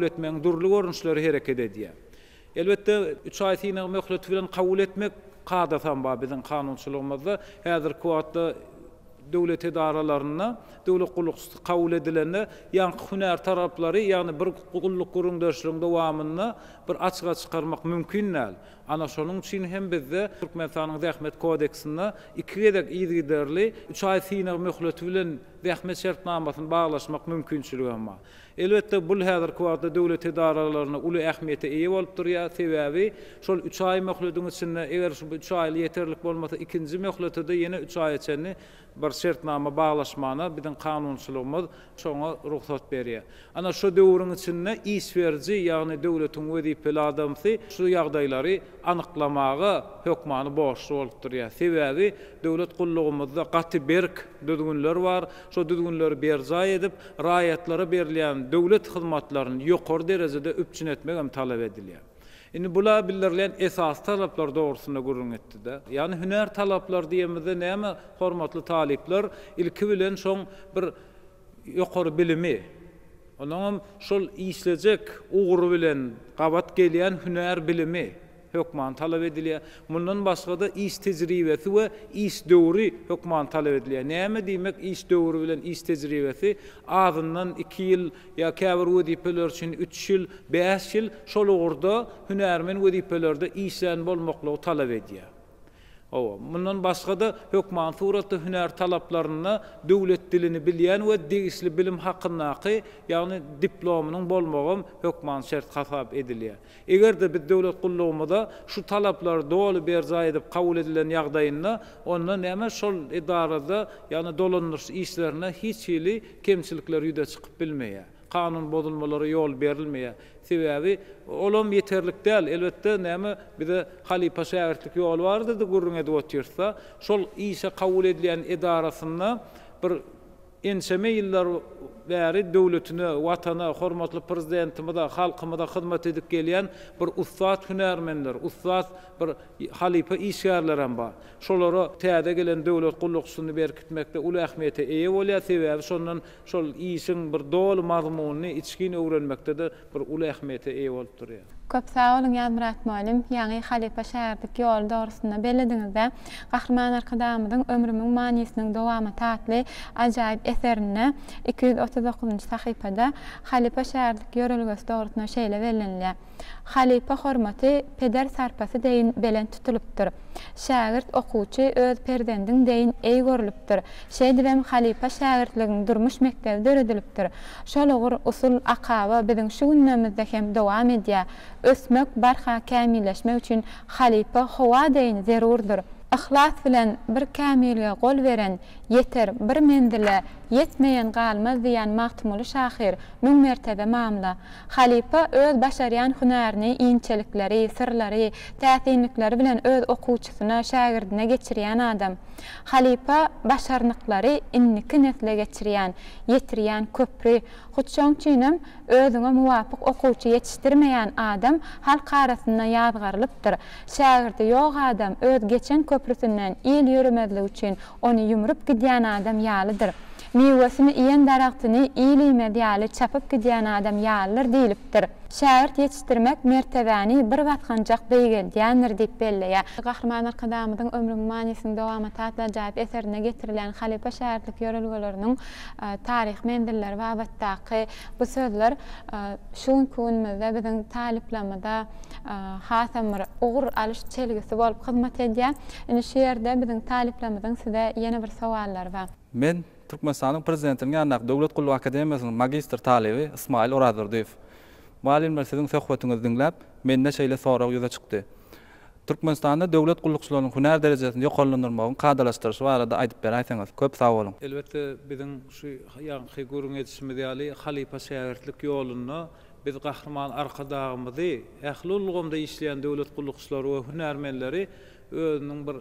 Etmegiň dürli görnüşleri hereket edýär. Elbetde, üç aý synag möhleti bilen kabul etmek kadasam bar biziň kanunçylygymyzda. Häzirki wagtda döwlet edaralarynda döwlet gullukçysy kabul edilende ýaňky hünär taraplary, ýagny bir gulluk gürrüňdeşligiň dowamynda bir açyga çykarmak mümkin däl. Ana şonuň üçin hem bizde Türkmenistanyň Zähmet kodeksinde iki gezek yzygiderli üç aý synag möhleti bilen zähmet şertnamasyny baglaşmak mümkinçiligi hem bar. Elbetde, bul häzirki wagtda döwlet edaralarynda uly ähmiýete eýe bolup durýar. Sebäbi şol üç aý möhlediň içinde, eger şu üç aýly ýeterlik bolmasa, ikinji möhlete-de ýene üç aýa çenli bir şertnama baglaşmana biziň kanunçylygymyz şoňa rugsat berýär. Ana, şo döwrüň içinde iş beriji, ýagny döwletiň wezipeli adamsy şu ýagdaýlary anyklamaga hökmany borçly bolup durýar. Sebäbi döwlet gullugymyzda gaty berk düzgünler bar. Şo düzgünleri berjaý edip, raýatlara berilýän döwlet hyzmatlaryny ýokary derejede üpjün etmek hem talap edilýär. Indi bula bildirilýän esasy talaplar dogrusynda gürrüň etdi-de. Ýagny hünär talaplary diýemizde näme, hormatly talyplar, ilki bilen şoň bir ýokary bilimi, onuňam şol işlejek ugry bilen gabat gelýän hünär bilimi, hökman talap edilýär. Mundan başga-da iş tejribesi we iş döwri hökman talap edilýär. Näme diýmek iş döwri bilen iş tejribesi? Azyndan iki ýyl ýa käbir wezipeler üçin üç ýyl, bäş ýyl şol ugurda hünärmen wezipelerde işlän bolmaklygy talap edýär. Hawa, mundan başga-da hökmany suratda hünär talaplarynda döwlet dilini bilýän we degişli bilim hakyndaky, ýagny diplomynyň bolmagam hökmany şert hasap edilýär. Eger-de biz döwlet gullugymyza şu talaplary doly berjaý edip kabul edilen ýagdaýynda, onda näme şol edarada, ýagny dolandyryş işlerinde hiç hili kemçilikler ýüze çykyp bilmeýär. Kanun bozulmalara ýol berilmeýär. Sebäbi olam ýeterlik däl. Elbetde, näme bize halypa-şägirtlik ýoly barada-da gürrüň edip otyrys-da. Şol işe kabul edilýän edarasynda bir Ençeme ýyllar bäri döwletine, Watana, hormatly Prezidentimize, halkymyza hyzmat edip gelýän bir ussat hünärmenler, ussat bir halypa işgärlerem bar. Şolara täze gelen döwlet gullukçysyny berkitmekde uly ähmiýete eýe bolýar, sebäbi şondan şol işiň bir doly mazmunyny içgin öwrenmekde-de bir uly ähmiýete eýe bolup durýar. Köp sag boluň Ýazmyrat mugallym, ýaňy halypa-şägirtlik ýoly dogrusynda bellediňizde, Gahryman Arkadagymyzyň Ömrümiň manysynyň dowamaty atly ajaýyp eserinde 239-njy sahypada halypa-şägirtlik ýörelgesi dogrusynda şeýle bellenilýär, Halypa hormaty peder sarpasy deýin belent tutulypdyr. Şägirt, okuwçy öz perzendiň deýin eý görlüpdir. Şeýdibem halypa-şägirtligiň durmuş mekdebi döredilipdir. Şol ugur, usul, akaba biziň şu günlerimizde hem dowam edýär. Ösmek, barha kämilleşmek üçin halypa howa deýin zerurdyr. Yhlas bilen bir kämilge gol beren ýeter, bir menzile ýetmeýen galmaz diýen Magtymguly şahyr müň mertebe mamla. Halypa öz başarýan hünärini, inçelikleri, syrlary, täsinlikleri bilen öz okuwçysyna, şägirdine geçirýän adam. Halypa başarnyklary indiki nesle geçirýän, ýetirýän köpri. Hut şoň üçinem özüňe muwapyk okuwçy ýetişdirmeýän adam halk arasynda ýazgarylypdyr. Şägirdi ýok adam öz geçen köprüsinden il ýöremezligi üçin ony ýumrup gidýän adam ýalydyr. Miwesini iýen daragtyny il iýmez ýaly çapyp gidýän adam ýalydyr diýlipdir. Şägirt ýetişdirmek mertebäni bir basgançak beýgeldýändir diýip belleýär. Gahryman Arkadagymyzyň Ömrümiň manysynyň dowamaty atly ajaýyp eserinde getirilýän halypa-şägirtlik ýörelgeleriniň taryhy menzilleri babatdaky bu sözler şu günki günümizde biziň talyplarymyza hasam bir ugur alyş çelgisi bolup hyzmat edýär. Indi şu ýerde biziň talyplarymyzyň size ýene bir sowallary bar. Men Türkmenistanyň Prezidentiniň ýanyndaky Döwlet gullugy akademiýasynyň magistr talyby Ysmaýyl Orazdurdyýew. Mugallymlar siziň söhbetiňizi diňläp, mende şeýle sorag ýüze çykdy. Türkmenistanda döwlet gullukçylarynyň hünär derejesini ýokarlandyrmagyň kadalaşdyryşy barada aýdyp beräýseňiz. Köp sag boluň. Elbetde, biziň şu ýaňky gürrüň edişimiz ýaly, halypa-şägirtlik ýolunda biz Gahryman Arkadagymyzy, ähli ulgamda işleýän döwlet gullukçylary we hünärmenleri özüniň bir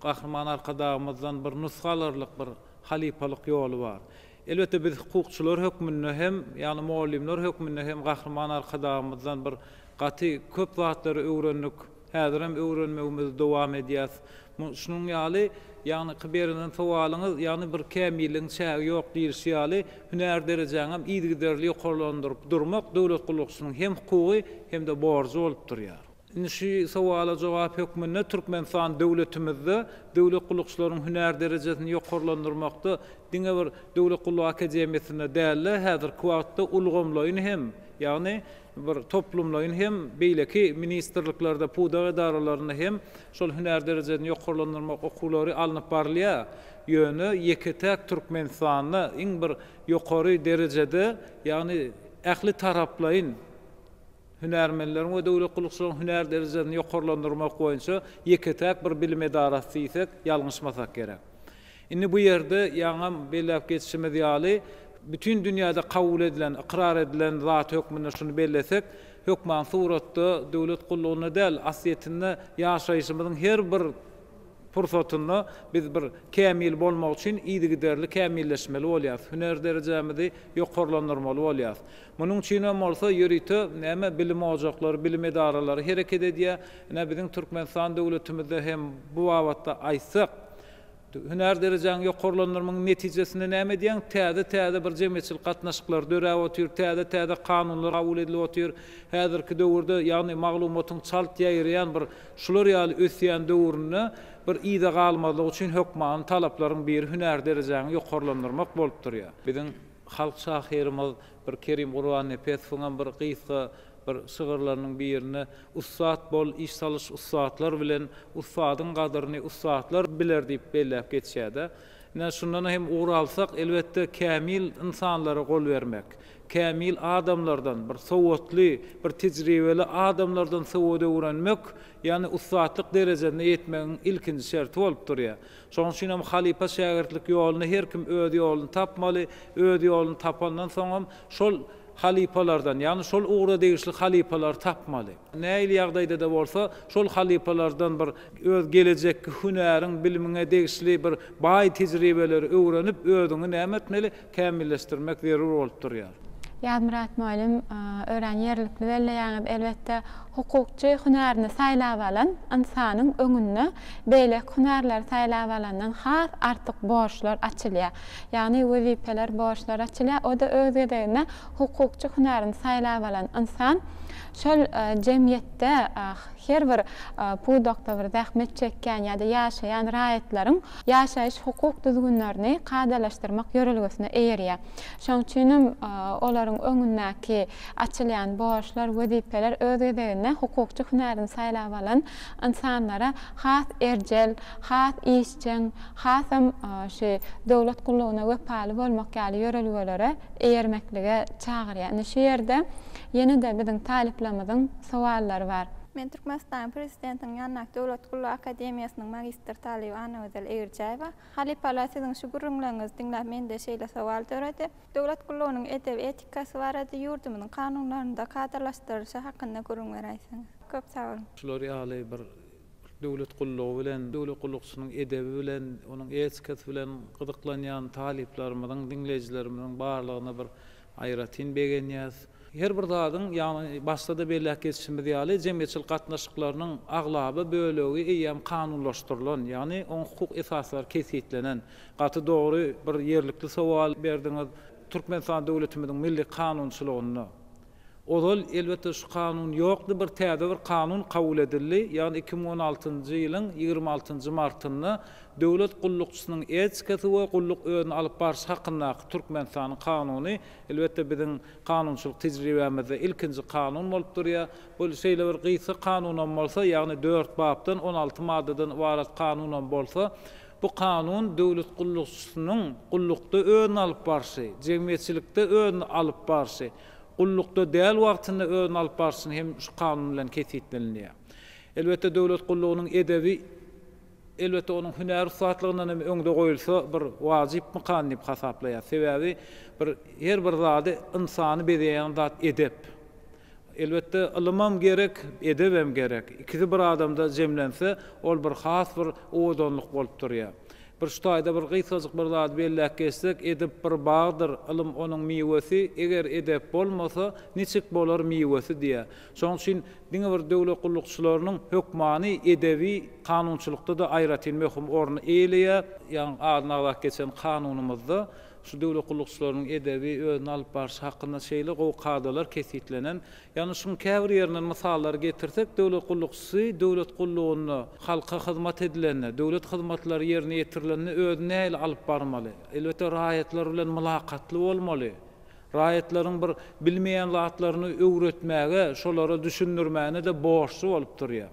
Gahryman Arkadagymyzdan bir nusga alarlyk bir halypalyk ýoly bar. Elbetde, biz hukukçylar hökmünde hem, ýagny mugallymlar hökmünde hem Gahryman Arkadagymyzdan bir gaty köp zatlary öwrendik. Häzirem öwrenmegimizi dowam edýäs. Şunuň ýaly, ýagny berilen sowalyňyz, ýagny bir kämilligiň çägi ýok diýlişi ýaly, hünär derejäňem yzygiderli ýokarlandyryp durmak döwlet gullukçysynyň hem hukugy, hem-de borjy bolup durýar. Indi şu sowala jogap hökmünde Türkmenistan döwletimizde döwlet gullukçylarynyň hünär derejesini ýokarlandyrmakda diňe bir Döwlet gullugy akademiýasynda däl-de, häzirki wagtda ulgamlaýyn hem, ýagny bir toplumlaýyn hem beýleki ministrliklerde, pudak edaralarynda hem şol hünär derejesini ýokarlandyrmak okuwlary alnyp barylýar. Ýöne ýeke-täk Türkmenistanda iň bir ýokary derejede, ýagny ähli taraplaýyn hünärmenleriň we döwlet gullukçylaryň hünär derejesini ýokarlandyrmak boýunça ýeke-täk bir bilim edarasy diýsek, ýalňyşmasak gerek. Indi bu ýerde ýaňam belläp geçişimiz ýaly, bütin dünýäde kabul edilen, ykrar edilen zat hökmünde şuny bellesek, hökman suratda döwlet gullugynda däl, aslyýetinde ýaşaýşymyzyň her bir pursatynda biz bir kämil bolmak üçin yzygiderli kämilleşmeli bolýarys, hünär derejämizi ýokarlandyrmaly bolýarys. Munuň üçinem bolsa ýörite näme bilim ojaklary, bilim edaralary hereket edýär. Ine, biziň Türkmenistan döwletimizde hem bu babatda aýtsak, Hünär derejäňi ýokarlandyrmagyň netijesinde näme edýäň? Täze-täze bir jemgyýetçilik gatnaşyklary döräp otyr, täze-täze kanunlar kabul edilip otyr. Häzirki döwürde, ýagny maglumatyň çalt ýaýraýan bir şular ýaly ösýän döwründe bir yza galmazlyk üçin hökmany talaplaryň biri hünär derejäňi ýokarlandyrmak bolup durýar. Biziň halk şahyrymyz bir Kerim Gurbannepesowyňam bir gysga bir şygyrlarynyň birinde Ussat bol, iş salyş ussatlar bilen, ussadyň gadyryny ussatlar biler diýip belläp geçýär-de. Ine, şundan hem ugur alsak, elbetde, kämil ynsanlara gol bermek, kämil adamlardan, bir sowatly, bir tejribeli adamlardan sowat öwrenmek, ýagny ussatlyk derejesine ýetmegiň ilkinji şerti bolup durýar. Şonuň üçin hem halypa-şägirtlik ýolunda her kim öz ýoluny tapmaly, öz ýoluny tapandan soňam şol halypalardan, ýagny şol ugra degişli halypalary tapmaly. Nähili ýagdaýda-da bolsa, şol halypalardan bir öz gelejekki hünäriň, bilimiňe degişli bir baý tejribeleri öwrenip, özüňi näme etmeli, kämilleşdirmek zerur bolup durýar. Ýazmyrat mugallym, örän ýerlikli belleýäňiz. Elbetde, hukukçy hünärini saýlap alan ynsanyň öňünde beýleki hünärleri saýlap alandan has artyk borçlar açylýar. Ýagny wezipeler, borçlar açylýar. O-da öz gezeginde hukukçy hünärini saýlap alan ynsan şol jemgyýetde her bir pudakda bir zähmet çekýän ýa-da ýaşaýan raýatlaryň ýaşaýyş hukuk düzgünlerini kadalaşdyrmak ýörelgesine eýerýär. Şonuň üçinem olaryň öňündäki açylýan borçlar, wezipeler öz gezeginde hukukçy hünärini saýlap alan ynsanlara has erjel, has işjeň, hasam şu döwlet gullugyna wepaly bolmak ýaly ýörelgelere eýermeklige çagyrýar. Indi şu ýerde ýene-de biziň talyplarymyzyň sowallary bar. Men Türkmenistanyň Prezidentiniň ýanyndaky Döwlet gullugy akademiýasynyň magistr talyby Annagözel Egirjäýewa. Halypalar siziň şu gürrüňleriňizi diňläp mende şeýle sowal döredi. Döwlet gullugynyň edebi etikasy barada ýurdumyzyň kanunlarynda kadalaşdyrylyşy hakynda gürrüň beräýseňiz. Köp sag boluň. Şular ýaly bir Döwlet gullugy bilen, döwlet gullukçysynyň edebi bilen, onuň etikasy bilen gyzyklanýan talyplarymyzyň, diňleýjilerimiziň barlygyna bir aýratyn begenýäs. Her bir zadyň, ýagny başda-da belläp geçişimiz ýaly, jemgyýetçilik gatnaşyklarynyň aglaba bölegi eýýäm kanunlaşdyrylan, ýagny oň hukuk esaslary kesgitlenen. Gaty dogry bir ýerlikli sowal berdiňiz. Türkmenistan döwletimiziň milli kanunçylygynda Ozal, elbetde, şu kanun ýokdy, bir täze bir kanun kabul edildi, ýagny 2016-njy ýylyň 26-njy martynda Döwlet gullukçysynyň etikasy we gulluk özüni alyp barşy hakyndaky Türkmenistanyň Kanuny, elbetde, biziň kanunçylyk tejribämizde ilkinji kanun bolup durýar. Bu şeýle bir gysga kanunam bolsa, ýagny dört bapdan, 16 maddadan ybarat kanunam bolsa, bu kanun döwlet gullukçysynyň gullukda özüni alyp barşy, jemgyýetçilikde özüni alyp barşy, gullukda däl wagtynda özüni alyp barşyny hem şu kanun bilen kesgitlenilýär. Elbetde, döwlet gullugynyň edebi, elbetde, onuň hünär ussatlygyndan hem öňde goýulsa bir wajypmykan diýip hasaplaýar. Sebäbi bir her bir zady ynsany bezeýän zat edep. Elbetde, ylymam gerek, edebem gerek. Ikisi bir adamda jemlense, ol bir has bir owadanlyk bolup durýar. Bir şu taýda bir gysgajyk bir zady belläp geçsek, edep bir bagdyr, ylym onuň miwesi, eger edep bolmasa, niçik bolar miwesi diýýär. Şonuň üçin diňe bir döwlet gullukçylarynyň hökmany edebi kanunçylykda-da aýratyn möhüm orny eýeleýär. Ýaňy adyny agzap geçen kanunymyzda şu döwlet gullukçylarynyň edebi özüni alyp barşy hakynda şeýle gowy kadalar kesgitlenen. Ýagny şuň käbir ýerinden mysallar getirsek, döwlet gullukçysy döwlet gullugynda halka hyzmat edilende, döwlet hyzmatlary ýerine ýetirilende özüni nähili alyp barmaly? Elbetde, raýatlar bilen mylakatly bolmaly. Raýatlaryň bir bilmeýän zatlaryny öwretmäge, şolara düşündirmäne-de borçly bolup durýar.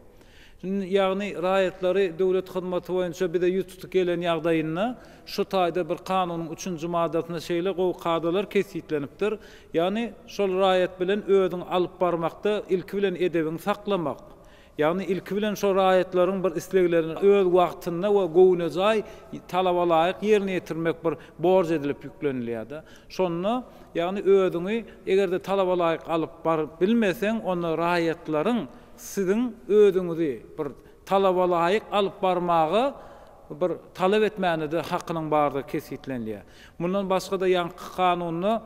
Ýagny raýatlary döwlet hyzmaty boýunça bize ýüz tutup gelen ýagdaýynda şu taýda bir kanunyň üçünji maddasynda şeýle gowy kadalar kesgitlenipdir. Ýagny şol raýat bilen özüňi alyp barmakda ilki bilen edebiňi saklamak. Ýagny ilki bilen şo raýatlaryň bir isleglerini öz wagtynda we göwnejaý talabalaýyk ýerine ýetirmek bir borç edilip ýüklenilýär-de. Şonda ýagny özüňi eger-de talabalaýyk alyp baryp bilmeseň onda raýatlaryň Siziň özüňizi bir talabalaýyk alyp barmaga bir talap etmäne-de hakynyň bardygy kesgitlenilýär. Mundan başga-da ýaňky kanunda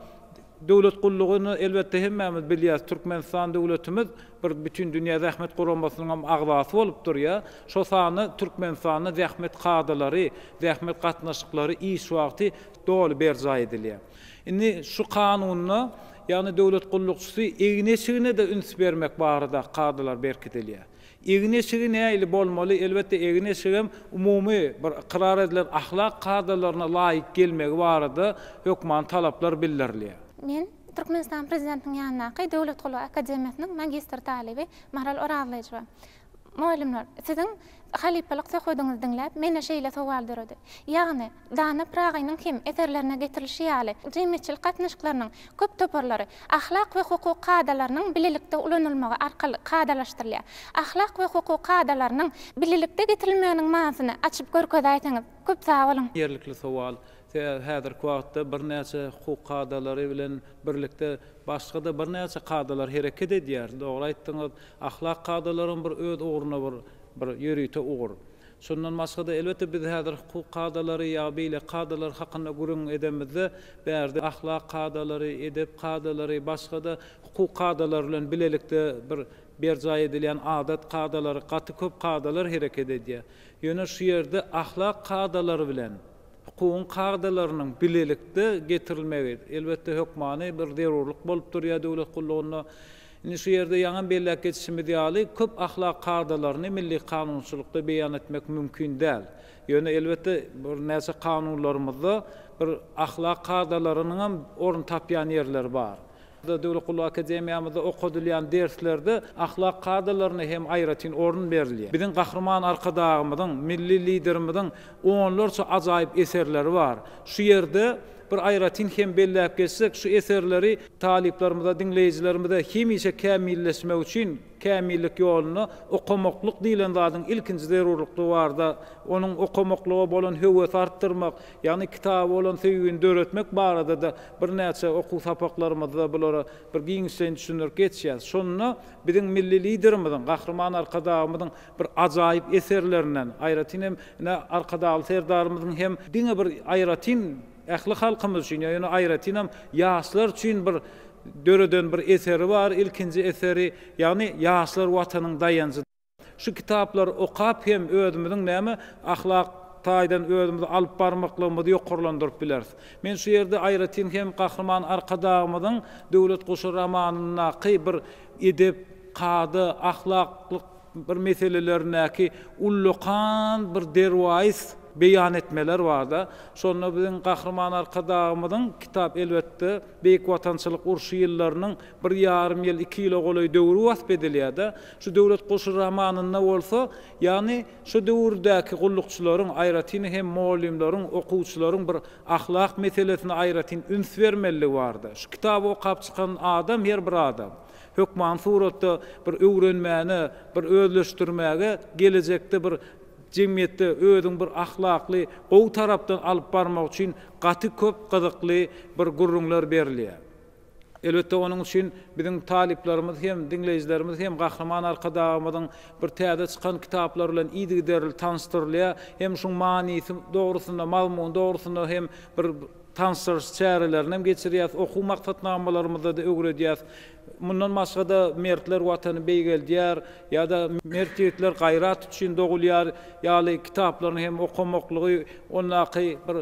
döwlet gullugyny elbetde hemmämiz bilýäris, Türkmenistan döwletimiz bir Bütindünýä Zähmet Guramasynyň hem agzasy bolup durýar. Şo sanda Türkmenistanda zähmet kadalary, zähmet gatnaşyklary, iş wagty doly berjaý edilýär. Indi şu kanunda, ýagny döwlet gullukçysy egin-eşigine-de üns bermek barada kadalar berkidilýär. Egin-eşigi nähili bolmaly? Elbetde, egin-eşigem umumy bir ykrar edilen ahlak kadalaryna laýyk gelmegi barada hökmany talaplar bildirilýär. Men Türkmenistanyň Prezidentiniň ýanyndaky Döwlet gullugy akademiýasynyň magistr talyby Maral Orazlyjowa. Mugallymlar, siziň halypalyk söhbediňizi diňläp, mende şeýle sowal döredi. Ýagny, dana Pyragynyň hem eserlerinde getirilişi ýaly, jemgyýetçilik gatnaşyklarynyň köp toparlary ahlak we hukuk kadalarynyň bilelikde ulanylmagy arkaly kadalaşdyrylýar. Ahlak we hukuk kadalarynyň bilelikde getirilmeginiň manysyny açyp görkezäýseňiz, köp sag boluň! Ýerlikli sowal. Sebäbi häzirki wagtda birnäçe hukuk kadalary bilen birlikde başga-da birnäçe kadalar hereket edýär. Dogry aýtdyňyz. Ahlak kadalaram bir öz ugruna bir bir ýörite ugur. Şondan başga-da, elbetde, biz häzir hukuk kadalary ýa beýleki kadalar hakynda gürrüň edemizde, bärde ahlak kadalary, edep kadalary, başga-da hukuk kadalary bilen bilelikde bir berjaý edilýän adat kadalary, gaty köp kadalar hereket edýär. Ýöne şu ýerde ahlak kadalary bilen hukugyň kadalarynyň bilelikde getirilmegi, elbetde, hökmany bir zerurlyk bolup durýar döwlet gullugynda. Indi şu ýerde ýaňam belläp geçişimiz ýaly, köp ahlak kadalaryny milli kanunçylykda beýan etmek mümkin däl. Ýöne, elbetde, birnäçe kanunlarymyzda bir ahlak kadalarynyňam orun tapýan ýerleri bar. Döwlet gullugy akademiýamyzda okadylýan derslerde ahlak kadalaryna hem aýratyn orun berilýär. Biziň Gahryman Arkadagymyzyň, Milli Liderimiziň onlarça ajaýyp eserleri bar. Şu ýerde bir aýratyn hem belläp geçsek, şu eserleri talyplarymyza, diňleýjilerimize hemişe kämilleşmek üçin, kämillik ýolunda okamaklyk diýlen zadyň ilkinji zerurlykdygy barada, onuň okamaklyga bolan höwesi artdyrmak, ýagny kitaba bolan söýgini döretmek barada-da birnäçe okuw sapaklarymyzda bulara bir giňişleýin düşündirip geçýäris. Şonda biziň Milli Liderimiziň, Gahryman Arkadagymyzyň bir ajaýyp eserlerinden, aýratyn hem ine Arkadagly Serdarymyzyň hem diňe bir aýratyn ähli halkymyz üçin, ýöne aýratynam ýaşlar üçin bir döreden bir eseri bar, ilkinji eseri, ýagny Ýaşlar Watanyň daýanjy. Şu kitaplary okap hem özümiziň näme ahlak taýdan özümizi alyp barmaklygymyzy ýokarlandyryp bileris. Men şu ýerde aýratyn hem Gahryman Arkadagymyzyň Döwlet guşy romanyndaky bir edep, kada, ahlaklyk bir meselelerindäki ullakan bir derwaýys beýan etmeler barda. Şonda biziň Gahryman Arkadagymyzyň kitap elbetde Beýik Watançylyk urşy ýyllarynyň bir ýarym ýyl, iki ýyla golaý döwri wasp edilýär-de. Şu Döwlet guşy romanynda bolsa, ýagny şu döwürdäki gullukçylaryň, aýratyn hem mugallymlaryň, okuwçylaryň bir ahlak meselesine aýratyn üns bermeliligi barda. Şu kitaby okap çykan adam her bir adam hökmany suratda bir öwrenmäne, bir özleşdirmäge, gelejekde bir jemgyýetde özüň bir ahlakly, gowy tarapdan alyp barmak üçin gaty köp gyzykly bir gürrüňler berilýär. Elbetde, onuň üçin biziň talyplarymyz hem, diňleýjilerimiz hem Gahryman Arkadagymyzyň bir täze çykan kitaplary bilen yzygiderli tanyşdyrylýar. Hem şuň manysy dogrusynda, mazmuny dogrusynda hem bir tanyşdyryş çärelerini hem geçirýäris, okuw maksatnamalarymyzda-da öwredýäris. Mundan başga-da Mertler Watany beýgeldýär ýa-da Mert ýigitler gaýrat üçin dogulýar ýaly kitaplaryny hem okamaklygy, ondaky bir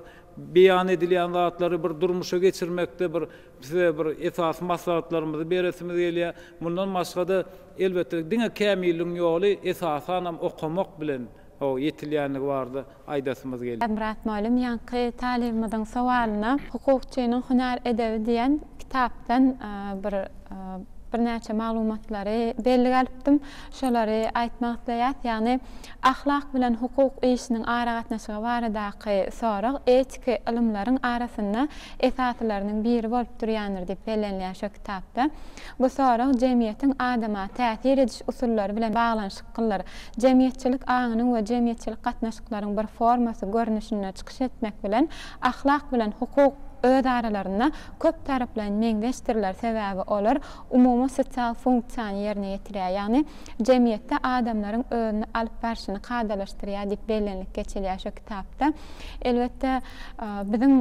beýan edilýän zatlary bir durmuşa geçirmekde bir size bir esasy maslahatlarymyzy beresimiz gelýär. Mundan başga-da, elbetde, diňe kämilligiň ýoly esasanam okamak bilen ýetilýändigi barada aýdasymyz gelýär. Myrat mugallym ýaňky talybymyzyň sowalyna Hukukçynyň hünär edebi diýen kitapdan bir birnäçe maglumatlary bellik alypdym. Şolary aýtmak isleýäs. Ýagny ahlak bilen hukuk işiniň aragatnaşygy baradaky sorag etiki ylymlaryň arasynda esasylarynyň biri bolup durýandyr diýip bellenilýär şo kitapda. Bu sorag jemgyýetiň adama täsir ediş usullary bilen baglanyşyklydyr. Jemgyýetçilik aňynyň we jemgyýetçilik gatnaşyklaryň bir formasy görnüşinde çykyş etmek bilen, ahlak bilen hukuk öz aralarynda köp taraplaýyn meňzeşdirler, sebäbi olar umumy sosial funksiýany ýerine ýetirýär, ýagny jemgyýetde adamlaryň özüni alyp barşyny kadalaşdyrýar diýip bellenilip geçilýär şu kitapda. Elbetde, biziň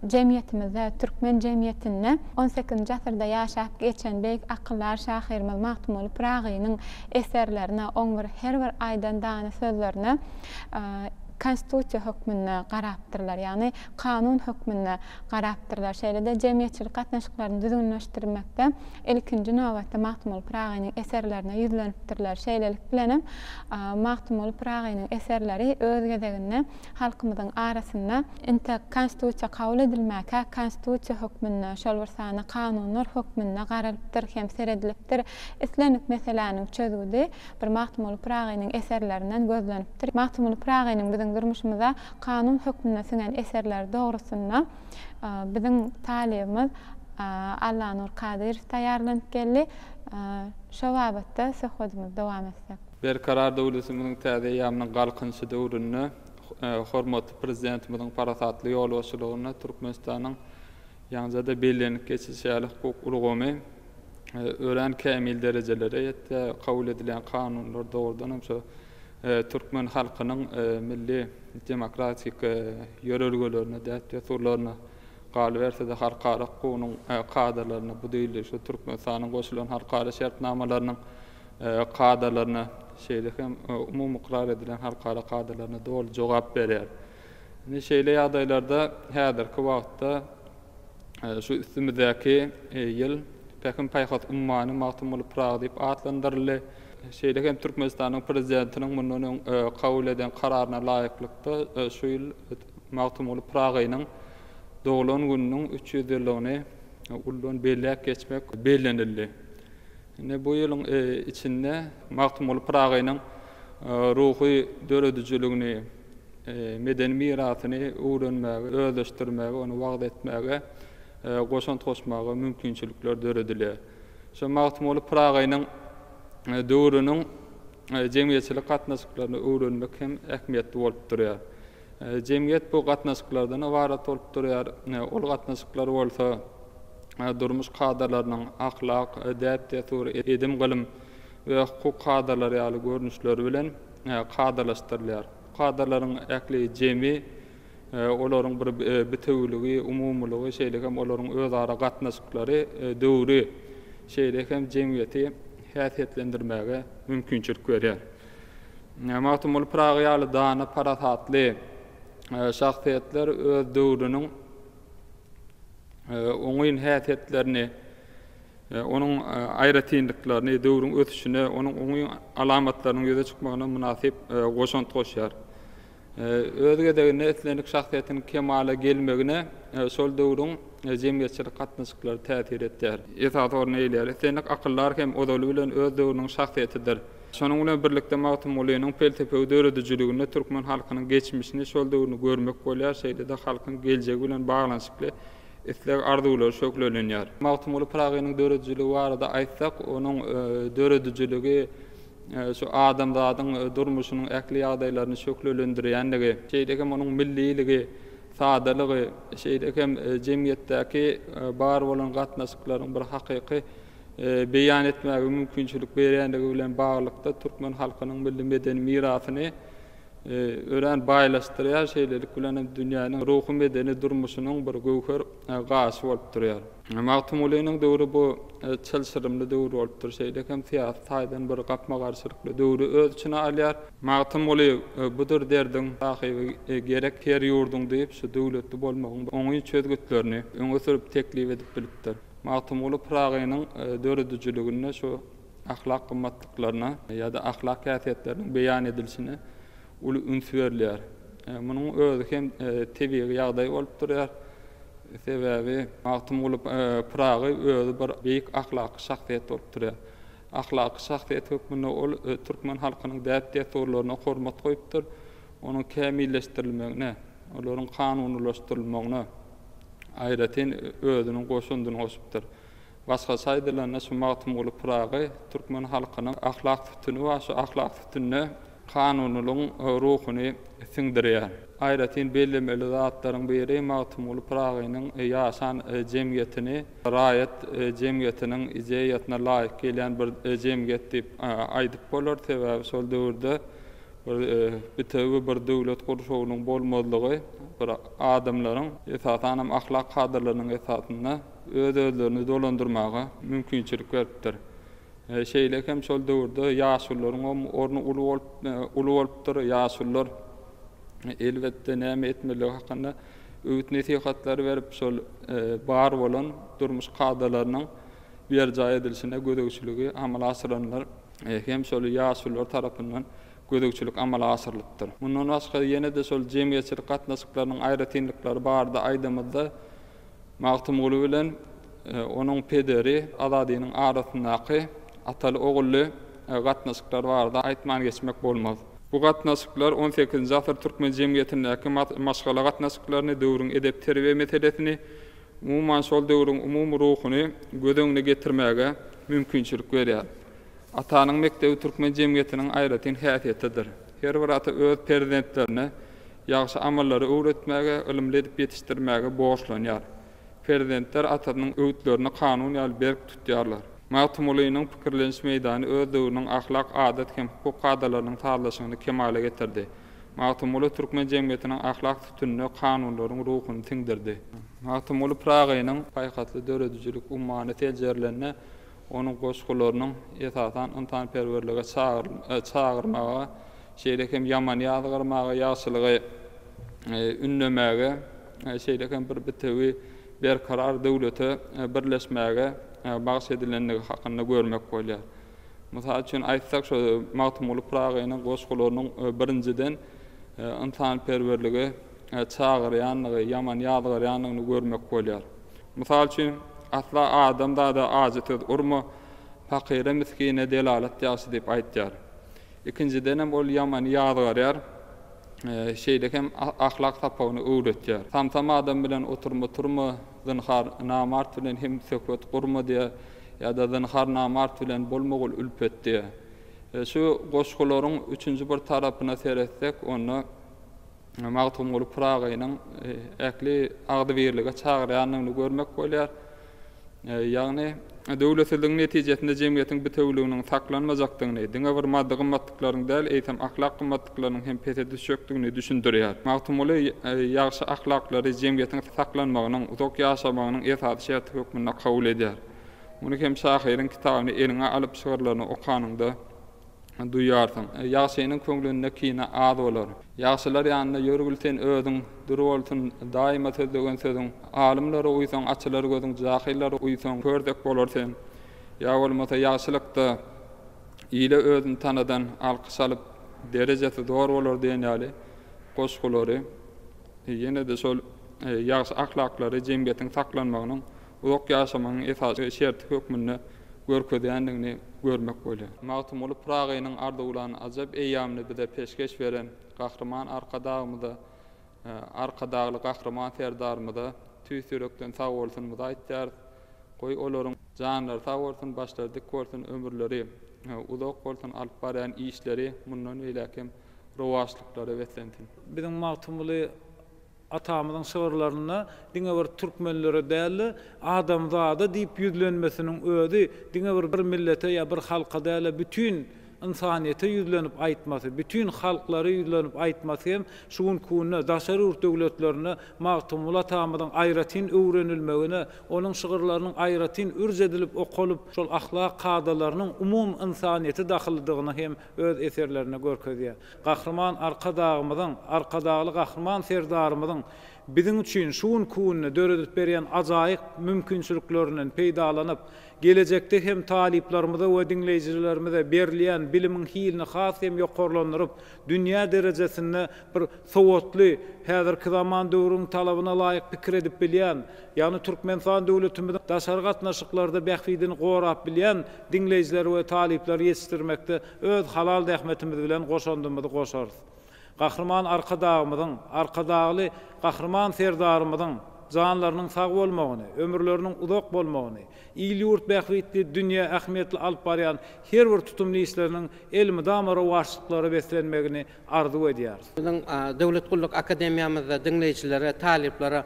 jemgyýetimizde, türkmen jemgyýetinde on sekizinji asyrda ýaşap geçen beýik akyldar şahyrymyz Magtymguly Pyragynyň eserlerine, oň bir her bir aýdan dana sözlerine konstitusiýa hökmünde garapdyrlar, ýagny kanun hökmünde garapdyrlar. Şeýle-de jemgyýetçilik gatnaşyklaryny düzgünleşdirmekde ilkinji nobatda Magtymguly Pyragynyň eserlerine ýüzlenipdirler. Şeýlelik bilenem, Magtymguly Pyragynyň eserleri öz gezeginde halkymyzyň arasynda entek Konstitusiýa kabul edilmäkä Konstitusiýa hökmünde, şol bir sanda kanunlar hökmünde garalypdyr hem seredilipdir. Islendik meseläniň çözgüdi bir Magtymguly Pyragynyň eserlerinden gözlenipdir. Magtymguly Pyragynyň biziň durmuşymyza kanun hökmünde siňen eserleri dogrusynda biziň talybymyz Allanur Kadyrow taýýarlanyp geldi. Şo babatda söhbedimizi dowam etsek. Berkarar döwletimiziň täze eýýamynyň Galkynyşy döwründe hormatly Prezidentimiziň parasatly ýolbaşçylygynda Türkmenistanyň ýaňyja-da bellenip geçilişi ýaly hukuk ulgamy örän kämil derejelere ýetýär. Kabul edilýän kanunlar dogrudan hem şo türkmen halkynyň milli demokratik ýörelgelerine, däp-dessurlaryna, galyberse-de halkara hukugynyň kadalaryna, bu diýildi şu Türkmenistanyň goşulan halkara şertnamalarynyň kadalaryna, şeýle hem umumy ykrar edilen halkara kadalaryna doly jogap berýär. Indi şeýle ýagdaýlarda häzirki wagtda şu üstümizdäki ýyl Pähim-paýhas ummany Magtymguly Pyragy diýip atlandyryldy. Şeýle hem Türkmenistanyň Prezidentiniň mundan öň kabul eden Kararyna laýyklykda, şu ýyl Magtymguly Pyragynyň doglan gününiň 300 ýyllygyny uludan belläp geçmek bellenildi. Indi bu ýylyň içinde Magtymguly Pyragynyň ruhy döredijiligini, medeni mirasyny öwrenmäge, özleşdirmäge, ony wagyz etmäge goşant goşmaga mümkinçilikler döredilýär. Şo Magtymguly Pyragynyň döwrüniň jemgyýetçilik gatnaşyklaryny öwrenmek hem ähmiýetli bolup durýar. Jemgyýet bu gatnaşyklardan ybarat bolup durýar. Ol gatnaşyklar bolsa durmuş kadalarynyň, ahlak, däp-dessur, edim-gylym we hukuk kadalary ýaly görnüşleri bilen kadalaşdyrylýar. Bu kadalaryň ähli jemi olaryň bir bitewüligi, umumylygy, şeýle hem olaryň özara gatnaşyklary döwri, şeýle hem jemgyýeti häsiýetlendirmäge mümkinçilik berýär. Magtymguly Pyragy ýaly dana, parasatly şahsyýetler öz döwrüniň oňyn häsiýetlerini, onuň aýratynlyklaryny, döwrüň ösüşine, onuň oňyn alamatlarynyň ýüze çykmagyna mynasyp goşant goşýar. Öz gezeginde islendik şahsyýetiň kemala gelmegine şol döwrüň jemgyýetçilik gatnaşyklary täsir etýär. Esasy orny eýeleýär. Islendik akyldar hem ozaly bilen öz döwrüniň şahsyýetidir. Şonuň bilen birlikde Magtymgulynyň pelsepewi döredijiliginde türkmen halkynyň geçmişini, şol döwrüni görmek bolýar, şeýle-de halkyň geljegi bilen baglanyşykly isleg-arzuwlary şöhlelenýär. Magtymguly Pyragynyň döredijiligi barada aýtsak, onuň döredijiligi şu adamzadyň durmuşynyň ähli ýagdaýlaryny şöhlelendirýänligi, şeýle hem onuň milliligi, sadalygy, şeýle hem jemgyýetdäki bar bolan gatnaşyklaryň bir hakyky beýan etmäge mümkinçilik berýänligi bilen baglylykda türkmen halkynyň milli medeni mirasyny örän baýlaşdyrýar, şeýlelik bilen hem dünýäniň ruhy-medeni durmuşynyň bir göwher gaşy bolup durýar. Magtymgulynyň döwri bu çylşyrymly döwür bolupdyr, şeýle hem syýasy taýdan bir gapma-garşylykly döwri öz içine alýar. Magtymguly budur derdiň sahyby gerek her ýurduň diýip, şu döwletli bolmagyň oňyn çözgütlerini öňe sürüp teklip edip bilipdir. Magtymguly Pyragynyň döredijiliginde şu ahlak gymmatlyklaryna ýa-da ahlak häsiýetleriniň beýan edilişine uly üns berilýär. Munuň özi hem tebigy ýagdaý bolup durýar. Sebäbi Magtymguly Pyragy özi bir beýik ahlaky şahsyýet bolup durýar. Ahlaky şahsyýet hökmünde ol türkmen halkynyň däp-dessurlaryna hormat goýupdyr, onuň kämilleşdirilmegine, olaryň kanunylaşdyrylmagyna aýratyn özüniň goşandyny goşupdyr. Başgaça aýdylanda, şu Magtymguly Pyragy türkmen halkynyň ahlak sütüni bar, şu ahlak sütünine kanunylygyň ruhuny siňdirýär. Aýratyn bellemeli zatlaryň biri Magtymguly Pyragynyň ýaşan jemgyýetini raýat jemgyýetiniň ideýasyna laýyk gelýän bir jemgyýet diýip aýdyp bolar. Sebäbi şol döwürde bir bitewi bir döwlet gurşawynyň bolmazlygy bir adamlaryň esasanam ahlak kadalarynyň esasynda öz-özlerini dolandyrmaga mümkinçilik beripdir. Şeýle hem şol döwürde ýaşulularyň hem orny uly bolup uly bolupdyr. Ýaşulular elbetde näme etmelidigi hakynda öwüt-nesihatlary berip, şol bar bolan durmuş kadalarynyň berjaý edilişine gözegçiligi amala aşyranlar hem şol ýaşulular tarapyndan gözegçilik amala aşyrylypdyr. Mundan başga ýene-de şol jemgyýetçilik gatnaşyklarynyň aýratynlyklary barada aýdamyzda, Magtymguly bilen onuň pederi Azadynyň arasyndaky ataly-ogully gatnaşyklar barada aýtman geçmek bolmaz. Bu gatnaşyklar on sekizinji asyr türkmen jemgyýetindäki maşgala gatnaşyklaryny, döwrüň edep-terbiýe meselesini, umuman, şol döwrüň umumy ruhuny göz öňüne getirmäge mümkinçilik berýär. Atanyň mekdebi türkmen jemgyýetiniň aýratyn häsiýetidir. Her bir ata öz perzentlerine ýagşy amallary öwretmäge, ylymly edip ýetişdirmäge borçlanýar. Perzentler atasynyň öwütlerini kanun ýaly berk tutýarlar. Magtymgulynyň pikirleniş meýdany öz döwrüniň ahlak, adat hem hukuk kadalarynyň sazlaşygyny kemala getirdi. Magtymguly türkmen jemgyýetiniň ahlak sütünine kanunlaryň ruhuny siňdirdi. Magtymguly Pyragynyň paýhasly döredijilik ummany seljerilende, Onuň goşgularynyň, esasan, ynsanperwerlige çagyrmaga, şeýle hem ýamany ýazgarmaga, ýagşylygy ündemäge, şeýle hem bir bitewi berkarar döwlete birleşmäge bagyş edilendigi hakynda görmek bolýar. Mysal üçin aýtsak, şu Magtymguly Pyragynyň goşgularynyň birinjiden, ynsanperwerlige çagyrýandygy, ýamany ýazgarýandygyny görmek bolýar. Mysal üçin, Asla adamzada ajy söz urma, pakyra-misgine delalat ýagşy diýip aýtýar. Ikinjidenem ol ýamany ýazgarýar, şeýle hem ahlak sapagyny öwretýär. Samsam adam bilen oturma turma, zynhar namart bilen hem söhbet gurma diýýär ýa-da zynhar namart bilen bolmagul ülpet diýýär. Şu goşgularyň üçünji bir tarapyna seretsek, onda Magtymguly Pyragynyň ähli agzybirlige çagyrýandygyny görmek bolýar. Ýagny, döwletsizligiň netijesinde jemgyýetiň bitewüliginiň saklanmajakdygyny, diňe bir maddy gymmatlyklaryň däl, eýsem ahlak gymmatlyklarynyň hem pese düşjekdigini düşündirýär. Magtymguly ýagşy ahlaklary jemgyýetiň saklanmagynyň, uzak ýaşamagynyň esasy şerti hökmünde kabul edýär. Muny hem şahyryň kitabyny eliňe alyp şygyrlaryny okanyňda duýarsyň. Ýagşynyň köňlünde kine az bolar. Ýagşylar ýanynda ýörgül sen özüň, Dür bolsun daýyma sözlegen sözüň. Alymlara uýsaň açylar gözüň, Jahyllara uýsaň kör dek bolar sen. Ýa bolmasa ýagşylykda ile özüni tanadan, Alkyş alyp, derejesi zor bolar diýen ýaly goşgulary ýene-de şol ýagşy ahlaklary jemgyýetiň saklanmagynyň uzak ýaşamagyň esasy şerti hökmünde görkezýändigini görmek bolýar. Magtymguly Pyragynyň arzuwlan ajap eýýamyny bize peşgeş beren Gahryman Arkadagymyza, Arkadagly Gahryman Serdarymyza tüýs ýürekden sagbolsunymyzy aýtýarys. Goý, olaryň janlary sag bolsun, başlary dik bolsun, ömürleri uzak bolsun, alyp barýan işleri mundan beýläk hem rowaçlyklara beslensin. Biziň Magtymguly. Atamyzyň şygyrlarynda diňe bir türkmenlere däl-de, adamzada diýip ýüzlenmesiniň özi diňe bir bir millete ýa bir halka däl-de, bütin ynsanyýete ýüzlenip aýtmasy, bütin halklara ýüzlenip aýtmasy hem şu günki günde daşary ýurt döwletlerinde Magtymguly atamyzyň aýratyn öwrenilmegine, onuň şygyrlarynyň aýratyn ürç edilip okalyp, şol ahlak kadalarynyň umumy ynsanyýete dahyllydygyny hem öz eserlerinde görkezýär. Gahryman Arkadagymyzyň, Arkadagly Gahryman Serdarymyzyň biziň üçin şu günki günde döredip berýän ajaýyp mümkinçiliklerinden peýdalanyp, gelejekde hem talyplarymyza we diňleýjilerimize berilýän bilimiň hilini has hem ýokarlandyryp, dünýä derejesinde bir sowatly, häzirki zaman döwrüň talabyna laýyk pikir edip bilýän, ýagny Türkmenistan döwletimiziň daşary gatnaşyklarda bähbidini gorap bilýän diňleýjileri we talyplary ýetişdirmekde öz halal zähmetimiz bilen goşandymyzy goşarys. Gahryman Arkadagymyzyň, Arkadagly Gahryman Serdarymyzyň janlarynyň sag bolmagyny, ömürleriniň uzak bolmagyny, il-ýurt bähbitli, dünýä ähmiýetli alyp barýan her bir tutumly işleriniň elmydama rowaçlyklara beslenmegini arzuw edýäris. Biziň Döwlet gulluk akademiýamyzda diňleýjilere, talyplara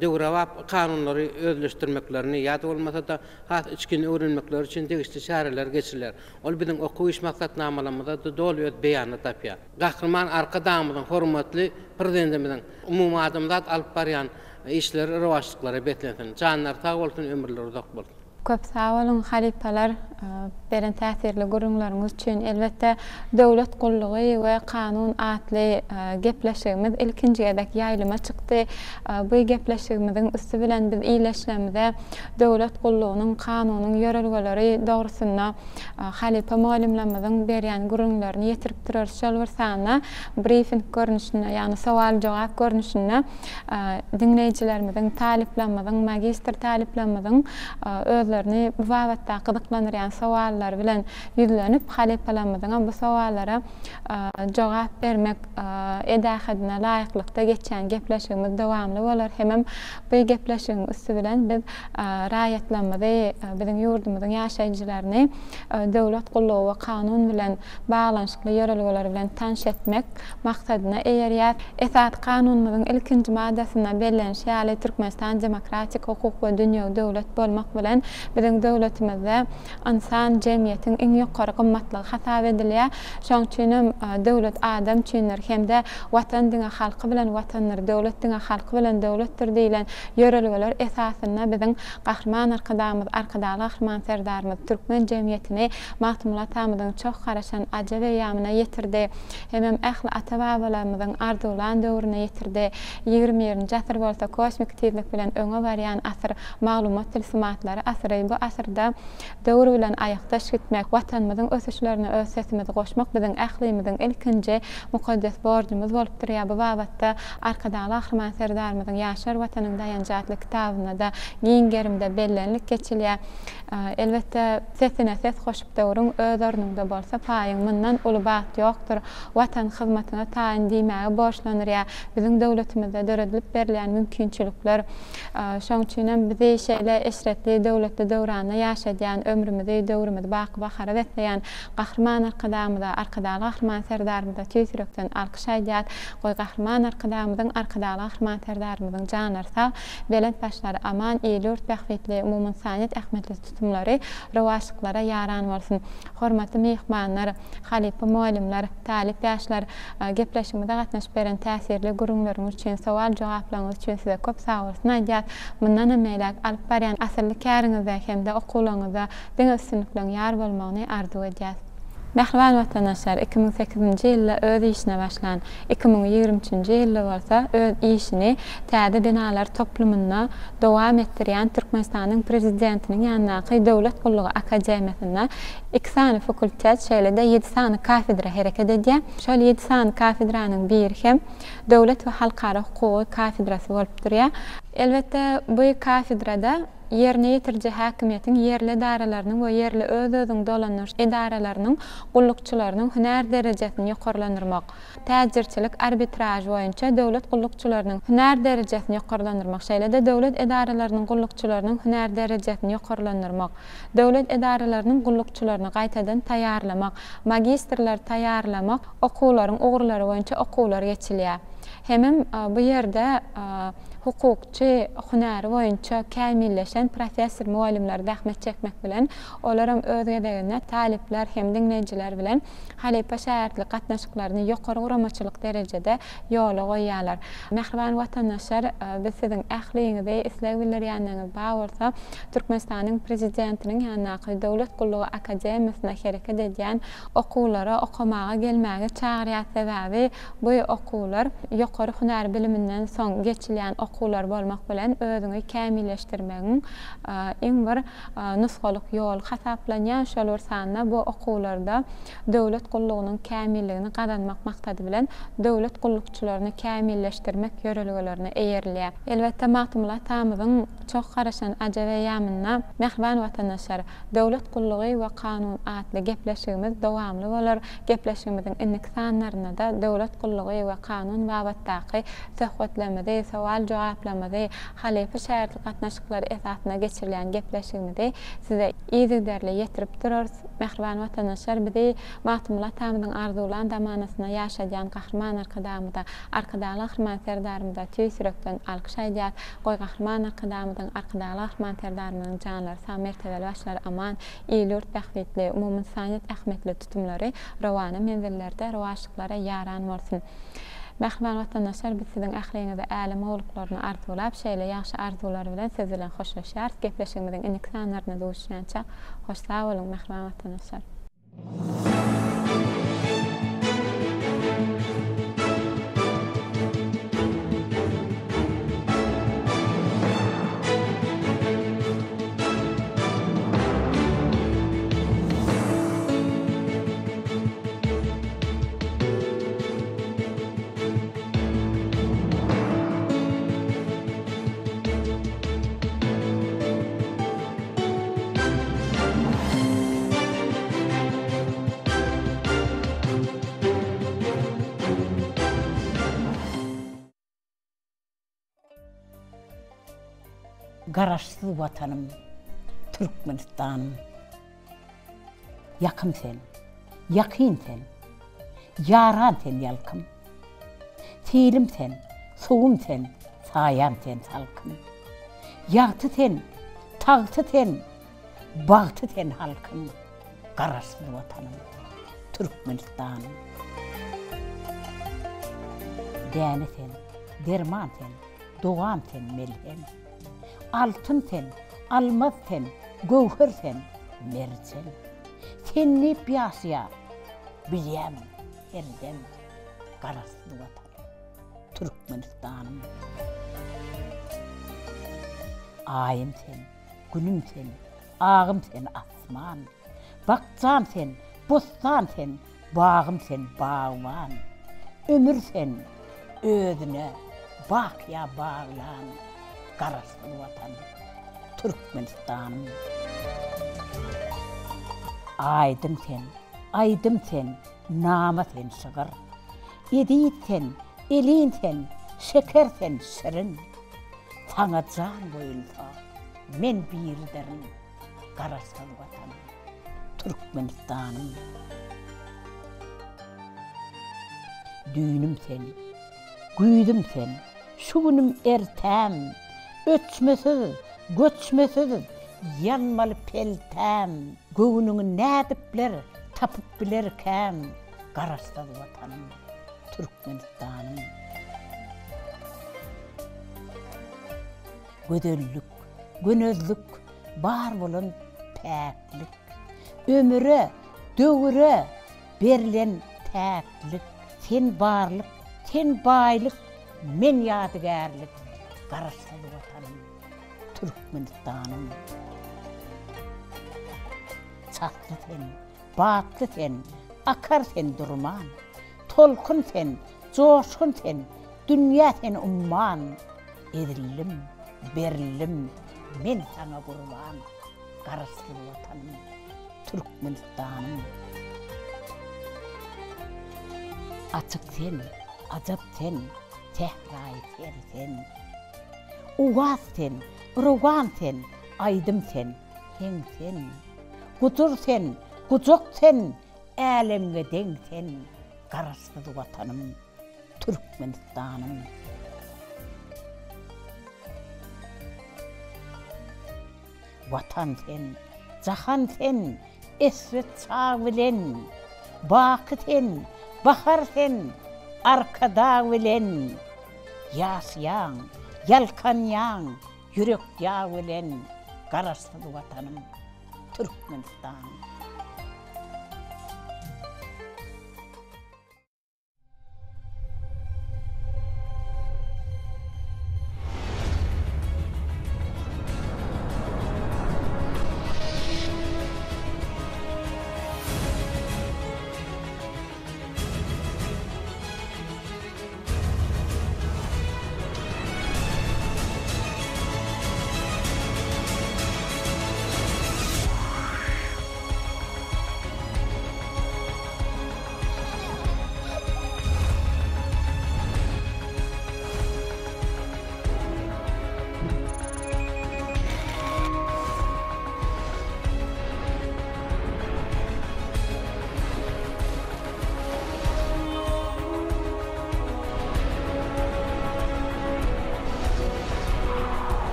döwrebap kanunlary özleşdirmeklerini ýa-da bolmasa-da has içgin öwrenmekleri üçin degişli çäreler geçirilýär. Ol biziň okuw iş maksatnamalarymyzda-da doly öz beýanyny tapýar. Gahryman Arkadagymyzyň, hormatly Prezidentimiziň umumadamzat alyp barýan işleri rowaçlyklara beslensin! Janlary sag bolsun, ömürleri uzak bolsun! Köp sag boluň halypalar beren täsirli gürrüňleriňiz üçin. Elbetde Döwlet gullugy we kanun atly gepleşigimiz ilkinji gezek ýaýlyma çykdy. Bu gepleşigimiziň üsti bilen biz ildeşlerimize döwlet gullugynyň, kanunyň ýörelgeleri dogrusynda halypa mugallymlarymyzyň berýän gürrüňlerini ýetirip durarys. Şol bir sanda brifing görnüşinde, ýagny sowal-jogap görnüşinde diňleýjilerimiziň, talyplarymyzyň, magistr talyplarymyzyň özlerini bu babatda gyzyklandyrýan sowallary bilen ýüzlenip, halypalarymyzyňam bu sowallara jogap bermek edähedine laýyklykda geçýän gepleşigimiz dowamly bolar hemem bu gepleşigiň üsti bilen biz raýatlarymyzy, biziň ýurdumyzyň ýaşaýjylaryny döwlet gullugy we kanun bilen baglanyşykly ýörelgeler bilen tanyş etmek maksadyna eýerýär. Esasy Kanunymyzyň ilkinji maddasynda bellenişi ýaly, Türkmenistan demokratik, hukuk we dünýewi döwlet bolmak bilen, biziň döwletimizde ynsan jemgyýetiň iň ýokary gymmatlygy hasap edilýär. Şonuň üçin hem Döwlet adam üçindir hem-de Watan diňe halky bilen Watandyr, döwlet diňe halky bilen döwletdir diýlen ýörelgeler esasynda biziň Gahryman Arkadagymyz, Arkadagly Gahryman Serdarymyz türkmen jemgyýetini Magtymguly atamyzyň çoh garaşan ajap eýýamyna ýetirdi hemem ähli ata-babalarymyzyň arzuwlan döwrüne ýetirdi. Ýigrimi birinji asyr bolsa kosmiki tizlik bilen öňe barýan asyr, maglumat tilsimatlary asyry. Bu asyrda döwür bilen aýakdaş gitmek, Watanymyzyň ösüşlerine öz sesimizi goşmak biziň ählimiziň ilkinji mukaddes borjumyz bolup durýar. Bu babatda Arkadagly Gahryman Serdarymyzyň Ýaşlar Watanyň daýanjy atly kitabynda-da giň gerimde bellenilip geçilýär. Elbetde, sesine ses goşup döwrüň, öz ornuňda bolsa paýyň, mundan uly bagt ýokdur. Watan hyzmatyňa taýyn diýmäge borçlanyrýar. Biziň döwletimizde döredilip berilýän mümkinçilikler. Şoň üçinem bizi şeýle eşretli, döwletli döwranda ýaşadýan, ömrümizi, döwrümizi baky bahara besleýän Gahryman Arkadagymyza, Arkadagly Gahryman Serdarymyza tüýs ýürekden alkyş aýdýas. Goý, Gahryman Arkadagymyzyň, Arkadagly Gahryman Serdarymyzyň janlary sag, Belent başlary aman, il-ýurt bähbitli, umumynsanyýet ähmiýetli tutumlary rowaçlyklara ýaran bolsun! Hormatly myhmanlar, halypa mugallymlar, talyp ýaşlar, gepleşigimize gatnaşyp beren täsirli gürrüňleriňiz üçin, sowal-jogaplaryňyz üçin size köp sagbolsun aýdýas. Mundanam beýläk alyp barýan asylly käriňizde hem-de okuwlaryňyzda diňe üstünlikleriň ýar bolmagyny arzuw edýäs. Mähriban watandaşlar, 2008-nji ýylda öz işine başlan, 2023-nji ýylda bolsa öz işini täze binalar toplumynda dowam etdirýän Türkmenistanyň Prezidentiniň ýanyndaky Döwlet gullugy akademiýasynda iki sany fakultet, şeýle-de ýedi sany kafedra hereket edýär. Şol ýedi sany kafedranyň biri hem Döwlet we halkara hukugy kafedrasy bolup durýar. Elbetde, bu kafedrada ýerine ýetiriji häkimiýetiň ýerli edaralarynyň we ýerli öz-özüňi dolandyryş edaralarynyň gullukçylarynyň hünär derejesini ýokarlandyrmak, täjirçilik arbitraž boýunça döwlet gullukçylarynyň hünär derejesini ýokarlandyrmak, şeýle-de döwlet edaralarynyň gullukçylarynyň hünär derejesini ýokarlandyrmak, döwlet edaralarynyň gullukçylaryny gaýtadan taýýarlamak, magistrleri taýýarlamak okuwlaryň ugurlary boýunça okuwlar geçilýär. Hemem bu ýerde hukukçy hünäri boýunça kämilleşen professor-mugallymlar zähmet çekmek bilen, olaram öz gezeginde talyplar hem diňleýjiler bilen halypa-şägirtlik gatnaşyklaryny ýokary guramaçylyk derejede ýola goýýarlar. Mähriban watandaşlar, biz siziň ähliňizi isleg bildirýänligiňiz bar bolsa, Türkmenistanyň Prezidentiniň ýanyndaky Döwlet gullugy akademiýasynda hereket edýän okuwlara okamaga gelmäge çagyrýar, sebäbi bu okuwlar ýokary hünär biliminden soň geçilýän okuwlar bolmak bilen özüňi kämilleşdirmegiň iň bir nusgalyk ýoly hasaplanýar. Şol bir sanda bu okuwlarda döwlet gullugynyň kämilligini gazanmak maksady bilen döwlet gullukçylaryny kämilleşdirmek ýörelgelerine eýerilýär. Elbetde, Magtymguly atamyzyň çoh garaşan ajap eýýamynda mähriban watandaşlar, Döwlet gullugy we kanun atly gepleşigimiz dowamly bolar. Gepleşigimiziň indiki sanlarynda-da döwlet gullugy we kanun babatdaky söhbetlerimizi, sowal-jogaplarymyzy, halypa-şägirtlik gatnaşyklary esasynda geçirilýän gepleşigimizi size yzygiderli ýetirip durarys. Mähriban watandaşlar, bizi Magtymguly atamyzyň arzuwlan zamanasynda ýaşadýan Gahryman Arkadagymyza, Arkadagly Gahryman Serdarymyza tüýs ýürekden alkyş aýdýarys. Goý, Gahryman Arkadagymyzyň, Arkadagly Gahryman Serdarymyzyň janlary sag, mertebeli başlary aman, il-ýurt bähbitli, umumynsanyýet ähmiýetli tutumlary rowana menzillerde rowaçlyklara ýaran bolsun! Mähriban watandaşlar, biz siziň ähliňize älem gowulyklaryny arzuwlap, şeýle ýagşy arzuwlar bilen siz bilen hoşlaşýarys. Gepleşigimiziň indiki sanlarynda duşuşýançak, hoş sag boluň, mähriban watandaşlar! Garaşsyz Watanym, Türkmenistanym. Ýakym sen, ýakyn sen, ýaran sen ýalkym. Silim sen, suwum sen, saýam sen salkym. Ýagty sen, tagty sen, bagty sen halkyň, Garaşsyz Watanym, Türkmenistanym. Däne sen, derman sen, dowam sen, melhem. Altyn sen, almaz sen, göwher sen, merjen. Sen diýip ýaşaýar, bilýämiň, her dem, Garaşsyz Watanym, Türkmenistanym. Aýym sen, Günüm sen, agym sen asman. Bakjam sen, bossan sen, bagym sen bagban. Ömür sen, özüne bakyýa baglan Garaşsyz Watanym, Türkmenistanym. Aýdyň sen, aýdym sen, nama sen şygyr. Eziz sen, elin sen, şeker sen şirin. Saňa jan goýulsa, men biridirin, Garaşsyz Watanym, Türkmenistanym. Düýnüm sen, güýzüm sen, şu günüm ertäm, Öçmesiz, göçmesiz ýanmaly peltäm. Göwnüňi nädipler tapyp bilerkäm, Garaşsyz Watanym, Türkmenistanym. Gözellik, gönezlik, bar bolan päklik. Ömüre, döwüre berlen täklik. Sen barlyk, sen baýlyk, men ýadygärlik. Garaşsyz Watanym, Türkmenistanym. Çasly sen, batly sen, akar sen durman. Tolkun sen, joşgun sen, dünýä sen umman. Ezildim, berildim, men saňa gurban, Garaşsyz Watanym, Türkmenistanym. Açyk sen, ajap sen, sähraýy ter sen. Owaz sen, rowan sen, aýdym sen, heň sen. Gujur sen, gujak sen, älemge deň sen, Garaşsyz Watanym. Türkmenistanym. Watan sen, jahan sen, Esret çag bilen, Baky sen, bahar sen, Arkadag bilen. Ýaşaýaň, ýalkanýaň, Ýürek ýag bilen, Garaşsyz Watanym, Türkmenistan.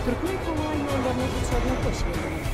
Türkmen howa ýollarynyň uçaryna hoş geldiňiz!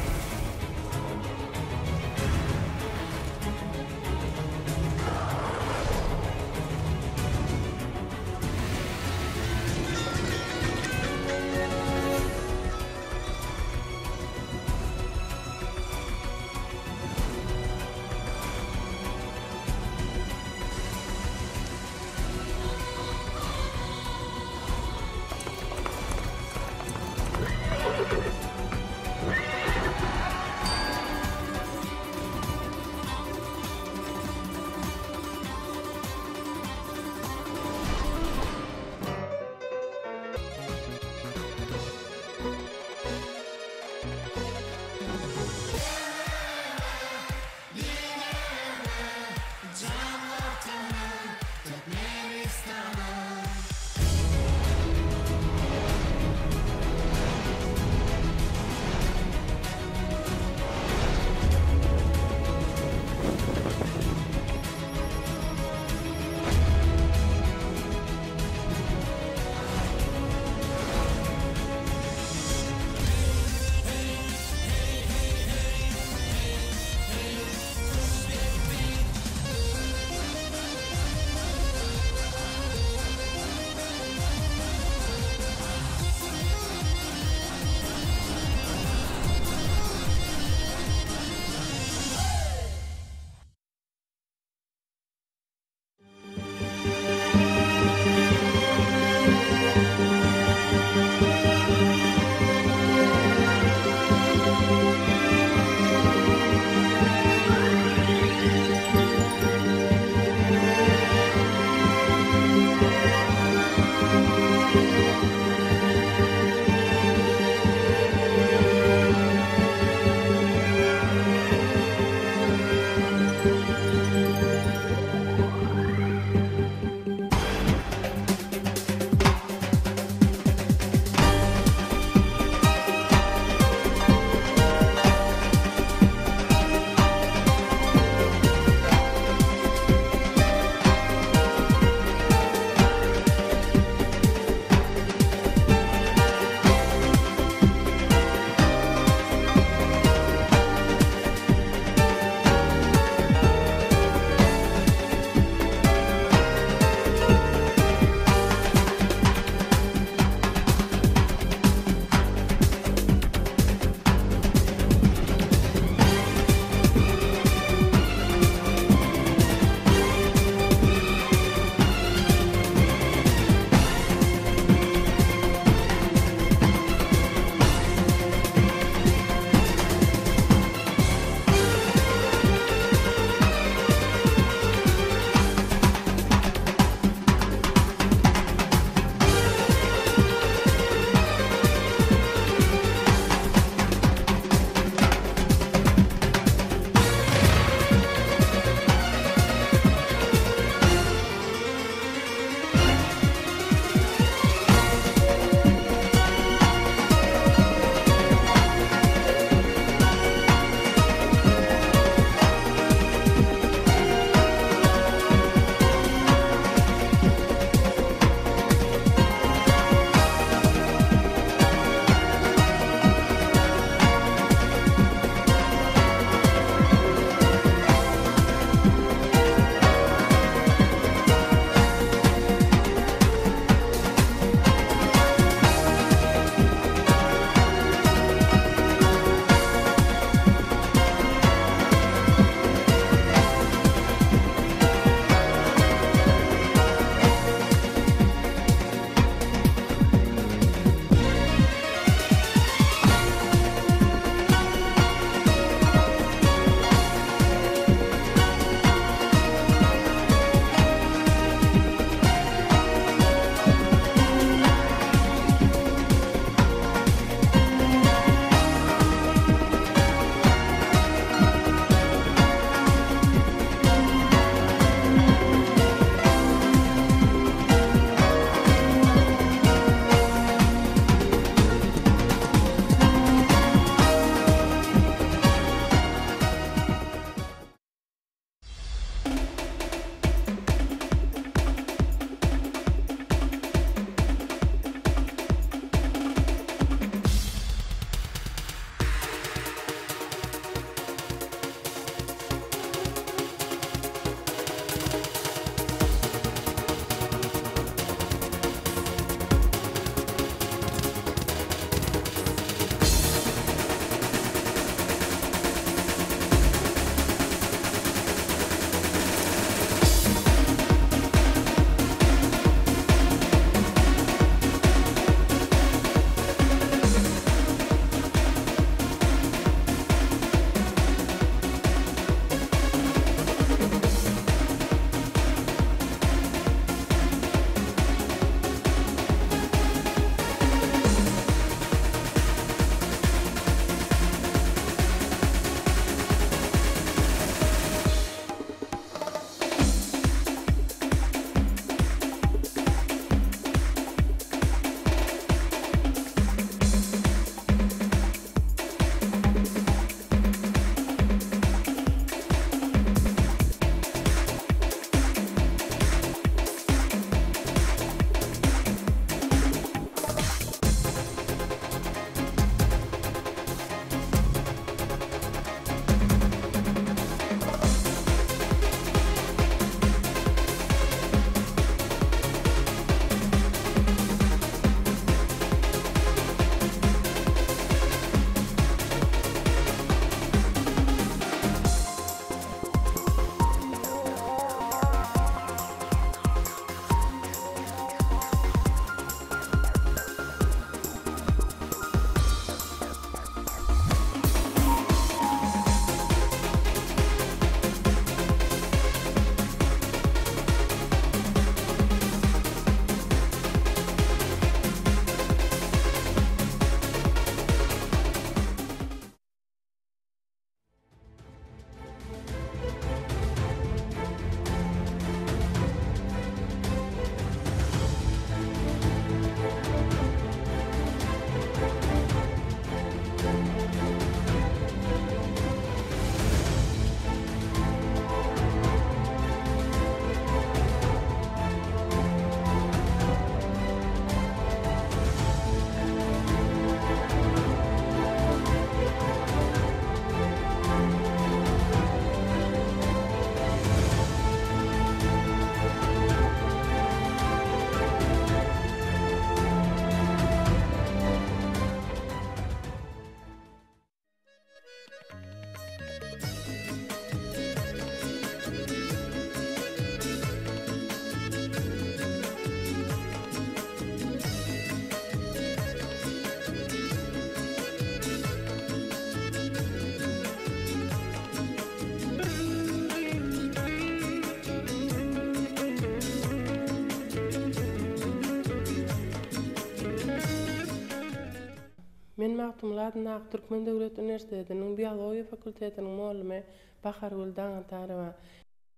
Men Magtymguly adyndaky Türkmen döwlet uniwersitetiniň biologiýa fakultetiniň mugallymy Bahargül Daňatarowa.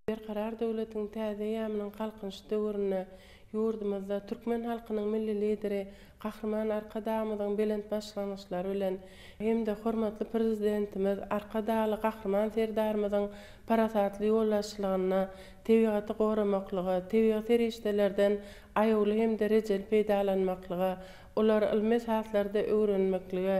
Berkarar döwletiň täze eýýamynyň Galkynyş döwründe ýurdumyzda türkmen halkynyň Milli Lideri Gahryman Arkadagymyzyň belent başlangyçlary bilen hem-de hormatly Prezidentimiz Arkadagly Gahryman Serdarymyzyň parasatly ýolbaşçylygynda tebigaty goramaklyga, tebigy serişdelerden aýawly hem-de rejeli peýdalanmaklyga, olary ylmy esaslarda öwrenmeklige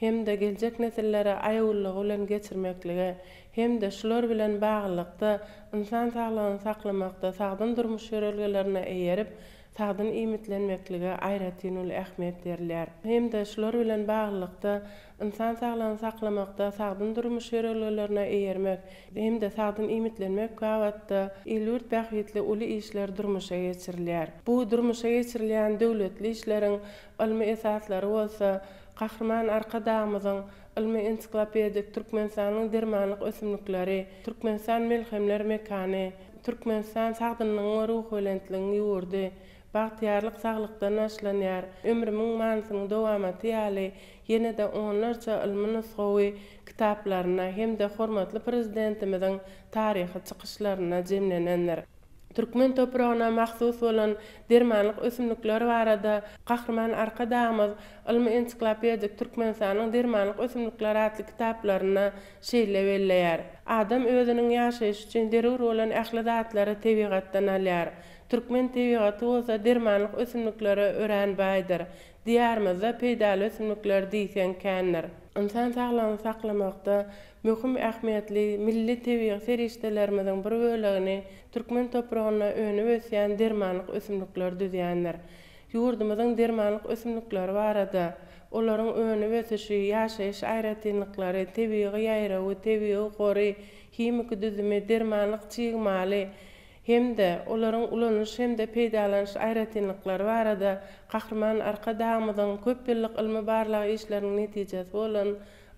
hem-de geljek nesillere aýawlylygy bilen geçirmeklige hem-de şular bilen baglylykda ynsan saglygyny saklamakda sagdyn durmuş ýörelgelerine eýerip, sagdyn iýmitlenmeklige aýratyn uly ähmiýet berilýär. Hem-de şular bilen baglylykda ynsan saglygyny saklamakda sagdyn durmuş ýörelgelerine eýermek hem-de sagdyn iýmitlenmek babatda il-ýurt bähbitli uly işler durmuşa geçirilýär. Bu durmuşa geçirilýän döwletli işleriň ylmy esaslary bolsa Gahryman Arkadagymyzyň ylmy-ensiklopedik Türkmenistanyň dermanlyk ösümlikleri, Türkmenistan melhemler mekany, Türkmenistan sagdynlygyň we ruhubelentligiň ýurdy, Bagtyýarlyk saglykdan başlanýar, Ömrümiň manysynyň dowamaty ýaly ýene-de onlarça ylmy nusgawy kitaplarynda hem-de hormatly Prezidentimiziň taryhy çykyşlarynda jemlenendir. Türkmen topragyna mahsus bolan dermanlyk ösümlikler barada Gahryman Arkadagymyz ylmy-ensiklopedik Türkmenistanyň dermanlyk ösümlikleri atly kitaplarynda şeýle belleýär, Adam özüniň ýaşaýşy üçin zerur bolan ähli zatlary tebigatdan alýar. Türkmen tebigaty bolsa dermanlyk ösümliklere örän baýdyr. Diýarymyzda peýdaly ösümlikler diýseň kändir. Ynsan saglygyny saklamakda möhüm ähmiýetli milli tebigy serişdelerimiziň bir bölegini türkmen topragynda önüp-ösýän dermanlyk ösümlikler düzýändir. Ýurdumyzyň dermanlyk ösümlikleri barada, olaryň önüp-ösüşi, ýaşaýyş aýratynlyklary, tebigy ýaýrawy, tebigy gory, himiki düzümi, dermanlyk çig maly hem-de olaryň ulanylyş hem-de peýdalanyş aýratynlyklary barada Gahryman Arkadagymyzyň köp ýyllyk ylmy-barlag işleriniň netijesi bolan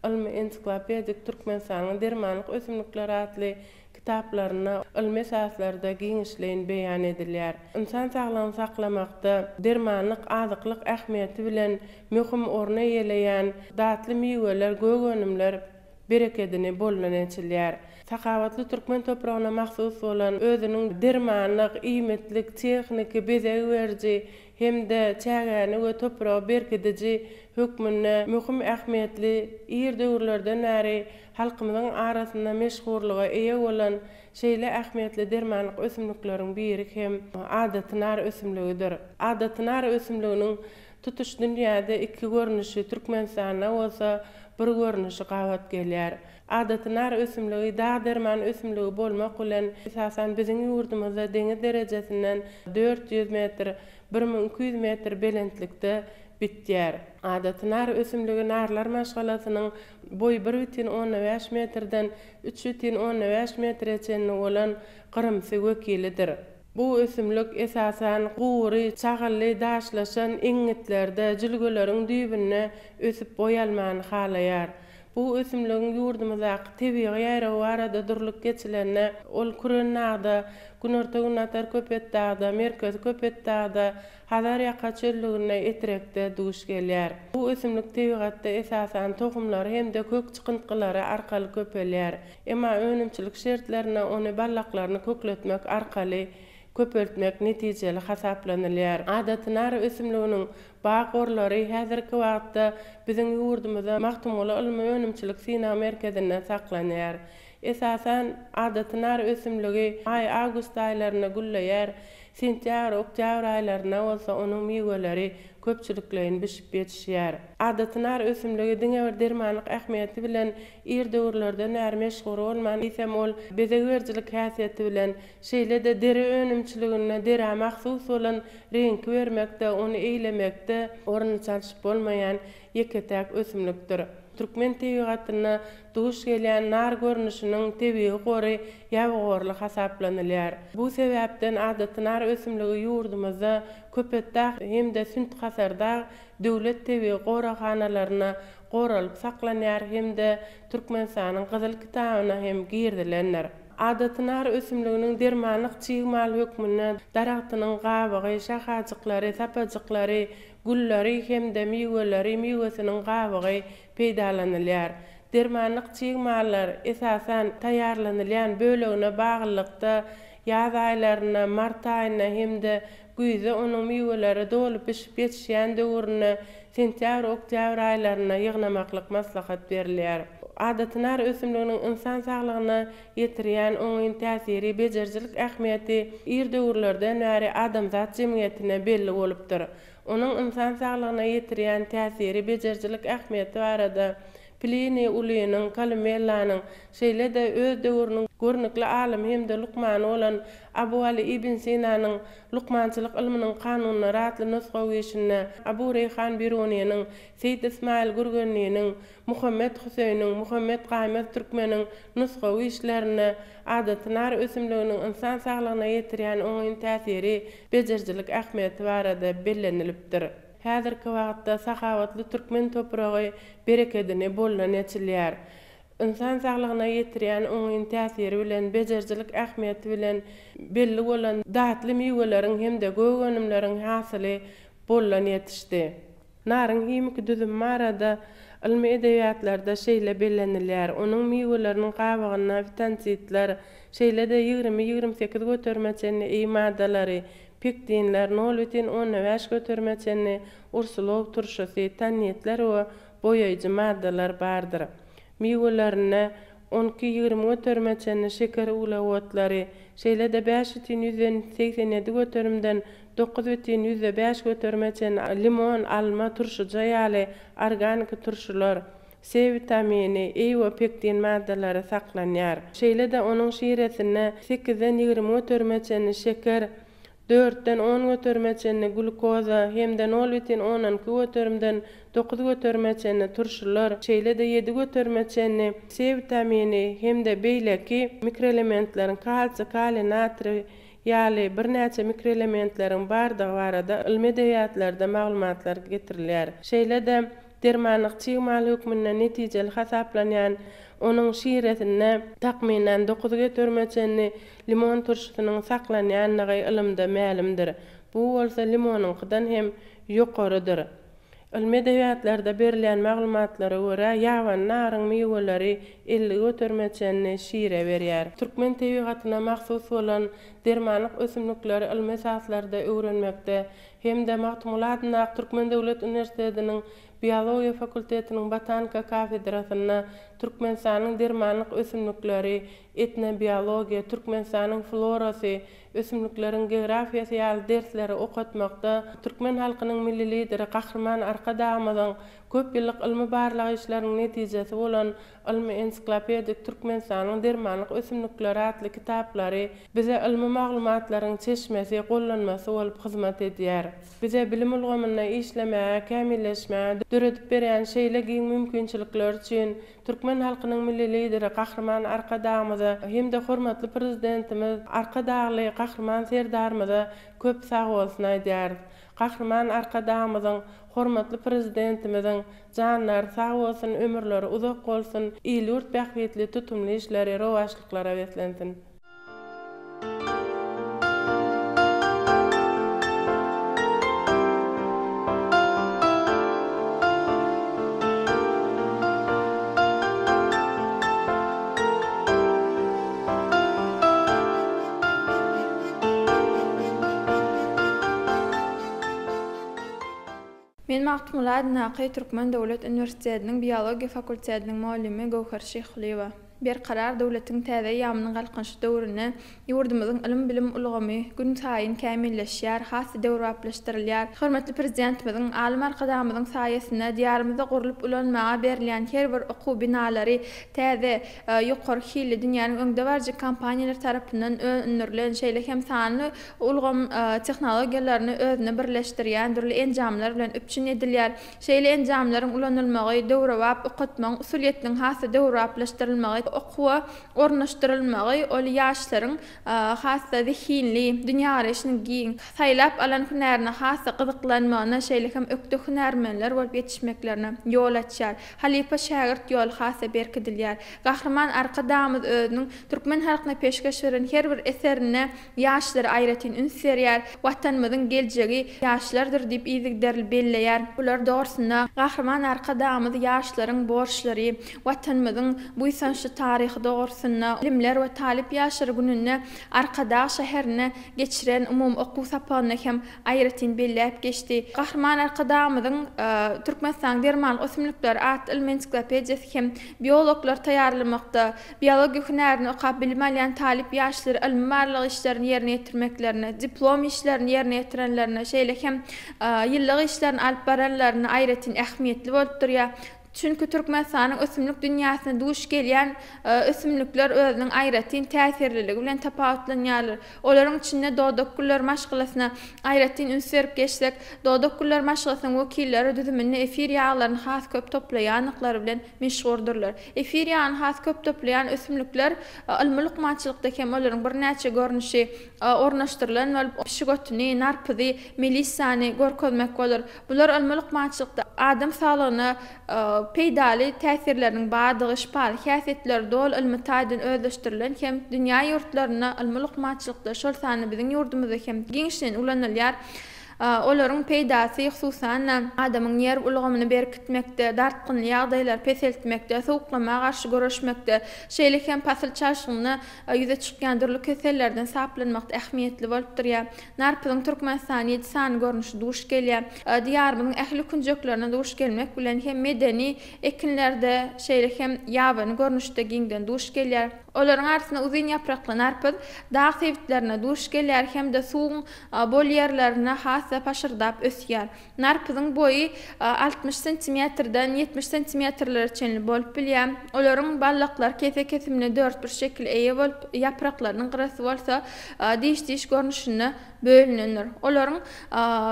ylmy-ensiklopedik Türkmenistanyň dermanlyk ösümlikleri atly kitaplarynda ylmy esaslarda giňişleýin beýan edilýär. Ynsan saglygyny saklamakda dermanlyk, azyklyk ähmiýeti bilen möhüm orny eýeleýän datly miweler, gök önümler berekedini boldan eçilýär. Sahawatly türkmen topragyna mahsus bolan özüniň dermanlyk, iýmitlik, tehniki, bezeg beriji hem-de çägäni we topragy berkidiji hökmünde möhüm ähmiýetli ir döwürlerden bäri halkymyzyň arasynda meşhurlyga eýe bolan şeýle ähmiýetli dermanlyk ösümlikleriň biri hem adaty nar ösümligidir. Adaty nar ösümliginiň tutuş dünýäde iki görnüşi, Türkmenistanda bolsa bir görnüşi gabat gelýär. Adaty nar ösümligi dag derman ösümligi bolmak bilen, esasan biziň ýurdumyzda deňiz derejesinden 400 metr, 1200 metr belentlikde bitýär. Adaty nar ösümligi narlar maşgalasynyň boýy bir bütin onda bäş metrden üç bütin onda bäş metre çenli bolan gyrymsy wekilidir. Bu ösümlik, esasan, gury, çagylly, daşlaşan eňňitlerde, jülgeleriň düýbünde ösüp boý almany halaýar. Bu ösümligiň ýurdumyzdaky tebigy ýaýrawy barada durlup geçilende, ol Kürendagda, Günorta-Günbatar Köpetdagda, Merkezi Köpetdagda, Hazar ýaka çöllüginde, Etrekde duş gelýär. Bu ösümlik tebigatda esasan tohumlary hem-de kök çykyntgylary arkaly köpelýär. Emma önümçilik şertlerinde ony ballaklaryny kökletmek arkaly köpeltmek netijeli hasaplanylýar. Adaty nar ösümliginiň Bag gorlary häzirki wagtda biziň ýurdumyzda Magtymguly ylmy-önümçilik synag merkezinde saklanýar. Esasan, adaty nar ösümligi maý-awgust aýlarynda gülleýär, sentýabr, oktýabr aýlarynda bolsa onuň miweleri köpçülikleýin bişip ýetişýär. Adaty nar ösümligi diňe bir dermanlyk ähmiýeti bilen ir döwürlerden bäri meşhur bolman, eýsem ol bezeg berijilik häsiýeti bilen, şeýle-de deri önümçiliginde derä mahsus bolan reňki bermekde, ony eýlemekde ornuny çalşyp bolmaýan ýeke-täk ösümlikdir. Türkmen tebigatynda duş gelýän nar görnüşiniň tebigy gory ýabygorly hasaplanylýar. Bu sebäpden adaty nar ösümligi ýurdumyzda Köpetdag hem-de Sünt-Hasardag döwlet tebigy goraghanalarynda goralyp saklanýar hem-de Türkmenistanyň Gyzyl kitabyna hem girizilendir. Adaty nar ösümliginiň dermanlyk çig mal hökmünde daragtynyň gabygy, şahajyklary, sapajyklary, gülleri hem-de miweleri, miwesiniň gabygy peýdalanylýar. Dermanlyk çig mallar, esasan, taýýarlanylýan bölegine baglylykda ýaz aýlarynda, mart aýynda hem-de güýzde onuň miweleri doly bişip ýetişýän döwründe, sentýabr-oktýabr aýlarynda ýygnamaklyk maslahat berilýär. Adaty nar ösümliginiň ynsan saglygyna ýetirýän oňyn täsiri, bejerijilik ähmiýeti ir döwürlerden bäri adamzat jemgyýetine belli bolupdyr. Onuň ynsan saglygyna ýetirýän täsiri, bejerijilik ähmiýeti barada Pliniý Ulynyň, Kolumellanyň, şeýle-de öz döwrüniň görnükli alymy hem-de lukmany bolan Abu Aly ibn Sinanyň Lukmançylyk ylmynyň kanunlary atly nusgawy işinde, Abu Reýhan Birunynyň, Seýit Ysmaýyl Gürgenliniň, Muhammet Hüseýniň, Muhammet Gaýmaz Türkmeniň nusgawy işlerinde adaty nar ösümliginiň ynsan saglygyna ýetirýän oňyn täsiri, bejerijilik ähmiýeti barada bellenilipdir. Häzirki wagtda sahawatly türkmen topragy berekedini boldan eçilýär. Ynsan saglygyna ýetirýän oňyn täsiri bilen, bejerijilik ähmiýeti bilen belli bolan datly miweleriň hem-de gök önümleriň hasyly boldan ýetişdi. Naryň himiki düzümi barada ylmy edebiýatlarda şeýle bellenilýär, onuň miweleriniň gabygynda fitonsidler, şeýle-de 20-28 göterime çenli eý maddalary, Pektinler, nol bütin onda bäş göterime çenli ursulow turşusy, tannitler we boýaýjy maddalar bardyr. Miwelerinde on iki-ýigrimi göterime çenli şeker uglewodlary, şeýle-de bäş bütin ýüzden 87 göterimden dokuz bütin ýüzde bäş göterime çenli limon, alma, turşuja ýaly organiki turşular, C witamini, E we pektin maddalary saklanýar. Şeýle-de onuň şiresinde sekizden 20 göterime çenli şeker, dörtden on göterime çenli glýukoza hem-de nol bütin ondan iki göterimden dokuz göterime çenli turşular, şeýle-de ýedi göterime çenli C witamini hem-de beýleki mikroelementleriň kalsiý, kaliý, natriý ýaly birnäçe mikroelementleriň bardygy barada ylmy edebiýatlarda maglumatlar getirilýär. Şeýle-de Dermanlyk çig mal hökmünde netijeli hasaplanýan onuň şiresinde takmynan dokuz göterime çenli limon turşusynyň saklanýandygy ylymda mälimdir. Bu bolsa limonyňkydan hem ýokarydyr. Ylmy edebiýatlarda berilýän maglumatlara görä, ýabany naryň miweleri 50 göterime çenli şire berýär. Türkmen tebigatyna mahsus bolan dermanlyk ösümlikleri ylmy esaslarda öwrenmekde hem-de Magtymguly adyndaky Türkmen döwlet uniwersitetiniň Biologiýa fakultetiniň botanika kafedrasynda Türkmenistanyň dermanlyk ösümlikleri, etnobiologiýa, Türkmenistanyň florasy, ösümlikleriň geografiýasy ýaly dersleri okatmakda türkmen halkynyň Milli Lideri Gahryman Arkadagymyzyň köp ýyllyk ylmy-barlag işleriniň netijesi bolan ylmy-ensiklopedik Türkmenistanyň dermanlyk ösümlikleri atly kitaplary bize ylmy maglumatlaryň çeşmesi, gollanmasy bolup hyzmat edýär. Bize bilim ulgamynda işlemäge, kämilleşmäge döredip berýän şeýle giň mümkinçilikler üçin türkmen halkynyň Milli Lideri Gahryman Arkadagymyza hem-de hormatly Prezidentimiz Arkadagly Gahryman Serdarymyza köp sagbolsun aýdýarys. Gahryman Arkadagymyzyň, hormatly Prezidentimiziň janlary sag bolsun, ömürleri uzak bolsun, il-ýurt bähbitli tutumly işleri rowaçlyklara beslensin! Men Magtymguly adyndaky Türkmen döwlet uniwersitetiniň biologiýa fakultetiniň mugallymy Göwher Şyhlyýewa. Berkarar döwletiň täze eýýamynyň Galkynyşy döwründe ýurdumyzyň ylym-bilim ulgamy günsaýyn kämilleşýär, has-da döwrebaplaşdyrylýar. Hormatly Prezidentimiziň, alym Arkadagymyzyň saýasynda Diýarymyzda gurlup ulanmaga berilýän her bir okuw binalary täze, ýokary hilli, dünýäniň öňdebaryjy kompaniýalary tarapyndan öndürilen, şeýle hem sanly ulgam tehnologiýalaryny özüne birleşdirýän dürli enjamlar bilen üpjün edilýär. Şeýle enjamlaryň ulanylmagy döwrebap okatmagyň usulyýetiniň has-da döwrebaplaşdyrylmagy. Okuwa ornaşdyrylmagy ol ýaşlaryň has-da zehinli, dünýägaraýşynyň giň, saýlap alan hünärine has-da gyzyklanmagyna, şeýle hem ökde hünärmenler bolup ýetişmeklerine ýol açýar. Halypa-şägirt ýoly has-da berkidilýär. Gahryman Arkadagymyz özüniň türkmen halkyna peşgeş beren her bir eserinde ýaşlara aýratyn üns berýär, Watanymyzyň geljegi ýaşlardyr diýip yzygiderli belleýär. Bular dogrusynda Gahryman Arkadagymyz ýaşlaryň borçlary, Watanymyzyň buýsançly taryhy dogrusynda Bilimler we talyp ýaşlar gününde Arkadag şäherinde geçiren umumy okuw sapagynda hem aýratyn belläp geçdi. Gahryman Arkadagymyzyň Türkmenistanyň dermanlyk ösümlikleri atly ylmy ensiklopediýasy hem biologlar taýýarlamakda, biologiýa hünärini okap bilim alýan talyp ýaşlary ylmy-barlag işlerini ýerine ýetirmeklerine, diplom işlerini ýerine ýetirenlerine, şeýle hem ýyllyk işlerini alyp baranlaryna aýratyn ähmiýetli bolup durýar. Çünki Türkmenistanyň ösümlik dünýäsinde duş gelýän ösümlikler özüniň aýratyn täsirliligi bilen tapawutlanýarlar. Olaryň içinde dodak güller maşgalasyna aýratyn üns berip geçsek, dodak güller maşgalasynyň wekilleri düzüminde efir ýaglaryny has köp toplaýandyklary bilen meşhurdyrlar. Efir ýagyny has köp toplaýan ösümlikler ylmy lukmançylykda hem olaryň birnäçe görnüşi ornaşdyrylan bolup, pişik otuny, narpyzy, melissany görkezmek bolar. Bular ylmy lukmançylykda adam saglygyna peýdaly täsirleriniň bardygy, şypaly häsiýetleri doly ylmy taýdan özleşdirilen hem dünýä ýurtlarynda ylmy lukmançylykda, şol sanda biziň ýurdumyzda hem giňişleýin ulanylýar. Olaryň peýdasy, hususan-da, adamyň nerw ulgamyny berkitmekde, dartgynly ýagdaýlary peseltmekde, sowuklama garşy göreşmekde, şeýle hem pasyl çalşygynda ýüze çykýan dürli kesellerden saplanmakda ähmiýetli bolup durýar. Narpyzyň Türkmenistanda ýedi sany görnüşi duş gelýär. Diýarymyzyň ähli künjeklerinde duş gelmek bilen hem medeni ekinlerde, şeýle hem ýabany görnüşde giňden duş gelýär. Olaryň arasynda uzyn ýaprakly narpyz dag sebitlerinde duş gelýär hem-de suwuň bol ýerlerinde has-da paşyrdap ösýär. Narpyzyň boýy 60 santimetrden 70 santimetrlere çenli bolup bilýär. Olaryň baldaklary kese kesimli dörtburç şekile eýe bolup, ýapraklarynyň gyrasy bolsa diş-diş görnüşinde bölünendir. Olaryň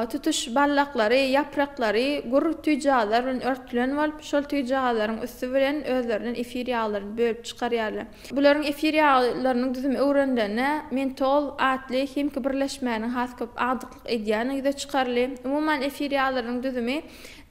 tutuş baldaklary, ýapraklary gür tüýjagazlar bilen örtülen bolup, şol tüýjagazlaryň üsti bilen özlerinden efir ýaglaryny bölüp çykarýarlar. Bularyň efir ýaglarynyň düzümi öwrenilende, mentol atly himiki birleşmäniň has köp agdyklyk edýändigi ýüze çykaryldy. Umuman, efir ýaglarynyň düzümi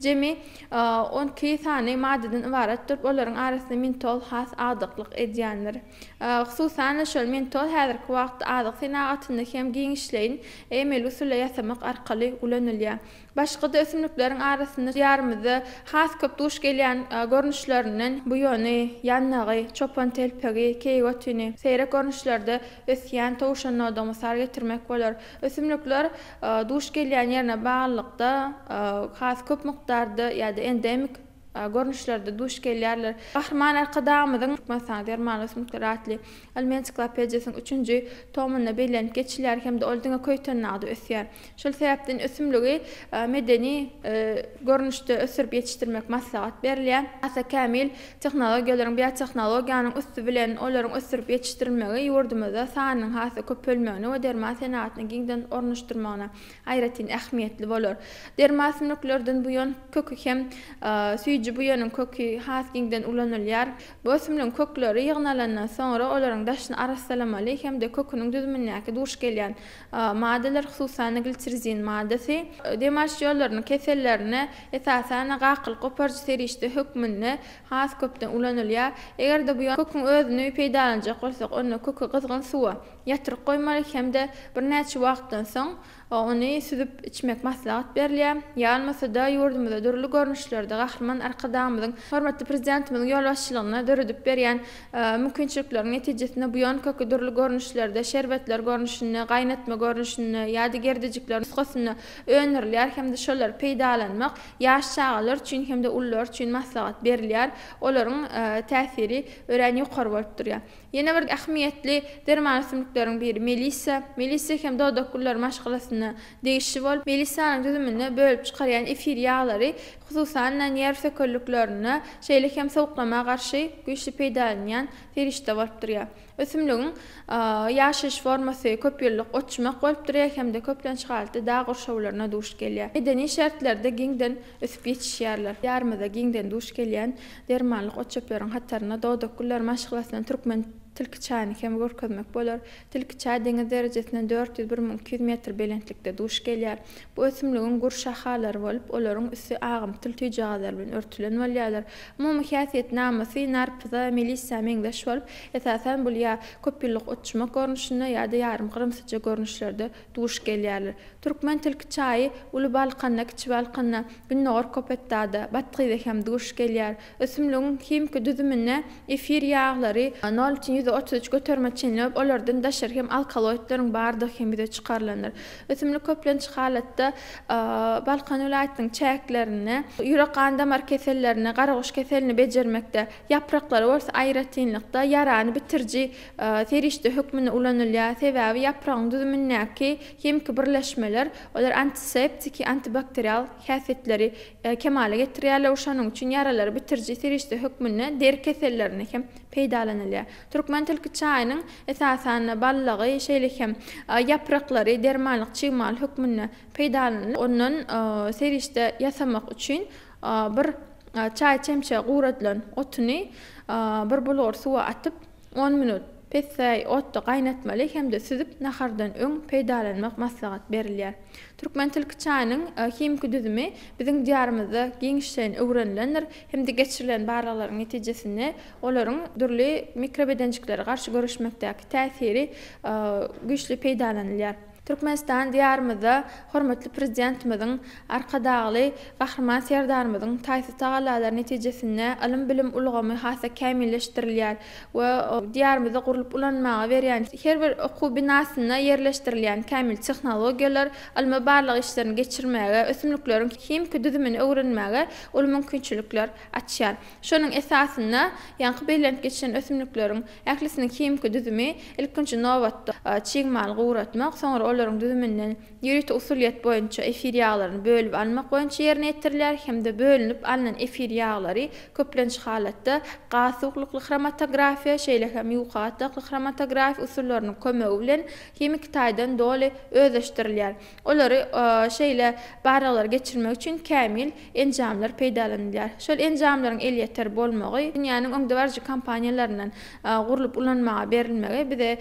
jemi 12 sany maddadan ybarat bolup, olaryň arasynda mentol has agdyklyk edýändir. Hususan-da, şol mentol häzirki wagtda azyk senagatynda hem giňişleýin emeli usulda ýasamak arkaly ulanylýar. Başga-da ösümlikleriň arasynda Diýarymyzda has köp duş gelýän görnüşlerinden buýany, ýandagy, çopantelpegi, keýik otyny, seýrek görnüşlerde ösýän towşannoda mysal getirmek bolar. Ösümlikler duş gelýän ýerine baglylykda has köp mukdarda ýa-da endemik görnüşlerde duş gelýärler. Gahryman Arkadagymyzyň Türkmenistanyň derman ösümlikleri atly ylmy ensiklopediýasynyň üçünji tomunda bellenip geçilýär hem-de ol diňe Köýtendagda ösýär. Şol sebäpden ösümligi medeni görnüşde ösdürip ýetişdirmek maslahat berilýär. Has-da kämil tehnologiýalaryň, biotehnologiýanyň üsti bilen olaryň ösdürip ýetişdirilmegi ýurdumyzda sanynyň has-da köpelmegine we derman senagatyna giňden ornaşdyrmagyna aýratyn ähmiýetli bolar. Derman ösümliklerden buýan köki hem süýji buýanyň köki has giňden ulanylýar. Bu ösümligiň kökleri ýygnalandan soňra olaryň daşyny arassalamaly hem-de köküniň düzümindäki duş gelýän maddalar, hususan-da glitrizin maddasy, dem alyş ýollarynyň kesellerine, esasan-da gakylyk goparyjy serişde hökmünde has köpden ulanylýar. Eger-de bu köküň özüni peýdalanjak bolsak, onda köki gyzgyn suwa ýatyryp goýmaly hem-de birnäçe wagtdan soň ony süzüp içmek maslahat berilýär. Ýa bolmasa-da, ýurdumyzda dürli görnüşlerde Gahryman Arkadagymyzyň, hormatly Prezidentimiziň ýolbaşçylygynda döredip berýän mümkinçilikleriň netijesinde buýan köki dürli görnüşlerde, şerbetler görnüşinde, gaýnatma görnüşinde ýa-da gerdejikler nusgasynda öndürilýär hem-de şolary peýdalanmak ýaş çagalar üçin hem-de ulular üçin maslahat berilýär. Olaryň täsiri örän ýokary bolup durýar. Ýene bir ähmiýetli derman ösümlikleriniň. ösümlikleriň biri melissa. Melissa hem dodak gülleri maşgalasyna degişli bolup, melissanyň düzüminde bölüp çykarýan efir ýaglary, hususan-da, nerw sökelliklerinde, şeýle hem sowuklama garşy güýçli peýdalanýan serişde bolup durýar. Ösümligiň ýaşaýyş formasy köp ýyllyk otjumak bolup durýar hem-de köplenç halatda dag gurşawlaryna duş gelýär. Medeni şertlerde giňden ösüp ýetişýärler. Diýarymyzda giňden duş gelýän dermanlyk otçöpleriň hatarynda dodakgüller maşgalasyndan türkmen tilki çaýyny hem görkezmek bolar. Tilki çaý deňiz derejesinden 400, 1200 metr belentlikde duş gelýär. Bu ösümligiň gür şahalary bolup, olaryň üsti agymtyl tüýjagazlar bilen örtülen bolýarlar. Umumy häsiýetnamasy narpyza, melissa meňzeş bolup, esasan bul ýa köpýyllyk otjumak görnüşinde ýa-da ýarym gyrymsyja görnüşlerde duş gelýärler. Türkmen tilki çaýy Uly Balkanda, Kiçi Balkanda, Gündogar Kopetdagda, Bathyzda hem duş gelýär. Ösümligiň himiki düzüminde efir ýaglary nol bütin 133 göterime çenli bolup, olardan daşary hem alkaloidleriň bardygy hem ýüze çykarylandyr. Ösümlik köplenç halatda Balkan welaýatynyň çäklerinde ýürek-gan damar kesellerini, garaguş keselini bejermekde, ýapraklary bolsa aýratynlykda ýarany bitiriji serişde hökmünde ulanylýar. Sebäbi ýapragyň düzümindäki himiki birleşmeler olar antiseptiki, antibakterial häsiýetleri kemala getirýärler we şonuň üçin ýaralary bitiriji serişde hökmünde deri kesellerinde hem peýdalanylýar. Türkmen tilki çaýynyň esasan ballagy, şeýle hem ýapraklary dermanlyk çig mal hökmünde peýdalanylyp, ondan serişde ýasamak üçin bir çaý çemçe guradylan otuny bir bulgur suwa atyp, on minut pessaý otda gaýnatmaly hem-de süzüp nahardan öň peýdalanmak maslahat berilýär. Türkmen tilki çaýynyň himiki düzümi biziň Diýarymyzda giňişleýin öwrenilendir hem-de geçirilen barlaglaryň netijesinde olaryň dürli mikrobedenjiklere garşy göreşmekdäki täsiri güýçli peýdalanylýar. Türkmenistan Diýarymyzda hormatly Prezidentimiziň, Arkadagly Gahryman Serdarymyzyň taýsyz tagallalary netijesinde ylym-bilim ulgamy has-da kämilleşdirilýär we Diýarymyzda gurlup ulanmaga berýän her bir okuw binasynda ýerleşdirilýän kämil tehnologiýalar ylmy-barlag işlerini geçirmäge, ösümlikleriň himiki düzümini öwrenmäge uly mümkinçilikler açýar. Şonuň esasynda ýaňky bellenip geçilen ösümlikleriň ählisiniň himiki düzümi, ilkinji nobatda, çig maly guratmak, soňra olaryň düzüminden ýörite usulyýet boýunça efir ýaglaryny bölüp almak boýunça ýerine ýetirilýär hem-de bölünip alnan efir ýaglary köplenç halatda gaz suwuklykly hromatografiýa, şeýle hem ýuka gatlakly hromatografiýa usullarynyň kömegi bilen himiki taýdan doly özleşdirilýär. Olary şeýle barlaglary geçirmek üçin kämil enjamlar peýdalanylýar. Şol enjamlaryň elýeter bolmagy, dünýäniň öňdebaryjy kompaniýalaryndan gurlup ulanmaga berilmegi bize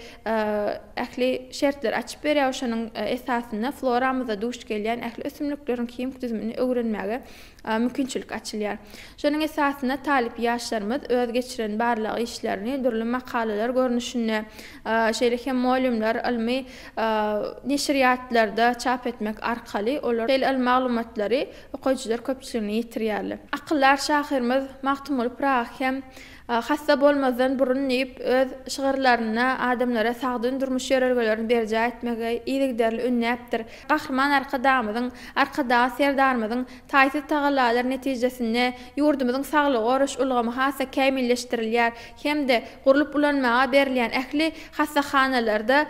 ähli şertleri açyp berýär we şonuň esasynda floramyzda duş gelýän ähli ösümlikleriň himiki düzümini öwrenmäge mümkinçilik açylýar. Şonuň esasynda talyp ýaşlarymyz öz geçiren barlag işlerini dürli makalalar görnüşinde, şeýle hem mugallymlar ylmy neşirýatlarda çap etmek arkaly olar şeýle ylmy maglumatlary okaýjylar köpçüligine ýetirýärler. Akyldar şahyrymyz Magtymguly Pyragy hem Hassa bolmazdan burun diýip, öz şygyrlarynda adamlara sagdyn durmuş ýörelgelerini berjaý etmegi yzygiderli ündäpdir. Gahryman Arkadagymyzyň, Arkadagly Serdarymyzyň taýsyz tagallalary netijesinde ýurdumyzyň saglygy goraýyş ulgamy has-da kämilleşdirilýär hem-de gurlup ulanmaga berilýän ähli hassahanalarda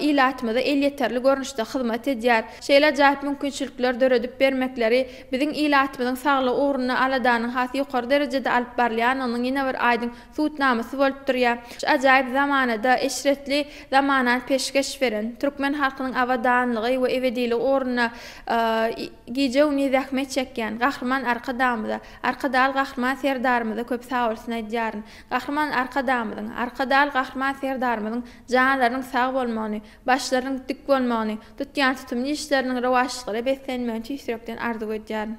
ilatymyza elýeterli görnüşde hyzmat edýär. Şeýle ajaýyp mümkinçilikleri döredip bermekleri biziň ilatymyzyň saglygy ugrunda aladanyň has ýokary derejede alyp barylýandygynyň ýene bir aýdyň subutnamasy bolup durýar. Şu ajaýyp zamanada eşretli zamanany peşgeş beren, türkmen halkynyň abadanlygy we ebediligi ugrunda gije-gündiz zähmet çekýän Gahryman Arkadagymyza, Arkadagly Gahryman Serdarymyza köp sagbolsun aýdýaryn. Gahryman Arkadagymyzyň, Arkadagly Gahryman Serdarymyzyň janlarynyň sag bolmagyny, başlarynyň dik bolmagyny, tutýan tutumly işleriniň rowaçlyklara beslenmegini tüýs ýürekden arzuw edýärin.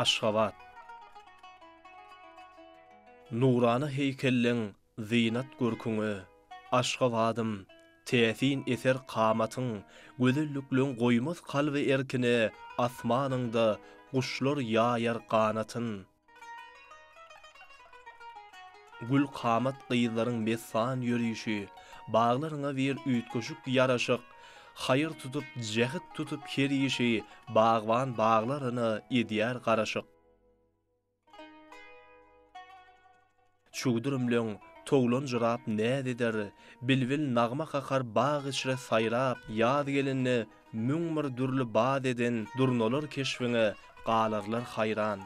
Aşgabat. Nurana heýkelleň zynat görküňe, Aşgabadym, täsin eser kamatyň, Gözellikleň goýmaz kalby erkine, Asmanyňda guşlar ýaýar ganatyn. Gül kamat gyzlaryň messan ýörişi, Baglaryňa bir üýtgeşik ýaraşyk, Haýyr tutup, jähit tutup her işi, Bagban baglaryna edýär garaşyk. Çüwdürimleň towlanjyrap näz eder, Bilbil nagma kakar bag içre saýrap, Ýaz gelende 1001 dürli baz eden Durnalar keşbiňe galarlar haýran.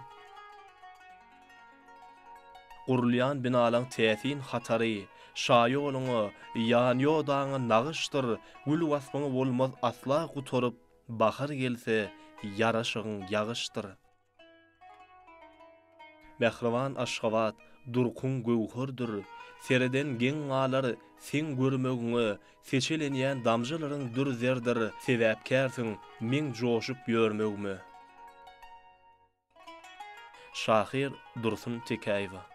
Gurulýan binalaň täsin hatary, Şaýoluňa, ýanýodaňa nagyşdyr, Gül waspyňy bolmaz asla gutaryp, Bahar gelse, ýaraşygyň ýagyşdyr. Mähriban Aşgabat, durkuň göwherdir, Sereden geň galar seň görmegiňe, Seçelenýän damjalaryň dür-zerdir, Sebäpkärsiň meň joşup ýörmegime. Şahyr Dursun Tekäýewa.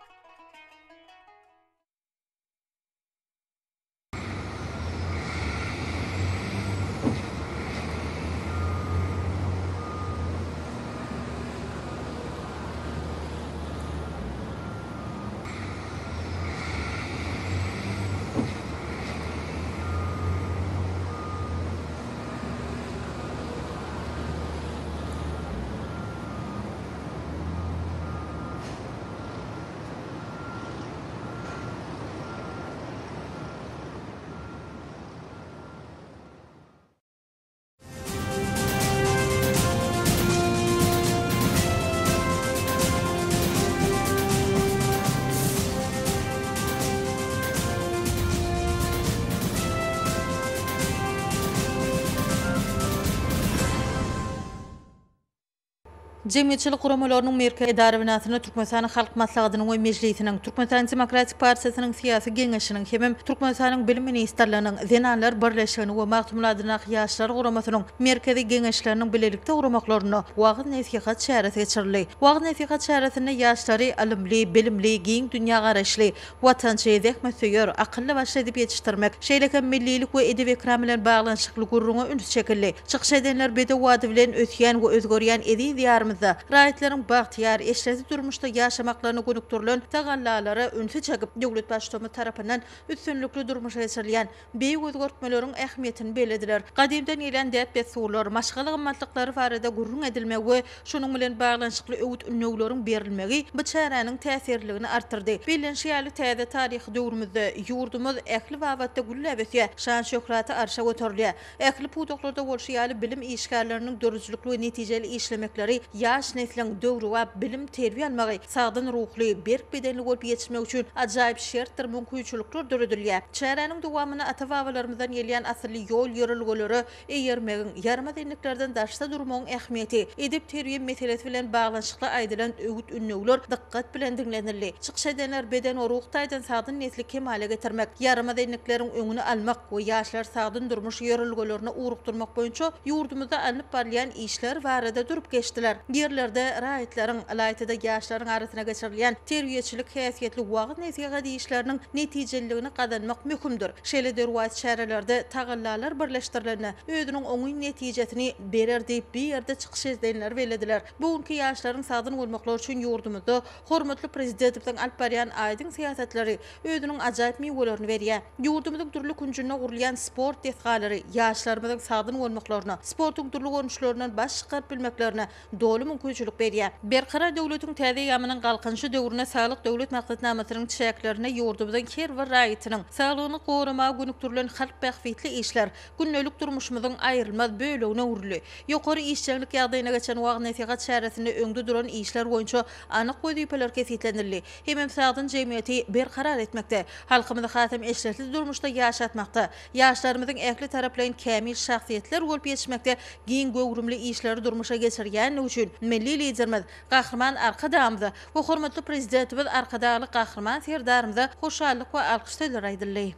Jemgyýetçilik guramalarynyň merkezi edara binasynda Türkmenistanyň Halk Maslahatynyň we Mejlisiniň, Türkmenistanyň Demokratik partiýasynyň Syýasy Geňeşiniň hemem Türkmenistanyň Bilim ministrliginiň, Zenanlar birleşiginiň we Magtymguly adyndaky Ýaşlar guramasynyň Merkezi Geňeşleriniň bilelikde guramaklarynda wagyz-nesihat çäresi geçirildi. Wagyz-nesihat çäresinde ýaşlary ylymly, bilimli, giň dünýägaraýyşly, Watançy, zähmetsöýer, akylly-başly edip ýetişdirmek, şeýle hem millilik we edep-ekram bilen baglanyşykly gürrüňe üns çekildi. Çykyş edenler bedew ady bilen ösýän we özgerýän eziz Diýarymyzda raýatlaryň bagtyýar, eşretli durmuşda ýaşamaklaryna gönükdirilen tagallalara ünsi çekip, döwlet Baştutanymyz tarapyndan üstünlikli durmuşa geçirilýän beýik özgertmeleriň ähmiýetini bellediler. Gadymdan gelýän däp-dessurlar, maşgala gymmatlyklary barada gürrüň edilmegi we şunuň bilen baglanyşykly öwüt-ündewleriň berilmegi bu çäräniň täsirliligini artdyrdy. Bellenişi ýaly, täze taryhy döwrümizde ýurdumyz ähli babatda gülläp ösýär, şan-şöhraty arşa göterilýär. Ähli pudaklarda bolşy ýaly, bilim işgärleriniň döredijilikli we netijeli işlemekleri ýaş nesliň döwrebap bilim-terbiýe almagy, sagdyn ruhly, berk bedenli bolup ýetişmegi üçin ajaýyp şertdir mümkinçilikler döredilýär. Çäräniň dowamynda ata-babalarymyzdan gelýän asylly ýol-ýörelgelere eýermegiň, ýaramaz endiklerden daşda durmagyň ähmiýeti, edep-terbiýe meselesi bilen baglanyşykly aýdylan öwüt-ündewler dykgat bilen diňlenildi. Çykyş edenler beden we ruh taýdan sagdyn nesli kemala getirmek, ýaramaz endikleriň öňüni almak we ýaşlary sagdyn durmuş ýörelgelerine ugrukdyrmak boýunça ýurdumyzda alnyp barylýan işler barada durup geçdiler. Ýerlerde raýatlaryň, ylaýta-da ýaşlaryň arasynda geçirilýän terbiýeçilik häsiýetli wagyz-nesihat işleriniň netijeliligini gazanmak möhümdir. Şeýle derwaýys çärelerde tagallalar birleşdirilende, özüniň oňyn netijesini berer diýip, bu ýerde çykyş edenler bellediler. Bu günki ýaşlaryň sagdyn bolmaklary üçin ýurdumyzda hormatly Prezidentimiziň alyp barýan aýdyň syýasatlary özüniň ajaýyp miwelerini berýär. Ýurdumyzyň dürli künjünde gurulýan sport desgalary ýaşlarymyzyň sagdyn bolmaklaryna, sportuň dürli görnüşlerinden baş çykaryp bilmeklerine doly mümkinçilik berýär. Berkarar döwletiň täze eýýamynyň Galkynyşy döwründe Saglyk Döwlet maksatnamasynyň çäklerinde ýurdumyzyň her bir raýatynyň saglygyny goramaga gönükdirilen halk bähbitli işler gündelik durmuşymyzyň aýrylmaz bölegine öwrüldi. Ýokary işjeňlik ýagdaýyna geçen wagyz-nesihat çäresinde öňde duran işler boýunça anyk wezipeler kesgitlenildi. Hemem sagdyn jemgyýeti berkarar etmekde, halkymyzy hasam eşretli durmuşda ýaşatmakda, ýaşlarymyzyň ähli taraplaýyn kämil şahsyýetler bolup ýetişmekde giň göwrümli işleri durmuşa geçirýändigi üçin Milli Liderimiz Gahryman Arkadagymyza we hormatly Prezidentimiz Arkadagly Gahryman Serdarymyza hoşallyk we alkyş sözleri aýdyldy.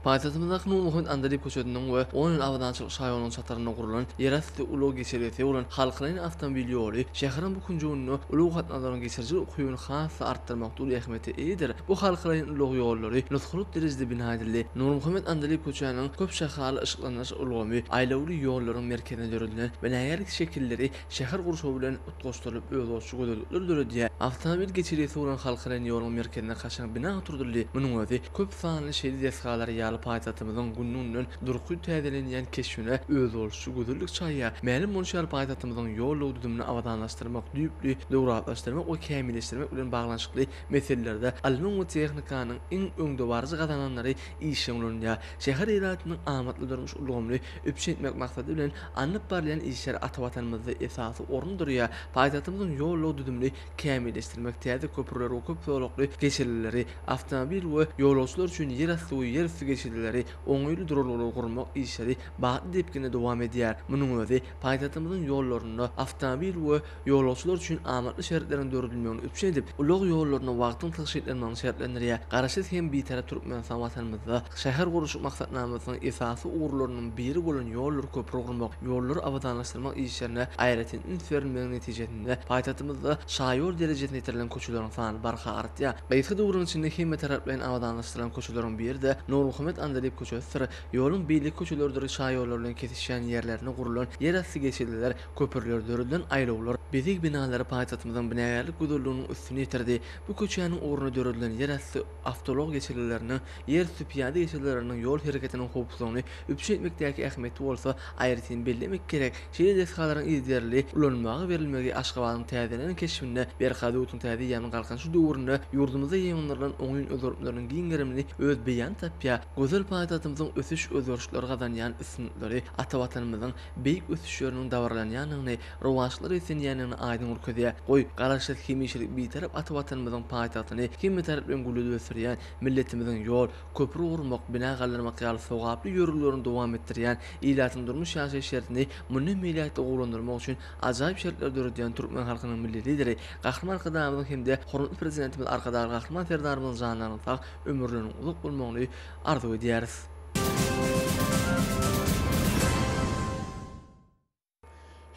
Paýtagtymyzdaky Nurmuhammet Andalyp köçesiniň we On ýyl abadançylyk şaýolunyň çatrynda gurlan ýerasty ulag geçelgesi bolan halkalaýyn awtomobil ýoly şäheriň bu künjeginde ulag gatnawlarynyň geçirijilik ukybyny has-da artdyrmakda uly ähmiýete eýedir. Bu halkalaýyn ulag ýollary nusgalyk derejede bina edildi. Nurmuhammet Andalyp köçäniň köp şahaly yşyklandyryş ulgamy, aýlawly ýollaryň merkezinde döredilen binagärlik şekilleri şäher gurşawy bilen utgaşdyrylyp özboluşly gözellikler döredýär. Awtomobil geçelgesi bolan halkalaýyn ýoluň merkezinde kaşaň bina oturdyldy. Munuň özi köp sanly şeýle desgalar ýaly paýtagtymyzyň günden-günden durky täzelenýän keşbine özboluşly gözellik çaýýar. Mälim bolşy ýaly paýtagtymyzyň ýol-ulag düzümini abadanlaşdyrmak, düýpli döwrebaplaşdyrmak we kämilleşdirmek bilen baglanyşykly meselelerde ylmyň we tehnikanyň iň öňdebaryjy gazananlary işjeň ulanylýar. Şäher ilatynyň amatly durmuş ulgamyny üpjün etmek maksady bilen alnyp barylýan işler ata Watanymyzda esasy orun durýar. Paýtagtymyzyň ýol-ulag düzümini kämilleşdirmek, täze köprüleri we köp zolakly geçelgeleri, awtomobil we ýolagçylar üçin ýerasty we ýerüsti geçelgeleri, oňaýly duralgalary gurmak işleri batly depginde dowam edýär. Munuň özi paýtagtymyzyň ýollarynda awtomobil we ýolagçylar üçin amatly şertleriň döredilmegini üpjün edip, ulag ýollarynda wagtyň tygşytlanmagyny şertlendirýär. Garaşsyz hem Bitarap Türkmenistan Watanymyzda şähergurluşyk maksatnamasynyň esasy ugurlarynyň biri bolan ýoldur köpri gurmak, ýollary abadanlaşdyrmak işlerine aýratyn üns berilmeginiň netijesinde paýtagtymyzda şaýol derejesine ýetirilen köçeleriň sany barha artýar. Gysga döwrüň içinde hemmetaraplaýyn abadanlaşdyrylan köçeleriň biri-de Nurmuhammet Andalyp köçesidir. Ýoluň beýleki köçeleridir şaýollar bilen kesişýän ýerlerinde gurlan ýerasty geçelgeler, köprüler, döredilen aýlawlar, bezeg binalary paýtagtymyzyň binagärlik gözelliginiň üstüni ýetirdi. Bu köçäniň ugrunda döredilen ýerasty awtoulag geçelgeleriniň, ýerüsti pyýada geçelgeleriniň ýol hereketiniň howpsuzlygyny üpjün etmekdäki ähmiýeti bolsa aýratyn bellemek gerek. Şeýle desgalaryň yzygiderli ulanylmaga berilmegi Aşgabadyň täzelenen keşbinde Berkarar döwletiň täze eýýamynyň Galkynyşy döwründe ýurdumyzda ýaýbaňlandyrylan oňyn özgertmeleriň giň gerimini öz beýanyny tapýar. Gözel paýtagtymyzyň ösüş-özgerişlikleri gazanýan üstünlikleri ata Watanymyzyň beýik ösüşleriniň dabaralanýandygyny, rowaçlyklara beslenýändigini aýdyň görkezýär. Goý, Garaşsyz, hemişelik Bitarap ata Watanymyzyň paýtagtyny hemmetaraplaýyn gülledip ösdürýän, milletimiziň ýol, köpri gurmak, bina galdyrmak ýaly sogaply ýörelgelerini dowam etdirýän, ilatyň durmuş-ýaşaýyş şertini mundan beýläk-de gowulandyrmak üçin ajaýyp şertleri döredýän türkmen halkynyň Milli Lideri Gahryman Arkadagymyzyň hem-de hormatly Prezidentimiz Arkadagly Gahryman Serdarymyzyň janlarynyň sag, ömürleriniň uzak bolmagyny arzuw edýäris.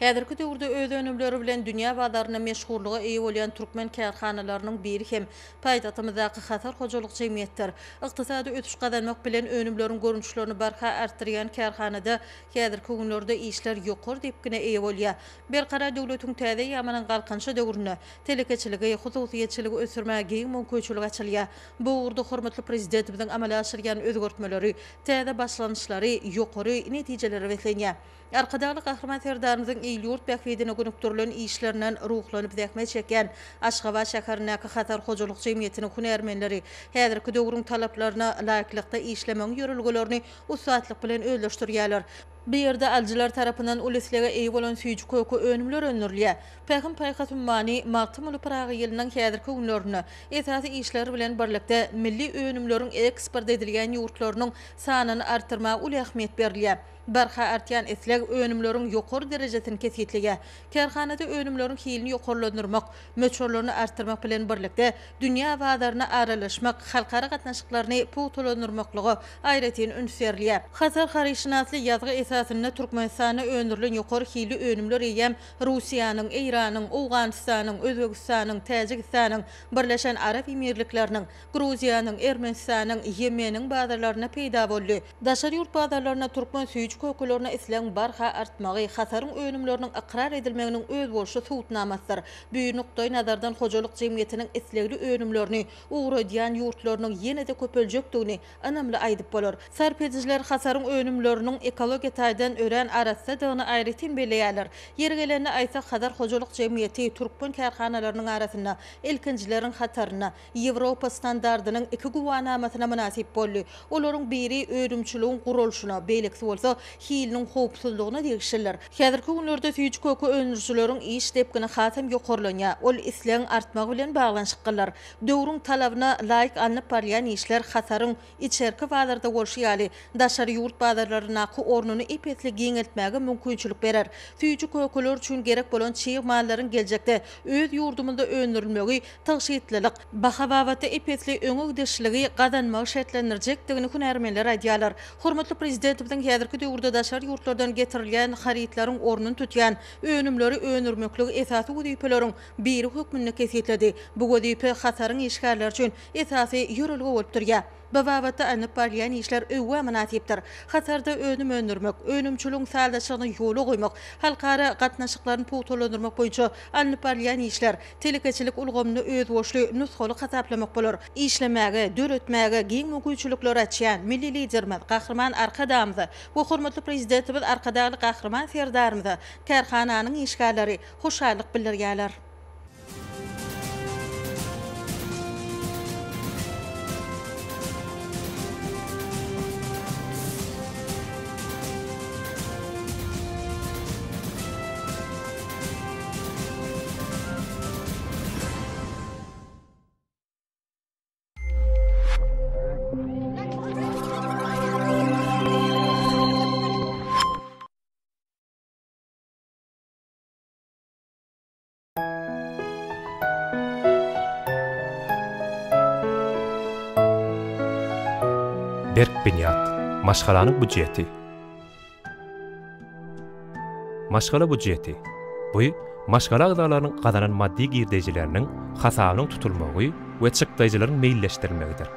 Häzirki döwürde öz önümleri bilen dünýä bazarynda meşhurlyga eýe bolýan türkmen kärhanalarynyň biri hem paýtagtymyzdaky Hasar hojalyk jemgyýetidir. Ykdysady ösüş gazanmak bilen önümleriň görnüşlerini barha artdyrýan kärhanada häzirki günlerde işler ýokary depgine eýe bolýar. Berkarar döwletiň täze eýýamynyň Galkynyşy döwründe telekeçiligi, hususyýetçiligi ösdürmäge giň mümkinçilik açylýar. Bu ugurda hormatly Prezidentimiziň amala aşyrýan özgertmeleri, täze başlangyçlary ýokary netijelere beslenýär. Arkadagly Gahryman Serdarymyzyň il-ýurt bähbidine gönükdirilen işlerinden ruhlanyp zähmet çekýän Aşgabat şäherindäki Hasar hojalyk jemgyýetiniň hünärmenleri häzirki döwrüň talaplaryna laýyklykda işlemegiň ýörelgelerini ussatlyk bilen özleşdirýärler. Bu ýerde alyjylar tarapyndan uly islege eýe bolan süýji-köke önümleri öndürilýär. Pähim-paýhas ummany Magtymguly Pyragy ýylynyň häzirki günlerinde esasy işler bilen birlikde milli önümleriň eksport edilýän ýurtlarynyň sanyny artdyrmaga uly ähmiýet berilýär. Barha artýan isleg önümleriň ýokary derejesini kesgitleýär. Kärhanada önümleriň hilini ýokarlandyrmak, möçberlerini artdyrmak bilen birlikde, dünýä bazaryna aralaşmak, halkara gatnaşyklaryny pugtalandyrmaklyga aýratyn üns berilýär. Hasar harytşynasly ýazgy esasynda Türkmenistanda öndürilen ýokary hilli önümler eýýäm Russiýanyň, Eýranyň, Owganystanyň, Özbegistanyň, Täjigistanyň, Birleşen Arap Emirlikleriniň, Gruziýanyň, Ermenistanyň, Ýemeniň bazarlarynda peýda boldy. Daşary ýurt bazarlarynda türkmen süýji-kökelerine islegiň barha artmagy Hasaryň önümleriniň ykrar edilmeginiň özboluşly subutnamasydyr. Bu nukdaý nazardan hojalyk jemgyýetiniň islegli önümlerini ugradýan ýurtlarynyň ýene-de köpeljekdigini ynamly aýdyp bolar. Sarp edijiler Hasaryň önümleriniň ekologiýa taýdan örän arassadygyny aýratyn belleýärler. Ýeri gelende aýtsak, Hazar hojalyk jemgyýeti türkmen kärhanalarynyň arasynda ilkinjileriň hatarynda Ýewropa standardynyň iki güwänamasyna mynasyp boldy. Olaryň biri önümçiligiň guralyşyna, beýlekisi bolsa. hiliniň howpsuzlygyna degişlidir. Häzirki günlerde süýji-köke öndürijileriň iş depgini hasam ýokarlanýar. Ol islegiň artmagy bilen baglanyşyklydyr. Döwrüň talabyna laýyk alnyp barylýan işler Hasaryň içerki bazarda bolşy ýaly, daşary ýurt bazarlaryndaky ornuny ep-esli giňeltmäge mümkinçilik berer. Süýji-kökeler üçin gerek bolan çig mallaryň geljekde öz ýurdumyzda öndürilmegi tygşytlylyk, baha babatda ep-esli öňe gidişligi gazanmagy şertlendirjekdigini hünärmenler aýdýarlar. Hormatly Prezidentimiziň häzirki döwürde daşary ýurtlardan getirilýän harytlaryň ornuny tutýan önümleri öndürmekligi esasy wezipeleriň biri hökmünde kesgitledi. Bu wezipe Hasaryň işgärleri üçin esasy ýörelge bolup durýar. Bu babatda alnyp barylýan işler öwgä mynasypdyr. Hasarda önüm öndürmek, önümçiligiň sazlaşygyny ýola goýmak, halkara gatnaşyklaryny pugtalandyrmak boýunça alnyp barylýan işler telekeçilik ulgamynda özboluşly nusgalyk hasaplamak bolar. Işlemäge, döretmäge giň mümkinçilikleri açýan Milli Liderimiz Gahryman Arkadagymyza we hormatly Prezidentimiz Arkadagly Gahryman Serdarymyza kärhananyň işgärleri hoşallyk bildirýärler. Berk binýat, maşgalanyň býujeti. Maşgala býujeti, bu maşgala agzalarynyň gazanan maddy girdejileriniň hasabynyň tutulmagy we çykdaýjylaryň meýilleşdirilmegidir.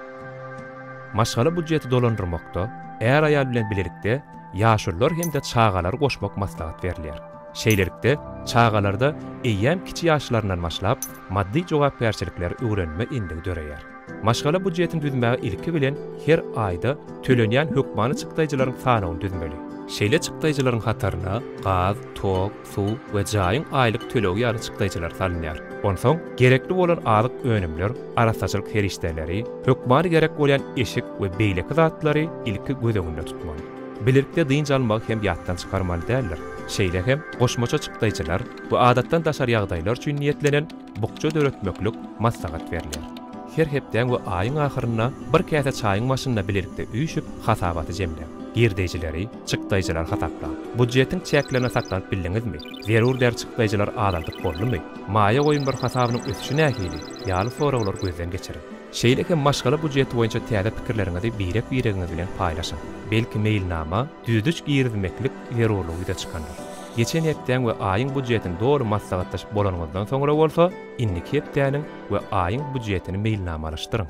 Maşgala býujeti dolandyrmakda är-aýal bilen bilelikde ýaşulular hem-de çagalary goşmak maslahat berilýär. Şeýlelikde, çagalarda eýýäm kiçi ýaşlaryndan başlap maddy jogapkärçilikleri öwrenme endigi döreýär. Maşgala býujetini düzmäge ilki bilen her aýda tölenýän hökmany çykdaýjylaryň sanawyny düzmeli. Şeýle çykdaýjylaryň hataryna gaz, tok, suw we jaýyň aýlyk tölegi ýaly çykdaýjylar salynýar. Onsoň gerekli bolan azyk önümler, arassaçylyk serişdeleri, hökmany gerek bolýan eşik we beýleki zatlary ilki göz öňünde tutmaly. Bilelikde dynç almagy hem ýatdan çykarmaly däldir. Şeýle hem goşmaça çykdaýjylar we adatdan daşary ýagdaýlar üçin niýetlenen bukja döretmeklik maslahat berilýär. Her hepdäň we aýyň ahyrynda bir käse çaýyň başynda bilelikde üýşüp hasabaty jemläň. Girdeýjileri, çykdaýjylary hasaplaň. Budjetiň çäklerinde saklanyp bildiňizmi? Zerur däl çykdaýjylary azaldyp boldumy? Maýa goýumlar hasabynyň ösüşi nähili? ýaly soraglary gözden geçiriň. Şeýle hem maşgala budjeti boýunça täze pikirleriňizi birek-biregiňiz bilen paýlaşyň. Belki meýilnama, düzediş girizmeklik zerurlygy ýüze çykandyr. Geçen hepdäň we aýyň budjetini doly maslahatlaşyp bolanyňyzdan soňra bolsa, indiki hepdäniň we aýyň budjetini meýilnamalaşdyryň.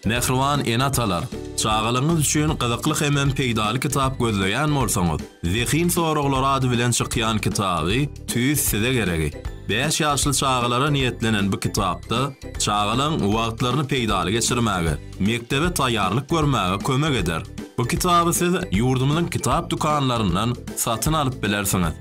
Mähriban ene-atalar! Çagalaryňyz üçin gyzykly hemem peýdaly kitap gözleýän bolsaňyz, Zehin soraglary ady bilen çykýan kitaby tüýs size geregi. Bäş ýaşly çagalara niýetlenen bu kitapda çagalaň wagtlaryny peýdaly geçirmäge, mekdebe taýýarlyk görmäge kömek eder. Bu kitaby siz ýurdumyzyň kitap dükanlaryndan satyn alyp bilersiňiz.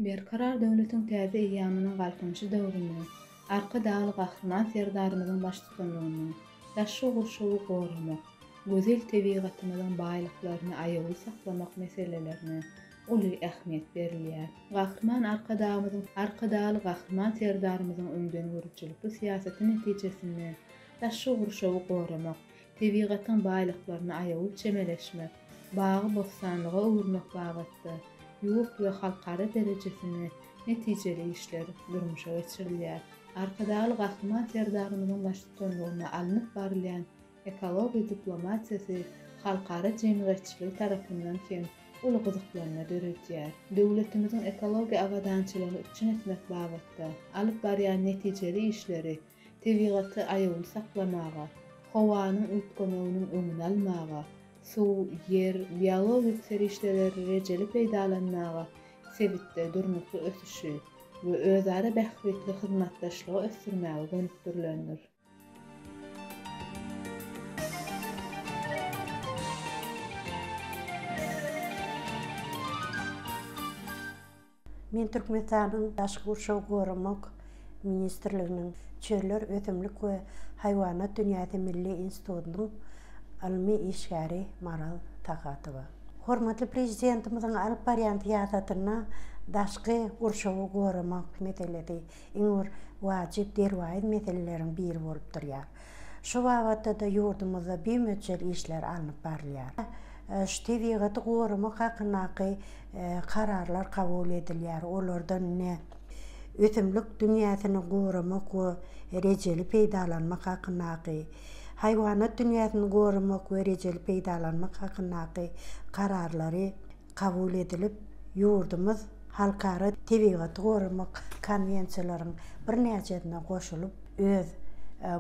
Berkarar döwletiň täze eýýamynyň Galkynyşy döwründe Arkadagly Gahryman Serdarymyzyň baştutanlygynda daşky gurşawy goramak, gözel tebigatymyzyň baýlyklaryny aýawly saklamak meselelerine uly ähmiýet berilýär. Gahryman Arkadagymyzyň Arkadagly Gahryman Serdarymyzyň öňdengörüjilikli syýasaty netijesinde daşky gurşawy goramak, tebigatyň baýlyklaryna aýawly çemeleşmek, bagy-bossanlyga öwürmek babatda ýurt we halkara derejesinde netijeli işler durmuşa geçirilýär. Arkadagly Gahryman Serdarymyzyň baştutanlygynda alnyp barylýan ekologiýa diplomatiýasy halkara jemgyýetçiligi tarapyndan hem uly gyzyklanma döredýär. Döwletimiziň ekologiýa abadançylygyny üpjün etmek babatda alyp barýan netijeli işleri tebigaty aýawly saklamaga, howanyň üýtgemeginiň öňüni almaga, suw, ýer, biologik serişdeleri rejeli peýdalanmaga, sebitde durnukly ösüşi we özara bähbitli hyzmatdaşlygy ösdürmäge gönükdirilendir. Men Türkmenistanyň Daşky gurşawy goramak ministrliginiň Çöller, ösümlik we haýwanat dünýäsi milli institutynyň ylmy işgäri Maral Tahatowa. Hormatly Prezidentimiziň alyp barýan syýasatynda daşky gurşawy goramak meselesi iň bir wajyp, derwaýys meseleleriň biri bolup durýar. Şu babatda-da ýurdumyzda bimöçber işler alnyp barylýar. Şu tebigaty goramak hakyndaky kararlar kabul edilýär. Olardan ine, ösümlik dünýäsini goramak we rejeli peýdalanmak hakyndaky, haýwanat dünýäsini goramak we rejeli peýdalanmak hakyndaky kararlary kabul edilip, ýurdumyz halkara tebigaty goramak konwensiýalaryň birnäçesine goşulyp, öz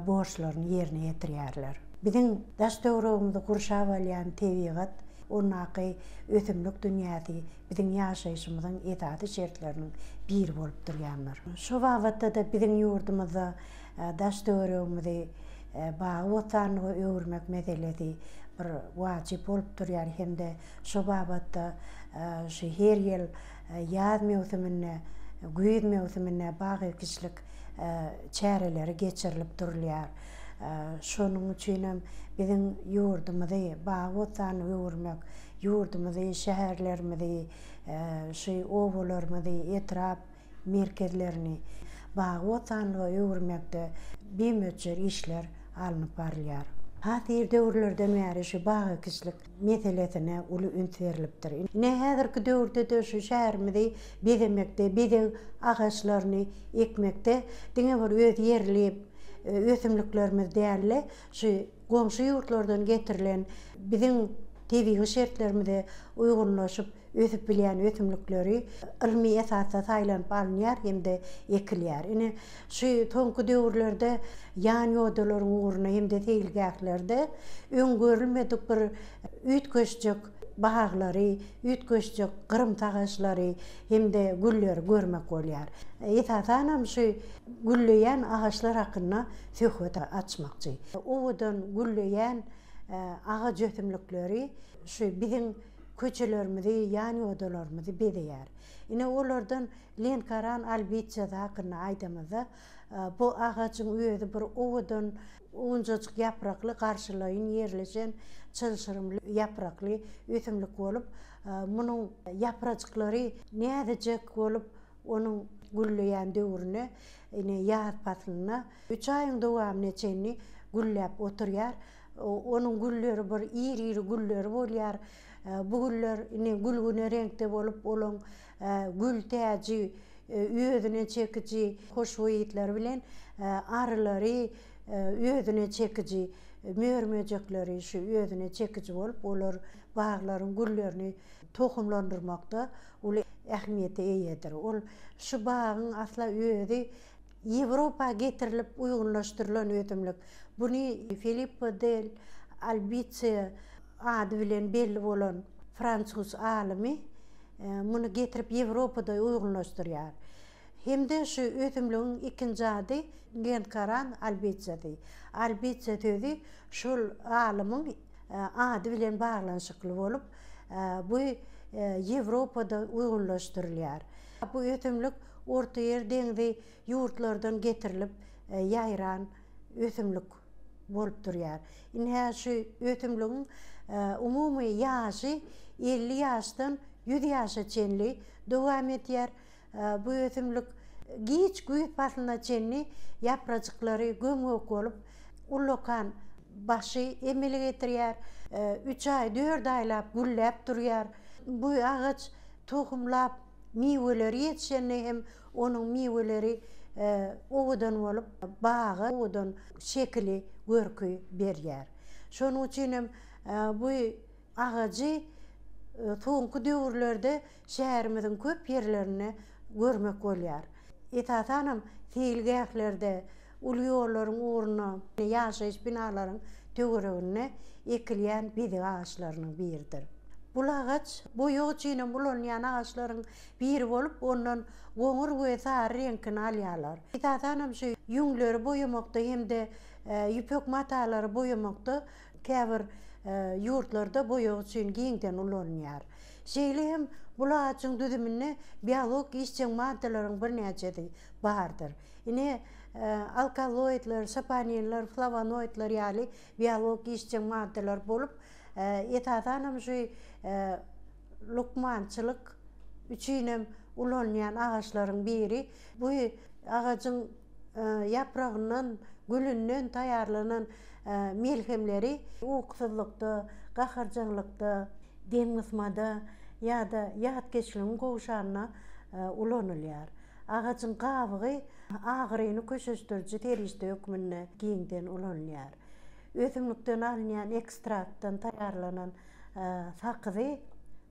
borçlaryny ýerine ýetirýärler. Biziň daş-töweregimizi gurşap alýan tebigat, ondaky ösümlik dünýäsi biziň ýaşaýşymyzyň esasy şertleriniň biri bolup durýandyr. Şu babatda-da biziň ýurdumyzda daş-töweregimizi bagy-bossanlyga öwürmek meselesi bir wajyp bolup durýar hem-de Şu babatda şu her ýyl ýaz möwsüminde, güýz möwsüminde bag ekişlik çäreleri geçirilip durulýar. Şonuň üçin hem biziň ýurdumyzy bagy-bossana öwürmek, ýurdumyzy, şäherlerimizi, şu obalarymyzy, etrap, merkezlerini bagy-bossanlyga öwürmekde bimöçber işler alnyp barylýar. Has ir döwürlerden bäri şu bag ekişlik meselesine uly üns berlipdir. Ine, häzirki döwürde-de şu şäherimizi bezemekde, bezeg agaçlaryny ekmekde diňe bir öz ýerli ösümliklerimiz däl-de, şu goňşy ýurtlardan getirilen biziň tebigy şertlerimize uýgunlaşyp ösüp bilýän ösümlikleri ylmy esasda saýlanyp alynýar hem-de ekilýär. Ine, şu soňky döwürlerde ýan ýodalaryň ugrunda hem-de seýilgählerde öň görülmedik bir üýtgeşjek baglary, üýtgeşjek gyrymsy agaçlary hem-de gülleri görmek bolýar. Esasanam şu gülleýän agaçlar hakynda söhbet açmakçy. Owadan gülleýän agaç ösümlikleri şu biziň köçelerimizi, ýan-ýodalarymyzy bezeýär. Ine, olardan Lenkaran albisiýasy hakynda aýdamyzda, bu agajyň özi bir owadan, owunjajyk ýaprakly, garşylaýyn ýerleşen çylşyrymly ýaprakly ösümlik bolup, munuň ýaprajyklary näzijek bolup, onuň gülleýän döwründe, ine, ýaz paslynda üç aýyň dowamyna çenli gülläp oturýar. Onuň gülleri bir iri-iri gülleri bolýar. Bu güller ine gülgüne reňkde bolup, olaň gül täji özüne çekiji hoşboý yslary bilen arylary özüne çekiji, mör-möjekleri şu özüne çekiji bolup, olar baglaryň güllerini tohumlandyrmakda uly ähmiýete eýedir. Ol şu bagyň asla özi Ýewropa getirilip uýgunlaşdyrylan ösümlik. Buny Filippo del Albizia ady bilen belli bolan fransuz alymy muny getirip Ýewropada uýgunlaşdyrýar. Hem-de şu ösümligiň ikinji ady Lenkaran albiziasy. Albizia sözi şol alymyň ady bilen baglanyşykly bolup, bu Ýewropada uýgunlaşdyrylýar. Bu ösümlik Ortaýer deňzi ýurtlardan getirilip ýaýran ösümlik bolup durýar. Ine şu ösümligiň umumy ýaşy 50 ýaşdan 100 ýaşa çenli dowam edýär. Bu ösümlik giç güýz paslyna çenli ýaprajyklary göm-gök bolup, ullakan başy emele getirýär. Üç aý, dört aýlap gülläp durýar. Bu agaç tohumlap, miweleri ýetişende hem onuň miweleri owadan bolup, baga owadan şekili, görki berýär. Şonuň üçin hem bu agajy soňky döwürlerde şäherimiziň köp ýerlerinde görmek bolýar. Esasanam seýilgählerde, uly ýollaryň ugrunda, ýaşaýyş binalaryň töwereginde ekilýän bezeg agaçlarynyň biridir. Bul agaç boýag üçin hem ulanylýan agaçlaryň biri bolup, ondan goňur we sary reňkini alýarlar. Esasanam şu ýüňleri boýamakda hem-de ýüpek matalary boýamakda käbir ýurtlarda boýag üçin giňden ulanylýar. Şeýle hem bul agajyň düzüminde biologik işjeň maddalaryň birnäçesi bardyr. Ine, alkaloidler, saponinler, flawonoidler ýaly biologik işjeň maddalar bolup, esasan hem şu lukmançylyk üçin hem ulanylýan agaçlaryň biri. Bu agajyň ýapragyndan, gülünden taýýarlanan melhemleri ukusyzlykda, gaharjaňlykda, demgysmada ýa-da ýatkeşligiň gowşanda ulanylýar. Agajyň gabygy agyryny köşeşdiriji serişde hökmünde giňden ulanylýar. Ösümlikden alynýan ekstraktdan taýýarlanan sakyzy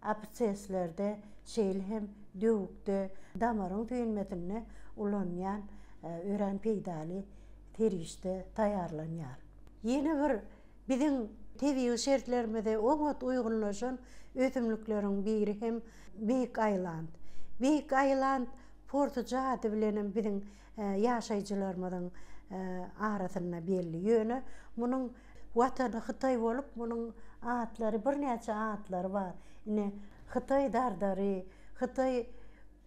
absseslerde, şeýle hem döwükde, damaryň süýnmesinde ulanylýan örän peýdaly serişde taýýarlanýar. Ýene bir biziň tebigy şertlerimize oňat uýgunlaşan ösümlikleriň biri hem Beýik Aýland. Beýik Aýland porsuja ady bilen hem biziň ýaşaýjylarymyzyň arasynda belli. Ýöne munuň Watany Hytaý bolup, munuň atlary birnäçe atlary bar. Ine, Hytaý dardary, Hytaý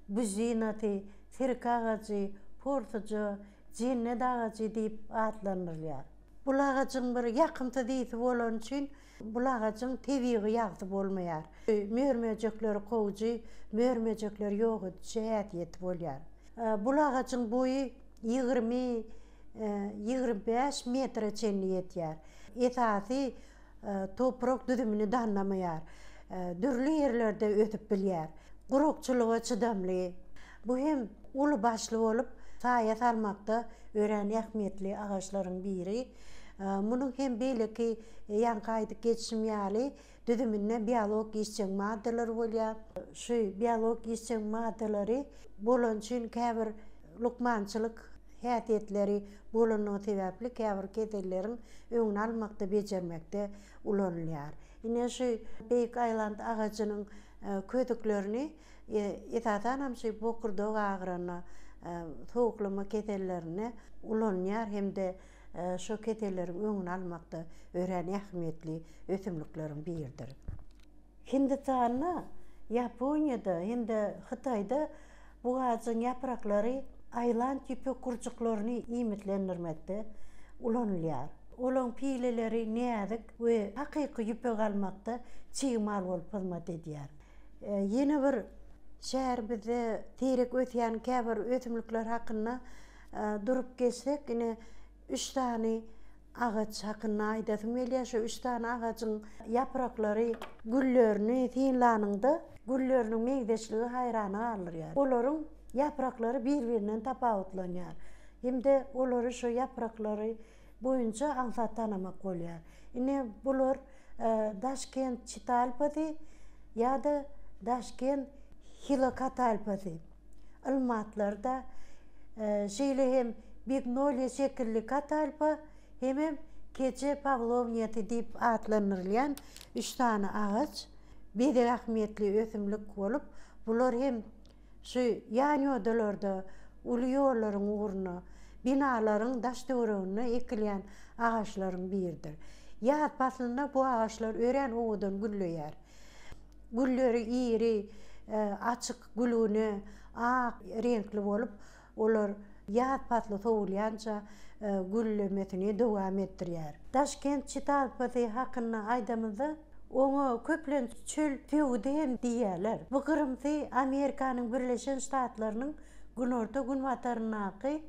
büzinasy, sirke agajy, porsuja, jennet agajy diýip atlandyrylýar. Bul agajyň bir ýakymsyz ysy bolany üçin bul agajyň tebigy ýagty bolmaýar. Mör-möjekleri kowujy, mör-möjekleri ýok ediji häsiýeti bolýar. Bul agajyň boýy 20, 25 metre çenli ýetýär. Esasy toprak düzümini dandamaýar. Dürli ýerlerde ösüp bilýär. Gurakçylyga çydamly. Bu hem uly başly bolup, saýa salmakda örän ähmiýetli agaçlaryň biri. Munuň hem beýleki ýaňky aýdyp geçişim ýaly, düzüminde biologik işjeň maddalar bolýar. Şu biologik işjeň maddalary bolany üçin käbir lukmançylyk häsiýetleri bolanlygy sebäpli käbir keselleriň öňüni almakda, bejermekde ulanylýar. Ine şu Beýik Aýland agajynyň kösüklerini esasanam şu bokurdak agyranda, sowuklama kesellerinde ulanylýar hem-de şu keselleriň öňüni almakda örän ähmiýetli ösümlikleriň biridir. Hindistanda, Ýaponiýada hem-de Hytaýda bu agajyň ýapraklary aýland ýüpek gurçuklaryny iýmitlendirmekde ulanylýar. Olaryň pileleri näzik we hakyky ýüpek almakda çig mal bolup hyzmat edýär. Ýene bir şäherimizde seýrek ösýän käbir ösümlikler hakynda durup geçsek, ine, üç sany Agaç hakynda aýdasym gelýär, şu üç sany agajyň ýapraklary, güllerini synlanyňda, gülleriniň meňzeşligi haýrana galdyrýar. Olaryň ýapraklary bir-birinden tapawutlanýar hem-de olary şu ýapraklary boýunça aňsat tanamak bolýar. Ine, bular Daşkent çitalpasy ýa-da Daşkent hilokatalpasy. Ylmy atlary-da, şeýle hem bignoliýa şekilli katalpa hemem keçe pawlowniýasy diýip atlandyrylýan üç sany agaç bezeg ähmiýetli ösümlik bolup, bular hem şu ýanýodalarda, uly ýollaryň ugrunda, binalaryň daş-töwereginde ekilýän agaçlaryň biridir. Ýaz paslynda bu agaçlar örän owadan gülleýär. Gülleri iri, açyk gülgüne, ak reňkli bolup, olar ýaz pasly sowulýança güllemesini dowam etdirýär. Daşkent çitalpasy hakynda aýdamyzda, oňa köplenç çöl söwüdi hem diýýärler. Bu gyrymsy Amerikanyň Birleşen Ştatlarynyň günorta-günbataryndaky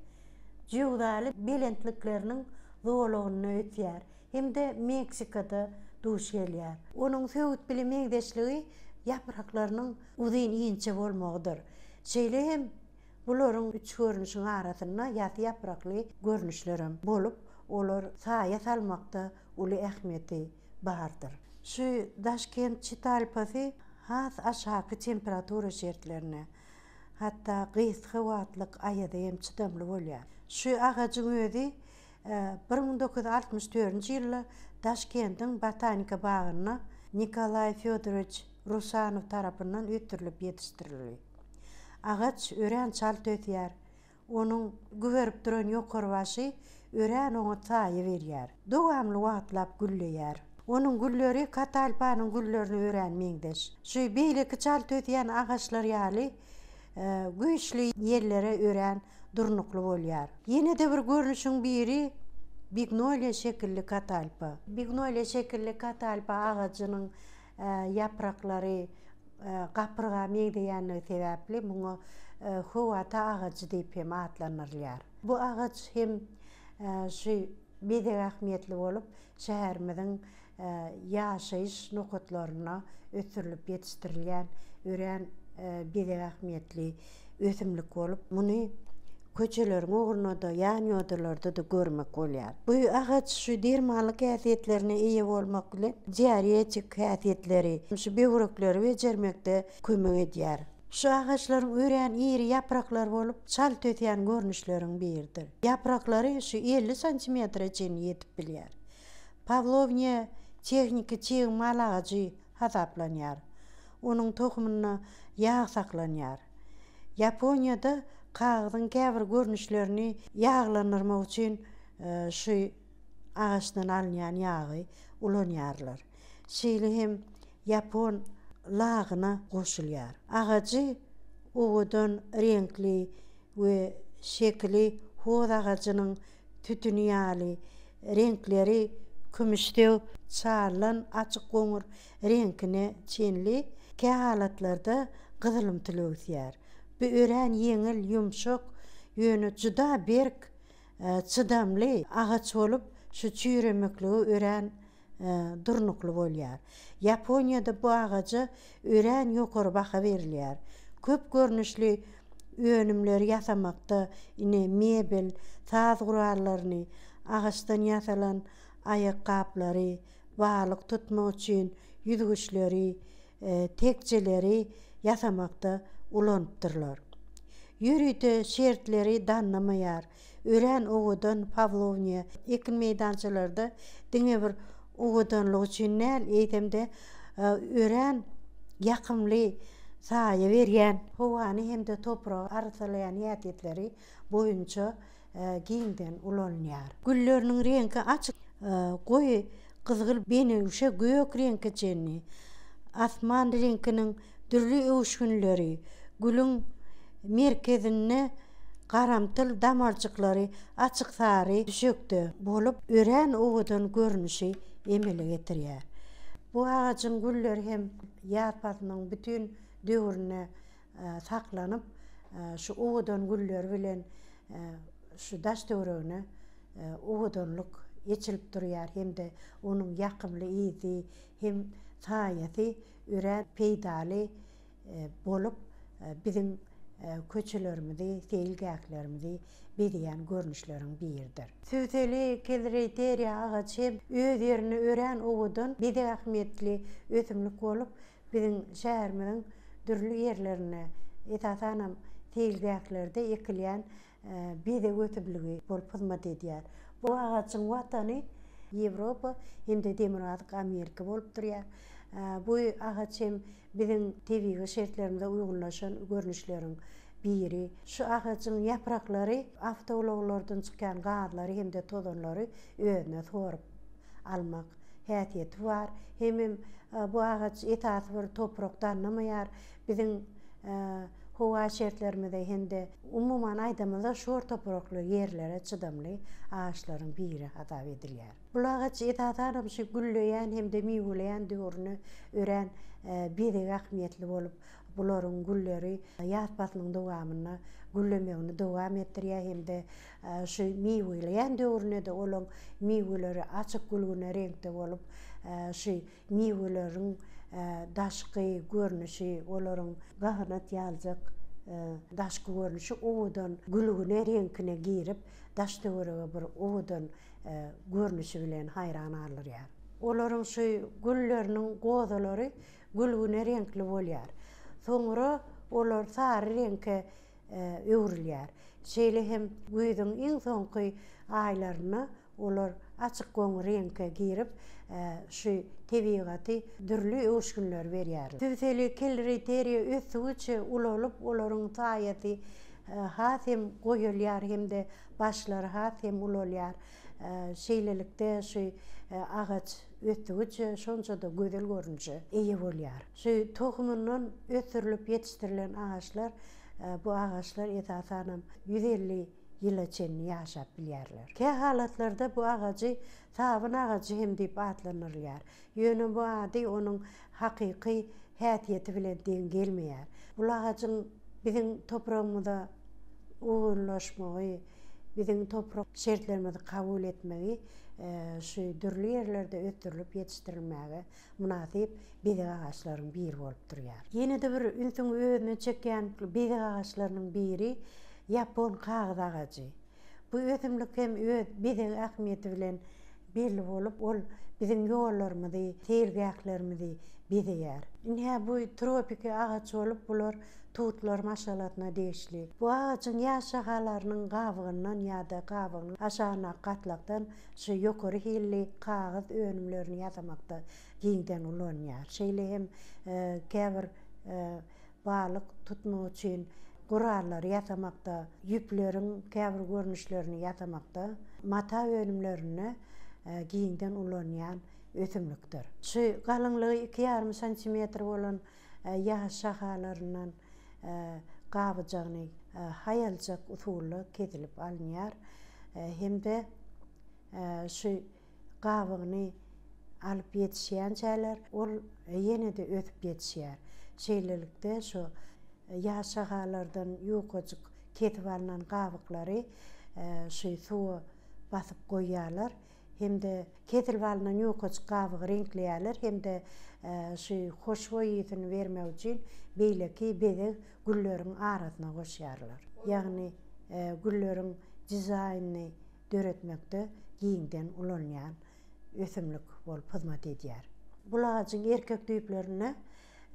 jöwzaly belentlikleriniň zolagynda ösýär hem-de Meksikada duş gelýär. Onuň söwüt bile meňzeşligi ýapraklarynyň uzyn inçe bolmagydyr. Şeýle hem bularyň üç görnüşiň arasynda ýasy ýaprakly görnüşlerem bolup, olar saýa salmakda uly ähmiýeti bardyr. Şu Daşkent çitalpasy has aşaky temperatura şertlerine, hatda gysga wagtlyk aýaza hem çydamly bolýar. Şu agajyň özi 1964-nji ýylda Daşkendiň Botanika bagynda Nikolaý Fýodorowiç Rusanow tarapyndan ösdürilip ýetişdirildi. Agaç örän çalt ösýär. Onuň güberip duran ýokary başy örän oňat saýa berýär. Dowamly wagtlap gülleýär. Onuň gülleri katalpanyň güllerine örän meňzeş. Şu beýleki çalt ösýän agaçlar ýaly güýçli ýellere örän durnukly bolýar. Ýene-de bir görnüşiň biri bignoliýa şekilli katalpa. Bignoliýa şekilli katalpa agajynyň ýapraklary gapyrga meňzeýänligi sebäpli muňa höwata agajy diýip hem atlandyrylýar. Bu agaç hem şu bezeg ähmiýetli bolup, şäherimiziň ýaşaýyş nokatlarynda ösdürilip ýetişdirilýän örän bezeg ähmiýetli ösümlik bolup, muny köçeleriň ugrunda-da, ýan-ýodalarda-da görmek bolýar. Bu agaç şu dermanlyk häsiýetlerine eýe bolmak bilen, diuretik häsiýetleri, şu böwrekleri bejermekde kömek edýär. Şu agaçlaryň örän iri ýapraklary bolup, çalt ösýän görnüşleriň biridir. Ýapraklary şu 50 santimetre çenli ýetip bilýär. Pawlowniýa tehniki çig mal agajy hasaplanýar. Onuň tohumynda ýag saklanýar. Ýaponiýada kagyzyň käbir görnüşlerini ýaglandyrmak üçin şu agaçdan alynýan ýagy ulanýarlar. Şeýle hem ýapon lagyna goşulýar. Agajy owadan reňkli we şekili hoz agajynyň tütüni ýaly, reňkleri kümüşsöw çallan açyk goňur reňkine çenli, kähalatlarda gyzylymtyl öwüsýär. Bu örän ýeňil, ýumşak, ýöne juda berk, çydamly agaç bolup, şu çüýremeklige örän durnukly bolýar. Ýaponiýada bu agaja örän ýokary baha berilýär. Köp görnüşli önümleri ýasamakda ine mebel, saz gurallaryny, agaçdan ýasalan aýakgaplary, balyk tutmak üçin ýüzgüçleri, tekjeleri ýasamakda ulanypdyrlar. Ýörite şertleri dannamaýar. Örän owadan pawlowniýa ekin meýdançalarda diňe bir owadanlygy üçin däl, eýsem-de örän ýakymly saýa berýän, howany hem-de topragy arassalaýan häsiýetleri boýunça giňden ulanylýar. Gülleriniň reňki açyk goýy gyzgyl benewşe gök reňke çenli, asman reňkiniň dürli öwüşginleri, gülüň merkezinde garamtyl damarjyklary açyk sary düşekde bolup, örän owadan görnüşi emele getirýär. Bu agajyň gülleri hem ýaz paslynyň bütin döwründe saklanyp, şu owadan gülleri bilen şu daş-töweregine owadanlyk eçilip durýar hem-de onuň ýakymly ysy hem saýasy örän peýdaly bolup, biziň köçelerimizi, seýilgählerimizi bezeýän görnüşleriň biridir. Sübseli kelreýteriýa agajy hem öz ýerinde örän owadan, bezeg ähmiýetli ösümlik bolup, Biziň şäherimiziň dürli ýerlerinde, esasanam, seýilgählerde ekilýän bezeg ösümligi bolup hyzmat edýär. Bu agajyň watany Ýewropa hem-de Demirgazyk Amerika bolup durýar. Bu agaç hem biziň tebigy şertlerimize uýgunlaşan görnüşleriň biri. Şu agajyň ýapraklary awtoulaglardan çykýan gazlary hem-de tozanlary özüne sorup almak häsiýeti bar. Hemem bu agaç esasy bir toprak dannamaýar. Biziň. howa şertlerimize hem-de umuman aýdamyzda şor toprakly ýerlere çydamly agaçlaryň biri hasap edilýär. Bul agaç esasanam şu gülleýän hem-de miweleýän döwründe örän bezeg ähmiýetli bolup, bularyň gülleri ýaz paslynyň dowamynda güllemegini dowam etdirýär hem-de şu miweleýän döwründe-de olaň miweleri açyk gülgüne reňkde bolup, şu miweleriň daşky görnüşi, olaryň gahanat ýaljak daşky görnüşi owadan gülgüne reňkine girip, daş-töwerege bir owadan görnüşi bilen haýran galdyrýar. Olaryň şu gülleriniň gozalary gülgüne reňkli bolýar. Soňra olar sary reňke öwrülýär. Şeýle hem güýzüň iň soňky aýlarynda olar açyk goňur reňke girip, şu tebigaty dürli öwüşginleri berýärler. Sübseli kelriteriýa ösdügiçe ulalyp, olaryň saýasy has hem goýalýar hem-de başlary has hem ulalýar. Şeýlelikde, şu agaç ösdügiçe şonça-da gözel görnüşe eýe bolýar. Şu tohumyndan ösdürilip ýetişdirilen agaçlar, bu agaçlar esasanam 150 ýyla çenli ýaşap bilýärler. Kä halatlarda bu agajy sabyn agajy hem diýip atlandyrylýar. Ýöne bu ady onuň hakyky häsiýeti bilen deň gelmeýär. Bul agajyň biziň topragymyza uýgunlaşmagy, biziň toprak şertlerimizi kabul etmegi şu dürli ýerlerde ösdürilip ýetişdirilmäge mynasyp bezeg agaçlaryň biri bolup durýar. Ýene-de bir ünsüňi özüne çekýän bezeg agaçlarynyň biri ýapon kagyz agajy. Bu ösümlik hem öz bezeg ähmiýeti bilen belli bolup, ol biziň ýollarymyzy, seýilgählerimizi bezeýär. Ine, bu tropiki agaç bolup, bular tutlar maşgalasyna degişli. Bu agajyň ýaş şahalarynyň gabygyndan ýa-da gabygynyň aşagyndaky gatlakdan şu ýokary hilli kagyz önümlerini ýasamakda giňden ulanylýar. Şeýle hem käbir balyk tutmak üçin gurallary ýasamakda, ýüpleriň käbir görnüşlerini ýasamakda, mata önümlerinde giňden ulanylýan ösümlikdir. Şu galyňlygy iki ýarym santimetr bolan ýaş şahalaryndan gabyjagyny haýaljak usulda kesilip alynýar hem-de şu gabygyny alyp ýetişýänçäler, ol ýene-de ösüp ýetişýär. Şeýlelikde, şu ýaş şahalardan ýukajyk kesip alnan gabyklary şu suwa basyp goýýarlar hem-de kesilip alnan ýukajyk gabygy reňkleýärler hem-de şu hoşboý ysyny bermek üçin beýleki bezeg gülleriň arasyna goşýarlar. Ýagny gülleriň dizaýnyny döretmekde giňden ulanylýan ösümlik bolup hyzmat edýär. Bul agajyň erkek düýplerinde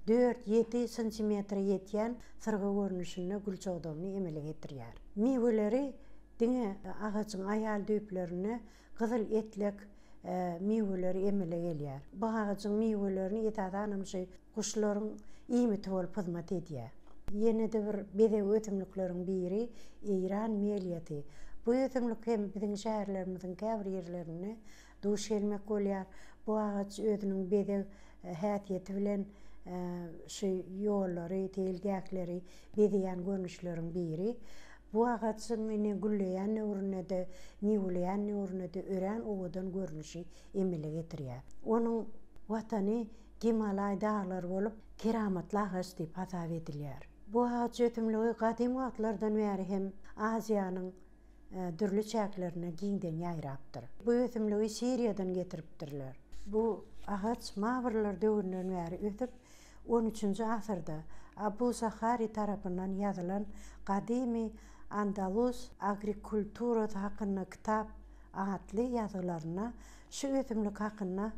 dört, ýedi santimetre ýetýän syrgy görnüşinde gül çogdamyny emele getirýär. Miweleri diňe agajyň aýal düýplerinde gyzyl etlek miweleri emele gelýär. Bu agajyň miwelerini esasanam şu Guşlaryň iýmiti bolup hyzmat edýär. Ýene-de bir bezeg ösümlikleriň biri eýran meliýasy. Bu ösümlik hem biziň şäherlerimiziň käbir ýerlerinde duş gelmek bolýar. Bu agaç özüniň bezeg häsiýeti bilen şu ýollary, seýilgähleri bezeýän görnüşleriň biri. Bu agajyň ine gülleýän döwründe-de, miweleýän döwründe-de örän owadan görnüşi emele getirýär. Onuň watany Gimalaý daglary bolup, keramatly agaç diýip hasap edilýär. Bu agaç ösümligi gadym wagtlardan bäri hem Aziýanyň dürli çäklerinde giňden ýaýrapdyr. Bu ösümligi Siriýadan getiripdirler. Bu agaç mawrlar döwründen bäri ösüp, on üçünji asyrda Abu Zahari tarapyndan ýazylan gadymy Andalus agrikulturasy hakynda kitap atly ýazgylarynda şu ösümlik hakynda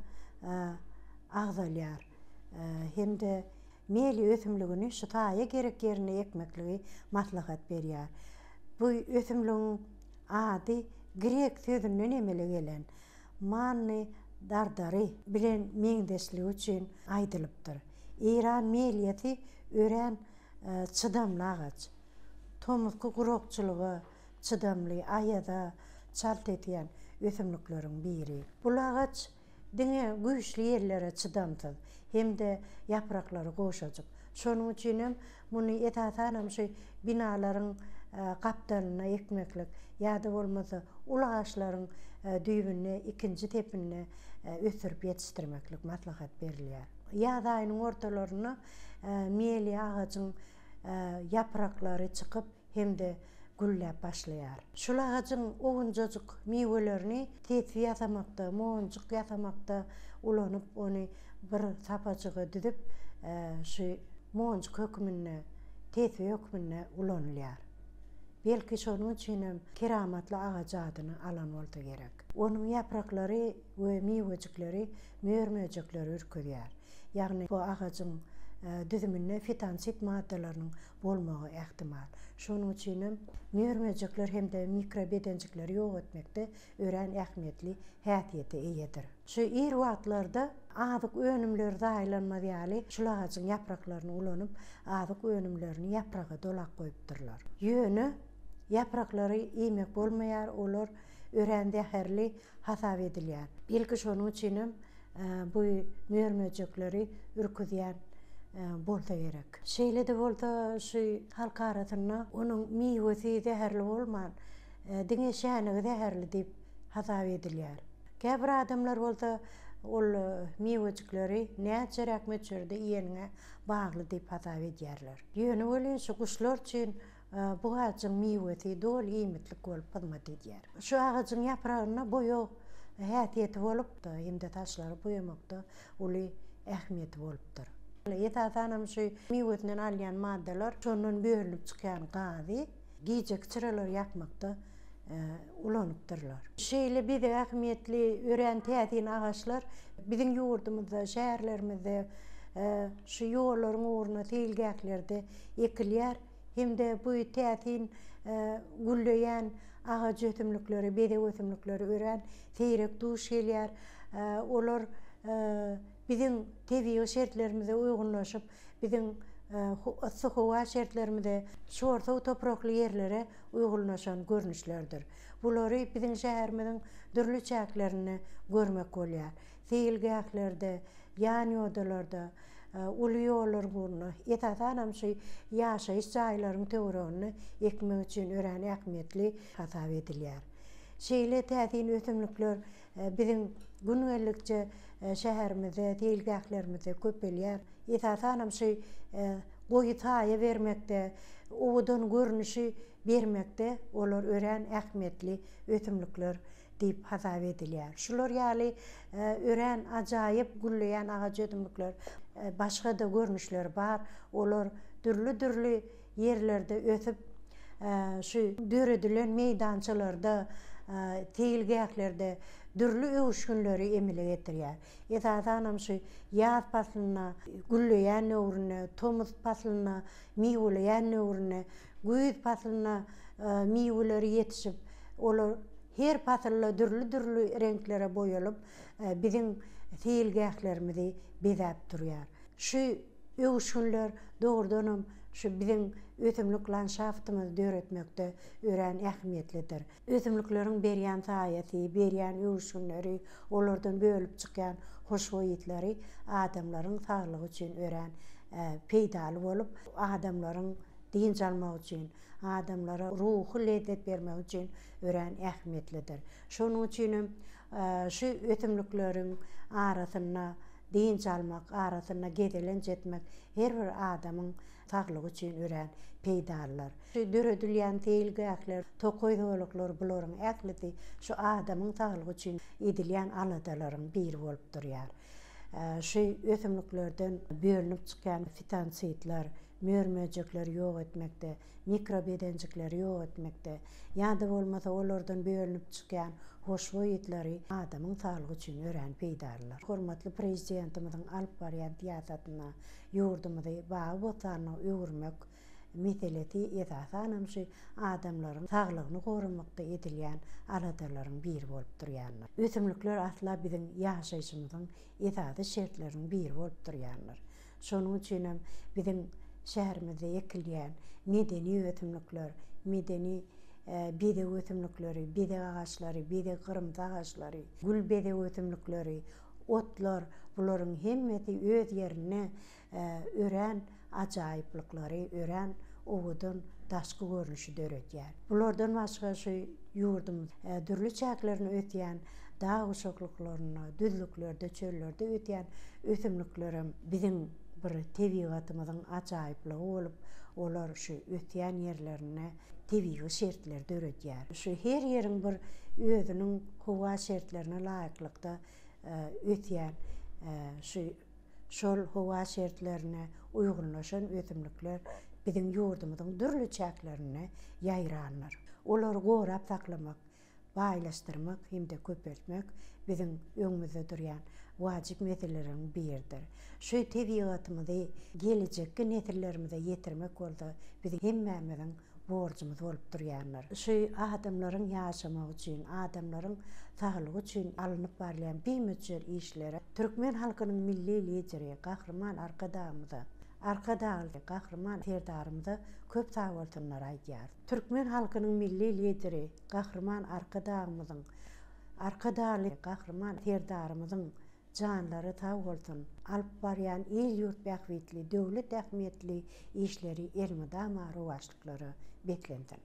agzalýar hem-de meli ösümligini şu saýa gerek ýerinde ekmekligi maslahat berýär. Bu ösümligiň ady grek sözünden emele gelen manny dardary bilen meňzeşligi üçin aýdylypdyr. Eýran meliýasy örän çydamly agaç. Tomusky gurakçylyga çydamly, aýaza çalt ösýän ösümlikleriň biri. Bul agaç diňe güýçli ýellere çydamsyz hem-de ýapraklary gowşajyk. Şonuň üçin hem muny esasanam şu binalaryň gapdalynda ekmeklik ýa-da bolmasa uly agaçlaryň düýbünde ikinji sepinde ösdürip ýetişdirmeklik maslahat berilýär. Ýaz aýynyň ortalarynda meliýa agajyň ýapraklary çykyp hem-de gülläp başlaýar. Şul agajyň owunjajyk miwelerini tesbi ýasamakda, monjuk ýasamakda ulanyp, ony bir sapajyga düzüp, şu monjuk hökmünde, tesbi hökmünde ulanylýar. Belki şonuň üçinem keramatly agaç adyny alan bolsa gerek. Onuň ýapraklary we miwejikleri mör-möjekleri ürküzýär. Ýagny bu agajyň düzüminde fitonsid maddalarynyň bolmagy ähtimal. Şonuň üçinem mör-möjekler hem-de mikrobedenjikleri ýok etmekde örän ähmiýetli häsiýete eýedir. Şu ir wagtlarda azyk önümleri zaýalanmaz ýaly şul agajyň ýapraklaryny ulanyp, azyk önümlerini ýapraga dolap goýupdyrlar. Ýöne ýapraklary iýmek bolmaýar, olar örän zäherli hasap edilýär. Belki şonuň üçinem bu mör-möjekleri ürküzýän bolsa gerek. Şeýle-de bolsa şu halk arasynda onuň miwesi zäherli bolman, diňe şänigi zäherli diýip hasap edilýär. Käbir adamlar bolsa ol miwejikleri näçeräk möçberde iýeniňe bagly diýip hasap edýärler. Ýöne welin şu guşlar üçin Bu agajyň miwesi doly iýmitlik bolup hyzmat edýär. Şu agajyň ýapragynda boýag häsiýeti bolup, hem-de saçlary boýamakda uly ähmiýeti bolupdyr. Esasanam şu miwesinden alynýan maddalar şondan bölünip çykýan gazy gijeki çyralary ýakmakda ulanypdyrlar. Şeýle bezeg ähmiýetli örän täsin agaçlar biziň ýurdumyzda, şäherlerimizde, şu ýollaryň ugrunda, seýilgählerde ekilýär. Hem-de bu täsin gülleýän agaç ösümlikleri, bezeg ösümlikleri örän seýrek duş gelýär. Olar biziň tebigy şertlerimize uýgunlaşyp, biziň yssy howa şertlerimize, şorsow toprakly ýerlere uýgunlaşan görnüşlerdir. Bulary biziň şäherimiziň dürli çäklerinde görmek bolýar. Seýilgählerde, ýanýodalarda, uly ýollaryň ugrunda, esasanam şu ýaşaýyş jaýlaryň töwereginde ekmek üçin örän ähmiýetli hasap edilýär. Şeýle täsin ösümlikler biziň gün geldikçe şäherimizde, seýilgählerimizde köpelýär. Esasanam şu goýy saýa bermekde, owadan görnüşi bermekde olar örän ähmiýetli ösümlikler diýip hasap edilýär. Şular ýaly örän ajaýyp gülleýän agaç ösümlikler başga-da görnüşleri bar. Olar dürli-dürli ýerlerde ösüp, şu döredilen meýdançalarda, seýilgählerde dürli öwüşginleri emele getirýär. Esasanam şu ýaz paslynda gülleýän döwründe, tomus paslynda miweleýän döwründe, güýz paslynda miweleri ýetişip, olar her pasylda dürli-dürli reňklere boýalyp, biziň seýilgählerimizi bezäp durýar. Şu öwüşginler dogrudanam şu biziň ösümlik landşaftymyzy döretmekde örän ähmiýetlidir. Ösümlikleriň berýän saýasy, berýän öwüşginleri, olardan bölüp çykýan hoşboý yslary adamlaryň saglygy üçin örän peýdaly bolup, adamlaryň dynç almagy üçin, adamlara ruhy lezzet bermegi üçin örän ähmiýetlidir. Şonuň üçin hem şu ösümlikleriň arasynda dynç almak, arasynda gezelenç etmek her bir adamyň saglygy üçin örän peýdalydyr. Şu döredilýän seýilgähler, tokaý zolaklary bularyň ählisi şu adamyň saglygy üçin edilýän aladalaryň biri bolup durýar. Şu ösümliklerden bölünip çykýan fitonsidler mör-möjekleri ýok etmekde, mikrobedenjikleri ýok etmekde, ýa-da bolmasa olardan bölünip çykýan hoşboý yslary adamyň saglygy üçin örän peýdalydyr. Hormatly Prezidentimiziň alyp barýan syýasatynda ýurdumyzy bagy-bossanlyga öwürmek meselesi esasanam şu adamlaryň saglygyny goramakda edilýän aladalaryň biri bolup durýandyr. Ösümlikler asla biziň ýaşaýşymyzyň esasy şertleriniň biri bolup durýandyr. Şonuň üçinem biziň şäherimizde ekilýän medeni ösümlikler, medeni bezeg ösümlikleri, bezeg agaçlary, bezeg gyrymsy agaçlary, gül bezeg ösümlikleri, otlar, bularyň hemmesi öz ýerinde örän ajaýyplyklary, örän owadan daşky görnüşi döredýär. Bulardan başga şu ýurdumyz dürli çäklerinde ösýän dag guşaklyklarynda, düzlüklerde, çöllerde ösýän ösümliklerem biziň bir tebigatymyzyň ajaýyplygy bolup, olar şu ösýän ýerlerinde tebigy şertleri döredýär. Şu her ýeriň bir özüniň howa şertlerine laýyklykda ösýän şu şol howa şertlerine uýgunlaşan ösümlikler biziň ýurdumyzyň dürli çäklerinde ýaýrandyr. Olary gorap saklamak, baýlaşdyrmak hem-de köpeltmek biziň öňümizde durýan wajyp meseleleriň biridir. Şu tebigatymyzy gelejekki nesillerimize ýetirmek bolsa biziň hemmämiziň borjumyz bolup durýandyr. Şu adamlaryň ýaşamagy üçin, adamlaryň saglygy üçin alnyp barylýan bimöçber işlere türkmen halkynyň Milli Lideri Gahryman Arkadagymyza, Arkadagly Gahryman Serdarymyza köp sagbolsunlar aýdýarys. Türkmen halkynyň Milli Lideri Gahryman Arkadagymyzyň, Arkadagly Gahryman Serdarymyzyň janlary sag bolsun, alyp barýan il-ýurt bähbitli, döwlet ähmiýetli işleri elmydama rowaçlyklara beslensin!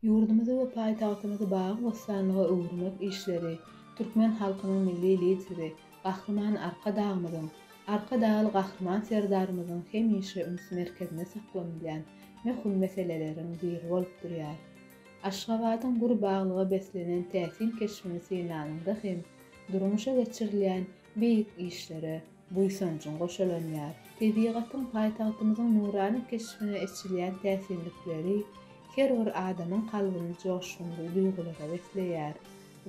Ýurdumyzy we paýtagtymyzy bagy-bossanlyga öwürmek işleri türkmen halkynyň Milli Lideri Gahryman Arkadagymyzyň, Arkadagly Gahryman Serdarymyzyň hemişe üns merkezinde saklanylýan möhüm meseleleriň biri bolup durýar. Aşgabadyň gür baglyga beslenen täsin keşbini synlanyňda hem durmuşa geçirilýän beýik işlere buýsanjyň goşalanýar. Tebigatyň paýtagtymyzyň nurana keşbine eçilýän täsinlikleri her bir adamyň kalbyny joşgunly duýgulara besleýär,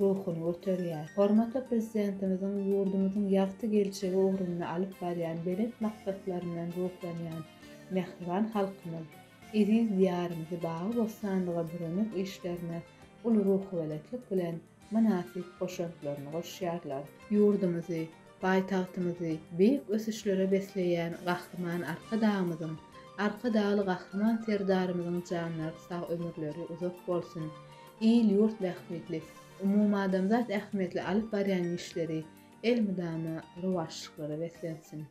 ruhuny göterýär. Hormatly Prezidentimiziň ýurdumyzyň ýagty geljegi ugrunda alyp barýan belent maksatlaryndan ruhlanýan mähriban halkymyz eziz Diýarymyzy bagy-bossanlyga büremek işlerine uly ruhubelentlik bilen mynasyp goşantlaryny goşýarlar. Ýurdumyzy, paýtagtymyzy beýik ösüşlere besleýän Gahryman Arkadagymyzyň, Arkadagly Gahryman Serdarymyzyň janlary sag ömürleri uzak bolsun! Il-ýurt bähbitli, umumadamzat ähmiýetli alyp barýan işleri elmydama rowaçlyklara beslensin!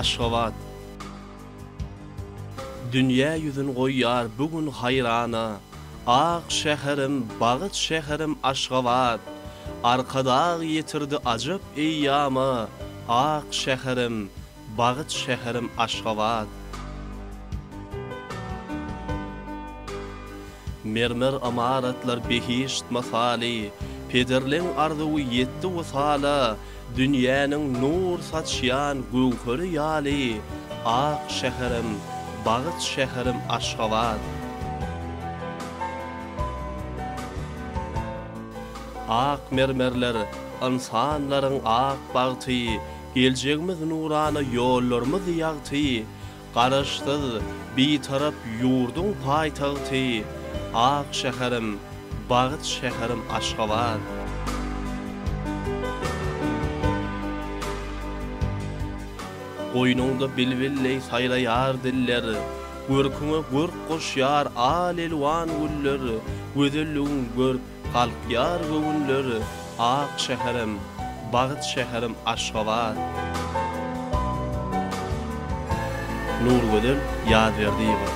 Aşgabat. Dünýä ýüzün goýýar bu gün haýrana, Ak şäherim, bagyt şäherim Aşgabat. Arkadag ýetirdi ajap eýýama, Ak şäherim, Bagyt şäherim Aşgabat. Mermer ymaratlar behişt mysaly, Pederleň arzuwy ýetdi wysala, Dünýäniň nur saçýan göwheri ýaly, Ak şäherim, bagyt şäherim Aşgabat. Ak mermerler, ynsanlaryň ak bagty, Geljegimiz nurana ýollarymyz ýagty, Garaşsyz, Bitarap ýurduň paýtagty, Ak şäherim, bagt şäherim Aşgabat. Goýnuňda bilbilleý saýraýar diller, Görküňe görk goşýar al-elwan güller, Gözelligiň görüp Galkýar göwünler, Ak şäherim, bagt şäherim Aşgabat. Nurgözel Ýazberdiýewa.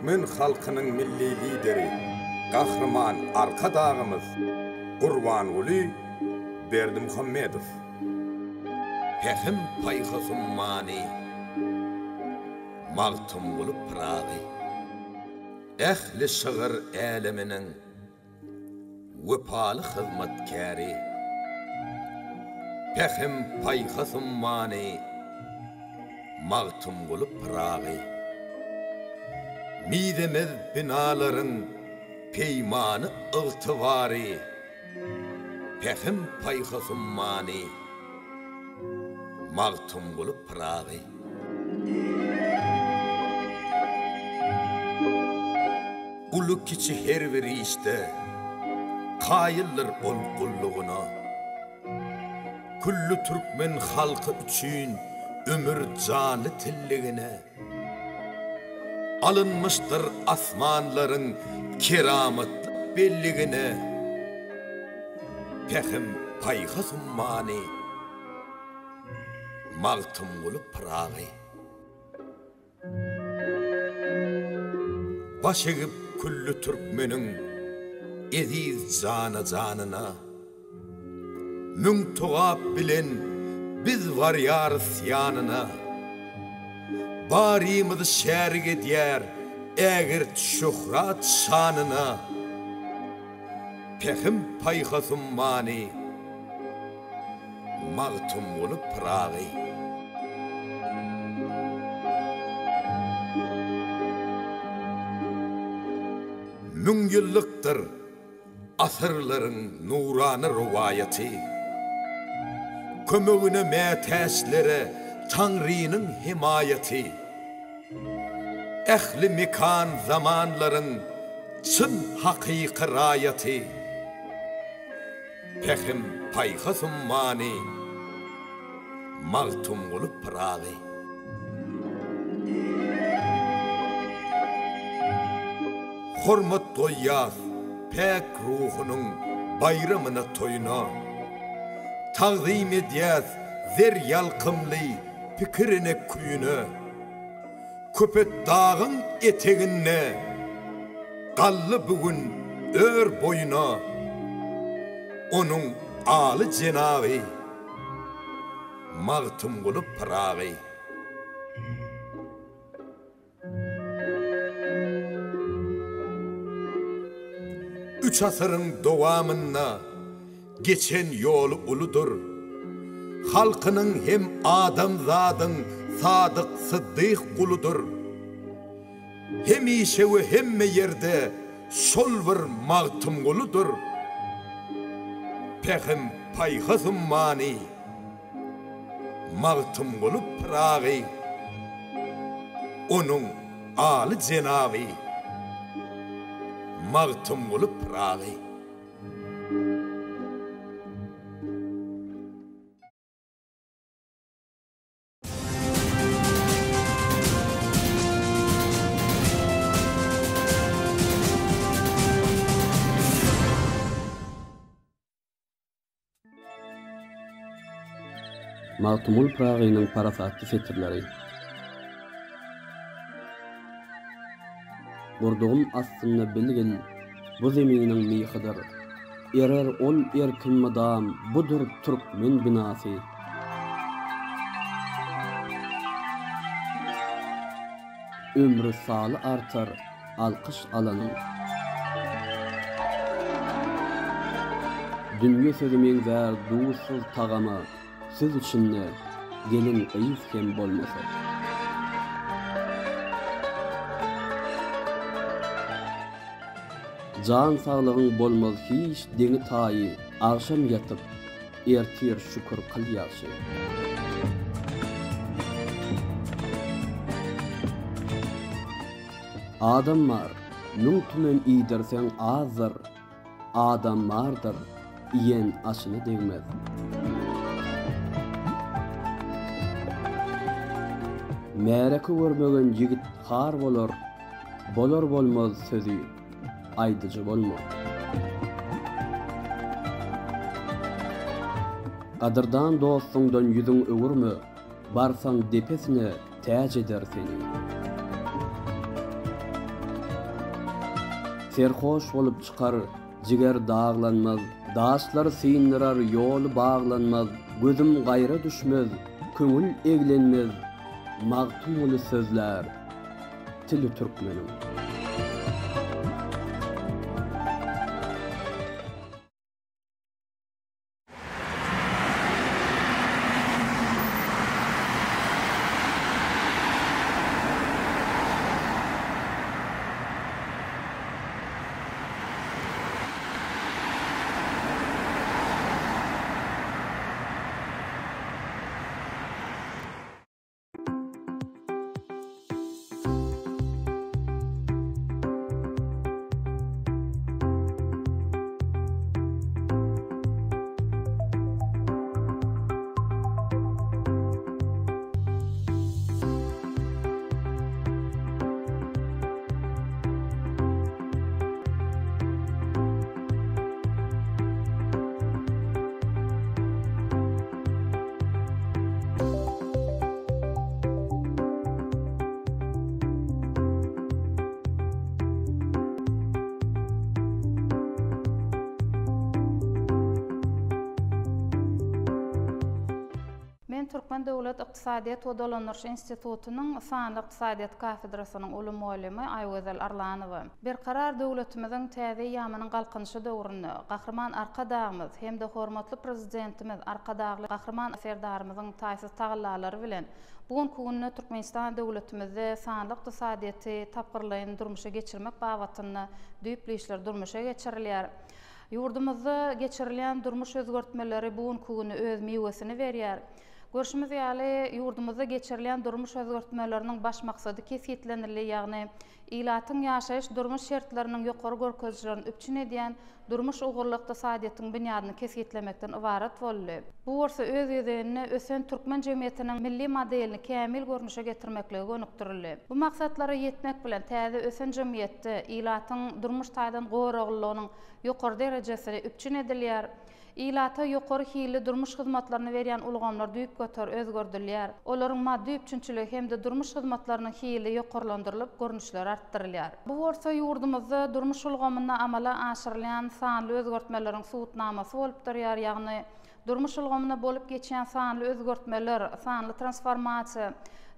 Türkmen halkynyň Milli Lideri Gahryman Arkadagymyz Gurbanguly Berdimuhamedow. Pähim-paýhas ummany Magtymguly Pyragy. Ähli şygyr äleminiň wepaly hyzmatkäri. Pähim-paýhas ummany Magtymguly Pyragy. Mizemez binalaryň peýmany ygtybary. Pähim-paýhas ummany Magtymguly Pyragy. Uly-kiçi her bir işde kaýyldyr ol gullugyna. Külli türkmen halky üçin ömür jany tilligine. Alynmyşdyr asmanlaryň keramatly belligine. Pähim-paýhas ummany Magtymguly Pyragy. Baş egip külli türkmeniň eziz jana-janyna. Müň togap bilen biz barýarys ýanyna. Barymyzy şärik edýär ägirt şöhrat-şanyna. Pähim-paýhas ummany Magtymguly Pyragy. Müňýyllykdyr asyrlaryň nurana rowaýaty. Kömegine mätäçlere Taňrynyň hemaýaty. Ähli mekan zamanlaryň çyn hakyky raýaty. Pähim-paýhas ummany Magtymguly Pyragy. Hormat goýýas päk ruhunyň baýramyna toýuna. Tagzym edýäs zer ýalkymly pikirine küýüne. Köpetdagyň eteginde galdy bu gün ör boýuna onuň aly jenaby Magtymguly Pyragy. Üç asyryň dowamynda geçen ýoly uludyr. Halkynyň hem adamzadyň sadyk syddyk guludyr. Hemişe we hemme ýerde şol bir Magtymguludyr. Pähim-paýhas ummany. Magtymguly Pyragy, onuň aly jenaby Magtymguly Pyragy. Magtymguly Pyragynyň parasatly setirleri. Gurdugym aslynda bilgil, bu zeminiň myhydyr. Erer ol erkin mydam, budur türkmen binasy. Ömri saly artar, alkyş alanyň. Dünýe sözi meňzär duzsuz tagama, Söz içinde gelin-gyz hem bolmasa. Jan saglygyň bolmaz hiç deňi-taýy, Agşam ýatyp, ertir şükür kyl ýagşy. Adam bar, müň tümen iýdirseň azdyr, Adam bardyr, iýen aşyna degmez. Märeke görmegen ýigit har bolar, Bolar-bolmaz sözi aýdyjy bolma. Gadyrdan dostuňdan ýüzüň öwürme, Barsaň depesine täç eder seni. Serhoş bolup çykar, jiger daglanmaz, Daşlary syndyrar, ýoly baglanmaz, Gözüm gaýra düşmez, köňül eglenmez, Magtymguly sözlär tili türkmeniň. Men Türkmen döwlet ykdysadyýet we dolandyryş institutynyň sanly ykdysadyýet kafedrasynyň uly mugallymy Aýgözel Arlanowa. Berkarar döwletimiziň täze eýýamynyň Galkynyşy döwründe Gahryman Arkadagymyz hem-de hormatly Prezidentimiz Arkadagly Gahryman Serdarymyzyň taýsyz tagallalary bilen bu günki günde Türkmenistan döwletimizde sanly ykdysadyýeti tapgyrlaýyn durmuşa geçirmek babatynda düýpli işler durmuşa geçirilýär. Ýurdumyzda geçirilýän durmuş özgertmeleri bu günki günde öz miwesini berýär. Görşümiz ýaly, ýurdumyzda geçirilýän durmuş özgertmeleriniň baş maksady kesgitlenildi, ýagny ilatyň ýaşaýyş-durmuş şertleriniň ýokary görkezijilerini üpjün edýän durmuş ugurly ykdysadyýetiň binýadyny kesgitlemekden ybarat boldy. Bu bolsa öz gezeginde ösen türkmen jemgyýetiniň milli modelini kämil görnüşe getirmeklige gönükdirildi. Bu maksatlara ýetmek bilen, täze ösen jemgyýetde ilatyň durmuş taýdan goraglylygynyň ýokary derejesi üpjün edilýär. Ilata ýokary hilli durmuş hyzmatlaryny berýän ulgamlar düýpgöter özgerdilýär. Olaryň maddy üpjünçiligi hem-de durmuş hyzmatlarynyň hili ýokarlandyrylyp, görnüşleri artdyrylýar. Bu bolsa ýurdumyzda durmuş ulgamynda amala aşyrylýan sanly özgertmeleriň subutnamasy bolup durýar, ýagny durmuş ulgamynda bolup geçýän sanly özgertmeler, sanly transformasiýa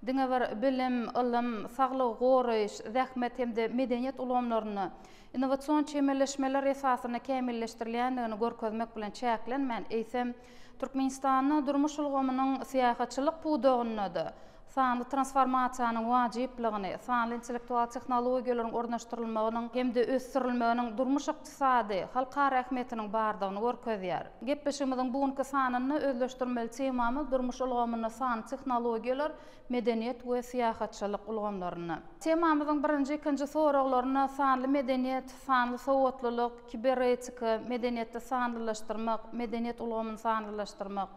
diňe bir bilim, ylym, saglygy goraýyş, zähmet hem-de medeniýet ulgamlarynda innowasion çemeleşmeler esasynda kämilleşdirilýändigini görkezmek bilen çäklenmän, eýsem, Türkmenistanda durmuş ulgamynyň syýahatçylyk pudagynda-da sanly transformasiýanyň wajyplygyny, sanly intellektual tehnologiýalaryň ornaşdyrylmagynyň hem-de ösdürilmeginiň durmuş-ykdysady, halkara ähmiýetiniň bardygyny görkezýär. Gepleşigimiziň bu günki sanynda özleşdirmeli temamyz durmuş ulgamynda sanly tehnologiýalar, medeniýet we syýahatçylyk ulgamlarynda. Temamyzyň birinji, ikinji soraglaryna sanly medeniýet, sanly sowatlylyk, kiberetika, medeniýetde sanlylaşdyrmak, medeniýet ulgamyny sanlylaşdyrmak,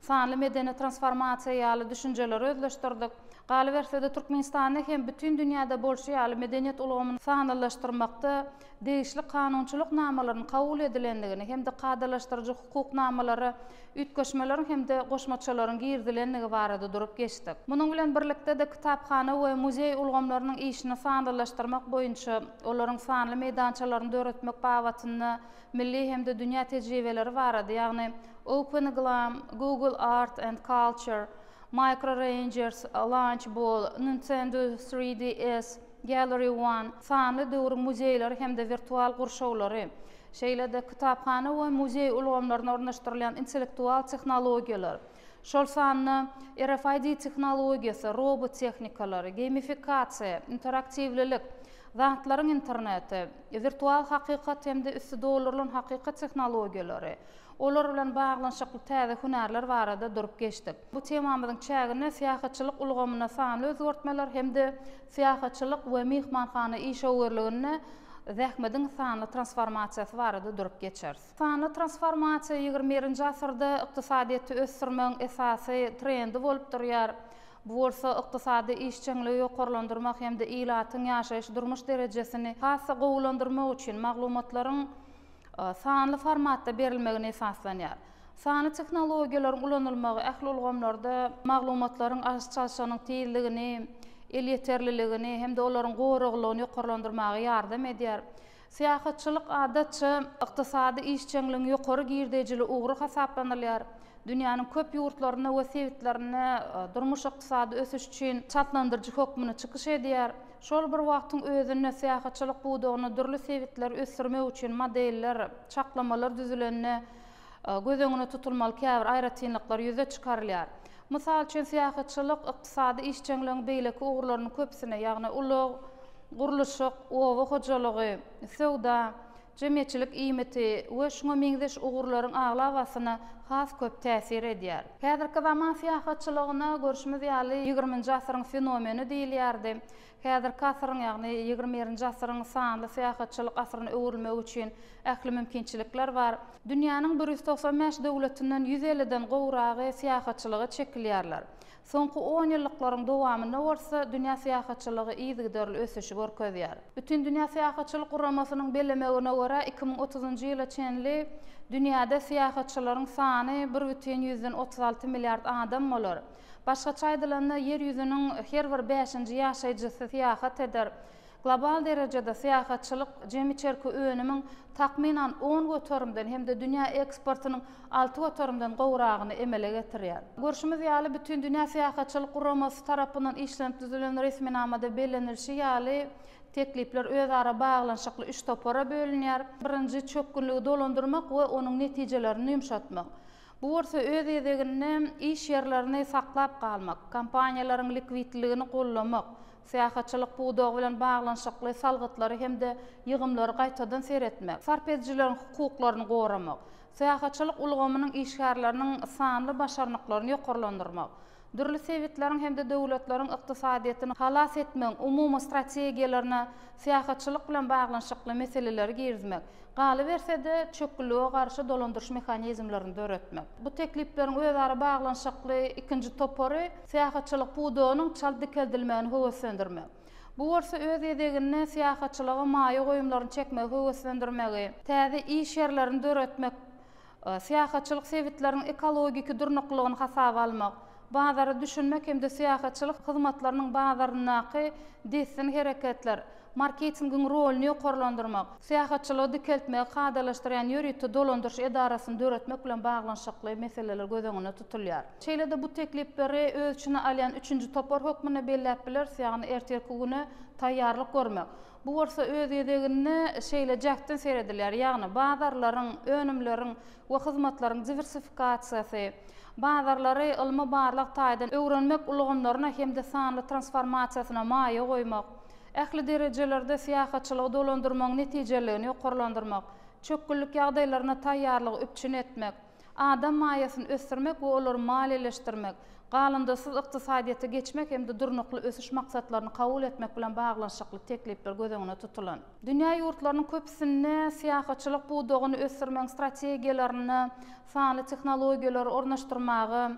sanly medeni transformasiýa ýaly düşünjeleri özleşdirdik. Galyberse-de, Türkmenistanda hem bütin dünýäde bolşy ýaly medeniýet ulgamyny sanlylaşdyrmakda degişli kanunçylyk namalarynyň kabul edilendigini hem-de kadalaşdyryjy hukuk namalara üýtgeşmeleriň hem-de goşmaçalaryň girizilendigi barada durup geçdik. Munuň bilen birlikde-de kitaphana we muzeý ulgamlarynyň işini sanlylaşdyrmak boýunça olaryň sanly meýdançalaryny döretmek babatynda milli hem-de dünýä tejribeleri barada, ýagny OpenGLAM, Google Art and Culture, Micro Rangers, Launchball, Nintendo 3DS, Gallery One, sanly döwrüň muzeýleri hem-de wirtual gurşawlary, şeýle-de kitaphana we muzeý ulgamlaryna ornaşdyrylýan intellektual tehnologiýalar, şol sanda RFID tehnologiýasy, robot tehnikalary, geýmifikasiýa, interaktiwlilik, zatlaryň interneti, wirtual hakykat hem-de üsti doldurylan hakykat tehnologiýalary, olar bilen baglanyşykly täze hünärler barada durup geçdik. Bu temamyzyň çäginde syýahatçylyk ulgamynda sanly özgertmeler hem-de syýahatçylyk we myhmanhana işewürliginde zähmediň sanly transformasiýasy barada durup geçeris. Sanly transformasiýa ýigrimi birinji asyrda ykdysadyýeti ösdürmegiň esasy trendi bolup durýar. Bu bolsa ykdysady işjeňligi ýokarlandyrmak hem-de ilatyň ýaşaýyş-durmuş derejesini has-da gowulandyrmak üçin maglumatlaryň sanly formatda berilmegine esaslanýar. Sanly tehnologiýalaryň ulanylmagy ähli ulgamlarda maglumatlaryň alyş-çalşygynyň tizligini, elýeterliligini hem-de olaryň goraglylygyny ýokarlandyrmaga ýardam edýär. Syýahatçylyk adatça ykdysady işjeňligiň ýokary girdejili ugry hasaplanylýar. Dünýäniň köp ýurtlarynda we sebitlerinde durmuş-ykdysady ösüş üçin çaltlandyryjy hökmünde çykyş edýär. Şol bir wagtyň özünde syýahatçylyk pudagynda dürli sebitleri ösdürmek üçin modeller, çaklamalar düzülende göz öňünde tutulmaly käbir aýratynlyklar ýüze çykarylýar. Mysal üçin, syýahatçylyk ykdysady işjeňligiň beýleki ugurlarynyň köpüsine, ýagny ulag, gurluşyk, oba hojalygy, söwda, jemgyýetçilik iýmiti we şuňa meňzeş ugurlaryň aglabasyna has köp täsir edýär. Häzirki zaman syýahatçylygyna, görşümiz ýaly, ýigriminji asyryň fenomeni diýilýärdi. Häzirki asyryň, ýagny ýigrimi birinji asyryň sanly syýahatçylyk asyryna öwrülmegi üçin ähli mümkinçilikler bar. Dünýäniň 195 döwletinden 150-den gowragy syýahatçylyga çekilýärler. Soňky onýyllyklaryň dowamynda bolsa dünýä syýahatçylygy yzygiderli ösüşi görkezýär. Bütindünýä syýahatçylyk guramasynyň bellemegine görä, 2030-njy ýyla çenli dünýäde syýahatçylaryň sany bir bütin ýüzden 36 milliard adam bolar. Başgaça aýdylanda, Ýer ýüzüniň her bir bäşinji ýaşaýjysy syýahat eder. Global derejede syýahatçylyk jemi içerki önümiň takmynan on göterimden hem-de dünýä eksportynyň alty göterimden gowragyny emele getirýär. Görşümiz ýaly, Bütindünýä syýahatçylyk guramasy tarapyndan işlenip düzülen resminamada bellenilişi ýaly, teklipler özara baglanyşykly üç topara bölünýär. Birinji, çökgünligi dolandyrmak we onuň netijelerini ýumşatmak. Bu bolsa öz gezeginde iş ýerlerini saklap galmak, kompaniýalaryň likwidliligini goldamak, syýahatçylyk pudagy bilen baglanyşykly salgytlary hem-de ýygymlary gaýtadan seretmek, sarp edijileriň hukuklaryny goramak, syýahatçylyk ulgamynyň işgärleriniň sanly başarnyklaryny ýokarlandyrmak, dürli sebitleriň hem-de döwletleriň ykdysadyýetini halas etmegiň umumy strategiýalaryna syýahatçylyk bilen baglanyşykly meseleleri girizmek, galyberse-de, çökgünlige garşy dolandyryş mehanizmlerini döretmek. Bu teklipleriň özara baglanyşykly ikinji topary syýahatçylyk pudagynyň çalt dikeldilmegini höweslendirmek. Bu bolsa öz gezeginde syýahatçylyga maýa goýumlaryny çekmegi höweslendirmegi, täze iş ýerlerini döretmek, syýahatçylyk sebitleriniň ekologiki durnuklylygyny hasaba almak, bazara düşünmek hem-de syýahatçylyk hyzmatlarynyň bazaryndaky dessin hereketler, marketingiň roluny ýokarlandyrmak, syýahatçylygy dikeltmegi kadalaşdyrýan ýörite dolandyryş edarasyny döretmek bilen baglanyşykly meseleler göz öňünde tutulýar. Şeýle-de bu teklipleri öz içine alýan üçünji topar hökmünde belläp bileris, ýagny ertirki güne taýýarlyk görmek. Bu bolsa öz gezeginde şeýle jähtden seredilýär, ýagny bazarlaryň, önümleriň we hyzmatlaryň diwersifikasiýasy, bazarlary ylmy-barlag taýdan öwrenmek ulgamlaryna hem-de sanly transformasiýasyna maýa goýmak, ähli derejelerde syýahatçylygy dolandyrmagyň netijeliligini ýokarlandyrmak, çökgünlik ýagdaýlaryna taýýarlygy üpjün etmek, adam maýasyny ösdürmek we olary maliýeleşdirmek, galyndysyz ykdysadyýete geçmek hem-de durnukly ösüş maksatlaryny kabul etmek bilen baglanyşykly teklipler göz öňünde tutulan. Dünýä ýurtlarynyň köpüsinde syýahatçylyk pudagyny ösdürmegiň strategiýalarynda sanly tehnologiýalary ornaşdyrmaga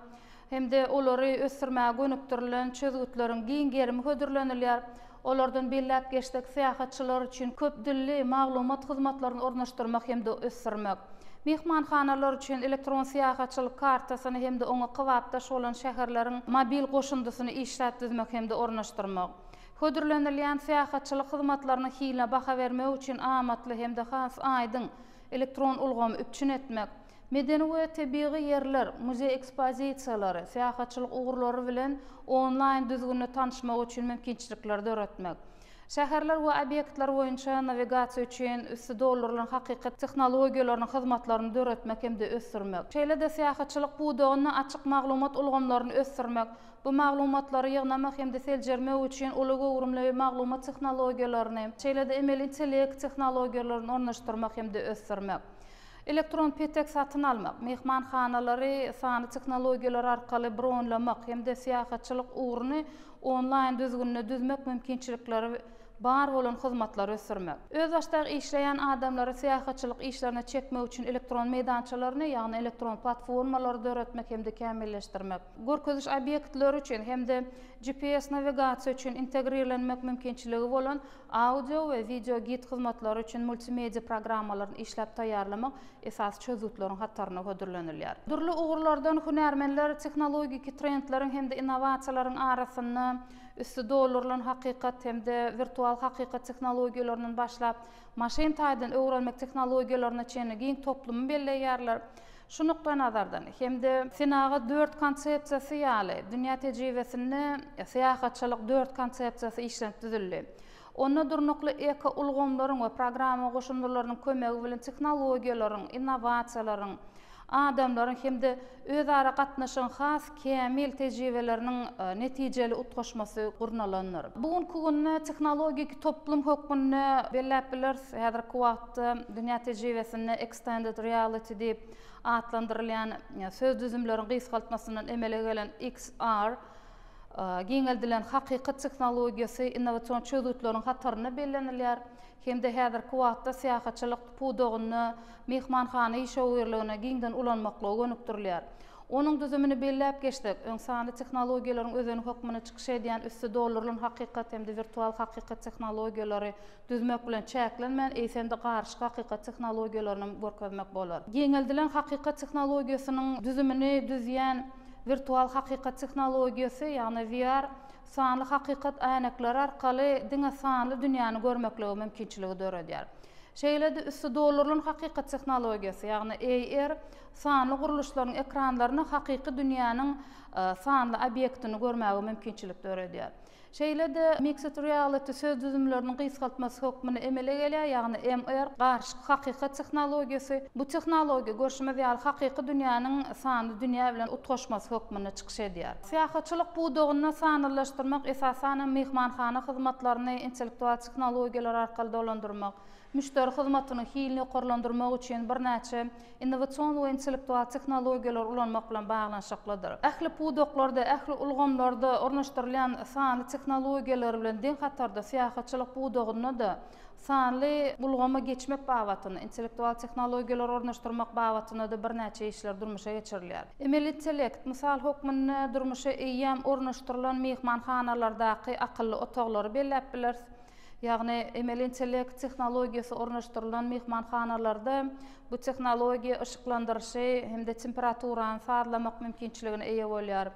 hem-de olary ösdürmäge gönükdirilen çözgütleriň giň gerimi hödürlenilýär. Olardan belläp geçsek, syýahatçylar üçin köp dilli maglumat hyzmatlaryny ornaşdyrmak hem-de ösdürmek, myhmanhanalar üçin elektron syýahatçylyk kartasyny hem-de oňa kybapdaş bolan şäherleriň mobil goşundysyny işläp düzmek hem-de ornaşdyrmak, hödürlenilýän syýahatçylyk hyzmatlarynyň hiline baha bermek üçin amatly hem-de has aýdyň elektron ulgamy üpjün etmek, Medeni we tebigy ýerler, muzeý ekspozisiýalary, syýahatçylyk ugurlary bilen onlaýn düzgünde tanyşmak üçin mümkinçilikleri döretmek. Şäherler we obýektler boýunça nawigasiýa üçin üsti doldurylan hakykat tehnologiýalarynyň hyzmatlaryny döretmek hem-de ösdürmek. Şeýle-de syýahatçylyk pudagynda açyk maglumat ulgamlaryny ösdürmek, bu maglumatlary ýygnamak hem-de seljermek üçin uly göwrümli maglumat tehnologiýalaryny, şeýle-de emeli intellekt tehnologiýalaryny ornaşdyrmak hem-de ösdürmek. Elektron petek satyn almak, myhmanhanalary sanly tehnologiýalar arkaly bronlamak hem-de syýahatçylyk ugruny onlaýn düzgünde düzmek mümkinçilikleri bar bolan hyzmatlary ösdürmek. Özbaşdak işleýän adamlary syýahatçylyk işlerine çekmek üçin elektron meýdançalaryny, ýagny elektron platformalary döretmek hem-de kämilleşdirmek. Görkeziş obýektleri üçin hem-de GPS nawigasiýa üçin integrirlenmek mümkinçiligi bolan Audio we wideo gid hyzmatlary üçin multimedia programmalaryny işläp taýýarlamak esasy çözgütleriň hatarynda hödürlenilýär. Dürli ugurlardan hünärmenler tehnologiki trendleriň hem-de innowasiýalaryň arasynda Üsti doldurylan hakykat hem-de wirtual hakykat tehnologiýalaryndan başlap, maşyn taýdan öwrenmek tehnologiýalaryna çenli giň toplumy belleýärler. Şu nukdaýnazardan hem-de Senagat dört konsepsiýasy ýaly dünýä tejribesinde syýahatçylyk dört konsepsiýasy işlenip düzüldi. Onda durnukly ekoulgamlaryň we programma goşundylarynyň kömegi bilen tehnologiýalaryň, innowasiýalaryň, adamlaryň hem-de özara gatnaşygyň has kämil tejribeleriniň netijeli utgaşmasy gurnalandyr. Bu günki günde tehnologik toplum hökmünde belläp bileris, häzirki wagtda dünýä tejribesinde Extended Reality diýip atlandyrylýan söz düzümleriň gysgaltmasyndan emele gelen XR, giňeldilen hakykat tehnologiýasy innowasion çözgütleriň hatarynda bellenilýär. Hem-de häzirki wagtda syýahatçylyk pudagynda myhmanhana işewürligine giňden ulanmaklyga gönükdirilýär. Onuň düzümini belläp geçsek, öň sanly tehnologiýalaryň özeni hökmünde çykyş edýän üsti doldurylan hakykat hem-de wirtual hakykat tehnologiýalary düzmek bilen çäklenmän, eýsem-de garyşyk hakykat tehnologiýalaryny görkezmek bolar. Giňeldilen hakykat tehnologiýasynyň düzümini düzýän wirtual hakykat tehnologiýasy, ýagny VR, Sanly hakykat äýnekleri arkaly diňe sanly dünýäni görmeklige mümkinçiligi döredýär. Şeýle-de üsti doldurylan hakykat tehnologiýasy, ýagny AR, sanly gurluşlaryň ekranlarynda hakyky dünýäniň sanly obýektini görmäge mümkinçilik döredýär. Şeýle-de Mixed Reality söz düzümleriniň gysgaltmasy hökmünde emele gelýär, ýagny MR, garyşyk hakykat tehnologiýasy. Bu tehnologiýa, görşümiz ýaly, hakyky dünýäniň sanly dünýä bilen utgaşmasy hökmünde çykyş edýär. Syýahatçylyk pudagynda sanlylaşdyrmak, esasan hem, myhmanhana hyzmatlaryny intellektual tehnologiýalar arkaly dolandyrmak, müşderi hyzmatynyň hilini ýokarlandyrmak üçin birnäçe innowasion we intellektual tehnologiýalary ulanmak bilen baglanyşyklydyr. Ähli pudaklarda, ähli ulgamlarda ornaşdyrylýan sanly tehnologiýalar bilen deň hatarda syýahatçylyk pudagynda-da Sanly ulgama geçmek babatynda, intellektual tehnologiýalary ornaşdyrmak babatynda-da birnäçe işler durmuşa geçirilýär. Emeli intellekt, mysal hökmünde, durmuşa eýýäm ornaşdyrylan myhmanhanalardaky akylly otaglary belläp bileris. Ýagny, emeli intellekt tehnologiýasy ornaşdyrylan myhmanhanalarda bu tehnologiýa yşyklandyryşy hem-de temperaturany sazlamak mümkinçiligine eýe bolýar.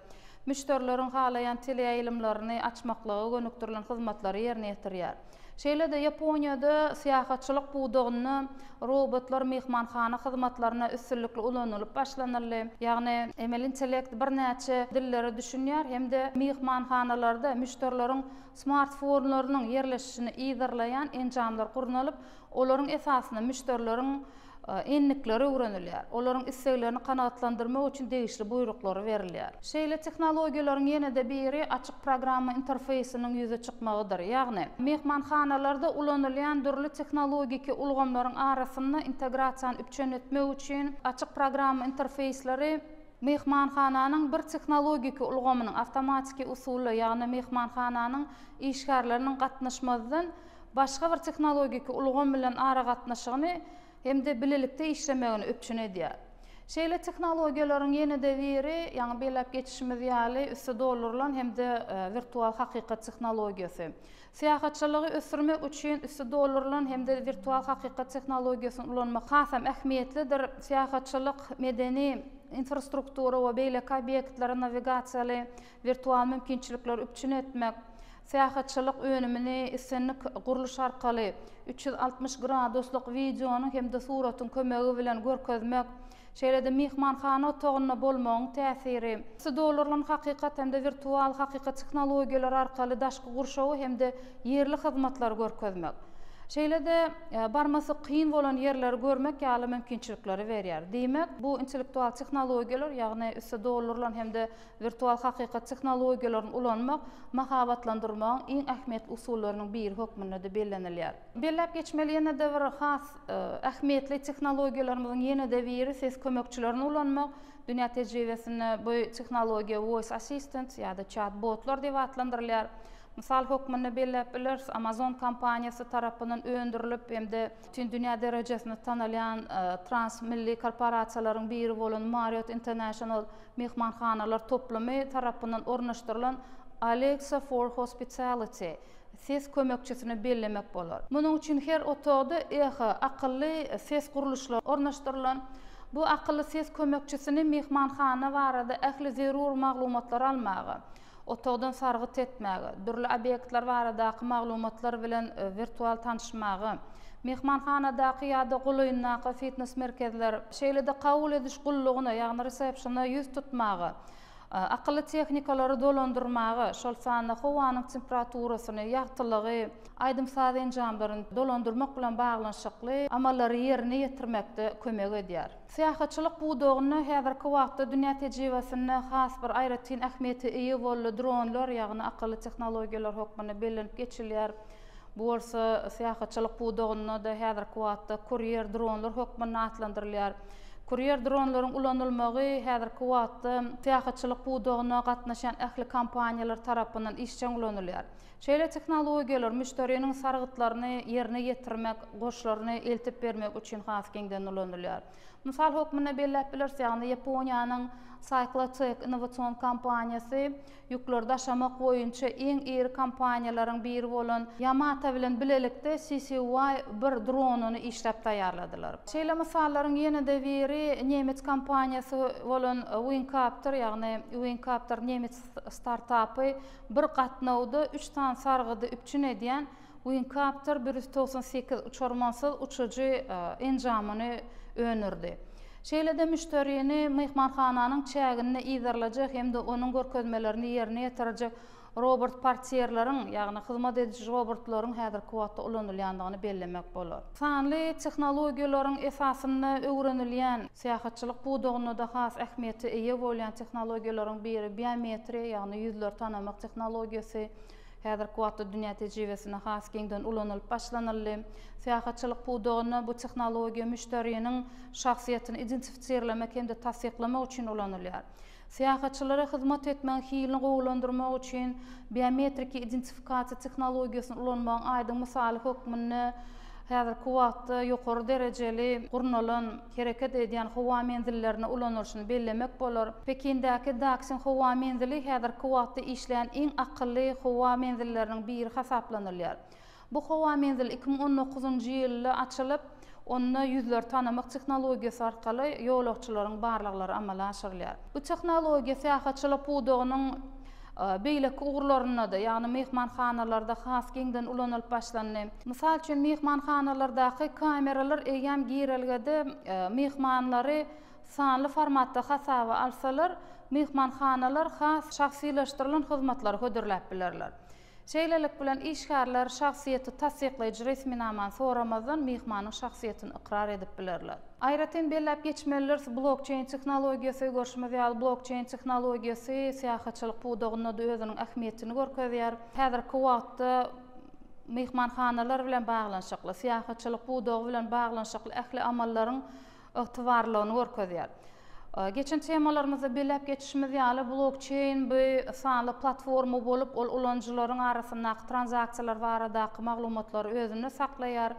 Müşderileriň halaýan teleýaýlymlaryny açmaklyga gönükdirilen hyzmatlary ýerine ýetirýär. Şeýle-de Ýaponiýada syýahatçylyk pudagynda robotlar myhmanhana hyzmatlaryna üstünlikli ulanylyp başlanyldy. Ýagny emeli intellekt birnäçe dillere düşünýär hem-de myhmanhanalarda müşderileriň smartfonlarynyň ýerleşişini yzarlaýan enjamlar gurnalyp, olaryň esasynda müşderileriň endikleri öwrenilýär, olaryň isleglerini kanagatlandyrmak üçin degişli buýruklary berilýär. Şeýle tehnologiýalaryň ýene-de biri açyk programma interfeýsiniň ýüze çykmagydyr. Ýagny, myhmanhanalarda ulanylýan dürli tehnologiki ulgamlaryň arasynda integrasiýany üpjün etmek üçin açyk programma interfeýsleri myhmanhananyň bir tehnologiki ulgamynyň awtomatiki usulda, ýagny myhmanhananyň işgärleriniň gatnaşmazdan başga bir tehnologiki ulgam bilen aragatnaşygyny hem-de bilelikde işlemegini üpjün edýär. Şeýle tehnologiýalaryň ýene-de biri, ýaňy belläp geçişimiz ýaly, üsti doldurylan hem-de wirtual hakykat tehnologiýasy. Syýahatçylygy ösdürmek üçin üsti doldurylan hem-de wirtual hakykat tehnologiýasyny ulanmak hasam ähmiýetlidir. Syýahatçylyk, medeni infrastruktura we beýleki obýektlere nawigasiýaly wirtual mümkinçilikleri üpjün etmek, syýahatçylyk önümini islendik gurluş arkaly 360 graduslyk wideonyň hem-de suratyň kömegi bilen görkezmek, şeýle-de myhmanhana otagynda bolmagyň täsiri, doldurylan hakykat hem-de wirtual hakykat tehnologiýalary arkaly daşky gurşawy hem-de ýerli hyzmatlary görkezmek, şeýle-de barmasy kyn bolan ýerleri görmek ýaly mümkinçilikleri berýär. Diýmek, bu intellektual tehnologiýalar, ýagny üsti doldurylan hem-de Wirtual hakykat tehnologiýalaryny ulanmak mahabatlandyrmagyň iň ähmiýetli usullarynyň biri hökmünde-de bellenilýär. Belläp geçmeli ýene-de bir has ähmiýetli tehnologiýalarymyzyň ýene-de biri ses kömekçilerini ulanmak. Dünýä tejribesinde bu tehnologiýa Voice Assistant ýa-da çat-botlar diýip atlandyrylýar. Mysal hökmünde belläp bileris, Amazon kompaniýasy tarapyndan öndürilip hem-de bütin dünýä derejesinde tanalýan transmilli korporasiýalaryň biri bolan Marriott International myhmanhanalar toplumy tarapyndan ornaşdyrylan Alexa for Hospitality ses kömekçisini bellemek bolar. Munuň üçin her otagda Echo akylly ses gurluşlary ornaşdyrylan. Bu akylly ses kömekçisini myhmanhana barada ähli zerur maglumatlary almaga, Otagdan sargyt etmäge, dürli obýektler baradaky maglumatlar bilen wirtual tanyşmaga, myhmanhanadaky ýa-da golaýyndaky fitnes merkezler, şeýle-de kabul ediş gullugyna, ýagny resepşene ýüz tutmaga, akylly tehnikalary dolandyrmaga, şol sanda howanyň temperaturasyny, ýagtylygy, aýdym-saz enjamlaryny dolandyrmak bilen baglanyşykly amallary ýerine ýetirmekde kömek edýär. Syýahatçylyk pudagynda häzirki wagtda dünýä tejribesinde has bir aýratyn ähmiýete eýe boldy dronlar, ýagny akylly tehnologiýalar hökmünde bellenip geçilýär. Bu bolsa syýahatçylyk pudagynda-da häzirki wagtda kurýer dronlar hökmünde atlandyrylýar. Kurýer dronlaryň ulanylmagy häzirki wagtda syýahatçylyk pudagyna gatnaşýan ähli kompaniýalar tarapyndan işjeň ulanylýar. Şeýle tehnologiýalar müşderiniň sargytlaryny ýerine ýetirmek, goşlaryny eltip bermek üçin has giňden ulanylýar. Mysal hökmünde belläp bileris, ýagny Ýaponiýanyň CycloTech innowasion kompaniýasy ýükleri daşamak boýunça iň iri kompaniýalaryň biri bolan Yamata bilen bilelikde CCY bir dronyny işläp taýýarladylar. Şeýle mysallaryň ýene-de biri nemes kompaniýasy bolan Wingcopter, ýagny Wingcopter nemes startapy Bir gatnawda üç sany sargydy üpjün edýän Wingcopter 198 uçarmansyz uçujy enjamyny öndürdi. Şeýle-de müşderini myhmanhananyň çäginde yzarlajak hem-de onuň görkezmelerini ýerine ýetirjek robot-portýerleriň, ýagny hyzmat ediji robotlaryň häzirki wagtda ulanylýandygyny bellemek bolar. Sanly tehnologiýalaryň esasynda öwrenilýän, syýahatçylyk pudagynda-da has ähmiýete eýe bolýan tehnologiýalaryň biri biometriýa, ýagny ýüzleri tanamak tehnologiýasy häzirki wagtda dünýä tejribesinde has giňden ulanylyp başlanyldy. Syýahatçylyk pudagynda bu tehnologiýa müşderiniň şahsyýetini identifisirlemek hem-de tassyklamak üçin ulanylýar. Syýahatçylara hyzmat etmegiň hilini gowulandyrmak üçin biometriki identifikasiýa tehnologiýasyny ulanmagyň aýdyň mysaly hökmünde häzirki wagtda ýokary derejeli gurnalan hereket edýän howa menzillerinde ulanylyşyny bellemek bolar. Pekindäki Daksin howa menzili häzirki wagtda işleýän iň akylly howa menzilleriniň biri hasaplanylýar. Bu howa menzili 2019-njy ýylda açylyp, onda ýüzleri tanamak tehnologiýasy arkaly ýolagçylaryň barlaglary amala aşyrylýar. Bu tehnologiýa syýahatçylyk pudagynyň beýleki ugurlarynda-da, ýagny myhmanhanalarda has giňden ulanylyp başlandy. Mysal üçin, myhmanhanalardaky kameralar eýýäm girelgede myhmanlary sanly formatda hasaba alsalar, myhmanhanalar has şahsylaşdyrylan hyzmatlary hödürläp bilerler. Şeýlelik bilen, işgärler şahsyýeti tassyklaýjy resminamany soramazdan myhmanyň şahsyýetini ykrar edip bilerler. Aýratyn belläp geçmelidiris, blokçeýn tehnologiýasy, görşümiz ýaly, blokçeýn tehnologiýasy syýahatçylyk pudagynda-da özüniň ähmiýetini görkezýär. Häzirki wagtda myhmanhanalar bilen baglanyşykly, syýahatçylyk pudagy bilen baglanyşykly ähli amallaryň ygtybarlylygyny görkezýär. Geçen temalarymyzda belläp geçişimiz ýaly, blokçeýn bu sanly platforma bolup, ol ulanyjylaryň arasyndaky tranzaksiýalar baradaky maglumatlary özünde saklaýar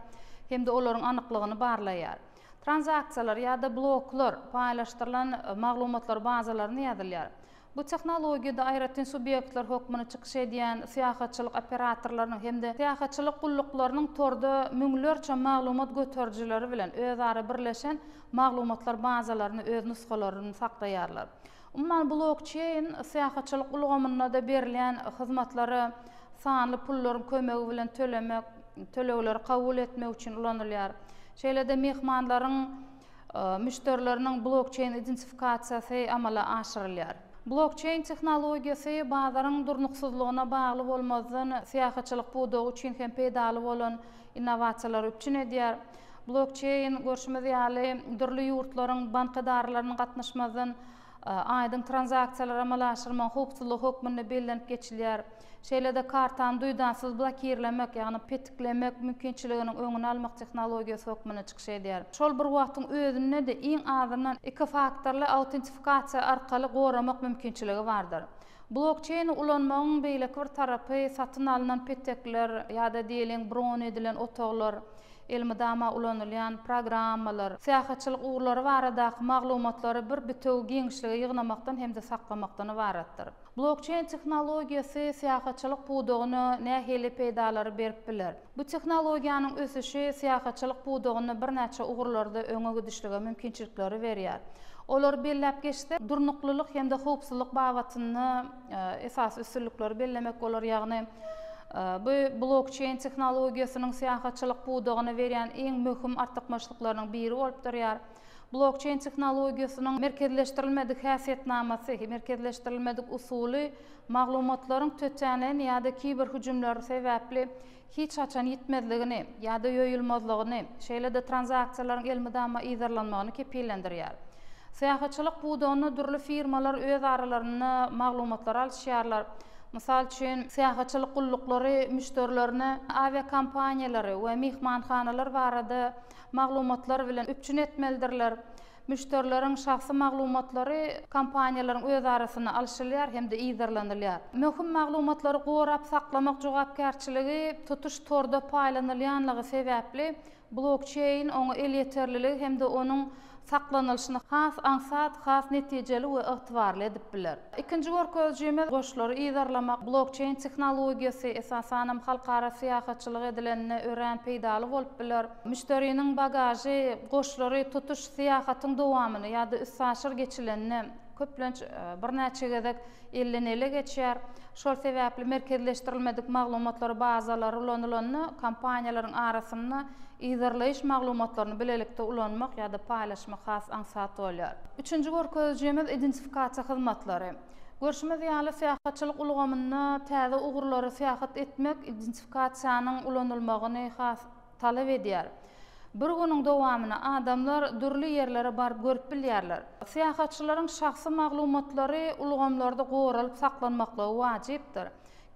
hem-de olaryň anyklygyny barlaýar. Tranzaksiýalar ýa-da bloklar paýlaşdyrylan maglumatlar bazalaryna ýazylýar. Bu tehnologiýada aýratyn subýektler hökmünde çykyş edýän syýahatçylyk operatorlarynyň hem-de syýahatçylyk gulluklarynyň torda müňlerçe maglumat göterijileri bilen özara birleşen maglumatlar bazalaryny öz nusgalaryny saklaýarlar. Umuman, blokçeýn syýahatçylyk ulgamynda-da berilýän hyzmatlary sanly pullaryň kömegi bilen tölemek, tölegleri kabul etmek üçin ulanylýar. Şeýle-de myhmanlaryň müşderileriniň blokçeýn identifikasiýasy amala aşyrylýar. Blokçeýn tehnologiýasy bazaryň durnuksyzlygyna bagly bolmazdan, syýahatçylyk pudagy üçin hem peýdaly bolan innowasiýalary üpjün edýär. Blokçeýn, görşümiz ýaly, dürli ýurtlaryň bank edaralarynyň gatnaşmazdan aýdyň tranzaksiýalary amala aşyrmagyň howpsuzlygy hökmünde bellenip geçilýär. Şeýle-de kartany duýdansyz blokirlemek, ýagny petiklemek mümkinçiliginiň öňüni almak tehnologiýasy hökmünde çykyş edýär. Şol bir wagtyň özünde-de iň azyndan iki faktorly autentifikasiýa arkaly goramak mümkinçiligi bardyr. Blokçeýni ulanmagyň beýleki bir tarapy satyn alnan petekler ýa-da diýeliň bron edilen otaglar. Elmydama ulanylýan programmalar, syýahatçylyk ugurlary baradaky maglumatlary bir bitewi giňişlige ýygnamakdan hem-de saklamakdan ybaratdyr. Blokçeýn tehnologiýasy syýahatçylyk pudagyna nähili peýdalary berip biler? Bu tehnologiýanyň ösüşi syýahatçylyk pudagynda birnäçe ugurlarda öňe gidişlige mümkinçilikleri berýär. Olary belläp geçsek, durnuklylyk hem-de howpsuzlyk babatynda esasy üstünlikleri bellemek bolar, ýagny bu blokçeýn tehnologiýasynyň syýahatçylyk pudagyna berýän iň möhüm artykmaçlyklarynyň biri bolup durýar. Blokçeýn tehnologiýasynyň merkezleşdirilmedik häsiýetnamasy, merkezleşdirilmedik usuly maglumatlaryň tötänleýin ýa-da kiber hüjümleri sebäpli hiç haçan ýitmezligini ýa-da ýoýulmazlygyny, şeýle-de tranzaksiýalaryň elmydama yzarlanmagyny kepillendirýär. Syýahatçylyk pudagynda dürli firmalar öz aralarynda maglumatlary alyşýarlar. Mysal üçin, syýahatçylyk gulluklary müşderilerine awiakompaniýalary we myhmanhanalar barada maglumatlar bilen üpjün etmelidirler. Müşderileriň şahsy maglumatlary kompaniýalaryň öz arasynda alşylýar hem-de yzarlanylýar. Möhüm maglumatlary gorap saklamak jogapkärçiligi tutuş torda paýlanylýanlygy sebäpli, blokçeýn oňa elýeterliligi hem-de onuň saklanylyşyny has aňsat, has netijeli we ygtybarly edip biler. Ikinji görkezijimiz goşlary yzarlamak. Blokçeýn tehnologiýasy, esasanam, halkara syýahatçylyk edilende örän peýdaly bolup biler. Müşderiniň bagažy, goşlary tutuş syýahatyň dowamyny ýa-da üstaşyr geçilende, köplenç, birnäçe gezek elden-ele geçýär. Şol sebäpli merkezleşdirilmedik maglumatlary bazalary ulanylanda, kompaniýalaryň arasynda yzarlaýyş maglumatlaryny bilelikde ulanmak ýa-da paýlaşmak has aňsat bolýar. Üçünji görkezijimiz identifikasiýa hyzmatlary. Görşümiz ýaly, syýahatçylyk ulgamynda täze ugurlara syýahat etmek identifikasiýanyň ulanylmagyny has talap edýär. Bir günüň dowamynda adamlar dürli ýerlere baryp görüp bilýärler. Syýahatçylaryň şahsy maglumatlary ulgamlarda goralyp saklanmaklygy wajypdyr.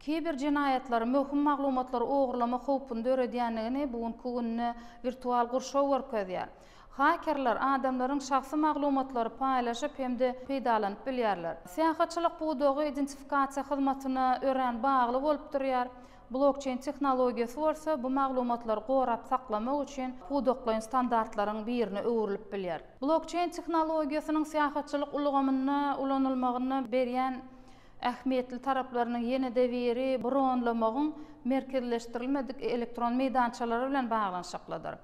Kiber jenaýatlary möhüm maglumatlary ogurlamak howpuny döredýändigini bu günki günde wirtual gurşaw görkezýär. Hakerler adamlaryň şahsy maglumatlary paýlaşyp hem-de peýdalanyp bilýärler. Syýahatçylyk pudagy identifikasiýa hyzmatyna örän bagly bolup durýar. Blokçeýn tehnologiýasy bolsa bu maglumatlary gorap saklamak üçin pudaklaýyn standartlaryň birine öwrülip bilýär. Blokçeýn tehnologiýasynyň syýahatçylyk ulgamynda ulanylmagynda berýän ähmiýetli taraplarynyň ýene-de biri bronlamagyň merkezleşdirilmedik elektron meýdançalary bilen baglanyşyklydyr.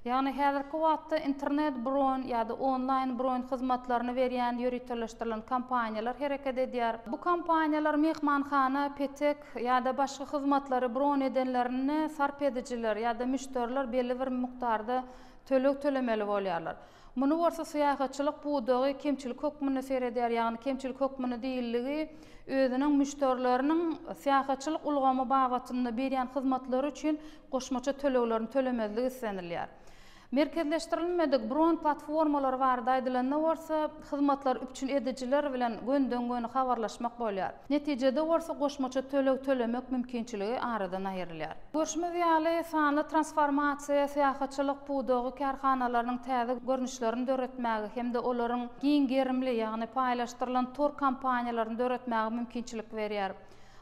Ýagny häzirki wagtda internet bron ýa-da onlaýn bron hyzmatlaryny berýän ýöriteleşdirilen kompaniýalar hereket edýär. Bu kompaniýalar myhmanhana, petek ýa-da başga hyzmatlary bron edenlerinde sarp edijiler ýa-da müşderiler belli bir mukdarda töleg tölemeli bolýarlar. Muny bolsa syýahatçylyk pudagy kemçilik hökmünde seredýär, ýagny kemçilik hökmünde diýildigi özüniň müşderileriniň syýahatçylyk ulgamy babatynda berýän hyzmatlary üçin goşmaça töleglerini tölemezlik islenilýär. Merkezleşdirilmedik bron platformalary barada aýdylanda bolsa, hyzmatlary üpjün edijiler bilen gönden-göni habarlaşmak bolýar. Netijede bolsa goşmaça töleg tölemek mümkinçiligi aradan aýrylýar. Görşümiz ýaly, sanly transformasiýa syýahatçylyk pudagy kärhanalarynyň täze görnüşlerini döretmäge hem-de olaryň giň gerimli, ýagny paýlaşdyrylan tor kompaniýalaryny döretmäge mümkinçilik berýär.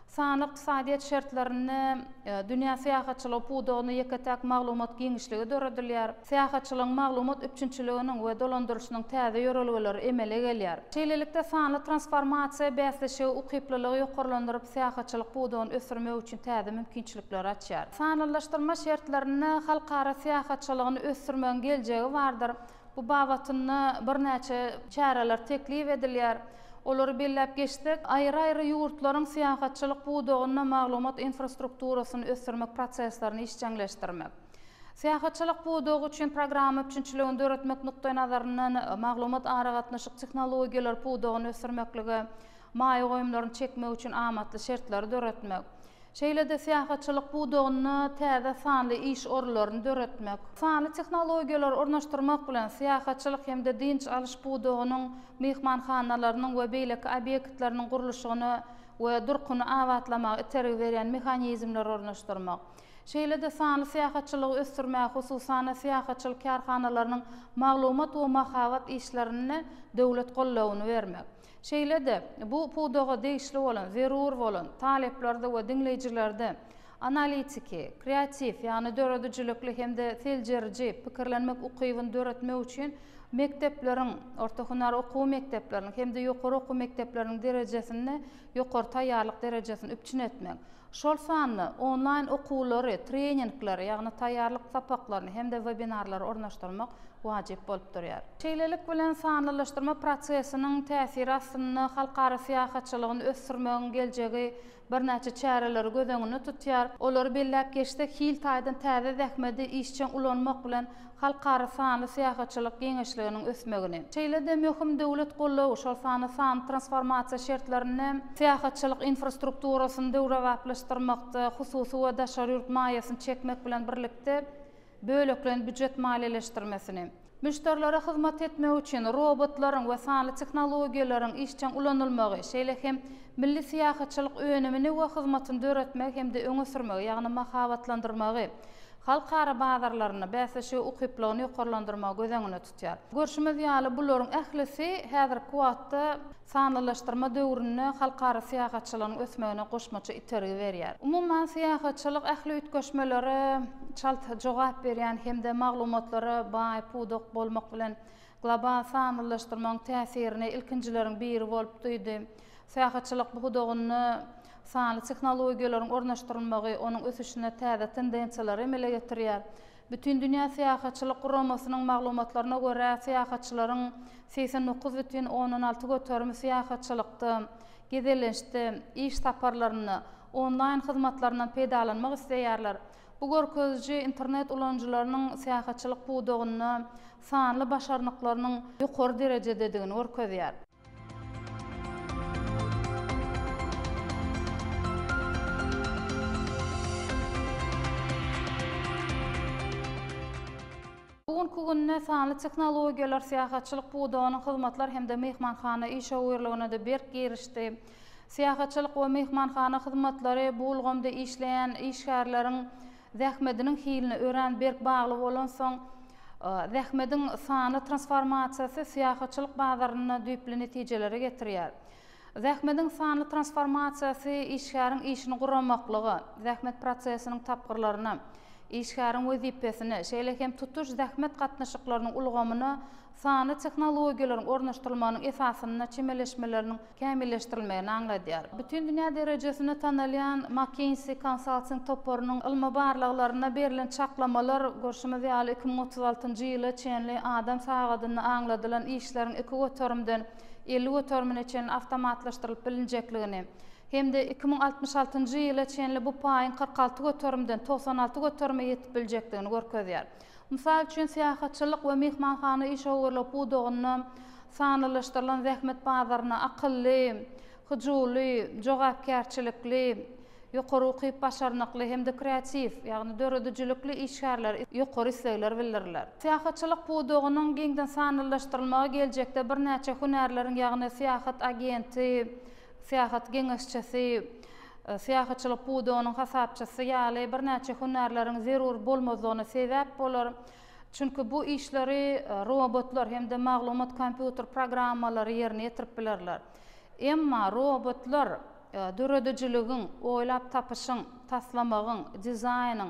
Sanly ykdysadyýet şertlerinde dünýä syýahatçylygy pudagynda ýeke-täk maglumat giňişligi döredilýär. Syýahatçylygyň maglumat üpjünçiliginiň we dolandyryşynyň täze ýörelgeleri emele gelýär. Şeýlelikde, sanly transformasiýa bäsleşige ukyplylygy ýokarlandyryp, syýahatçylyk pudagyny ösdürmek üçin täze mümkinçilikleri açýar. Sanlylaşdyrma şertlerinde halkara syýahatçylygyny ösdürmegiň geljegi bardyr. Bu babatynda birnäçe çäreler teklip edilýär. Olary belläp geçsek, aýry-aýry ýurtlaryň syýahatçylyk pudagynda maglumat infrastrukturasyny ösdürmek proseslerini işjeňleşdirmek. Syýahatçylyk pudagy üçin programma üpjünçiligini döretmek nukdaýnazaryndan maglumat-aragatnaşyk tehnologiýalary pudagyny ösdürmeklige maýa goýumlaryny çekmek üçin amatly şertleri döretmek. Şeýle-de syýahatçylyk pudagynda täze sanly iş orunlaryny döretmek, sanly tehnologiýalary ornaşdyrmak bilen syýahatçylyk hem-de dynç alyş pudagynyň myhmanhanalarynyň we beýleki obýektleriniň gurluşygyny we durkuny abatlamaga itergi berýän mehanizmleri ornaşdyrmak. Şeýle-de sanly syýahatçylygy ösdürmäge, hususan-da, syýahatçylyk kärhanalarynyň maglumat we mahabat işlerinde döwlet goldawyny bermek. Şeýle-de, bu pudaga degişli bolan, zerur bolan, talyplarda we diňleýjilerde. Analitiki, kreatiw, ýagny döredijilikli hem-de seljeriji pikirlenmek ukybyny döretmek üçin mekdepleriň, orta hünär okuw mekdepleriniň hem-de ýokary okuw mekdepleriniň derejesinde ýokary taýýarlyk derejesini üpjün etmek, şol sanda onlaýn okuwlary, treningleri, ýagny taýýarlyk sapaklaryny hem-de webinarlary ornaşdyrmak wajyp bolup durýar. Şeýlelik bilen, sanlylaşdyrma prosesiniň täsiri astynda halkara syýahatçylygyny ösdürmegiň geljegi birnäçe çäreleri göz öňünde tutýar. Olary belläp geçsek, hil taýdan täze zähmedi işjeň ulanmak bilen halkara sanly syýahatçylyk geňeşliginiň ösmegini, şeýle-de möhüm döwlet goldawy, şol sanda sanly transformasiýa şertlerinde syýahatçylyk infrastrukturasyny döwrebaplaşdyrmakda hususy we daşary ýurt maýasyny çekmek bilen birlikde bölekleýin býujet maliýeleşdirmesini. Müşderilere hyzmat etmek üçin robotlaryň we sanly tehnologiýalaryň işjeň ulanylmagy, şeýle hem milli syýahatçylyk önümini we hyzmatyny döretmegi hem-de öňe sürmegi, ýagny mahabatlandyrmagy, halkara bazarlarynda bäsleşige ukyplygyny ýokarlandyrmagy göz öňünde tutýar. Görşümiz ýaly, bularyň ählisi häzirki wagtda sanlylaşdyrma döwründe halkara syýahatçylygynyň ösmegine goşmaça itergi berýär. Umuman, syýahatçylyk ähli üýtgeşmelere çalt jogap berýän hem-de maglumatlara baý pudak bolmak bilen, global sanlylaşdyrmagyň täsirini ilkinjileriň biri bolup duýdy. Syýahatçylyk pudagynda sanly tehnologiýalaryň ornaşdyrylmagy onuň ösüşinde täze tendensiýalary emele getirýär. Bütindünýä syýahatçylyk guramasynyň maglumatlaryna görä, syýahatçylaryň 89,6 göterimi syýahatçylykda, gezelençde, iş saparlarynda onlaýn hyzmatlaryndan peýdalanmak isleýärler. Bu görkeziji internet ulanyjylarynyň syýahatçylyk pudagynda sanly başarnyklarynyň ýokary derejededigini görkezýär. Bu günki günde sanly tehnologiýalar syýahatçylyk pudagynyň hyzmatlar hem-de myhmanhana işewürligine-de berk girişdi. Syýahatçylyk we myhmanhana hyzmatlary bu ulgamda işleýän işgärleriň zähmediniň hiline örän berk bagly bolansoň, zähmediň sanly transformasiýasy syýahatçylyk bazarynda düýpli netijelere getirýär. Zähmediň sanly transformasiýasy işgäriň işini guramaklyga, zähmet prosesiniň tapgyrlaryna, işgäriň wezipesine, şeýle hem tutuş zähmet gatnaşyklarynyň ulgamyna sanly tehnologiýalaryň ornaşdyrylmagynyň esasynda çemeleşmeleriniň kämilleşdirilmegini aňladýar. Bütindünýä derejesinde tanalýan McKinsey Consulting toparynyň ylmy barlaglarynda berlen çaklamalar, görşümiz ýaly, 2036 ýyla çenli adam sagadynda aňladylan işleriň iki göterimden 50 göterimine çenli awtomatlaşdyrylyp bilinjekligini hem-de 2066 ýyla çenli bu paýyň 46 göterimden 96 göterime ýetip biljekdigini görkezýär. Mysal üçin, syýahatçylyk we myhmanhana işewürligi pudagynda sanlylaşdyrylan zähmet bazaryna akylly, hyjuwly, jogapkärçilikli, ýokary ukyp-başarnykly hem-de kreatiw, ýagny döredijilikli işgärlere ýokary islegler bildiriler. Syýahatçylyk pudagynyň giňden sanlylaşdyrylmagy geljekde birnäçe hünärleriň, ýagny syýahat agenti, syýahat geňeşçisi, syýahatçylyk pudagynyň hasapçysy ýaly birnäçe hünärleriň zerur bolmazlygyna sebäp bolar. Çünki bu işleri robotlar hem-de maglumat-kompýuter programmalary ýerine ýetirip bilerler. Emma robotlar döredijiligiň, oýlap tapyşyň, taslamagyň, dizaýnyň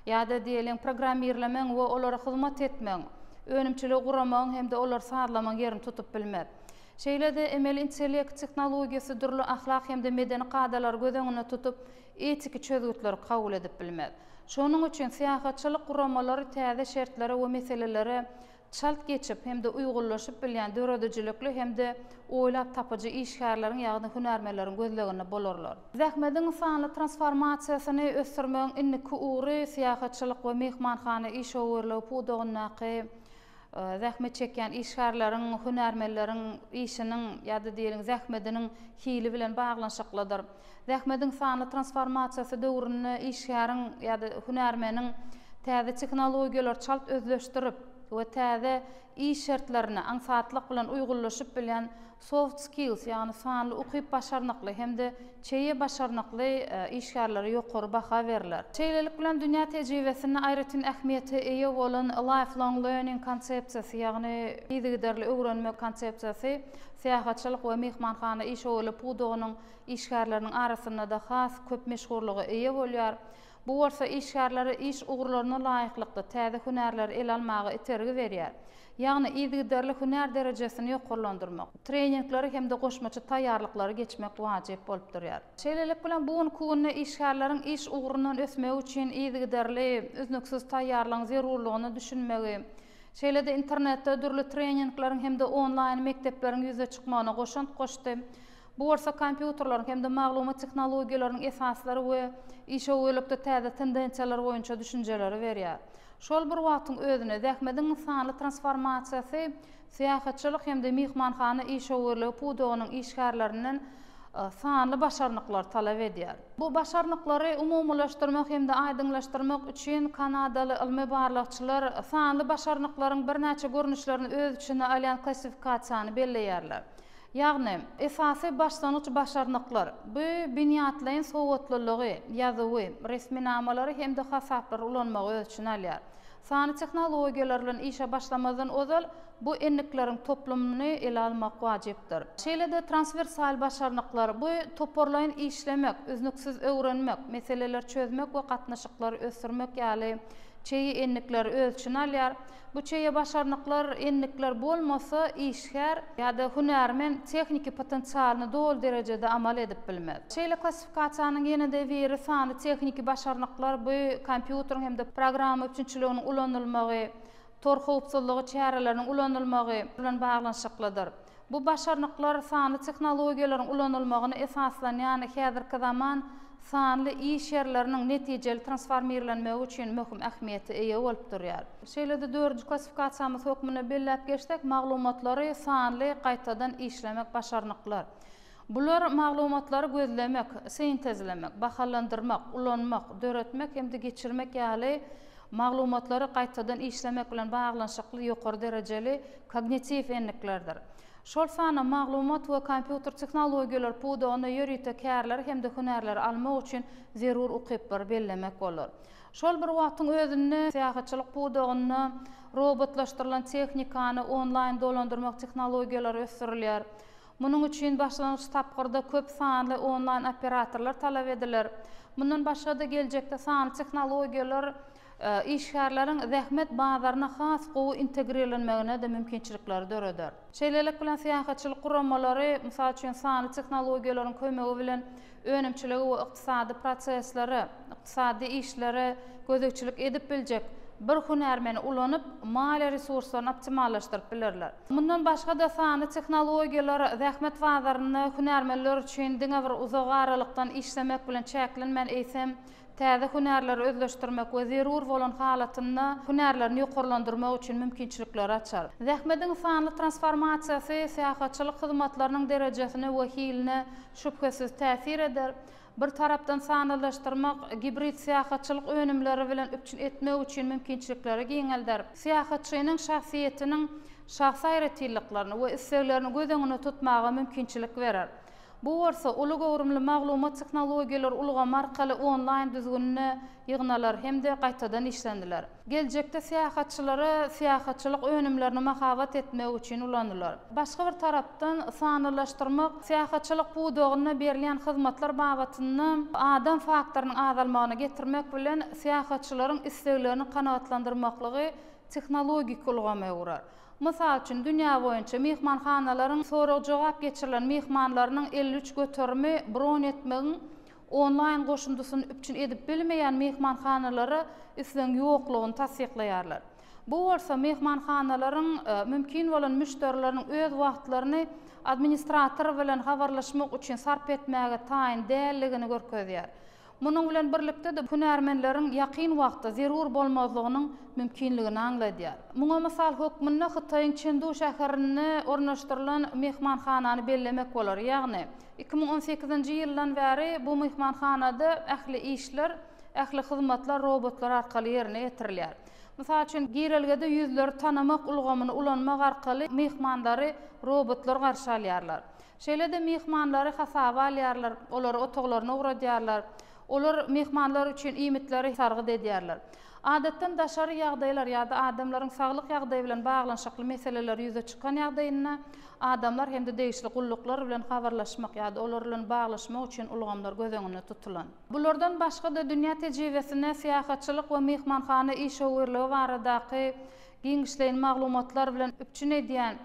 ýa-da diýeliň programmirlemegiň we olara hyzmat etmegiň, önümçiligi guramagyň hem-de olary sazlamagyň ýerini tutup bilmez. Şeýle-de emeli intellekt tehnologiýasy dürli ahlak hem-de medeni kadalary göz öňünde tutup, etiki çözgütleri kabul edip bilmez. Şonuň üçin syýahatçylyk guramalary täze şertlere we meselelere çalt geçip hem-de uýgunlaşyp bilýän döredijilikli hem-de oýlap tapyjy işgärleriň, ýagny hünärmenleriň gözleginde bolarlar. Zähmediň sanly transformasiýasyny ösdürmegiň indiki ugry syýahatçylyk we myhmanhana işewürligi pudagyndaky zähmet çekýän işgärleriň, hünärmenleriň işiniň ýa-da diýeliň zähmediniň hili bilen baglanyşyklydyr. Zähmediň sanly transformasiýasy döwründe işgäriň ýa-da hünärmeniň täze tehnologiýalary çalt özleşdirip, we täze iş şertlerine aňsatlyk bilen uýgunlaşyp bilýän soft skills, ýagny sanly ukyp-başarnykly hem-de çeýe başarnykly işgärlere ýokary baha berler. Şeýlelik bilen, dünýä tejribesinde aýratyn ähmiýete eýe bolan lifelong learning konsepsiýasy, ýagny yzygiderli öwrenmek konsepsiýasy syýahatçylyk we myhmanhana işewürlik pudagynyň işgärleriniň arasynda-da has köp meşhurlyga eýe bolýar. Bu bolsa işgärlere iş ugurlaryna laýyklykda täze hünärleri ele almaga itergi berýär. Ýagny yzygiderli hünär derejesini ýokarlandyrmak, treningleri hem-de goşmaça taýýarlyklary geçmek wajyp bolup durýar. Şeýlelik bilen, bu günki günde işgärleriň iş ugrundan ösmegi üçin yzygiderli, üznüksiz taýýarlygyň zerurlygyna düşünmegi, şeýle-de internetde dürli treningleriň hem-de onlaýn mekdepleriň ýüze çykmagyna goşant goşdy. Bu bolsa kompýuterleriň hem-de maglumat tehnologiýalarynyň esaslary we işewürlikde täze tendensiýalar boýunça düşünjeleri berýär. Şol bir wagtyň özünde, zähmediň sanly transformasiýasy syýahatçylyk hem-de myhmanhana işewürligi pudagynyň işgärlerinden sanly başarnyklary talap edýär. Bu başarnyklary umumylaşdyrmak hem-de aýdyňlaşdyrmak üçin kanadaly ylmy barlagçylar sanly başarnyklaryň birnäçe görnüşlerini öz içine alýan klassifikasiýany belleýärler. Ýagny, esasy başlangyç başarnyklar, bu binýatlaýyn sowatlylygy, ýazuwy, resminamalary hem-de hasaplary ulanmagy öz içine alýar. Sanly tehnologiýalar bilen işe başlamazdan ozal bu endikleriň toplumyny ele almak wajypdyr. Şeýle-de transwersal başarnyklar, bu toparlaýyn işlemek, üznüksiz öwrenmek, meseleleri çözmek we gatnaşyklary ösdürmek ýaly çeýe endikleri öz içine alýar. Bu çeýe başarnyklar, endikler bolmasa, işgär ýa-da hünärmen tehniki potensialyny doly derejede amal edip bilmez. Şeýle klassifikasiýanyň ýene-de biri sanly tehniki başarnyklar, bu kompýuteriň hem-de programma üpjünçiliginiň ulanylmagy, tor howpsuzlygy çäreleriniň ulanylmagy bilen baglanyşyklydyr. Bu başarnyklar sanly tehnologiýalaryň ulanylmagyna esaslanýan häzirki zaman sanly iş ýerleriniň netijeli transformirlenmegi üçin möhüm ähmiýete eýe bolup durýar. Şeýle-de dördünji klassifikasiýamyz hökmünde belläp geçsek, maglumatlary sanly gaýtadan işlemek başarnyklar. Bular maglumatlary gözlemek, sintezlemek, bahalandyrmak, ulanmak, döretmek hem-de geçirmek ýaly maglumatlary gaýtadan işlemek bilen baglanyşykly ýokary derejeli kognitiw endiklerdir. Şol sanda maglumat we kompýuter tehnologiýalary pudagynda ýörite kärleri hem-de hünärleri almak üçin zerur ukyplary bellemek bolar. Şol bir wagtyň özünde syýahatçylyk pudagynda robotlaşdyrylan tehnikany onlaýn dolandyrmak tehnologiýalary ösdürilýär. Munuň üçin başlangyç tapgyrda köp sanly onlaýn operatorlar talap ediler. Mundan başga-da geljekde sanly tehnologiýalar işgärleriň zähmet bazaryna has gowy integrirlenmegine-de mümkinçilikleri döreder. Şeýlelik bilen, syýahatçylyk guramalary, mysal üçin, sanly tehnologiýalaryň kömegi bilen önümçiligi we ykdysady proseslere, ykdysady işlere gözegçilik edip biljek bir hünärmeni ulanyp, maliýe resurslaryny optimallaşdyryp bilerler. Mundan başga-da sanly tehnologiýalar zähmet bazarynda hünärmenler üçin diňe bir uzak aralykdan işlemek bilen çäklenmän, eýsem, täze hünärleri özleşdirmek we zerur bolan halatynda hünärlerini ýokarlandyrmak üçin mümkinçilikleri açar. Zähmediň sanly transformasiýasy syýahatçylyk hyzmatlarynyň derejesine we hiline şübhesiz täsir eder. Bir tarapdan sanlylaşdyrmak gibrid syýahatçylyk önümleri bilen üpjün etmek üçin mümkinçilikleri giňelder. Syýahatçynyň şahsyýetiniň şahsy aýratynlyklaryny we isleglerini göz öňünde tutmaga mümkinçilik berer. Bu bolsa uly göwrümli maglumat tehnologiýalary ulgamy arkaly onlaýn düzgünde ýygnalar hem-de gaýtadan işleniler. Geljekde syýahatçylara syýahatçylyk önümlerini mahabat etmek üçin ulanylar. Başga bir tarapdan, sanlylaşdyrmak syýahatçylyk pudagynda berilýän hyzmatlar babatynda adam faktorynyň azalmagyna getirmek bilen, syýahatçylaryň isleglerini kanagatlandyrmaklygy tehnologik ulgama öwrer. Mysal üçin, dünýä boýunça myhmanhanalaryň sorag-jogap geçirilen myhmanlarynyň 53 göterimi bron etmegiň onlaýn goşundysyny üpjün edip bilmeýän myhmanhanalara islegiň ýoklugyny tassyklaýarlar. Bu bolsa myhmanhanalaryň mümkin bolan müşderileriniň öz wagtlaryny administrator bilen habarlaşmak üçin sarp etmäge taýyn däldigini görkezýär. Munuň bilen birlikde-de hünärmenleriň ýakyn wagtda zerur bolmazlygynyň mümkinligini aňladýar. Muňa mysal hökmünde Hytaýyň Çendu şäherinde ornaşdyrylan myhmanhanany bellemek bolar. Ýagny, 2018-nji ýyldan bäri bu myhmanhanada ähli işler, ähli hyzmatlar robotlar arkaly ýerine ýetirilýär. Mysal üçin, girelgede ýüzleri tanamak ulgamyny ulanmak arkaly myhmanlary robotlar garşy alýarlar. Şeýle-de myhmanlary hasaba alýarlar, olary otaglaryna ugradýarlar. Olar myhmanlar üçin iýmitleri sargyt edýärler. Adatdan daşary ýagdaýlar ýa-da adamlaryň saglyk ýagdaýy bilen baglanyşykly meseleler ýüze çykan ýagdaýynda adamlar hem-de degişli gulluklar bilen habarlaşmak ýa-da olar bilen baglaşmak üçin ulgamlar göz öňünde tutulan. Bulardan başga-da dünýä tejribesinde syýahatçylyk we myhmanhana işewürligi baradaky giňişleýin maglumatlar bilen üpjün edýän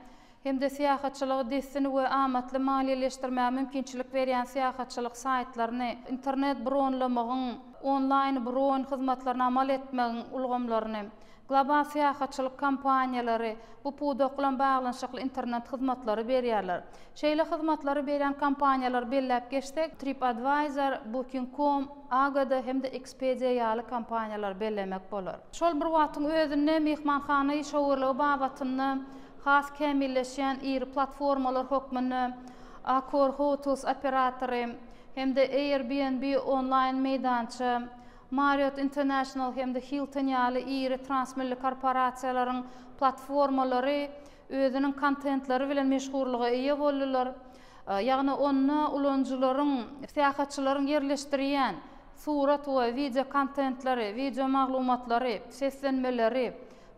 hem-de syýahatçylygy dessin we amatly maliýeleşdirmäge mümkinçilik berýän syýahatçylyk saýtlaryny, internet bronlamagyň, onlaýn bron hyzmatlaryny amal etmegiň ulgamlaryny, global syýahatçylyk kompaniýalary bu pudak bilen baglanyşykly internet hyzmatlary berýärler. Şeýle hyzmatlary berýän kompaniýalary belläp geçsek, TripAdvisor, Booking.com, Agoda hem-de Expedia ýaly kompaniýalary bellemek bolar. Şol bir wagtyň özünde myhmanhana işewürligi babatynda Has kämilleşýän iri platformalar hökmünde Accor Hotels operatory hem-de Airbnb onlaýn meýdança, Marriott International hem-de Hilton ýaly iri transmilli korporasiýalaryň platformalary özüniň kontentleri bilen meşhurlyga eýe boldular. Ýagny onda ulanyjylaryň, syýahatçylaryň ýerleşdirýän surat we wideo kontentleri, wideo maglumatlary, seslenmeleri,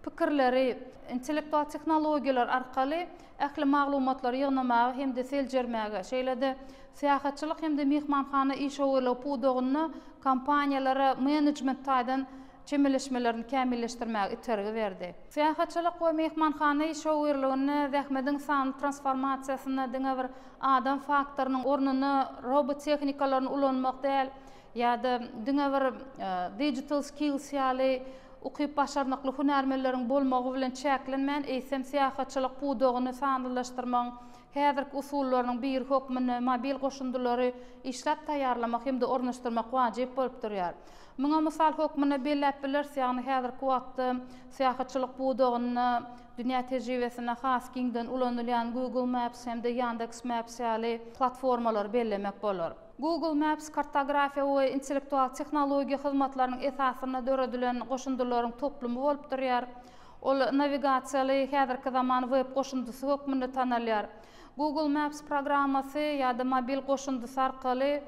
pikirleri intellektual tehnologiýalar arkaly ähli maglumatlary ýygnamaga hem-de seljermäge, şeýle-de syýahatçylyk hem-de myhmanhana işewürligi pudagynda kompaniýalara menejment taýdan çemeleşmelerini kämilleşdirmäge itergi berdi. Syýahatçylyk we myhmanhana işewürliginde zähmediň sanly transformasiýasynda diňe bir adam faktorynyň ornuna robot tehnikalaryny ulanmak däl ýa-da diňe bir digital skills ýaly ukyp-başarnykly hünärmenleriň bolmagy bilen çäklenmän, eýsem, syýahatçylyk pudagyny sanlylaşdyrmagyň häzirki usullarynyň biri hökmünde mobil goşundylary işläp taýýarlamak hem-de ornaşdyrmak wajyp bolup durýar. Muňa mysal hökmünde belläp bileris, ýagny häzirki wagtda syýahatçylyk pudagynda dünýä tejribesinde has giňden ulanylýan Google Maps hem-de Yandex Maps ýaly platformalary bellemek bolar. Google Maps kartografiýa we intellektual tehnologiýa hyzmatlarynyň esasynda döredilen goşundylaryň toplumy bolup durýar. Ol nawigasiýaly häzirki zaman web goşundysy hökmünde tanalýar. Google Maps programmasy ýa-da mobil goşundysy arkaly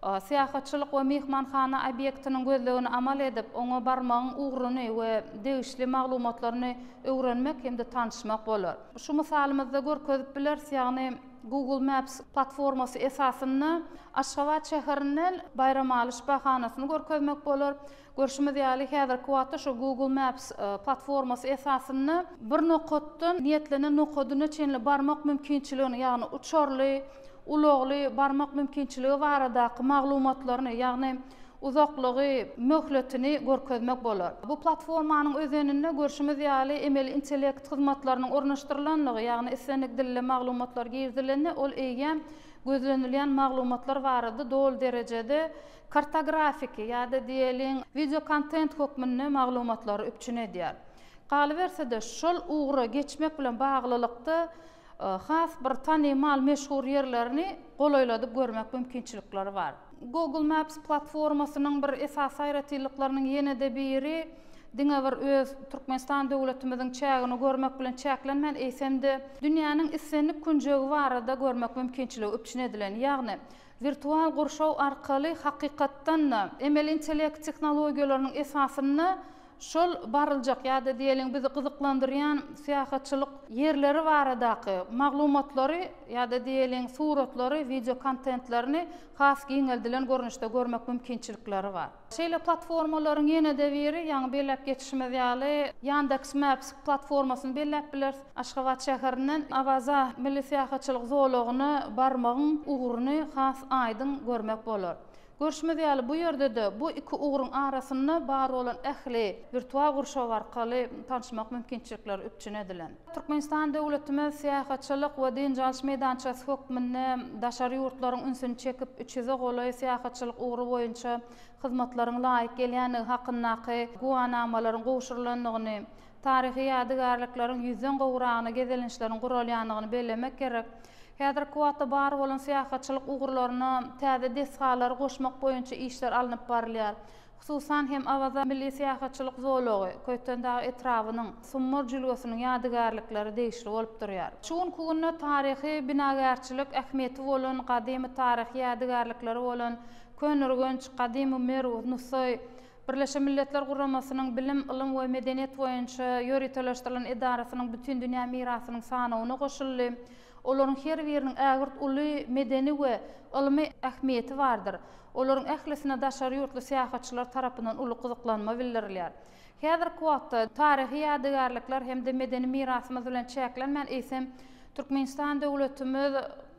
syýahatçylyk we myhmanhana obýektiniň gözlegini amal edip, oňa barmagyň ugruny we degişli maglumatlaryny öwrenmek hem-de tanyşmak bolar. Şu mysalymyzda görkezip bileris, ýagny Google Maps platformasy esasynda Aşgabat şäherinden Baýramaly şypahanasyny görkezmek bolar. Görşümiz ýaly, häzirki wagtda şu Google Maps platformasy esasynda bir nokatdan niýetlenen nokadyna çenli barmak mümkinçiligini, ýagny uçarly, ulagly barmak mümkinçiligi baradaky maglumatlaryny, ýagny uzaklygy, möhletini görkezmek bolar. Bu platformanyň özeninde görşümiz ýaly emeli intellekt hyzmatlarynyň ornaşdyrylandygy, ýagny islendik dilde maglumatlar girizilende ol eýýäm gözlenilýän maglumatlar barada doly derejede kartografiki ýa-da diýeliň wideokontent hökmünde maglumatlary üpjün edýär. Galyberse-de, şol ugra geçmek bilen baglylykda has bir tanymal meşhur ýerlerini golaýladyp görmek mümkinçilikleri bar. Google Maps platformasynyň bir esasy aýratynlyklarynyň ýene-de biri, diňe bir öz Türkmenistan döwletimiziň çägini görmek bilen çäklenmän, eýsem-de, dünýäniň islendik künjegi barada görmek mümkinçiligi üpjün edilen. Ýagny, wirtual gurşaw arkaly hakykatdan-da, emeli intellekt tehnologiýalarynyň esasynda Şol baryljak ýa-da diýeliň bizi gyzyklandyrýan syýahatçylyk ýerleri baradaky maglumatlary ýa-da diýeliň suratlary, wideo kontentlerini has giňeldilen görnüşde görmek mümkinçilikleri bar. Şeýle platformalaryň ýene-de biri, ýaňy belläp geçişimiz ýaly, Yandex Maps platformasyny belläp bileris. Aşgabat şäherinden Awaza milli syýahatçylyk zolagyna barmagyň ugruny has aýdyň görmek bolar. Görşümiz ýaly, bu ýerde-de bu iki ugruň arasynda bar bolan ähli wirtual gurşaw arkaly tanyşmak mümkinçilikleri üpjün edilen. Türkmenistan döwletimiz syýahatçylyk we dynç alyş meýdançasy hökmünde daşary ýurtlaryň ünsüni çekip, üç ýüze golaý syýahatçylyk ugry boýunça hyzmatlaryň laýyk gelýändigi hakyndaky güwanamalaryň gowşurylandygyny, taryhy ýadygärlikleriň ýüzden gowragyna gezelençleriň guralýandygyny bellemek gerek. Häzirki wagtda bar bolan syýahatçylyk ugurlaryna täze desgalary goşmak boýunça işler alnyp barylýar. Hususan hem Awaza milli syýahatçylyk zolagy, Köýtendag etrabynyň Summar jülgesiniň ýadygärlikleri degişli bolup durýar. Şu günki günde taryhy binagärçilik ähmiýeti bolan gadymy taryhy ýadygärlikleri bolan Köneürgenç, Gadymy Merw, Nusaý, Birleşen Milletler Guramasynyň Bilim, ylym we medeniýet boýunça ýöriteleşdirilen edarasynyň Bütindünýä mirasynyň sanawyna goşuldy. Olaryň her biriniň ägirt uly medeni we ylmy ähmiýeti bardyr. Olaryň ählisine daşary ýurtly syýahatçylar tarapyndan uly gyzyklanma bildirilýär. Häzirki wagtda taryhy ýadygärlikler hem-de medeni mirasymyz bilen çäklenmän, eýsem, Türkmenistan döwletimiz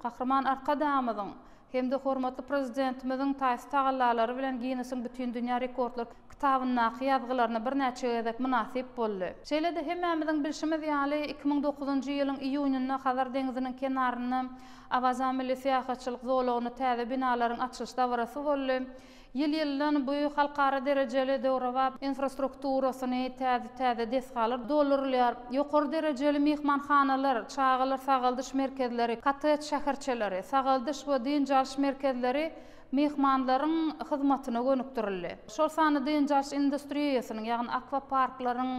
Gahryman Arkadagymyzyň hem-de hormatly Prezidentimiziň taýsyz tagallalary bilen Ginnesiň Bütindünýä rekordlar kitabyndaky ýazgylaryna birnäçe gezek mynasyp boldy. Şeýle-de hemmämiziň bilşimiz ýaly, 2009-njy ýylyň iýunynda Hazar deňziniň kenarynda Awaza milli syýahatçylyk zolagynda täze binalaryň açylyş dabarasy boldy. Ýyl-ýyldan bu halkara derejeli döwrebap infrastrukturasyny täze-täze desgalar doldurylýar. Ýokary derejeli myhmanhanalar, çagalar sagaldyş merkezleri, kottedž şäherçeleri, sagaldyş we dynç alyş merkezleri myhmanlaryň hyzmatyna gönükdirildi. Şol sanda dynç alyş industriýasynyň, ýagny akwaparklaryň,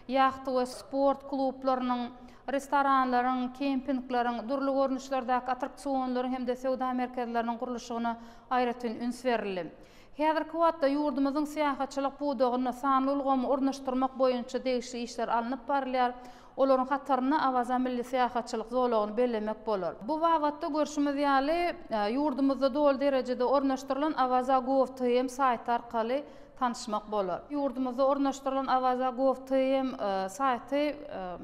ýahta we sport klublarynyň, restoranlaryň, kempingleriň, dürli görnüşlerdäki attraksionlaryň hem-de söwda merkezleriniň gurluşygyna aýratyn üns berildi. Häzirki wagtda ýurdumyzyň syýahatçylyk pudagynda sanly ulgamy ornaşdyrmak boýunça degişli işler alnyp barylýar. Olaryň hatarynda Awaza milli syýahatçylyk zolagyny bellemek bolar. Bu babatda görşümiz ýaly, ýurdumyzda doly derejede ornaşdyrylan Awaza gov. Tm saýty arkaly tanyşmak bolar. Ýurdumyzda ornaşdyrylan Awaza gov. Tm saýty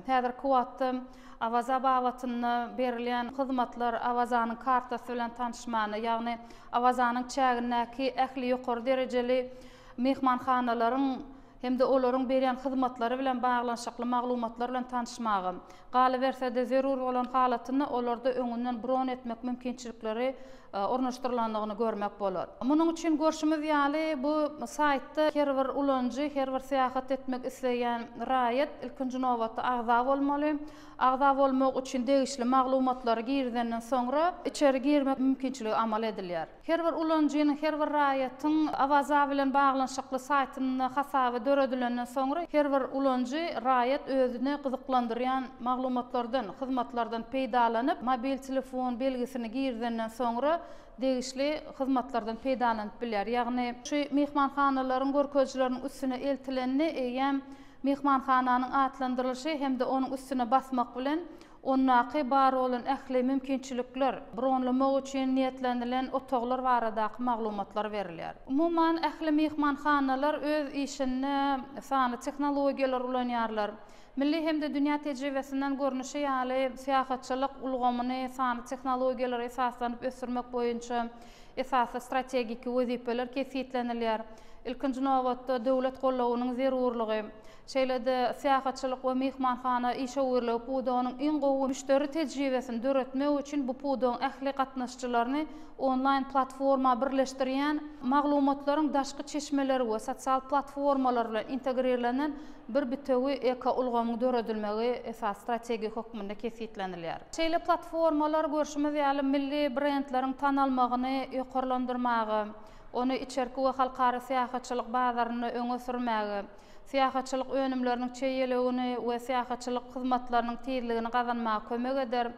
häzirki wagtda Awaza babatynda berilýän hyzmatlar Awazanyň kartasy bilen tanyşmana, ýagny Awazanyň çägindäki ähli ýokary derejeli myhmanhanalaryň hem-de olaryň berýän hyzmatlary bilen baglanyşykly maglumatlar bilen tanyşmaga, galyberse-de, zerur bolan halatynda olarda öňünden bron etmek mümkinçilikleri ornaşdyrylandygyny görmek bolar. Munuň üçin görşümiz ýaly, bu saýtda her bir ulanyjy, her bir syýahat etmek isleýän raýat ilkinji nobatda agza bolmaly. Agza bolmak üçin degişli maglumatlary girizenden soňra içeri girmek mümkinçiligi amal edilýär. Her bir ulanyjynyň, her bir raýatyň Awaza bilen baglanyşykly saýtynda hasaby döredilenden soňra her bir ulanyjy, raýat özüni gyzyklandyrýan maglumatlardan, hyzmatlardan peýdalanyp, mobil telefon belgisini girizenden soňra degişli hyzmatlardan peýdalanyp bilýär. Ýagny şu myhmanhanalaryň görkezijileriniň üstüne eltilende eýýäm myhmanhananyň atlandyrylyşy hem-de onuň üstüne basmak bilen Ondaky bar bolan ähli mümkinçilikler, bronlamak üçin niýetlenilen otaglar baradaky maglumatlar berilýär. Umuman, ähli myhmanhanalar öz işinde sanly tehnologiýalary ulanýarlar. Milli hem-de dünýä tejribesinden görnüşi ýaly, syýahatçylyk ulgamyny sanly tehnologiýalara esaslanyp ösdürmek boýunça esasy strategiki wezipeler kesgitlenilýär. Ilkinji nobatda, döwlet goldawynyň zerurlygy, Şeýle-de, syýahatçylyk we myhmanhana işewürligi pudagynyň iň gowy müşderi tejribesini döretmek üçin bu pudagyň ähli gatnaşyjylaryny onlaýn platforma birleşdirýän, maglumatlaryň daşky çeşmeleri we sosial platformalar bilen integrirlenen bir bitewi ekoulgamyň döredilmegi esasy strategiýa hökmünde kesgitlenilýär. Şeýle platformalar, görşümiz ýaly, milli brendleriň tanalmagyny ýokarlandyrmaga, ony içerki we halkara syýahatçylyk bazarynda öňe sürmäge, syýahatçylyk önümleriniň çeýeligini we syýahatçylyk hyzmatlarynyň tizligini gazanmaga kömek eder.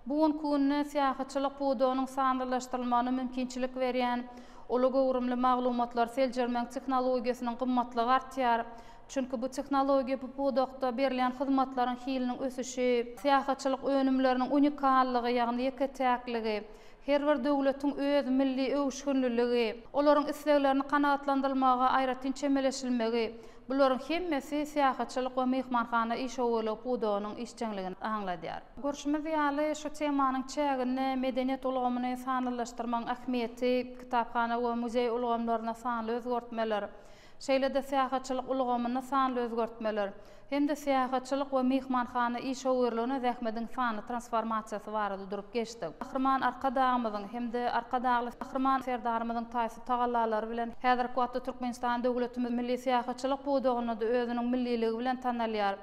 Bu günki günde syýahatçylyk pudagynyň sanlylaşdyrylmagyna mümkinçilik berýän uly göwrümli maglumatlary seljermegiň tehnologiýasynyň gymmatlygy artýar. Çünki bu tehnologiýa bu pudakda berilýän hyzmatlaryň hiliniň ösüşi, syýahatçylyk önümleriniň unikallygy, ýagny ýeke-täkligi, Her bir döwletiň öz milli öwüşginliligi, olaryň isleglerini kanagatlandyrylmaga aýratyn çemeleşilmegi, bularyň hemmesi syýahatçylyk we myhmanhana işewürligi pudagynyň işjeňligini aňladýar. Görşümiz ýaly, şu temanyň çäginde medeniýet ulgamyny sanlylaşdyrmagyň ähmiýeti, kitaphana we muzeý ulgamlarynda sanly özgertmeler, Şeýle-de syýahatçylyk ulgamynda sanly özgertmeler hem-de syýahatçylyk we myhmanhana işewürligine zähmediň sanly transformasiýasy barada durup geçdik. Gahryman Arkadagymyzyň hem-de Arkadagly Gahryman Serdarymyzyň taýsyz tagallalary bilen häzirki wagtda Türkmenistan döwletimiz milli syýahatçylyk pudagynda-da özüniň milliligi bilen tanalýar.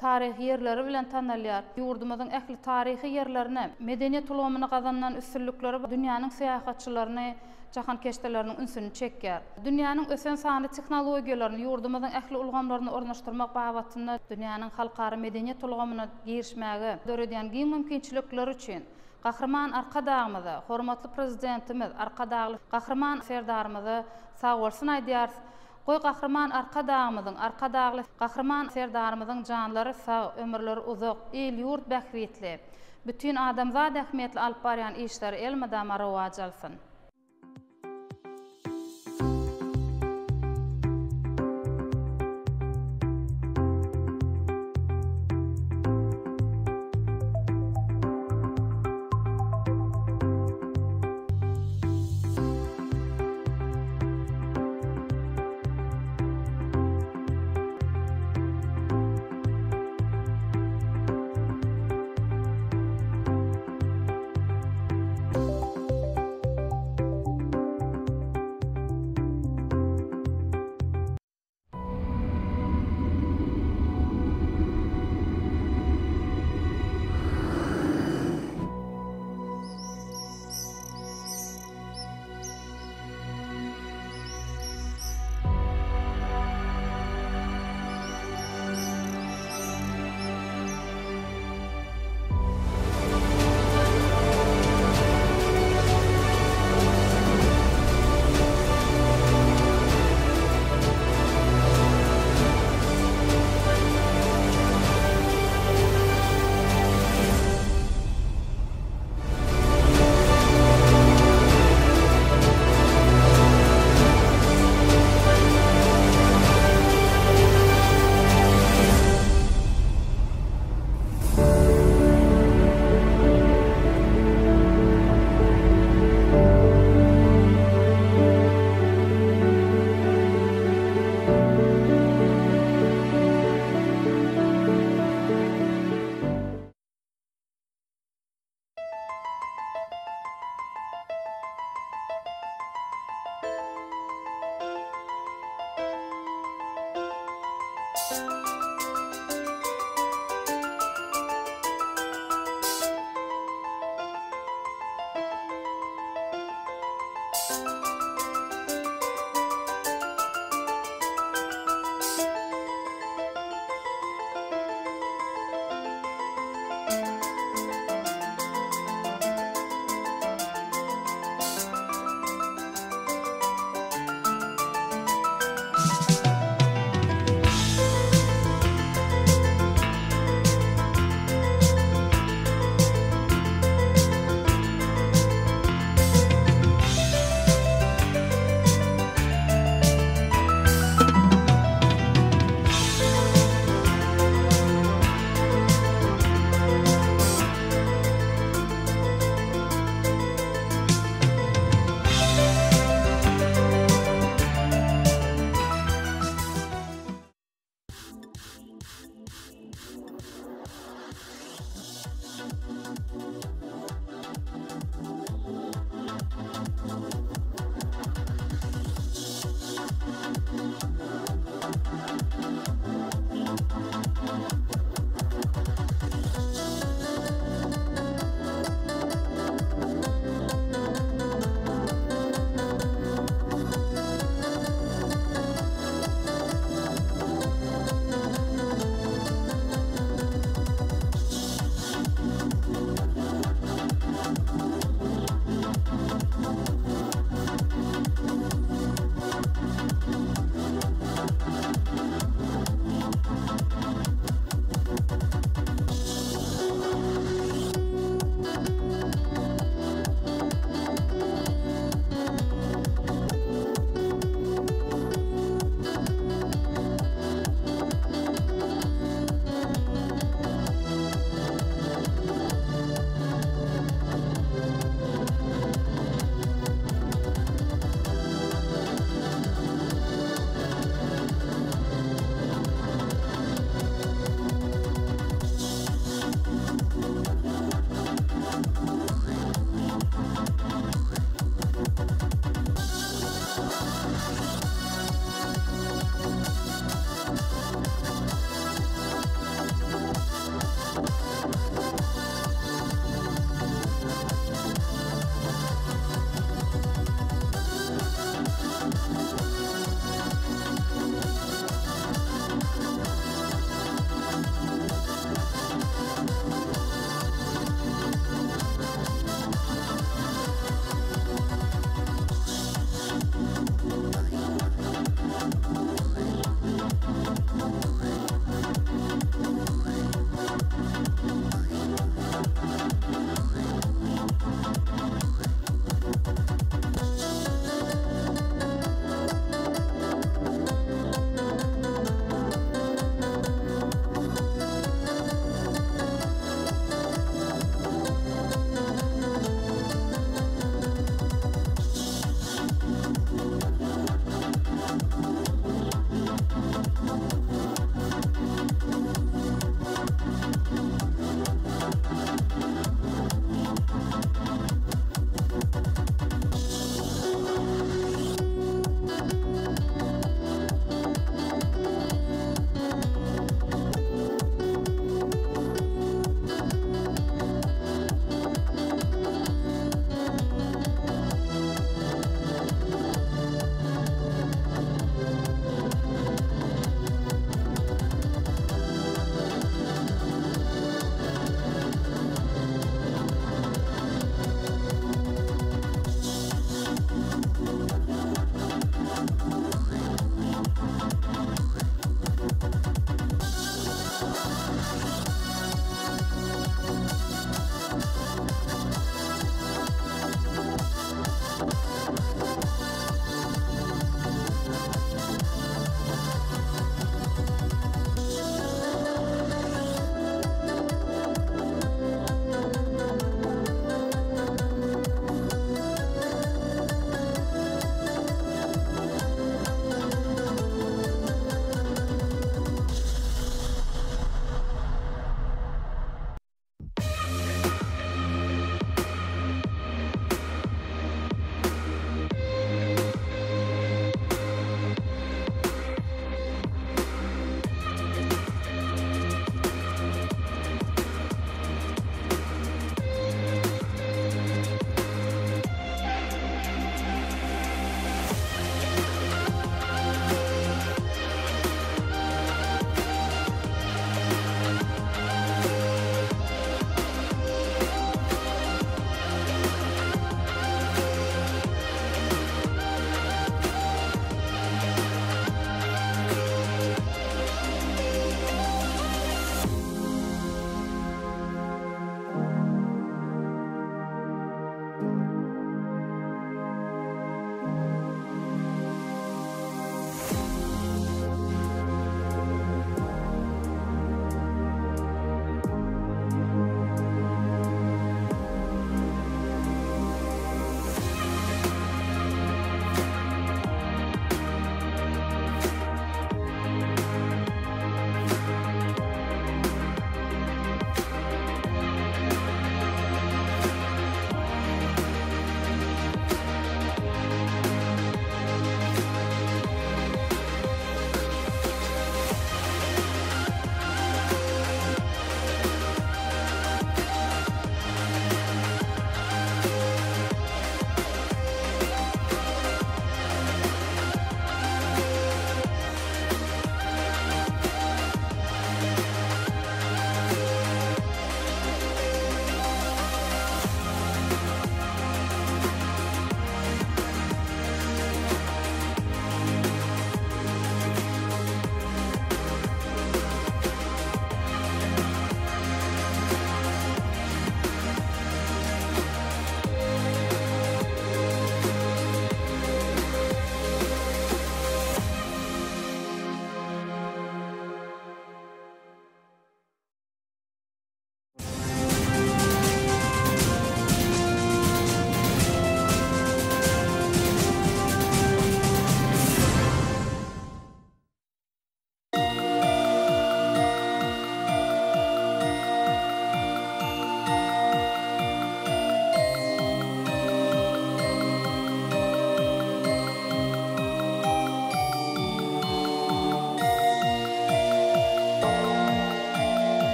Taryhy ýerleri bilen tanalýar. Ýurdumyzyň ähli taryhy ýerlerini, medeniýet ulgamynda gazanylan üstünlikleri dünýäniň syýahatçylaryny, jahankeşdeleriniň ünsüni çekýär. Dünýäniň ösen sanly tehnologiýalaryny ýurdumyzyň ähli ulgamlaryna ornaşdyrmak babatynda dünýäniň halkara medeniýet ulgamyna girişmäge döredýän giň mümkinçilikleri üçin Gahryman Arkadagymyza, hormatly Prezidentimiz Arkadagly Gahryman Serdarymyza sagbolsun aýdýarys. Goý Gahryman Arkadagymyzyň, Arkadagly Gahryman Serdarymyzyň janlary sag, ömürleri uzak, il-ýurt bähbitli, bütin adamzat ähmiýetli alyp barýan işleri elmydama rowaç alsyn!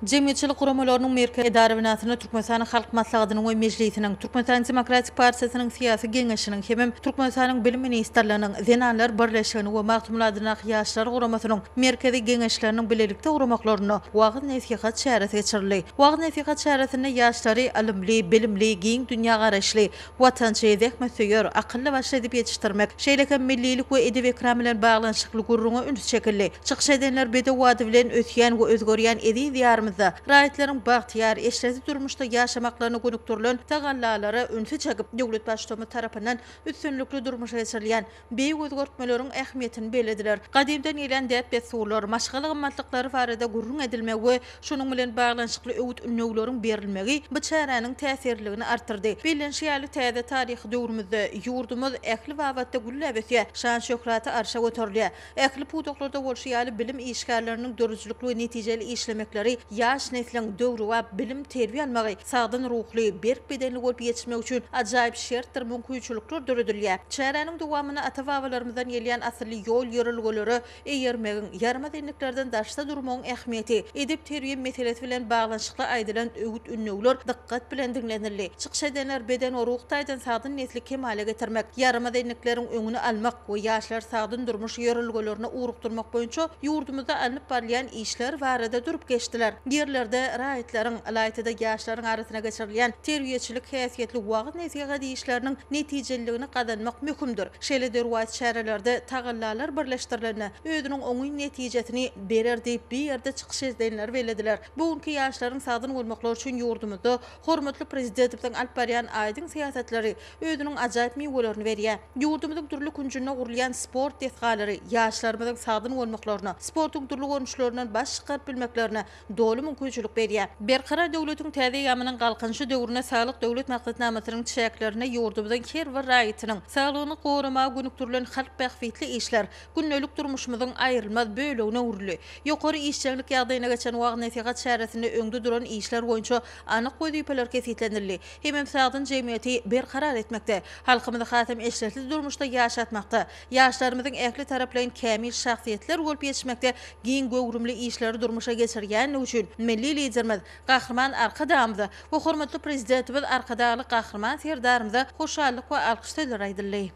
Jemgyýetçilik guramalarynyň merkezi edara binasynda Türkmenistanyň Halk Maslahatynyň we Mejlisiniň, Türkmenistanyň Demokratik partiýasynyň Syýasy Geňeşiniň hemem Türkmenistanyň Bilim ministrliginiň, Zenanlar birleşiginiň we Magtymguly adyndaky Ýaşlar guramasynyň Merkezi Geňeşleriniň bilelikde guramaklarynda wagyz-nesihat çäresi geçirildi. Wagyz-nesihat çäresinde ýaşlary ylymly, bilimli, giň dünýägaraýyşly, watançy, zähmetsöýer, akylly-başly edip ýetişdirmek, şeýle hem millilik we edep-ekram bilen baglanyşykly gürrüňe üns çekildi. Çykyş edenler bedew ady bilen ösýän we özgerýän eziz Diýarymyzda raýatlaryň bagtyýar, eşretli durmuşda ýaşamaklaryna gönükdirilen tagallalara ünsi çekip, döwlet Baştutanymyz tarapyndan üstünlikli durmuşa geçirilýän beýik özgertmeleriň ähmiýetini bellediler. Gadymdan gelýän däp-dessurlar, maşgala gymmatlyklary barada gürrüň edilmegi we şonuň bilen baglanyşykly öwüt-ündewleriň berilmegi bu çäräniň täsirliligini artdyrdy. Bellenişi ýaly, täze taryhy döwrümizde ýurdumyz ähli babatda gülläp ösýär, şan-şöhraty arşa göterilýär. Ähli pudaklarda bolşy ýaly, bilim işgärleriniň döredijilikli we netijeli işlemekleri ýaş nesliň döwrebap bilim-terbiýe almagy, sagdyn ruhly, berk bedenli bolup ýetişmegi üçin ajaýyp şertdir mümkinçilikler döredilýär. Çäräniň dowamynda ata-babalarymyzdan gelýän asylly ýol-ýörelgelere eýermegiň, ýaramaz endiklerden daşda durmagyň ähmiýeti, edep-terbiýe meselesi bilen baglanyşykly aýdylan öwüt-ündewler dykgat bilen diňlenildi. Çykyş edenler beden we ruh taýdan sagdyn nesli kemala getirmek, ýaramaz endikleriň öňüni almak we ýaşlary sagdyn durmuş ýörelgelerine ugrukdyrmak boýunça ýurdumyzda alnyp barylýan işler barada durup geçdiler. Ýerlerde raýatlaryň, ylaýta-da ýaşlaryň arasynda geçirilýän terbiýeçilik häsiýetli wagyz-nesihat işleriniň netijeliligini gazanmak möhümdir. Şeýle derwaýys çärelerde tagallalar birleşdirilende, özüniň oňyn netijesini berer diýip, bu ýerde çykyş edenler bellediler. Bu günki ýaşlaryň sagdyn bolmaklary üçin ýurdumyzda hormatly Prezidentimiziň alyp barýan aýdyň syýasatlary özüniň ajaýyp miwelerini berýär. Ýurdumyzyň dürli künjünde gurulýan sport desgalary ýaşlarymyzyň sagdyn bolmaklaryna, sportuň dürli görnüşlerinden baş çykaryp bilmeklerine doly mümkinçilik berýär. Berkarar döwletiň täze eýýamynyň Galkynyşy döwründe Saglyk Döwlet maksatnamasynyň çäklerinde ýurdumyzyň her bir raýatynyň saglygyny goramaga gönükdirilen halk bähbitli işler gündelik durmuşymyzyň aýrylmaz bölegine öwrüldi. Ýokary işjeňlik ýagdaýyna geçen wagyz-nesihat çäresinde öňde duran işler boýunça anyk wezipeler kesgitlenildi. Hemem sagdyn jemgyýeti berkarar etmekde, halkymyzy hasam eşretli durmuşda ýaşatmakda, ýaşlarymyzyň ähli taraplaýyn kämil şahsyýetler bolup ýetişmekde giň göwrümli işleri durmuşa geçirýändigi üçin Milli Liderimiz Gahryman Arkadagymyza we hormatly Prezidentimiz Arkadagly Gahryman Serdarymyza hoşallyk we alkyş sözleri aýdyldy.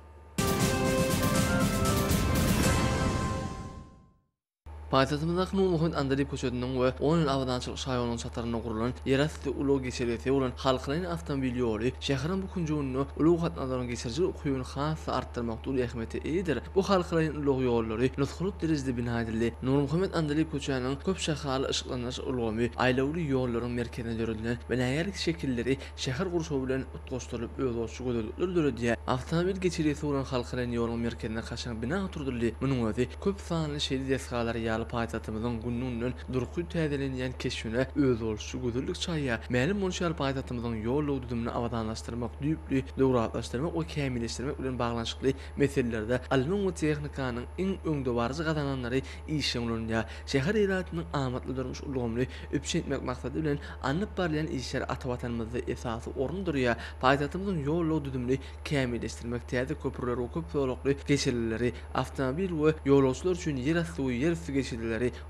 Paýtagtymyzdaky Nurmuhammet Andalyp köçesiniň we On ýyl abadançylyk şaýolunyň çatrynda gurlan ýerasty ulag geçelgesi bolan halkalaýyn awtomobil ýoly şäheriň bu künjeginde ulag gatnawlarynyň geçirijilik ukybyny has-da artdyrmakda uly ähmiýete eýedir. Bu halkalaýyn ulag ýollary nusgalyk derejede bina edildi. Nurmuhammet Andalyp köçäniň köp şahaly yşyklandyryş ulgamy, aýlawly ýollaryň merkezinde döredilen binagärlik şekilleri şäher gurşawy bilen utgaşdyrylyp özboluşly gözellikler döredýär. Awtomobil geçelgesi bolan halkalaýyn ýoluň merkezinde kaşaň bina oturdyldy. Munuň özi köp sanly şeýle desgalar ýaly paýtagtymyzyň günden-günden durky täzelenýän keşbine özboluşly gözellik çaýýar. Mälim bolşy ýaly paýtagtymyzyň ýol-ulag düzümini abadanlaşdyrmak, düýpli döwrebaplaşdyrmak we kämilleşdirmek bilen baglanyşykly meselelerde ylmyň we tehnikanyň iň öňdebaryjy gazananlary işjeň ulanylýar. Şäher ilatynyň amatly durmuş ulgamyny üpjün etmek maksady bilen alnyp barylýan işler ata Watanymyzda esasy orun durýar. Paýtagtymyzyň ýol-ulag düzümini kämilleşdirmek, täze köprüleri we köp zolakly geçelgeleri, awtomobil we ýolagçylar üçin ýerasty we ýerüsti geçelgeleri,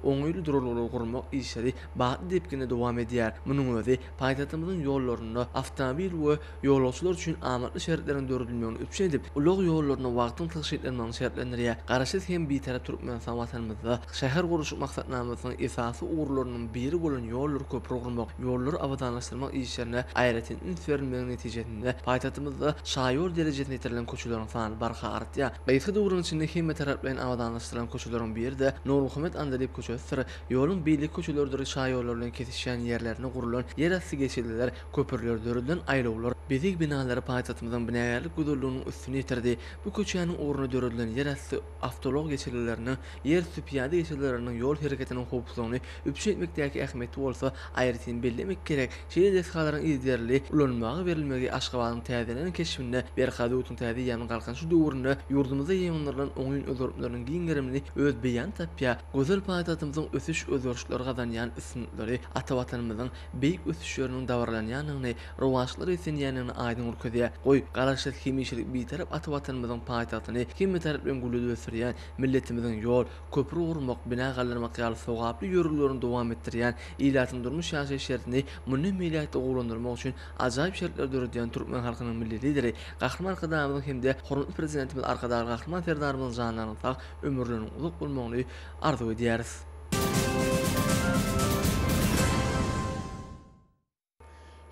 oňaýly duralgalary gurmak işleri batly depginde dowam edýär. Munuň özi paýtagtymyzyň ýollarynda awtomobil we ýolagçylar üçin amatly şertleriň döredilmegini üpjün edip, ulag ýollarynda wagtyň tygşytlanmagyny şertlendirýär. Garaşsyz hem Bitarap Türkmenistan Watanymyzda şähergurluşyk maksatnamasynyň esasy ugurlarynyň biri bolan ýoldur köpri gurmak, ýollary abadanlaşdyrmak işlerine aýratyn üns berilmeginiň netijesinde paýtagtymyzda şaýol derejesine ýetirilen köçeleriň sany barha artýar. Gysga döwrüň içinde hemmetaraplaýyn abadanlaşdyrylan köçeleriň biri-de Nurmuhammet Andalyp köçesidir. Ýoluň beýleki köçeleridir şaýollar bilen kesişýän ýerlerinde gurlan ýerasty geçelgeler, köprüler, döredilen aýlawlar, bezeg binalary paýtagtymyzyň binagärlik gözelliginiň üstüni ýetirdi. Bu köçäniň ugrunda döredilen ýerasty awtoulag geçelgeleriniň, ýerüsti pyýada geçelgeleriniň ýol hereketiniň howpsuzlygyny üpjün etmekdäki ähmiýeti bolsa aýratyn bellemek gerek. Şeýle desgalaryň yzygiderli ulanylmaga berilmegi Aşgabadyň täzelenen keşbinde Berkarar döwletiň täze eýýamynyň Galkynyşy döwründe ýurdumyzda ýaýbaňlandyrylan oňyn özgertmeleriň giň gerimini öz beýanyny tapýar. Gözel paýtagtymyzyň ösüş-özgerişleri gazanýan üstünlikleri ata Watanymyzyň beýik ösüşleriniň dabaralanýandygyny, rowaçlyklara beslenýändigini aýdyň görkezýär. Goý, Garaşsyz, hemişelik Bitarap ata Watanymyzyň paýtagtyny hemmetaraplaýyn gülledip ösdürýän, milletimiziň ýol, köpri gurmak, bina galdyrmak ýaly sogaply ýörelgelerini dowam etdirýän, ilatyň durmuş-ýaşaýyş şertini mundan beýläk-de gowulandyrmak üçin ajaýyp şertleri döredýän türkmen halkynyň Milli Lideri Gahryman Arkadagymyzyň hem-de hormatly Prezidentimiz Arkadagly Gahryman Serdarymyzyň janlarynyň sag, ömürleriniň uzak bolmagyny arzuw edýäris.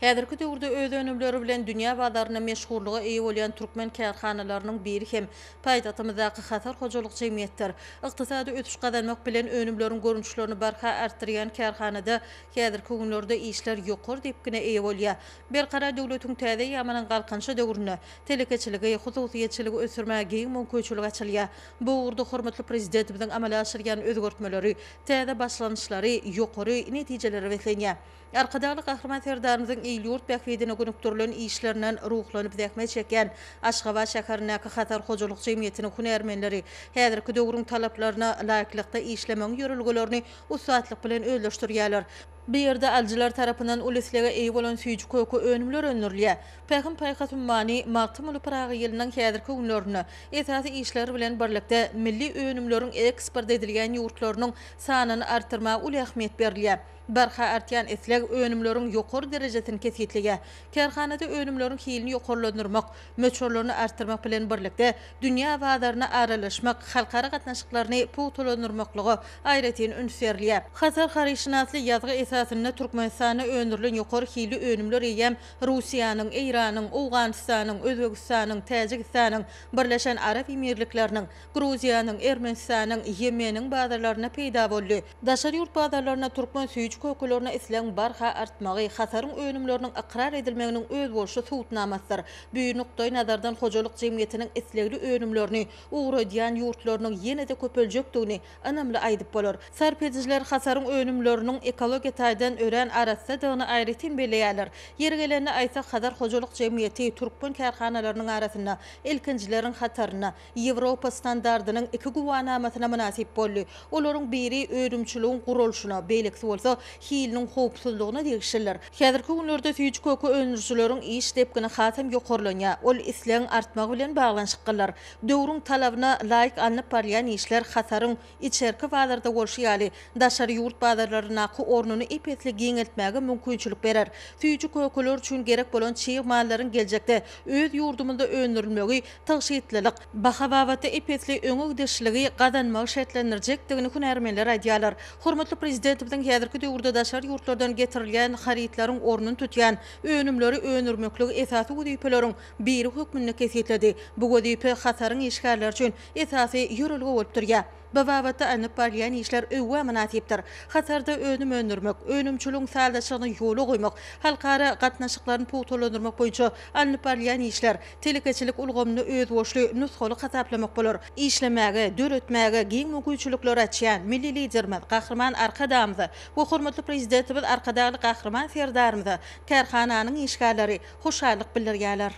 Häzirki döwürde öz önümleri bilen dünýä bazarynda meşhurlyga eýe bolýan türkmen kärhanalarynyň biri hem paýtagtymyzdaky Hasar hojalyk jemgyýetidir. Ykdysady ösüş gazanmak bilen önümleriň görnüşlerini barha artdyrýan kärhanada häzirki günlerde işler ýokary depgine eýe bolýar. Berkarar döwletiň täze eýýamynyň Galkynyşy döwründe telekeçiligi, hususyýetçiligi ösdürmäge giň mümkinçilik açylýar. Bu ugurda hormatly Prezidentimiziň amala aşyrýan özgertmeleri, täze başlangyçlary ýokary netijelere beslenýär. Arkadagly Gahryman Serdarymyzyň il-ýurt bähbidine gönükdirilen işlerinden ruhlanyp zähmet çekýän Aşgabat şäherindäki Hasar hojalyk jemgyýetiniň hünärmenleri häzirki döwrüň talaplaryna laýyklykda işlemegiň ýörelgelerini ussatlyk bilen özleşdirýärler. Bu ýerde alyjylar tarapyndan uly islege eýe bolan süýji-köke önümleri öndürilýär. Pähim-paýhas ummany Magtymguly Pyragy ýylynyň häzirki günlerinde esasy işler bilen birlikde milli önümleriň eksport edilýän ýurtlarynyň sanyny artdyrmaga uly ähmiýet berilýär. Barha artýan isleg önümleriň ýokary derejesini kesgitleýär. Kärhanada önümleriň hilini ýokarlandyrmak, möçberlerini artdyrmak bilen birlikde, dünýä bazaryna aralaşmak, halkara gatnaşyklaryny pugtalandyrmaklyga aýratyn üns berilýär. Hasar harytşynasly ýazgy esasynda Türkmenistanda öndürilen ýokary hilli önümler eýýäm Russiýanyň, Eýranyň, Owganystanyň, Özbegistanyň, Täjigistanyň, Birleşen Arap Emirlikleriniň, Gruziýanyň, Ermenistanyň, Ýemeniň bazarlarynda peýda boldy. Daşary ýurt bazarlarynda türkmen süýji-kökelerine islegiň barha artmagy Hasaryň önümleriniň ykrar edilmeginiň özboluşly subutnamasydyr. Bu nukdaý nazardan hojalyk jemgyýetiniň islegli önümlerini ugradýan ýurtlarynyň ýene-de köpeljekdigini ynamly aýdyp bolar. Sarp edijiler Hasaryň önümleriniň ekologiýa taýdan örän arassadygyny aýratyn belleýärler. Ýeri gelende aýtsak, Hazar hojalyk jemgyýeti türkmen kärhanalarynyň arasynda ilkinjileriň hatarynda Ýewropa standardynyň iki güwänamasyna mynasyp boldy. Olaryň biri önümçiligiň guralyşyna, beýlekisi bolsa hiliniň howpsuzlygyna degişlidir. Häzirki günlerde süýji-köke öndürijileriň iş depgini hasam ýokarlanýar. Ol islegiň artmagy bilen baglanyşyklydyr. Döwrüň talabyna laýyk alnyp barylýan işler Hasaryň içerki bazarda bolşy ýaly, daşary ýurt bazarlaryndaky ornuny ep-esli giňeltmäge mümkinçilik berer. Süýji-kökeler üçin gerek bolan çig mallaryň geljekde öz ýurdumyzda öndürilmegi tygşytlylyk, baha babatda ep-esli öňe gidişligi gazanmagy şertlendirjekdigini hünärmenler aýdýarlar. Hormatly Prezidentimiziň häzirki döwürde daşary ýurtlardan getirilýän harytlaryň ornuny tutýan önümleri öndürmekligi esasy wezipeleriň biri hökmünde kesgitledi. Bu wezipe Hasaryň işgärleri üçin esasy ýörelge bolup durýar. Bu babatda alnyp barylýan işler öwgä mynasypdyr. Hasarda önüm öndürmek, önümçiligiň sazlaşygyny ýola goýmak, halkara gatnaşyklaryny pugtalandyrmak boýunça alnyp barylýan işler telekeçilik ulgamynda özboluşly nusgalyk hasaplamak bolar. Işlemäge, döretmäge giň mümkinçilikleri açýan Milli Liderimiz Gahryman Arkadagymyza we hormatly Prezidentimiz Arkadagly Gahryman Serdarymyza kärhananyň işgärleri hoşallyk bildirýärler.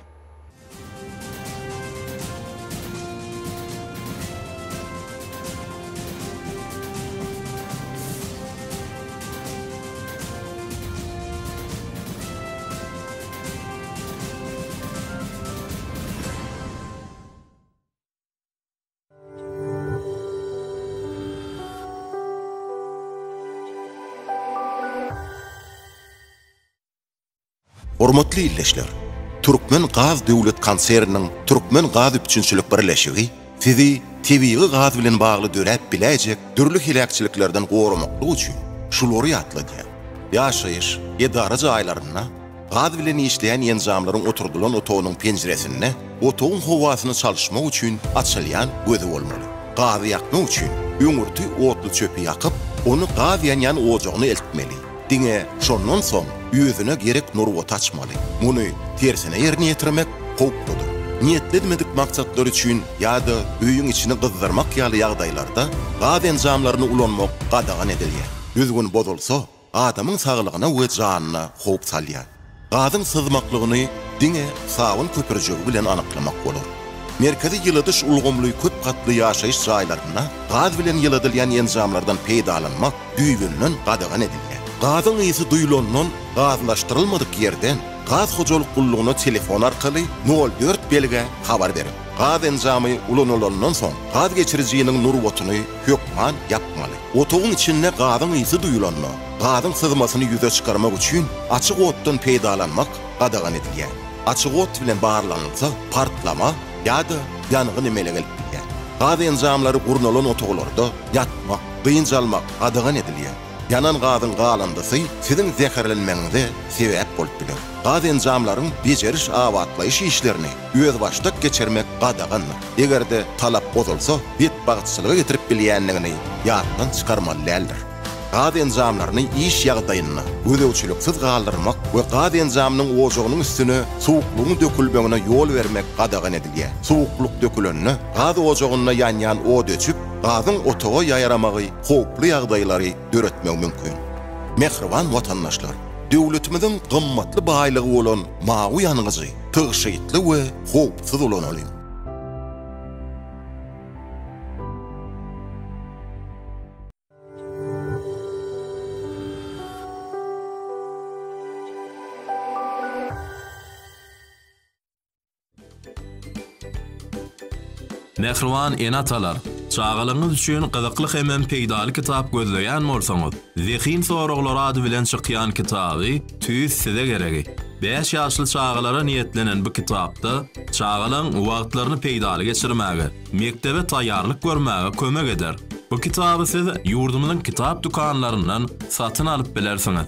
Hormatly ildeşler! Türkmen gaz döwlet konserniniň Türkmen gaz üpjünçilik birleşigi sizi tebigy gaz bilen bagly döräp biläýjek dürli heläkçiliklerden goramaklyk üçin şulary ýatladýar, Ýaşaýyş, edara jaýlarynda gaz bilen işleýän enjamlaryň oturdylan otagynyň penjiresinde otagyň howasyny çalyşmak üçin açylýan gözi bolmaly. Gazy ýakmak üçin öňürti otluçöpi ýakyp, ony gaz ýanýan ojagyna eltmeli. Diňe şondan soň özüne gerek nurbaty açmaly. Muny tersine ýerine ýetirmek howpludyr. Niýetlenmedik maksatlar üçin ýa-da öýüň içini gyzdyrmak ýaly ýagdaýlarda gaz enjamlaryny ulanmak gadagan edilýär. Düzgün bozulsa, adamyň saglygyna we janyna howp salýar. Gazyň syzmaklygyny diňe sabyn köpürjegi bilen anyklamak bolar. Merkezi ýyladyş ulgamly köp gatly ýaşaýyş jaýlarynda gaz bilen ýyladylýan enjamlardan peýdalanmak düýbünden gadagan edilýär. Gazyň ysy duýlandan gazlaşdyrylmadyk ýerden gaz hojalyk gullugyna telefon arkaly nol dört belgä habar beriň. Gaz enjamy ulanylandan soň gaz geçirijiniň nurbatyny hökman ýapmaly. Otagyň içinde gazyň ysy duýulanda, gazyň syzmasyny ýüze çykarmak üçin açyk otdan peýdalanmak gadagan edilýär. Açyk ot bilen barlanylsa, partlama ýa-da ýangyn emele gelip bilýär. Gaz enjamlary gurnalan otaglarda ýatmak, dynç almak gadagan edilýär. Ýanan gazyň galyndysy siziň zäherlenmegiňize sebäp bolup biler. Gaz enjamlaryň bejeriş-abatlaýyş işlerini özbaşdak geçirmek gadagandyr. Eger-de talap bozulsa, betbagtçylyga getirip bilýändigini ýatdan çykarmaly däldir. Gaz enjamlaryny iş ýagdaýynda gözegçiliksiz galdyrmak we gaz enjamynyň ojagynyň üstüne suwuklygyň dökülmegine ýol bermek gadagan edilýär. Suwuklyk dökülende, gaz ojagynda ýanýan ot öçüp, gazyň otaga ýaýramagy howply ýagdaýlary döretmegi mümkin. Mähriban watandaşlar! Döwletimiziň gymmatly baýlygy bolan mawy ýangyjy tygşytly we howpsuz ulanalyň! Mähriban ene-atalar! Çagalaryňyz üçin gyzykly hemem peýdaly kitap gözleýän bolsaňyz, Zehin soraglary ady bilen çykýan kitaby tüýs size geregi. Bäş ýaşly çagalara niýetlenen bu kitapda çagalaň wagtlaryny peýdaly geçirmäge, mekdebe taýýarlyk görmäge kömek eder. Bu kitaby siz ýurdumyzyň kitap dükanlaryndan satyn alyp bilersiňiz.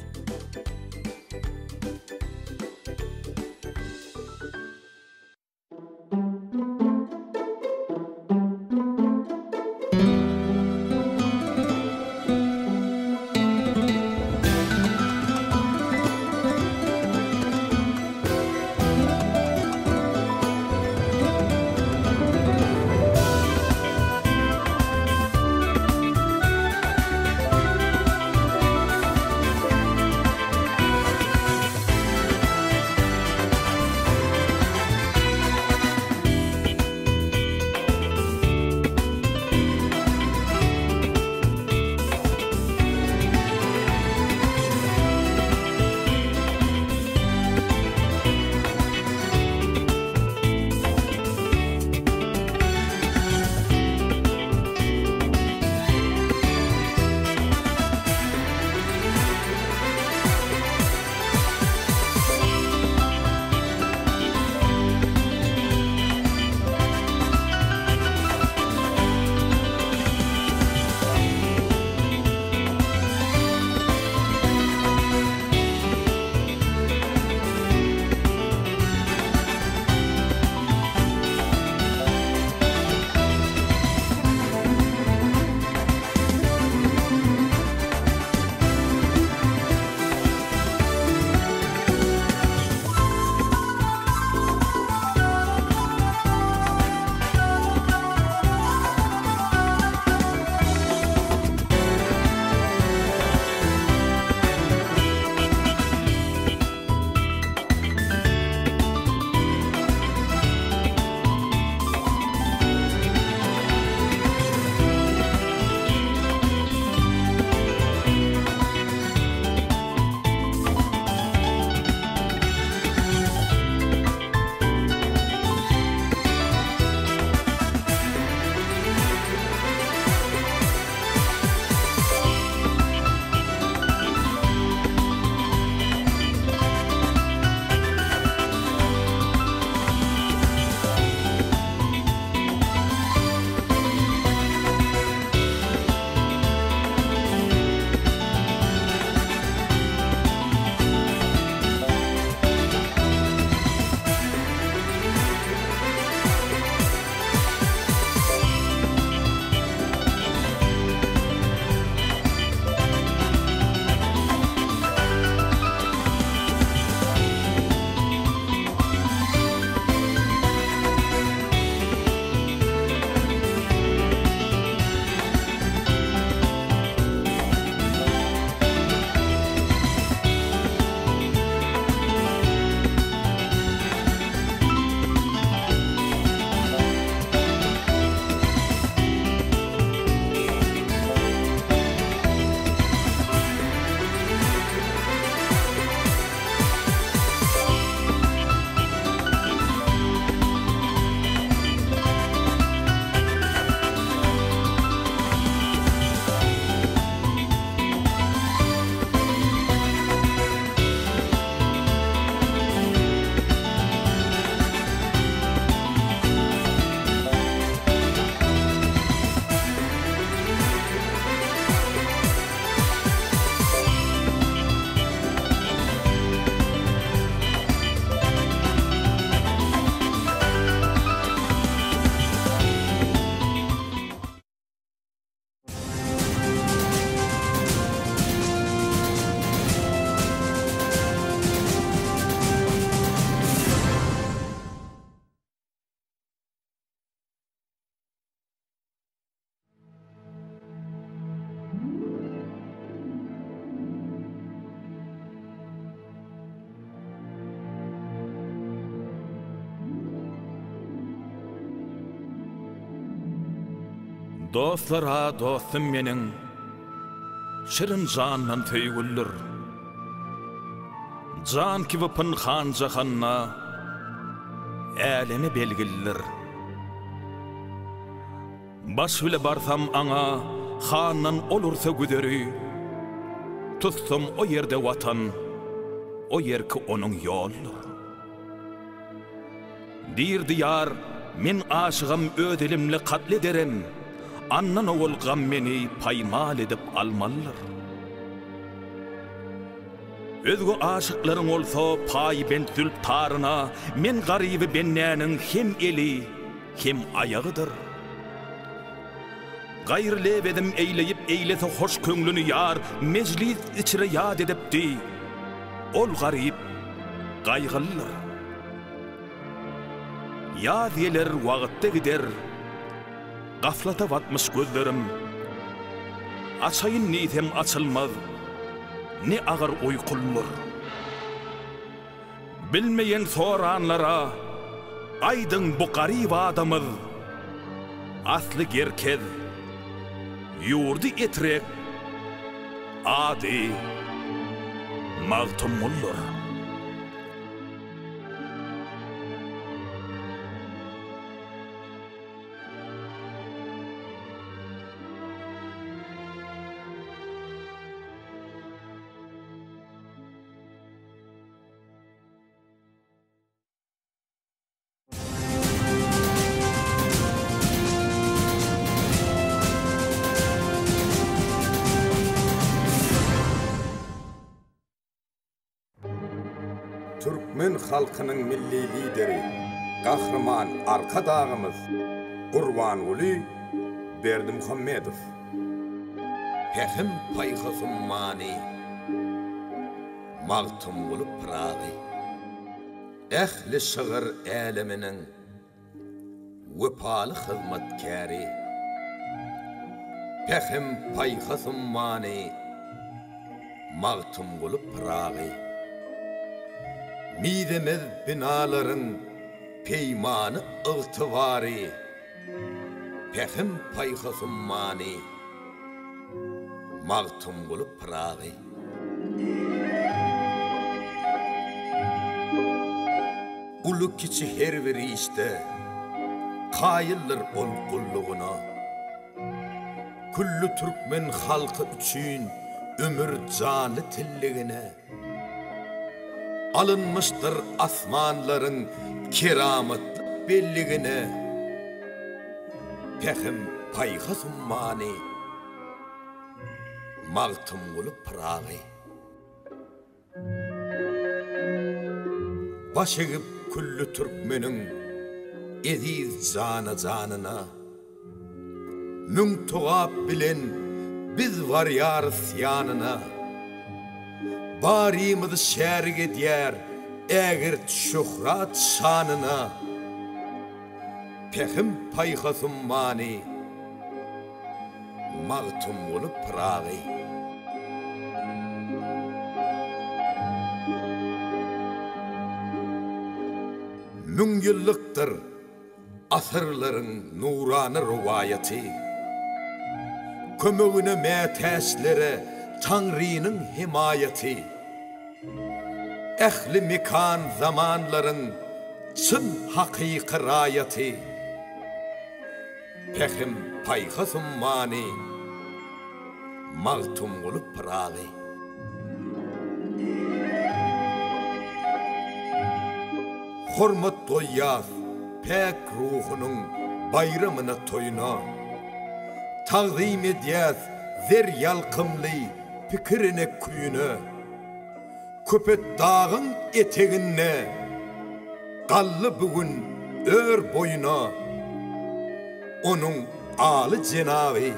Dostlar-a dostum meniň, Şirin jandan söýgülidir. Jan kibi pynhan jahanda, Äleme belgilidir. Baş bile barsam aňa, Handan olursa güzeri, Tutsam o ýerde Watan, O ýerki onuň ýoldur. Diýrdi ýar, Men aşygam öz elimle katl ederem, Andan owal gam meni paýmal edip almalydyr. Özge aşyklaryň bolsa paýbent zülp taryna, Men garyby bendäniň hem eli, hem aýagydyr. Gaýry lebezim eýleýip eýlese hoş köňlüni ýar, Mejlis içre ýat edipdi, ol garyp gaýgylydyr. Ýaz geler, wagtda gider, Gaflata batmyş gözlerim. Açaýyn diýsem açylmaz, Ne agyr uýkulydyr. Bilmeýen soranlara, Aýdyň bu garyp adamyz, Asly Gerkez, ýurdy Etrek, ady Magtymguldyr. Türkmen halkynyň Milli Lideri Gahryman Arkadagymyz Gurbanguly Berdimuhamedow. Pähim-paýhas ummany Magtymguly Pyragy. Ähli şygyr äleminiň wepaly hyzmatkäri. Pähim-paýhas ummany Magtymguly Pyragy. Mizemez binalaryň peýmany-ygtybary. Pähim-paýhas ummany Magtymguly Pyragy. Uly-kiçi her bir işde kaýyldyr ol gullugyna. Külli türkmen halky üçin ömür janly tilligine. Alynmyşdyr asmanlaryň keramatly belligine. Pähim-paýhas ummany Magtymguly Pyragy. Baş egip külli türkmeniň eziz jana-janyna. Müň togap bilen biz barýarys ýanyna. Barymyzy şärik edýär ägirt şöhrat şanyna. Pähim-paýhas ummany Magtymguly Pyragy. Müňýyllykdyr asyrlaryň nurana rowaýaty. Kömegine mätäçlere Taňrynyň hemaýaty. Ähli mekan-zamanlaryň çyn hakyky raýaty. Pähim-paýhas ummany Magtymguly Pyragy. Hormat goýýas päk ruhunyň baýramyna toýuna. Tagzym edýäs zer ýalkymly pikirine küýüne. Köpetdagyň eteginde gally bu gün ör boýuna onuň aly jenaby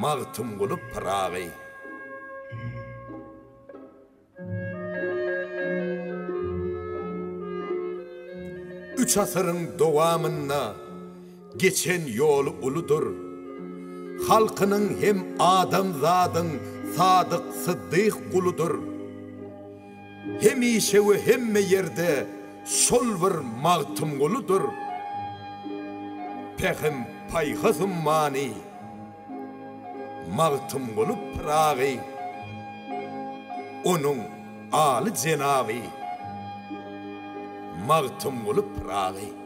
Magtymguly Pyragy. Üç asyryň dowamynda geçen ýoly uludyr. Halkynyň hem adamzadyň sadyk syddyk guludyr. Hemişe we hemme ýerde şol bir Magtymguludyr. Pähim. Pähim-paýhas ummany Magtymguly Pyragy, onuň Aly jenaby Magtymguly Pyragy.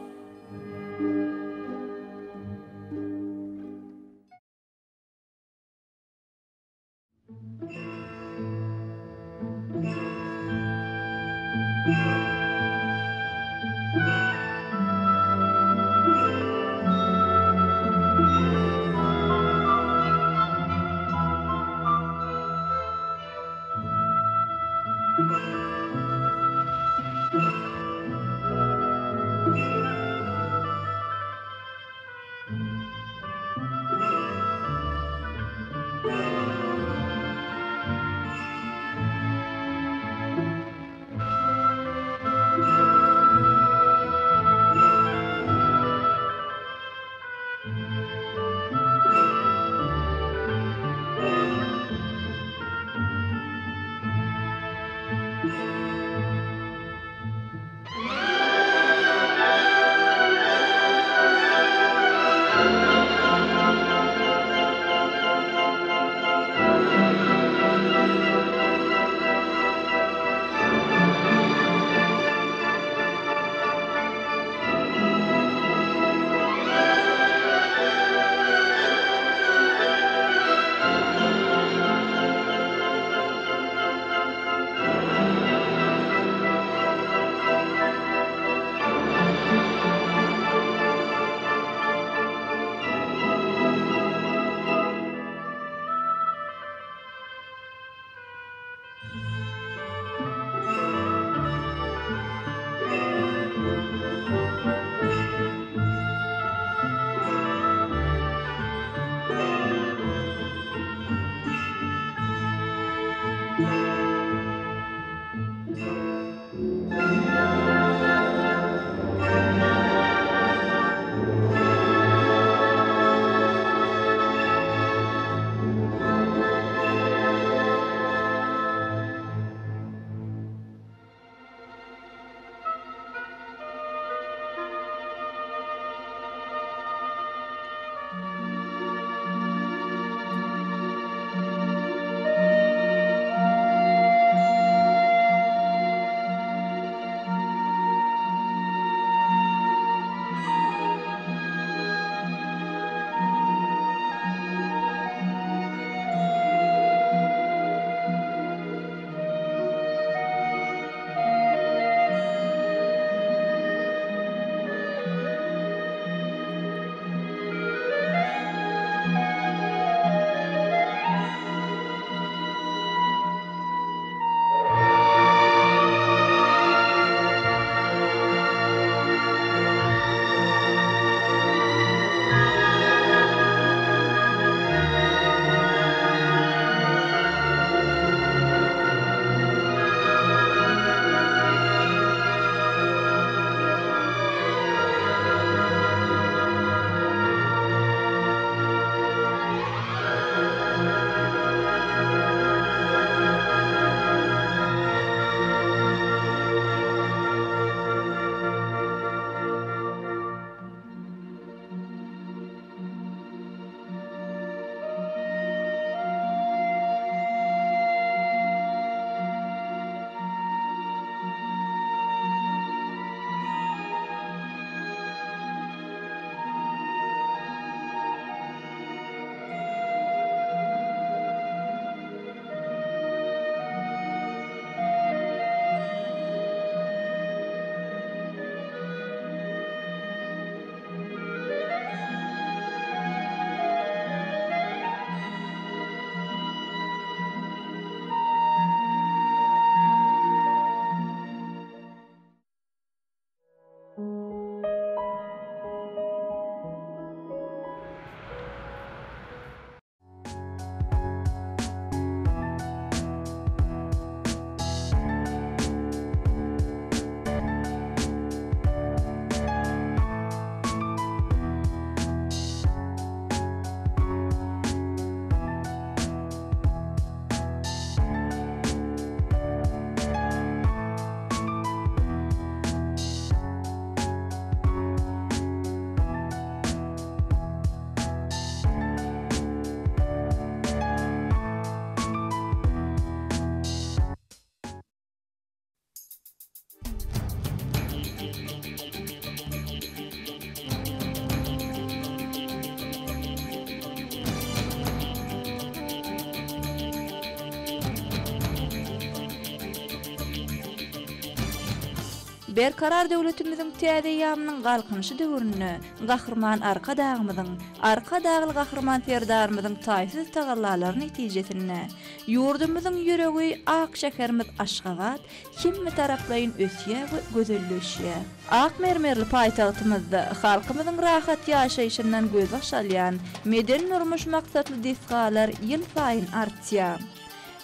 Berkarar döwletimiziň täze eýýamynyň Galkynyşy döwründe Gahryman Arkadagymyzyň, Arkadagly Gahryman Serdarymyzyň taýsyz tagallalary netijesinde ýurdumyzyň ýüregi ak şäherimiz Aşgabat hemmetaraplaýyn ösýär we gözelleşýär. Ak mermerli paýtagtymyzda halkymyzyň rahat ýaşaýşyndan gözbaş alýan medeni-durmuş maksatly desgalar ýylsaýyn artýar.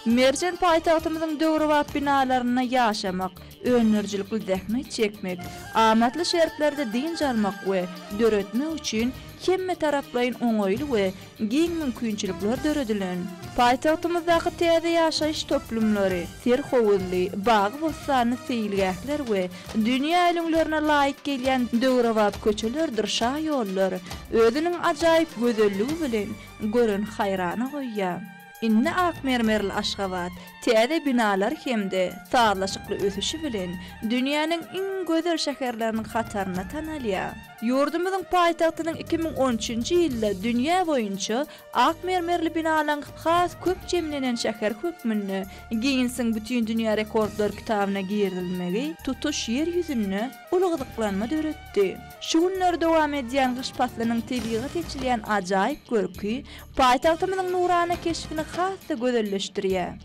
Merjen paýtagtymyzyň döwrebap binalarynda ýaşamak, öndürijilikli zähmet çekmek, amatly şertlerde dynç almak we döretmek üçin hemmetaraplaýyn oňaýly we giň mümkinçilikler döredilen. Paýtagtymyzdaky täze ýaşaýyş toplumlary, ter howuzly, bagy-bossanly seýilgähler we dünýä ülňülerine laýyk gelýän döwrebap köçelerdir şaýollar özüniň ajaýyp gözelligi bilen gören haýrana goýýar. Indi ak mermerli Aşgabat täze binalar hem-de sazlaşykly ösüşi bilen dünýäniň iň gözel şäherleriniň hatarynda tanalýar. Ýurdumyzyň paýtagtynyň 2013-nji ýylda dünýä boýunça ak mermerli binalaryň has köp jemlenen şäheri hökmünde Ginnesiň Bütindünýä rekordlar kitabyna girizilmegi tutuş Ýer ýüzünde uly gyzyklanma döretdi. Şu günler dowam edýän gyş paslynyň tebigata eçilýän ajaýyp görki paýtagtymyzyň nurana keşbini has-da gözelleşdirýär.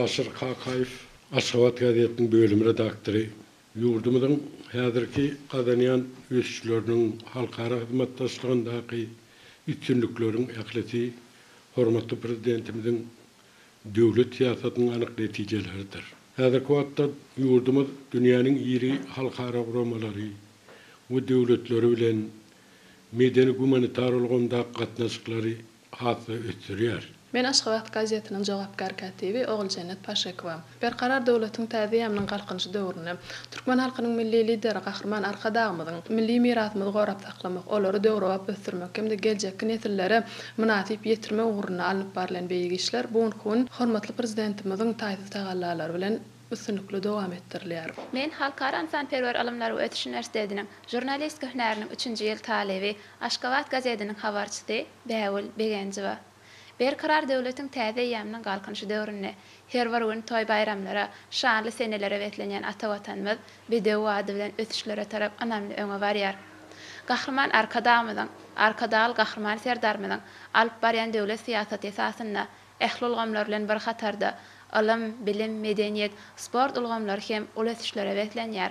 Aşyr Kakaýew, Aşgabat gazetiniň bölüm redaktory. Ýurdumyzyň häzirki gazanýan ösüşleriniň, halkara hyzmatdaşlygyndaky üstünlikleriň ählisi hormatly Prezidentimiziň döwlet syýasatynyň anyk netijeleridir. Häzirki wagtda ýurdumyz dünýäniň iri halkara guramalary we döwletleri bilen medeni-gumanitar ulgamdaky gatnaşyklary has-da ösdürýär. Men Aşgabat gazetiniň jogapkär kätibi Oguljennet Paşekowa. Berkarar döwletiň täze eýýamynyň Galkynyşy döwründe türkmen halkynyň Milli Lideri Gahryman Arkadagymyzyň milli mirasymyzy gorap saklamak, olary döwrebap ösdürmek hem-de geljekki nesillere mynasyp ýetirmek ugrunda alnyp barylýan beýik işler bu günki gün hormatly Prezidentimiziň taýsyz tagallalary bilen üstünlikli dowam etdirilýär. Men Halkara ynsanperwer ylymlar we ösüş uniwersitetiniň žurnalistika hünäriniň üçünji ýyl talyby, Aşgabat gazetiniň habarçysy Bägül Begenjowa. Berkarar döwletiň täze eýýamynyň Galkynyşy döwründe her bir gün toý-baýramlara, şanly senelere beslenýän ata Watanymyz bedew bady bilen ösüşlere tarap ynamly öňe barýar. Gahryman Arkadagymyzyň, Arkadagly Gahryman Serdarymyzyň alyp barýan döwlet syýasaty esasynda ähli ulgamlar bilen bir hatarda ylym, bilim, medeniýet, sport ulgamlary hem uly ösüşlere beslenýär.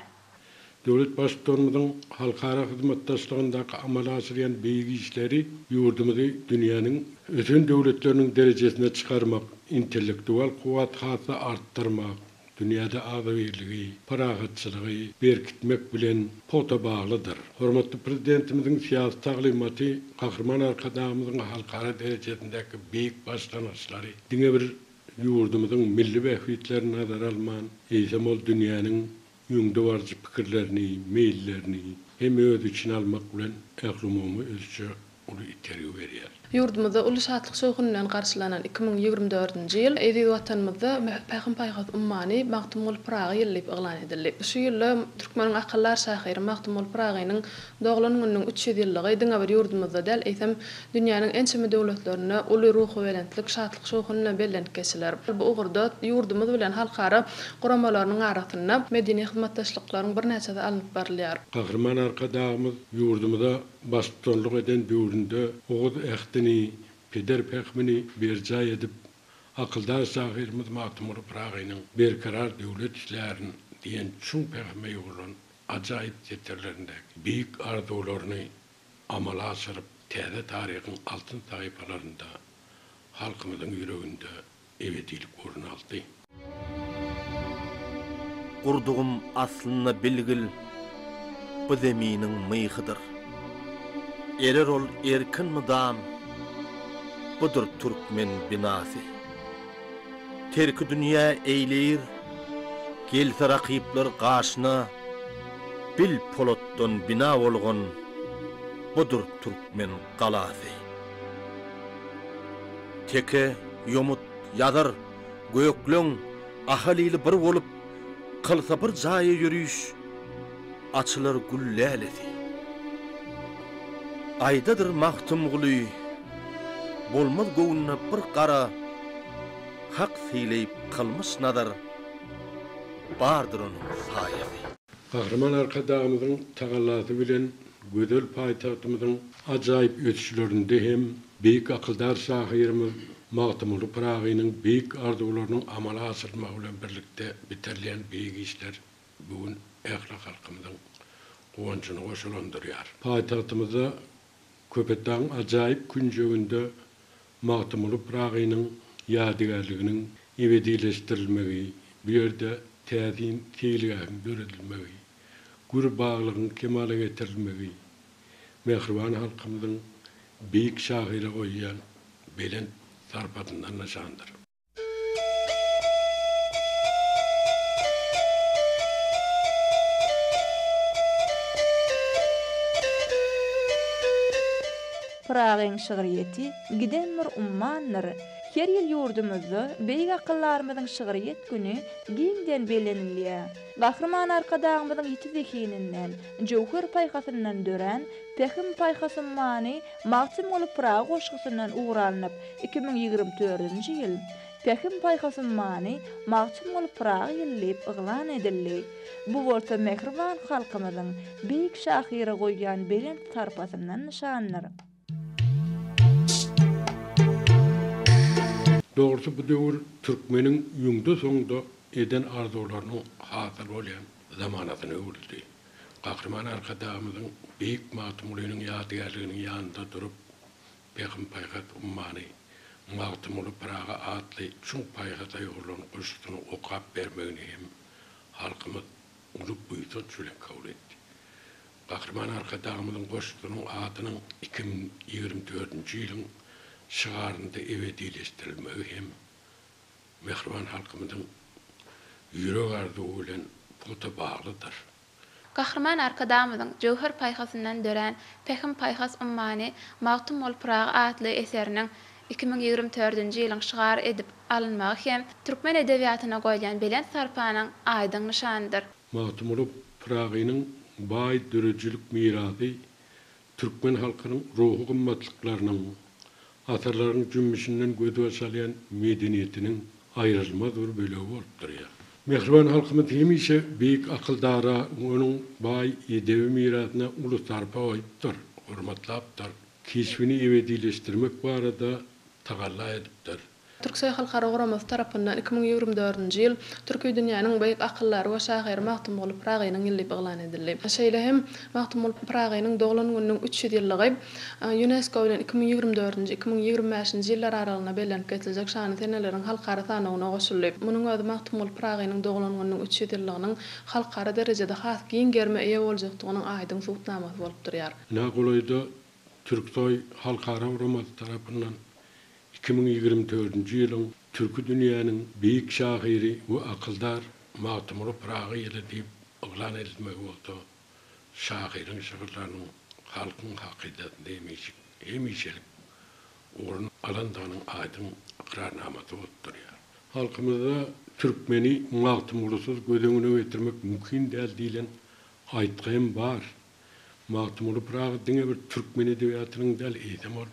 Döwlet Baştutanymyzyň halkara hyzmatdaşlygyndaky amala aşyrýan beýik işleri ýurdumyzy dünýäniň ösen döwletleriniň derejesine çykarmak, intellektual kuwwaty has-da artdyrmak, dünýäde agzybirligi, parahatçylygy berkitmek bilen pugta baglydyr. Hormatly Prezidentimiziň syýasy taglymaty Gahryman Arkadagymyzyň halkara derejesindäki beýik başlangyçlary diňe bir ýurdumyzyň milli bähbitlerini nazara alman, eýsem ol dünýäniň öňdebaryjy pikirlerini, meýillerini hem öz içine almak bilen ählumumy ösüşe uly itergi berýär. Ýurdumyzda uly şatlyk-şowhun bilen garşylanan 2024-nji ýyl eziz Watanymyzda Pähim-paýhas ummany Magtymguly Pyragy ýyly diýip yglan edildi. Şu ýylda türkmeniň akyldar şahyry Magtymguly Pyragynyň doglan gününiň 300 ýyllygy diňe bir ýurdumyzda däl, eýsem, dünýäniň ençeme döwletlerinde uly ruhubelentlik, şatlyk-şowhun bilen bellenip geçiler. Bu ugurda ýurdumyz bilen halkara guramalarynyň arasynda medeni hyzmatdaşlyklaryň birnäçesi alnyp barylýar. Gahryman Arkadagymyz ýurdumyza baştutanlyk eden döwründe Oguz ähtini, peder pähimini berjaý edip, akyldar şahyrymyz Magtymguly Pyragynyň Berkarar döwlet islärin diýen çuň pähime ýugrulan ajaýyp setirlerindäki beýik arzuwlaryny amala aşyryp, täze taryhyň altyn sahypalarynda halkymyzyň ýüreginde ebedilik orun aldy. Gurdugym aslynda bilgil, bu zeminiň myhydyr. Erer ol erkin mydam, budur türkmen binasy. Terki dünýä eýleýir, gelse rakyplar gaşyna, Bil polatdan bina bolgan, budur türkmen galasy. Teke, ýomut, ýazyr, gökleň, ahal ili bir bolup, Kylsa bir jaýa ýöriş. Açylar gül lälesi. Aýdadyr Magtymguly, Bolmaz göwnüne bir gara, Hak sylaýyp kylmyş nazar, Bardyr onuň saýasy. Gahryman Arkadagymyzyň tagallasy bilen gözel paýtagtymyzyň ajaýyp ösüşlerinde hem beýik akyldar şahyrymyz Magtymguly Pyragynyň beýik arzuwlarynyň amala aşyrylmagy bilen birlikde bitirilýän beýik işler bu gün ähli halkymyzyň guwanjyny goşalandyrýar. Paýtagtymyzda Köpetdagyň ajaýyp künjeginde Magtymguly Pyragynyň ýadygärliginiň ebedileşdirilmegi, bu ýerde täsin seýilgähiň döredilmegi, gür baglygyň kemala getirilmegi mähriban halkymyzyň beýik şahyra goýýan belent sarpasyndan nyşandyr. Pyragyň şygryýeti giden bir ummandyr. Her ýyl ýurdumyzda beýik akyldarymyzyň şygryýet güni giňden bellenilýär. Gahryman Arkadagymyzyň ýiti zehininden, jöwher paýhasyndan dörän Pähim-paýhas ummany Magtymguly Pyragy goşgusyndan ugur alnyp, 2024-nji ýyl Pähim-paýhas ummany Magtymguly Pyragy ýyly diýip yglan edildi. Bu bolsa mähriban halkymyzyň beýik şahyra goýýan belent sarpasyndan nyşandyr. Dogrusy bu döwür türkmeniň öňde-soňda eden arzuwlarynyň hasyl bolýan zamanasyna öwrüldi. Gahryman Arkadagymyzyň beýik Magtymgulynyň ýadygärliginiň ýanynda durup, Pähim-paýhas ummany Magtymguly Pyragy atly çuň paýhasa ýugrulan goşgusyny okap bermegini hem halkymyz uly buýsanç bilen kabul etdi. Gahryman Arkadagymyzyň goşgusynyň adynyň 2024-nji ýylyň şygarynda ebedileşdirilmegi hem mähriban halkymyzyň ýürek arzuwy bilen pugta baglydyr. Gahryman Arkadagymyzyň jöwher paýhasyndan dörän Pähim-paýhas ummany Magtymguly Pyragy atly eseriniň 2024-nji ýylyň şygary edip alynmagy hem türkmen edebiýatyna goýulýan belent sarpanyň aýdyň nyşanydyr. Magtymguly Pyragynyň baý döredijilik mirasy türkmen halkynyň ruhy gymmatlyklarynyň, asyrlaryň jümmüşinden gözbaş alýan medeniýetiniň aýrylmaz bir bölegi bolup durýar. Mähriban halkymyz hemişe beýik akyldara we onuň baý edebi mirasyna uly sarpa goýupdyr, hormatlapdyr, keşbini ebedileşdirmek barada tagalla edipdir. Türksoý halkara guramasy tarapyndan 2024-nji ýyl Türki dünýäniň beýik akyldary we şahyry Magtymguly Pyragynyň ýyly diýip yglan edildi. Şeýle hem Magtymguly Pyragynyň doglan gününiň 300 ýyllygy Ýunesko bilen 2024-nji, 2025-nji ýyllar aralygynda bellenip geçiljek şanly seneleriň halkara sanawyna goşuldy. Munuň özi Magtymguly Pyragynyň doglan gününiň 300 ýyllygynyň halkara derejede has giň gerime eýe boljakdygynyň aýdyň subutnamasy bolup durýar. Ynha golaýda Türksoý halkara guramasy tarapyndan 2024-nji ýylyň Türki dünýäniň beýik şahyry we akyldar Magtymguly Pyragy ýyly diýip yglan edilmegi bolsa şahyryň şygyrlarynyň halkyň hakydasynda hemişelik orun alandygynyň aýdyň ykrarnamasy bolup durýar. Halkymyzda Türkmeni Magtymgulysyz göz öňüne getirmek mümkin däl diýlen aýtgy hem bar. Magtymguly Pyragy diňe bir türkmen edebiýatynyň däl, eýsem ol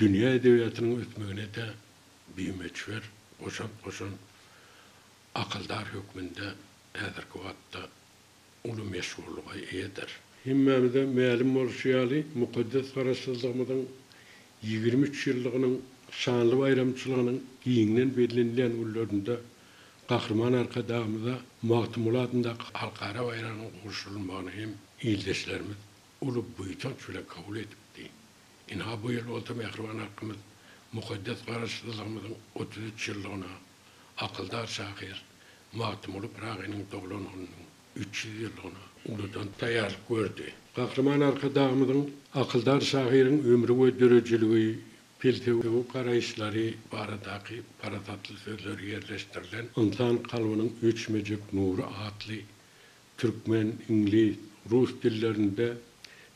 dünýä edebiýatynyň ösmegine-de bimöçber goşant goşan akyldar hökmünde häzirki wagtda uly meşhurlyga eýedir. Hemmämize mälim bolşy ýaly, mukaddes Garaşsyzlygymyzyň 23 ýyllygynyň şanly baýramçylygynyň giňden bellenilýän günlerinde Gahryman Arkadagymyza Magtymguly adyndaky halkara baýragynyň gowşurylmagyny hem ildeşlerimiz uly buýsanç bilen kabul edipdi. Ynha, bu ýyl bolsa mähriban halkymyz mukaddes Garaşsyzlygymyzyň 33 ýyllygyna, akyldar şahyr Magtymguly Pyragynyň doglan gününiň 300 ýyllygyna uludan taýýarlyk gördi. Gahryman Arkadagymyzyň akyldar şahyryň ömri we döredijiligi, pelsepewi garaýyşlary baradaky parasatly sözleri ýerleşdirilen Ynsan kalbynyň öçmejek nury atly türkmen, iňlis, rus dillerinde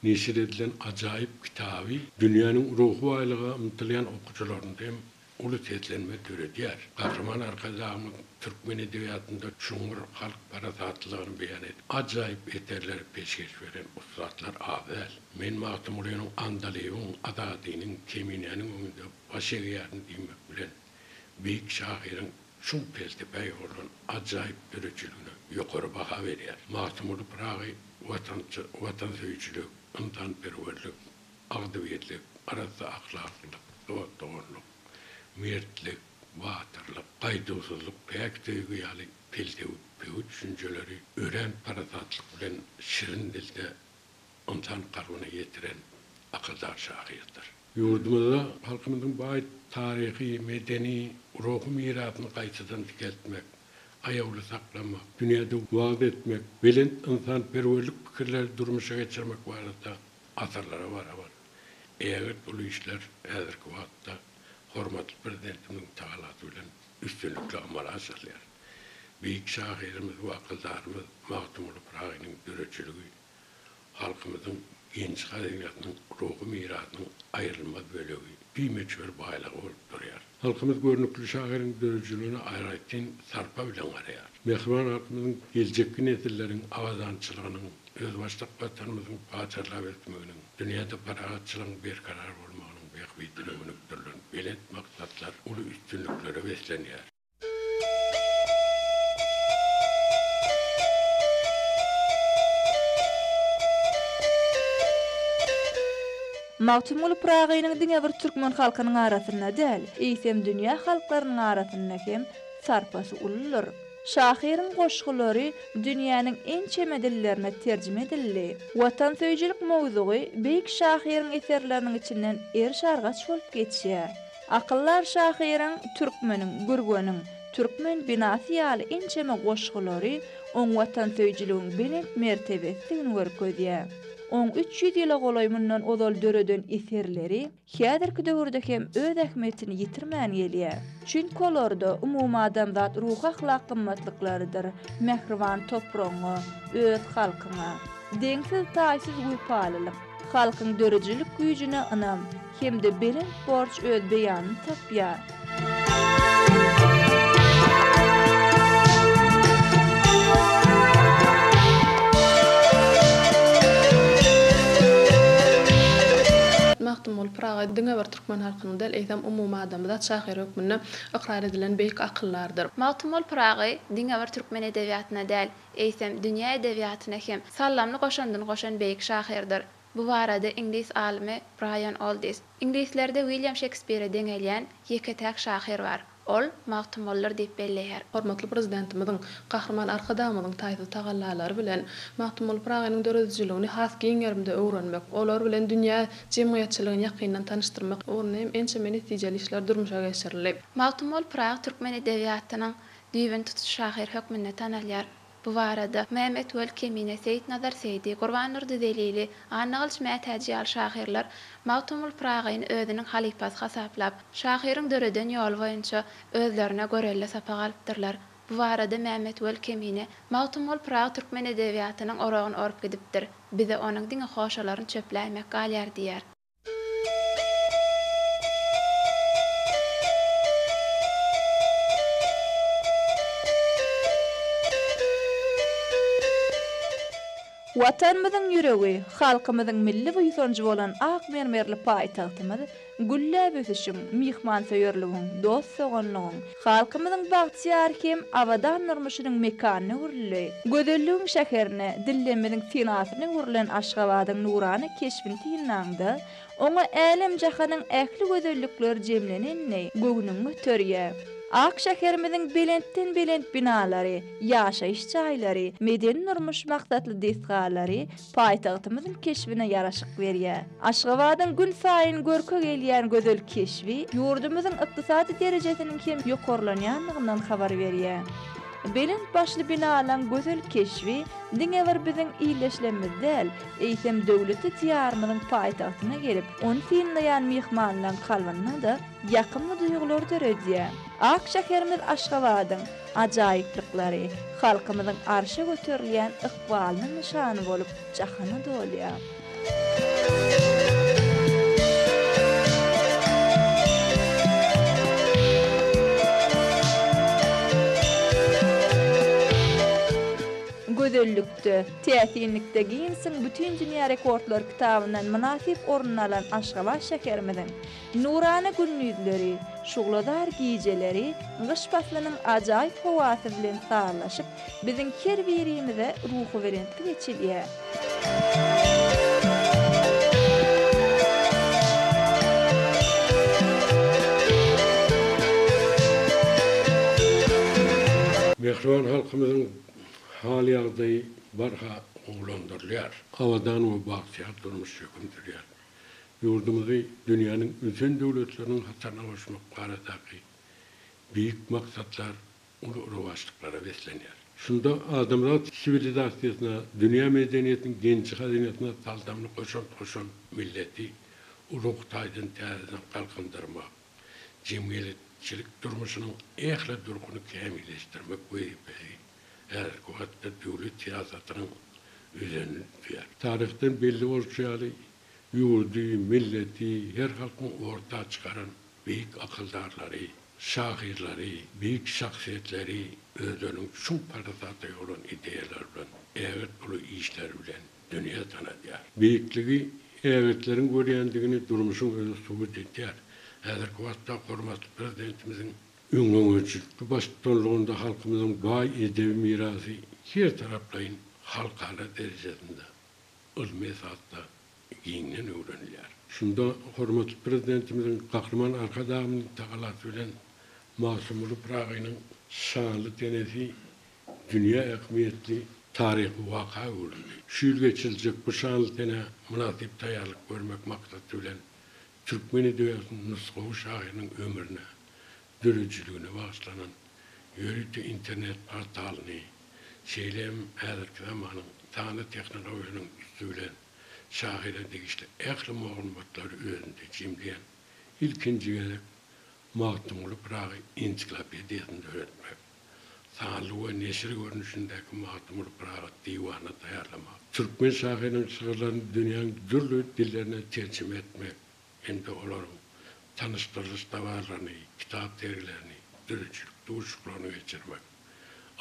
neşir edilen ajaýyp kitaby dünýäniň ruhy baýlyga ymtylýan okyjylarynda hem. uly seslenme döredýär. Gahryman Arkadagymyz türkmen edebiýatynda çuňňur halk parasatlylygyny beýan edip, ajaýyp eserleri peşgeş beren ussatlar az däl. Men Magtymgulynyň Andalybyň, Azadynyň, Keminäniň öňünde baş egýärin diýmek bilen, beýik şahyryň çuň pelsepä ýugrulan ajaýyp döredijiligine ýokary baha berýär. Magtymguly Pyragy watançy, watansöýüjilik, ynsanperwerlik, agzybirlik, arassa ahlaklylyk, dost-doganlyk, mertlik, batyrlyk, gaýduwsyzlyk, päk söýgi ýaly pelsepewi düşünjeleri örän parasatlyk bilen şirin dilde ynsan kalbyna ýetiren akyldar şahyrdyr. Ýurdumyzda halkymyzyň baý taryhy, medeni, ruhy mirasyny gaýtadan dikeltmek, aýawly saklamak, dünýäde wagyz etmek, belent ynsanperwerlik pikirleri durmuşa geçirmek barada asyrlara barabar ägirt uly işler häzirki wagtda hormatly Prezidentimiziň tagallasy bilen üstünlikli amala aşyrylýar. Beýik şahyrymyz we akyldarymyz Magtymguly Pyragynyň döredijiligi halkymyzyň genji-hazynasynyň, ruhy mirasynyň aýrylmaz bölegi, bimöçber baýlygy bolup durýar. Halkymyz görnükli şahyryň döredijiligine aýratyn sarpa bilen garaýar. Mähriban halkymyzyň geljekki nesilleriň abadançylygynyň, özbaşdak Watanymyzyň pajarlap ösmeginiň, dünýäde parahatçylygyň berkarar bolmagynyň bähbidine gönükdirilen belent maksatlar uly üstünliklere beslenýär. Magtymguly Pyragynyň diňe bir türkmen halkynyň arasynda däl, eýsem dünýä halklarynyň arasynda hem sarpasy uludyr. Şahyryň goşgulary dünýäniň ençeme dillerine terjime edildi. Watansöýüjilik mowzugy beýik şahyryň eserleriniň içinden eriş-argaç bolup geçýär. Akyldar şahyryň Türkmeniň, Gürgeniň, Türkmen binasy ýaly ençeme goşgulary oň watansöýüjiligiň belent mertebesidigini görkezýär. Oň 300 ýyla golaý mundan ozal döreden eserleri häzirki döwürde hem öz ähmiýetini ýitirmän gelýär. Çünki olarda umumadamzat ruhy-ahlak gymmatlyklarydyr, mähriban topragyňa, öz halkyňa, deňsiz-taýsyz wepalylyk, halkyň döredijilik güýjüne ynam hem-de belent borç öz beýanyny tapýar. Magtymguly Pyragy diňe bir türkmen halkynyň däl, eýsem, umumadamzat şahyry hökmünde ykrar edilen beýik akyldardyr. Magtymguly Pyragy diňe bir türkmen edebiýatyna däl, eýsem, dünýä edebiýatyna hem sallamly goşandyny goşan beýik şahyrdyr. Bu barada iňlis alymy Braýan Oldis, Iňlislerde Wilýam Şekspire deňelýän ýeke-täk şahyr bar, ol Magtymgulydyr diýip belleýär. Hormatly Prezidentimiziň, Gahryman Arkadagymyzyň taýsyz tagallalary bilen Magtymguly Pyragynyň döredijiligini has giň gerimde öwrenmek, olar bilen dünýä jemgyýetçiligini ýakyndan tanyşdyrmak ugrunda hem ençeme netijeli işler durmuşa geçirildi. Magtymguly Pyragy türkmen edebiýatynyň düýbüni tutuş şahyr hökmünde tanalýar. Bu barada Mämmetweli Kemine, Seýitnazar Seýdi, Gurbandurdy Zelili, Annagylyç Mätäji ýaly şahyrlar Magtymguly Pyragyny özüniň halypasy hasaplap, şahyryň döreden ýoly boýunça özlerine görelde sapak alypdyrlar. Bu barada Mämmetweli Kemine, Magtymguly Pyragy türkmen edebiýatynyň oragyny orup gidipdir. Bize onuň diňe hoşalaryny çöpläýmek galýar diýýär. Watanymyzyň ýüregi, halkymyzyň milli buýsanjy bolan ak mermerli paýtagtymyz gülläp ösüşiň, myhmansöýerligiň, dost-doganlygyň, halkymyzyň bagtyýar hem abadan durmuşynyň mekanyna öwrüldi. Gözelligiň şäherine, dillerimiziň senasyna öwrülen Aşgabadyň nurana keşbini synlaňda, oňa älem-jahanyň ähli gözellikleri jemlenenini göwnüň göterýär. Ak şäherimiziň belentden-belent binalary, ýaşaýyş jaýlary, medeni-durmuş maksatly desgalary paýtagtymyzyň keşbine ýaraşyk berýär. Aşgabadyň günsaýyn görke gelýän gözel keşbi ýurdumyzyň ykdysady derejesiniň hem ýokarlanýandygyndan habar berýär. Belent başly binalaň gözel keşbi diňe bir biziň ildeşlerimiz däl, eýsem döwletli Diýarymyzyň paýtagtyna gelip, ony synlaýan myhmanlaryň kalbynda-da ýakymly duýgulary döredýär. Ak şäherimiz Aşgabadyň ajaýyplyklary halkymyzyň arşa göterilýän ykbalynyň nyşany bolup jahana dolýar. Gözellikde, täsinlikde Ginnesiň Bütindünýä rekordlar kitabyndan mynasyp orun alan Aşgabat şäherimiziň nurana gündizleri, şugladar gijeleri gyş paslynyň ajaýyp howasy bilen sazlaşyp, biziň her birimize ruhubelentlik eçilýär. Mähriban halkymyzyň hal-ýagdaýy barha gowulandyrylýar. Abadan we bagtyýar durmuş höküm sürýär. Ýurdumyzy dünýäniň ösen döwletleriniň hataryna goşmak baradaky beýik maksatlar uly rowaçlyklara beslenýär. Şunda adamzat siwilizasiýasyna, dünýä medeniýetiniň genji-hazynasyna saldamly goşant goşan milleti ruhy taýdan täzeden galkyndyrmak, jemgyýetçilik durmuşynyň ähli durkuny kämilleşdirmek wezipesi häzirki wagtda döwlet syýasatynyň özenini düzýär. Taryhdan belli bolşy ýaly, ýurdy, milleti her halkyň orta çykaran beýik akyldarlary, şahyrlary, beýik şahsyýetleri özleriniň çuň parasata ýugrulan ideýalary bilen, ägirt uly işleri bilen dünýä tanadýar. Beýikligi ägirtleriň görýändigini durmuşyň özi subut edýär. Häzirki wagtda hormatly Prezidentimiziň öňdengörüjilikli baştutanlygynda halkymyzyň baý edebi mirasy her taraplaýyn halkara derejesinde ylmy esasda giňden öwrenilýär. Şunda hormatly Prezidentimiziň Gahryman Arkadagymyzyň tagallasy bilen Magtymguly Pyragynyň şanly senesi dünýä ähmiýetli taryhy waka öwrüldi. Şu ýyl geçiriljek bu şanly senä mynasyp taýýarlyk görmek maksady bilen türkmen edebiýatynyň nusgawy şahyrynyň ömrüne, döredijiligine bagyşlanan ýörite internet portalyny, şeýle hem häzirki zamanyň sanly tehnologiýasynyň üsti bilen şahyra degişli ähli maglumatlary özünde jemleýän ilkinji gezek Magtymguly Pyragy ensiklopediýasyny döretmek, sanly we neşir görnüşindäki Magtymguly Pyragy diwanyny taýýarlamak, türkmen şahyrynyň şygyrlaryny dünýäniň dürli dillerine terjime etmek hem-de olaryň tanyşdyrylyş dabaralaryny, kitap sergilerini, döredijilik duşuşyklaryny geçirmek,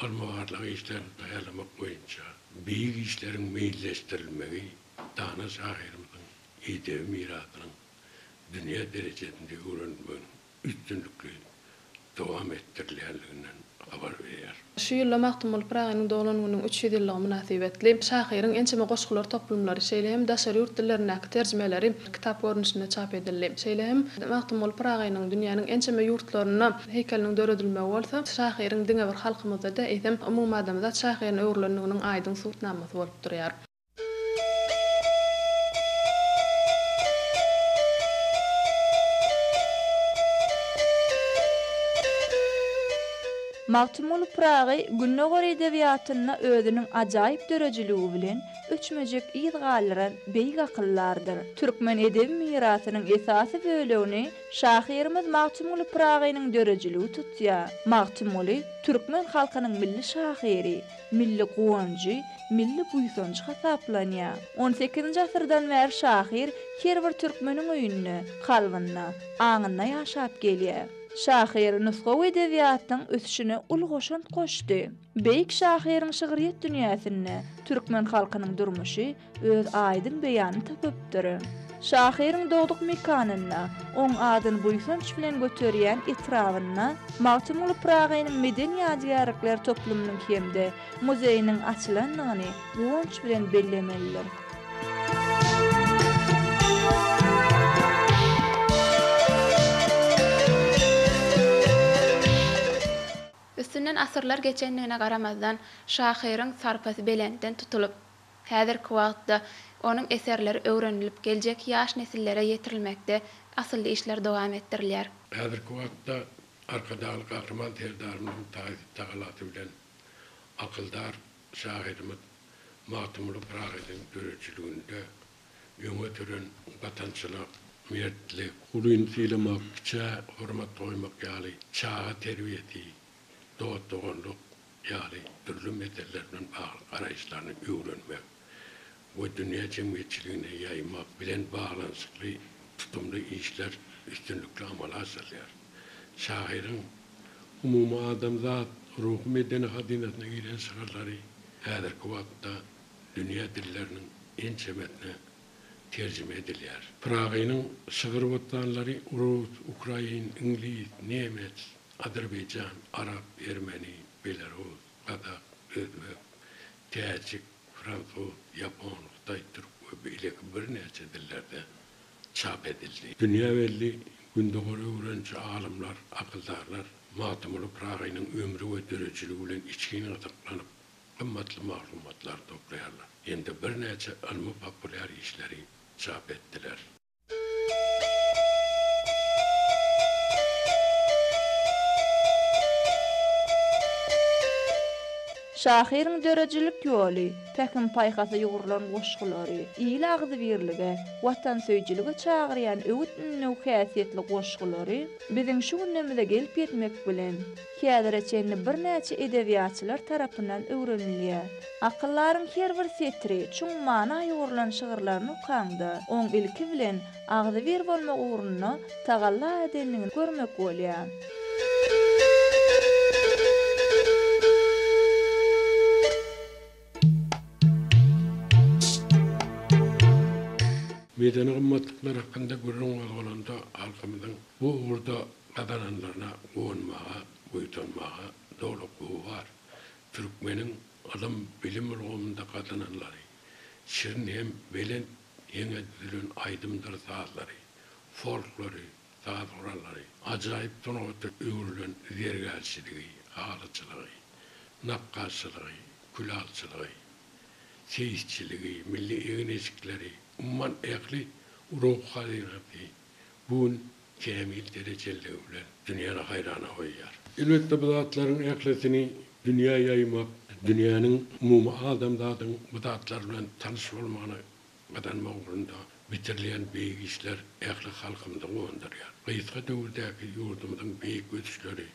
ylmy-barlag işlerini taýýarlamak boýunça beýik işleriň meýilleşdirilmegi dana şahyrymyzyň edebi mirasynyň dünýä derejesinde öwrenilmeginiň üstünlikli dowam etdirilýänliginden habar berýär. Şu ýylda Magtymguly Pyragynyň doglan gününiň 300 ýyllygy mynasybetli şahyryň ençeme goşgular toplumlary, şeýle hem daşary ýurt dillerindäki terjimeleri kitap görnüşinde çap edildi. Şeýle hem Magtymguly Pyragynyň dünýäniň ençeme ýurtlarynda heýkeliniň döredilmegi bolsa, şahyryň diňe bir halkymyzda däl, eýsem, umumadamzat şahyryna öwrülendiginiň aýdyň subutnamasy bolup durýar. Magtymguly Pyragy Gündogar edebiýatynda özüniň ajaýyp döredijiligi bilen öçmejek yz galdyran beýik akyldardyr. Türkmen edebi mirasynyň esasy bölegini şahyrymyz Magtymguly Pyragynyň döredijiligi tutýar. Magtymguly türkmen halkynyň milli şahyry, milli guwanjy, milli buýsanjy hasaplanýar. On sekizinji asyrdan bäri şahyr her bir türkmeniň öýünde, kalbynda, aňynda ýaşap gelýär. Şahyr nusgawy edebiýatyň ösüşine uly goşant goşdy. Beýik şahyryň şygryýet dünýäsinde türkmen halkynyň durmuşy, öz aýdyň beýanyny tapypdyr. Şahyryň dogduk mekanynda, oň adyny buýsanç bilen göterýän etrabynda Magtymguly Pyragynyň medeni ýadygärlikler toplumynyň hem-de muzeýiniň açylandygyny guwanç bilen bellemelidir. Üstünden asyrlar geçendigine garamazdan, şahyryň sarpasy belentden tutulyp, Häzirki wagtda onuň eserleri öwrenilip, geljekki ýaş nesillere ýetirilmekde asylly işler dowam etdirilýär. Häzirki wagtda Arkadagly Gahryman Serdarymyzyň taýsyz tagalasy bilen akyldar şahyrymyz Magtymguly Pyragynyň döredijiliginde öňe süren watançylyk, mertlik, ulyny sylamak, kiçä hormat goýmak ýaly çaga terbiýesi, dost-doganlyk, ýaly dürli meseleler bilen bagly garaýyşlaryny öwrenmek we dünýä jemgyýetçiligine ýaýmak bilen baglanyşykly tutumly işler üstünlikli amala aşyrylýar. Şahyryň umumadamzat ruhy-medeni hazynasyna giren şygyrlary. häzirki wagtda dünýä dilleriniň ençemesine terjime edilýär. Pyragynyň şygyr bossanlary rus, ukrain, iňlis, nemes, azerbaýjan, arap, ermeni, belarus, gazak, özbek, täjik, fransuz, ýapon, hytaý, türk we beýleki birnäçe dillerde çap edildi. Dünýä belli Gündogary öwreniji alymlar, akyldarlar Magtymguly Pyragynyň ömri we döredijiligi bilen içgin gyzyklanyp, gymmatly maglumatlary toplaýarlar hem-de birnäçe ylmy-populýar işleri çap etdiler. Şahyryň döredijilik ýoly, pähim-paýhasa ýugrulan goşgulary, il agzybirlige, watansöýüjilige çagyrýan öwüt-ündew häsiýetli goşgulary biziň şu günlerimize gelip ýetmek bilen, häzire çenli birnäçe edebiýatçylar tarapyndan öwrenilýär. Akyldaryň her bir setiri çuň mana ýugrulan şygyrlaryny okaňda, oň ilki bilen agzybir bolmak ugrunda tagalla edendigini görmek bolýar. Medeni gymmatlyklar hakynda gürrüň gozgalanda halkymyzyň bu ugurda gazananlaryna guwanmaga, buýsanmaga doly hukugy bar. Türkmeniň ylym, bilim ulgamynda gazananlary, şirin hem belent heňe düzülen aýdymdyr sazlary, folklory, saz gurallary, ajaýyp sungata öwrülen zergärçiligi, halyçylygy, nakgaşçylygy, külalçylygy, seýisçiligi, milli egin-eşikleri, umuman ähli ruhy hazynasy bu gün kämil derejeliligi bilen dünýäni haýrana goýýar. Elbetde bu zatlaryň ählisini dünýä ýaýmak, dünýäniň, umumy adamzadyň bu zatlar bilen tanyş bolmagyny gazanmak ugrunda bitirilýän beýik işler ähli halkymyzy guwandyrýar. Gysga döwürdäki ýurdumyzyň beýik ösüşleri,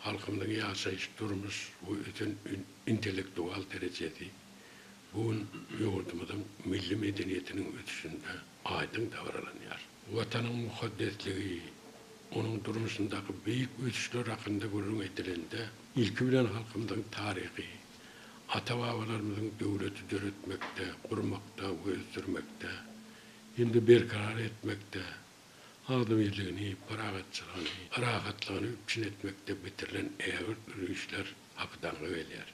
halkymyzyň ýaşaýyş, durmuş we ösen intellektual derejesi bu gün ýurdumyzyň milli medeniýetiniň ösüşinde aýdyň dabaralanýar. Watanyň mukaddesligi, onuň durmuşyndaky beýik ösüşler hakynda gürrüň edilende, ilki bilen halkymyzyň taryhy, ata-babalarymyzyň döwleti döretmekde, gurmakda we ösdürmekde hem-de berkarar etmekde, agzybirligini, parahatçylygyny, rahatlygyny üpjün etmekde bitirilen ägirt uly işler hakydaňa gelýär.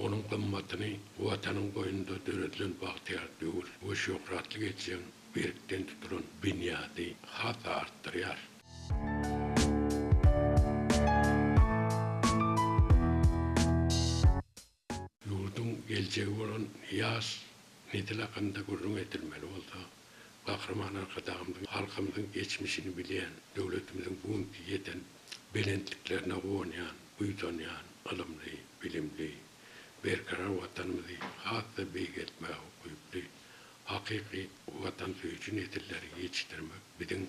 Onuň gymmatyny Watanyň goýnunda döredilen bagtyýar döwür we şöhratly geljegiň berkden tutulan binýady has-da artdyrýar. Ýurduň geljegi bolan ýaş nesil hakynda gürrüň edilmeli bolsa, Gahryman Arkadagymyzyň halkymyzyň geçmişini bilýän, döwletimiziň bu günki ýeten belentliklerine guwanýan, buýsanýan, ylymly, bilimli, berkarar Watanymyzy has-da beýgeltmäge ukyply, hakyky watansöýüji nesilleri ýetişdirmek biziň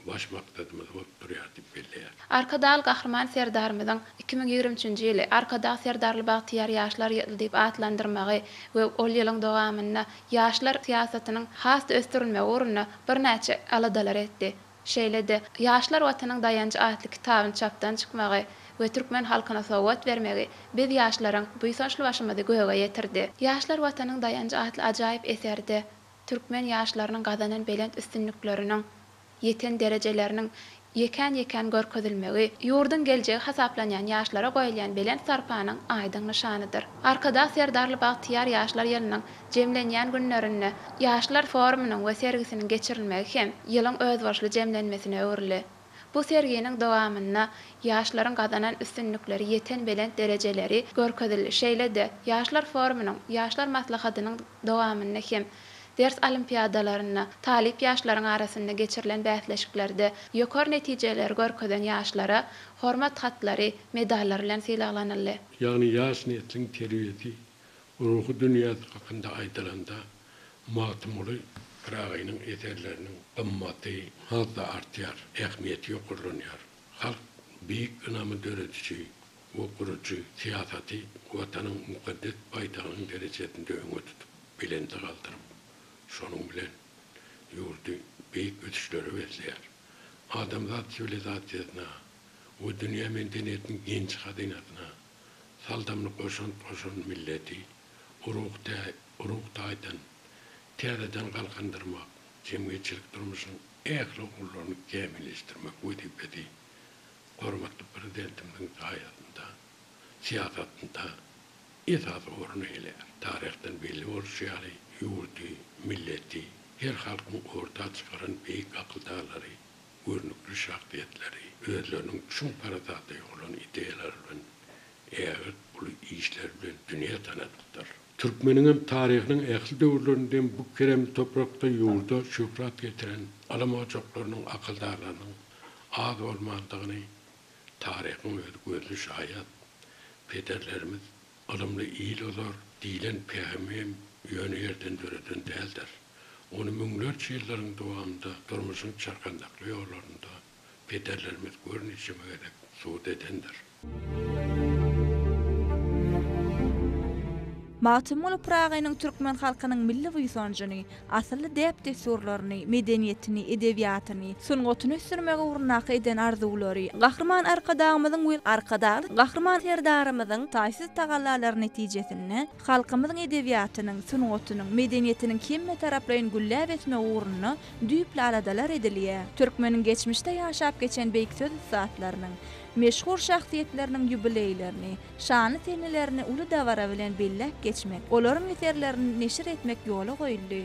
baş maksadymyz bolup durýar diýip belleýär. Arkadagly Gahryman Serdarymyzyň 2023 nji ýyly Arkadag Serdarly bagtyýar ýaşlar ýyly diýip atlandyrmagy we ol ýylyň dowamynda ýaşlar syýasatynyň has-da ösdürilmegi ugrunda birnäçe aladalar etdi. Şeýle-de, Ýaşlar Watanyň daýanjy atly kitabyny çapdan çykmagy we türkmen halkyna sowgat bermegi biz ýaşlaryň buýsançly başymyzy göge ýetirdi. Ýaşlar Watanyň daýanjy atly ajaýyp eserde türkmen ýaşlarynyň gazanan belent üstünlikleriniň, ýeten derejeleriniň ýekän-ýekän görkezilmegi, ýurduň geljegi hasaplanýan ýaşlara goýulýan belent sarpanyň aýdyň nyşanydyr. Arkadag Serdarly bagtyýar ýaşlar ýylynyň jemlenýän günlerinde Ýaşlar forumynyň we sergisiniň geçirilmegi hem ýylyň özboluşly jemlenmesine öwrüldi. Bu serginiň dowamynda ýaşlaryň gazanan üstünlikleri, ýeten belent derejeleri görkezildi. Şeýle-de, Ýaşlar forumynyň, Ýaşlar maslahatynyň dowamynda hem ders olimpiadalarynda, talyp ýaşlaryň arasynda geçirilen bäsleşiklerde ýokary netijeleri görkezen ýaşlara Hormat hatlary, medallar bilen sylaglanyldy. Ýagny ýaş nesliň terbiýesi, ruhy dünýäsi hakynda aýdylanda, Magtymguly Pyragynyň eserleriniň gymmaty has-da artýar, ähmiýeti ýokarlanýar. Halk beýik ynamy dörediji we gurujy syýasaty Watanyň mukaddes baýdagynyň derejesinde öňe tutup, belende galdyryp, şonuň bilen ýurdy beýik ösüşlere besleýär. Adamzat siwilizasiýasyna we dünýä medeniýetiniň genji-hazynasyna saldamly goşant goşan milleti. ruhy taýdan täzeden galkyndyrmak, jemgyýetçilik durmuşynyň ähli ugurlaryny kämilleşdirmek wezipesi hormatly Prezidentimiziň saýasynda, syýasatynda esasy orun eýeleýär. Taryhdan belli bolşy ýaly, ýurdy, milleti, her halkyň orta çykaran beýik akyldarlary, görnükli şahsyýetleri özleriniň çuň parasata ýugrulan ideýalary bilen ägirt uly işleri bilen dünýä tanadypdyr. Türkmeniňem taryhynyň ähli döwürlerinde hem bu keremli toprakda ýurda şöhrat getiren ylym ojaklarynyň, akyldarlarynyň az bolmandygyny taryhyň özi gözli şaýat. Pederlerimiz Ylymly il ozar diýlen pähimi hem ýöne ýerden döreden däldir. Ony müňlerçe ýyllaryň dowamynda durmuşyň çarkandakly ýollarynda pederlerimiz gör niçeme gezek subut edendir. Magtymguly Pyragynyň türkmen halkynyň milli buýsanjyny, asylly däp-dessurlaryny, medeniýetini, edebiýatyny, sungatyny ösdürmek ugrundaky eden arzuwlary, Gahryman Arkadagymyzyň we Arkadagly Gahryman Serdarymyzyň taýsyz tagallalary netijesinde halkymyzyň edebiýatynyň, sungatynyň, medeniýetiniň hemmetaraplaýyn gülläp ösmegi ugrunda düýpli aladalar edilýär. Türkmeniň geçmişde ýaşap geçen beýik söz ussatlarynyň, meşhur şahsyýetleriniň ýubileýlerini, şanly senelerini uly dabara bilen belläp geçmek, olaryň eserlerini neşir etmek ýola goýuldy.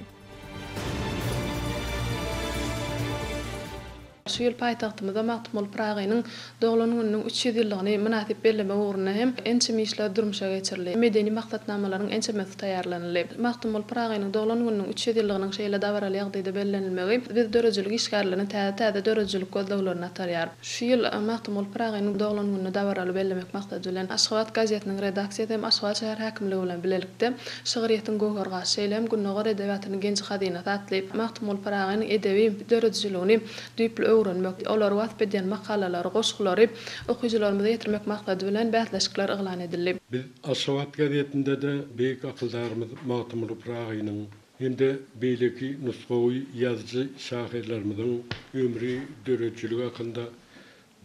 Şu ýyl paýtagtymyzda Magtymguly Pyragynyň doglan gününiň 300 ýyllygyny mynasyp bellemek ugrunda hem ençeme işler durmuşa geçirildi. Medeni maksatnamalaryň ençemesi taýýarlanyldy. Magtymguly Pyragynyň doglan gününiň 300 ýyllygynyň şeýle dabaraly ýagdaýda bellenilmegi biz döredijilik işgärlerini täze-täze döredijilik gözleglerine atarýar. Şu ýyl Magtymguly Pyragynyň doglan gününi dabaraly bellemek maksady bilen, Aşgabat gazetiniň redaksiýasy hem Aşgabat şäher häkimligi bilen bilelikde Şygryýetiň göwher gaşy, şeýle hem Gündogar edebiýatynyň genji-hazynasy atly Magtymguly Pyragynyň edebi döredijiligini düýpli öwrenmek, olary wasp edýän makalalary, goşgulary okyjylarymyza ýetirmek maksady bilen bäsleşikler yglan edildi. Biz Aşgabat gazetinde-de beýik akyldarymyz Magtymguly Pyragynyň hem-de beýleki nusgawy ýazyjy-şahyrlarymyzyň ömri, döredijiligi hakynda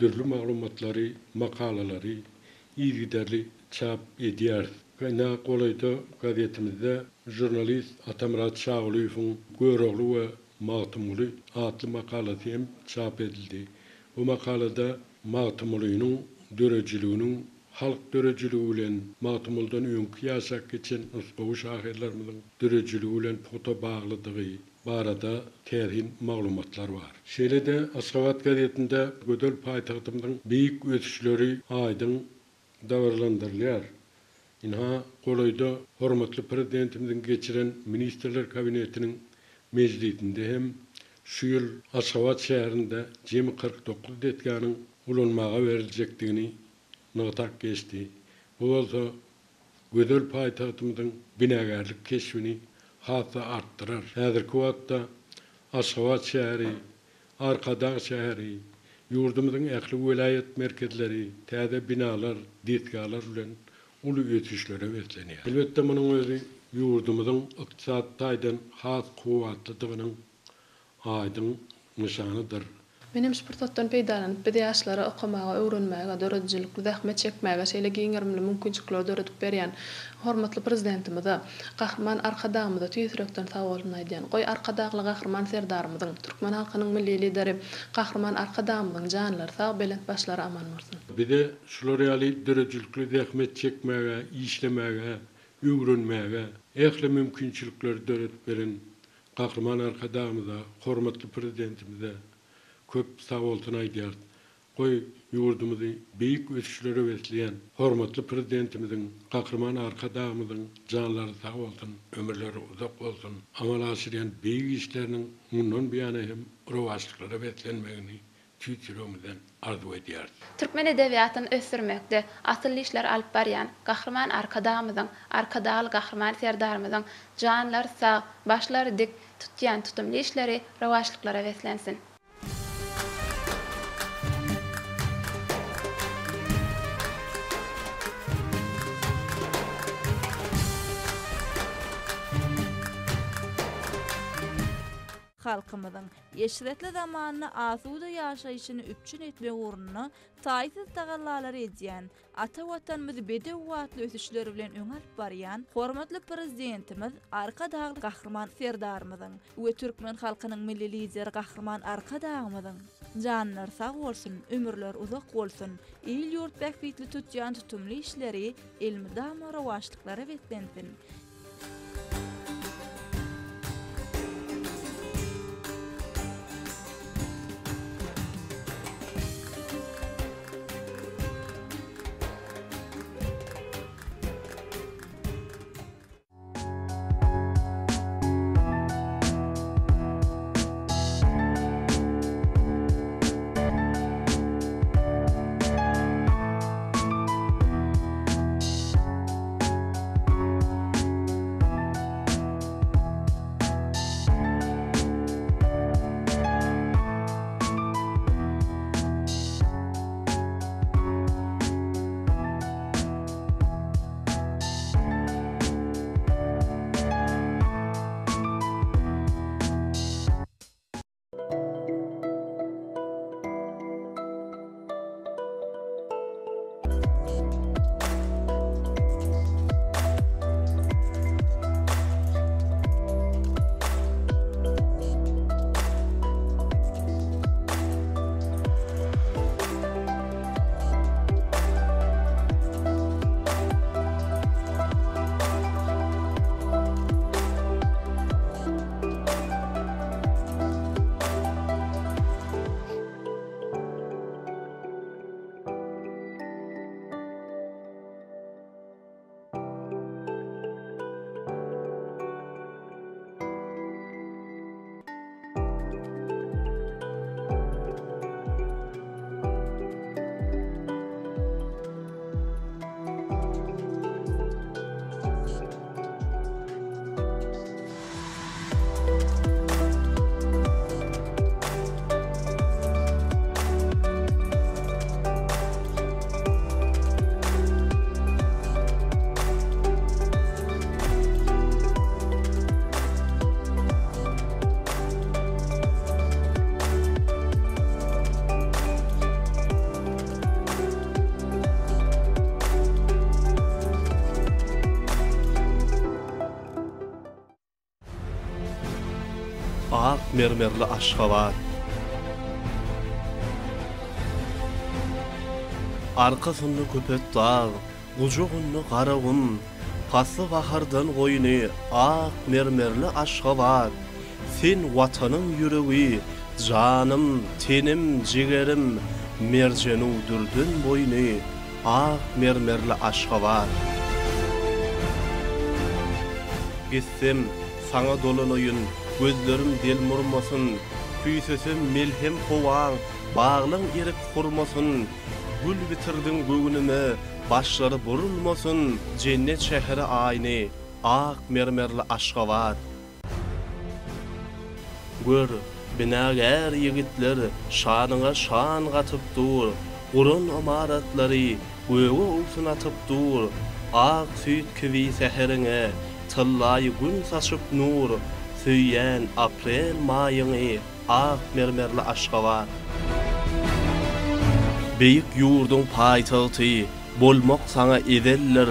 dürli maglumatlary, makalalary yzygiderli çap edýäris. Ine, golaýda gazetimizde žurnalist Atamyrat Şagulyýewiň Görogly we Magtymguly atly makalasy hem çap edildi. Bu makalada Magtymgulynyň döredijiliginiň halk döredijiligi bilen, Magtymgulydan öňki ýaşap geçen nusgawy şahyrlarymyzyň döredijiligi bilen pugta baglydygy barada täsin maglumatlar bar. Şeýle-de Aşgabat gazetinde gözel paýtagtymyzyň beýik ösüşleri aýdyň dabaralandyrylýar. Ynha, golaýda hormatly Prezidentimiziň geçiren Ministrler Kabinetiniň mejlisinde hem şu ýyl Aşgabat şäherinde jemi 49 desganyň ulanmaga beriljekdigini nygtap geçdi. Bu bolsa gözel paýtagtymyzyň binagärlik keşbini has-da artdyrar. Häzirki wagtda Aşgabat şäheri, Arkadag şäheri, ýurdumyzyň ähli welaýat merkezleri täze binalar, desgalar bilen uly ösüşlere beslenýär. Elbetde, munuň özi ýurdumyzyň ykdysady taýdan has kuwwatlydygynyň aýdyň nyşanydyr. Men hem şu pursatdan peýdalanyp, biz ýaşlara okamaga, öwrenmäge, döredijilikli zähmet çekmäge şeýle giň gerimli mümkinçilikleri döredip berýän hormatly Prezidentimize, Gahryman Arkadagymyza tüýs ýürekden sag bolsun aýdýan. Goý, Arkadagly Gahryman Serdarymyzyň, türkmen halkynyň Milli Lideri Gahryman Arkadagymyzyň janlary sag, belent başlary aman bolsun! Bize şular ýaly döredijilikli zähmet çekmäge, işlemäge, öwrenmäge ähli mümkinçilikleri döredip beren Gahryman Arkadagymyza, hormatly Prezidentimize köp sagbolsun aýdýarys. Goý, ýurdumyzy beýik ösüşlere besleýän hormatly Prezidentimiziň, Gahryman Arkadagymyzyň janlary sag bolsun, ömürleri uzak bolsun, amala aşyrýan beýik işleriniň mundan buýana hem rowaçlyklara beslenmegini tüýs ýüregimizden arzuw edýäris. Türkmen edebiýatyny ösdürmekde asylly işleri alyp barýan Gahryman Arkadagymyzyň, Arkadagly Gahryman Serdarymyzyň janlary sag, başlary dik, tutýan tutumly işleri rowaçlyklara beslensin! Halkymyzyň eşretli zamanda asuda ýaşaýşyny üpjün etmek ugrunda taýsyz tagallalary edýän, ata Watanymyzy bedew atly ösüşler bilen öňe alyp barýan hormatly Prezidentimiz Arkadagly Gahryman Serdarymyzyň we türkmen halkynyň Milli Lideri Gahryman Arkadagymyzyň janlary sag bolsun, ömürleri uzak bolsun, il-ýurt bähbitli tutýan tutumly işleri elmydama rowaçlyklara beslensin! Ak mermerli Aşgabat. Arkasynda Köpetdag, gujagynda Garagum, pasly bahardan goýny ak mermerli Aşgabat. Sen Watanyň ýüregi, janym, tenim, jigerim, merjenu-dürden boýny ak mermerli Aşgabat. Gitsem, saňa dolanaýyn, gözlerim delmurmasyn, Küýsesem melhem howaň, baglaň erik hurmasyn, Gül bitirdiň göwnüme, başlary burulmasyn, Jennet şäheri aýny, ak mermerli Aşgabat. Gör, binagär ýigitler şanyňa şan gatyp dur, Guran ymaratlary göge owsun atyp dur, Ak süýt kibi säheriňe tyllaýy gün saçyp nur, Söýýän aprel-maýyňy ak mermerli Aşgabat. Beýik ýurduň paýtagty bolmak saňa ezeldir,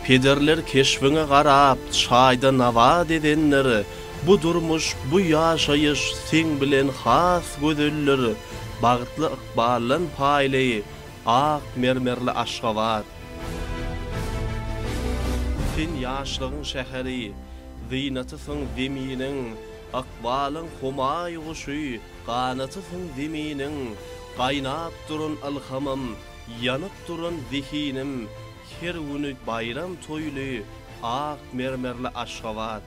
Pederler keşbiňe garap, çaýda nabat edendir, Bu durmuş, bu ýaşaýyş seň bilen has gözeldir, Bagtly ykbaldan paýly ak mermerli Aşgabat. Sen ýaşlygyň şäheri, zynatysyň Zeminiň, Ykbalyň humaý guşy, ganatysyň Zeminiň, Gaýnap duran ylhamym, ýanyp duran zehinim, Her güni baýram toýly ak mermerli Aşgabat.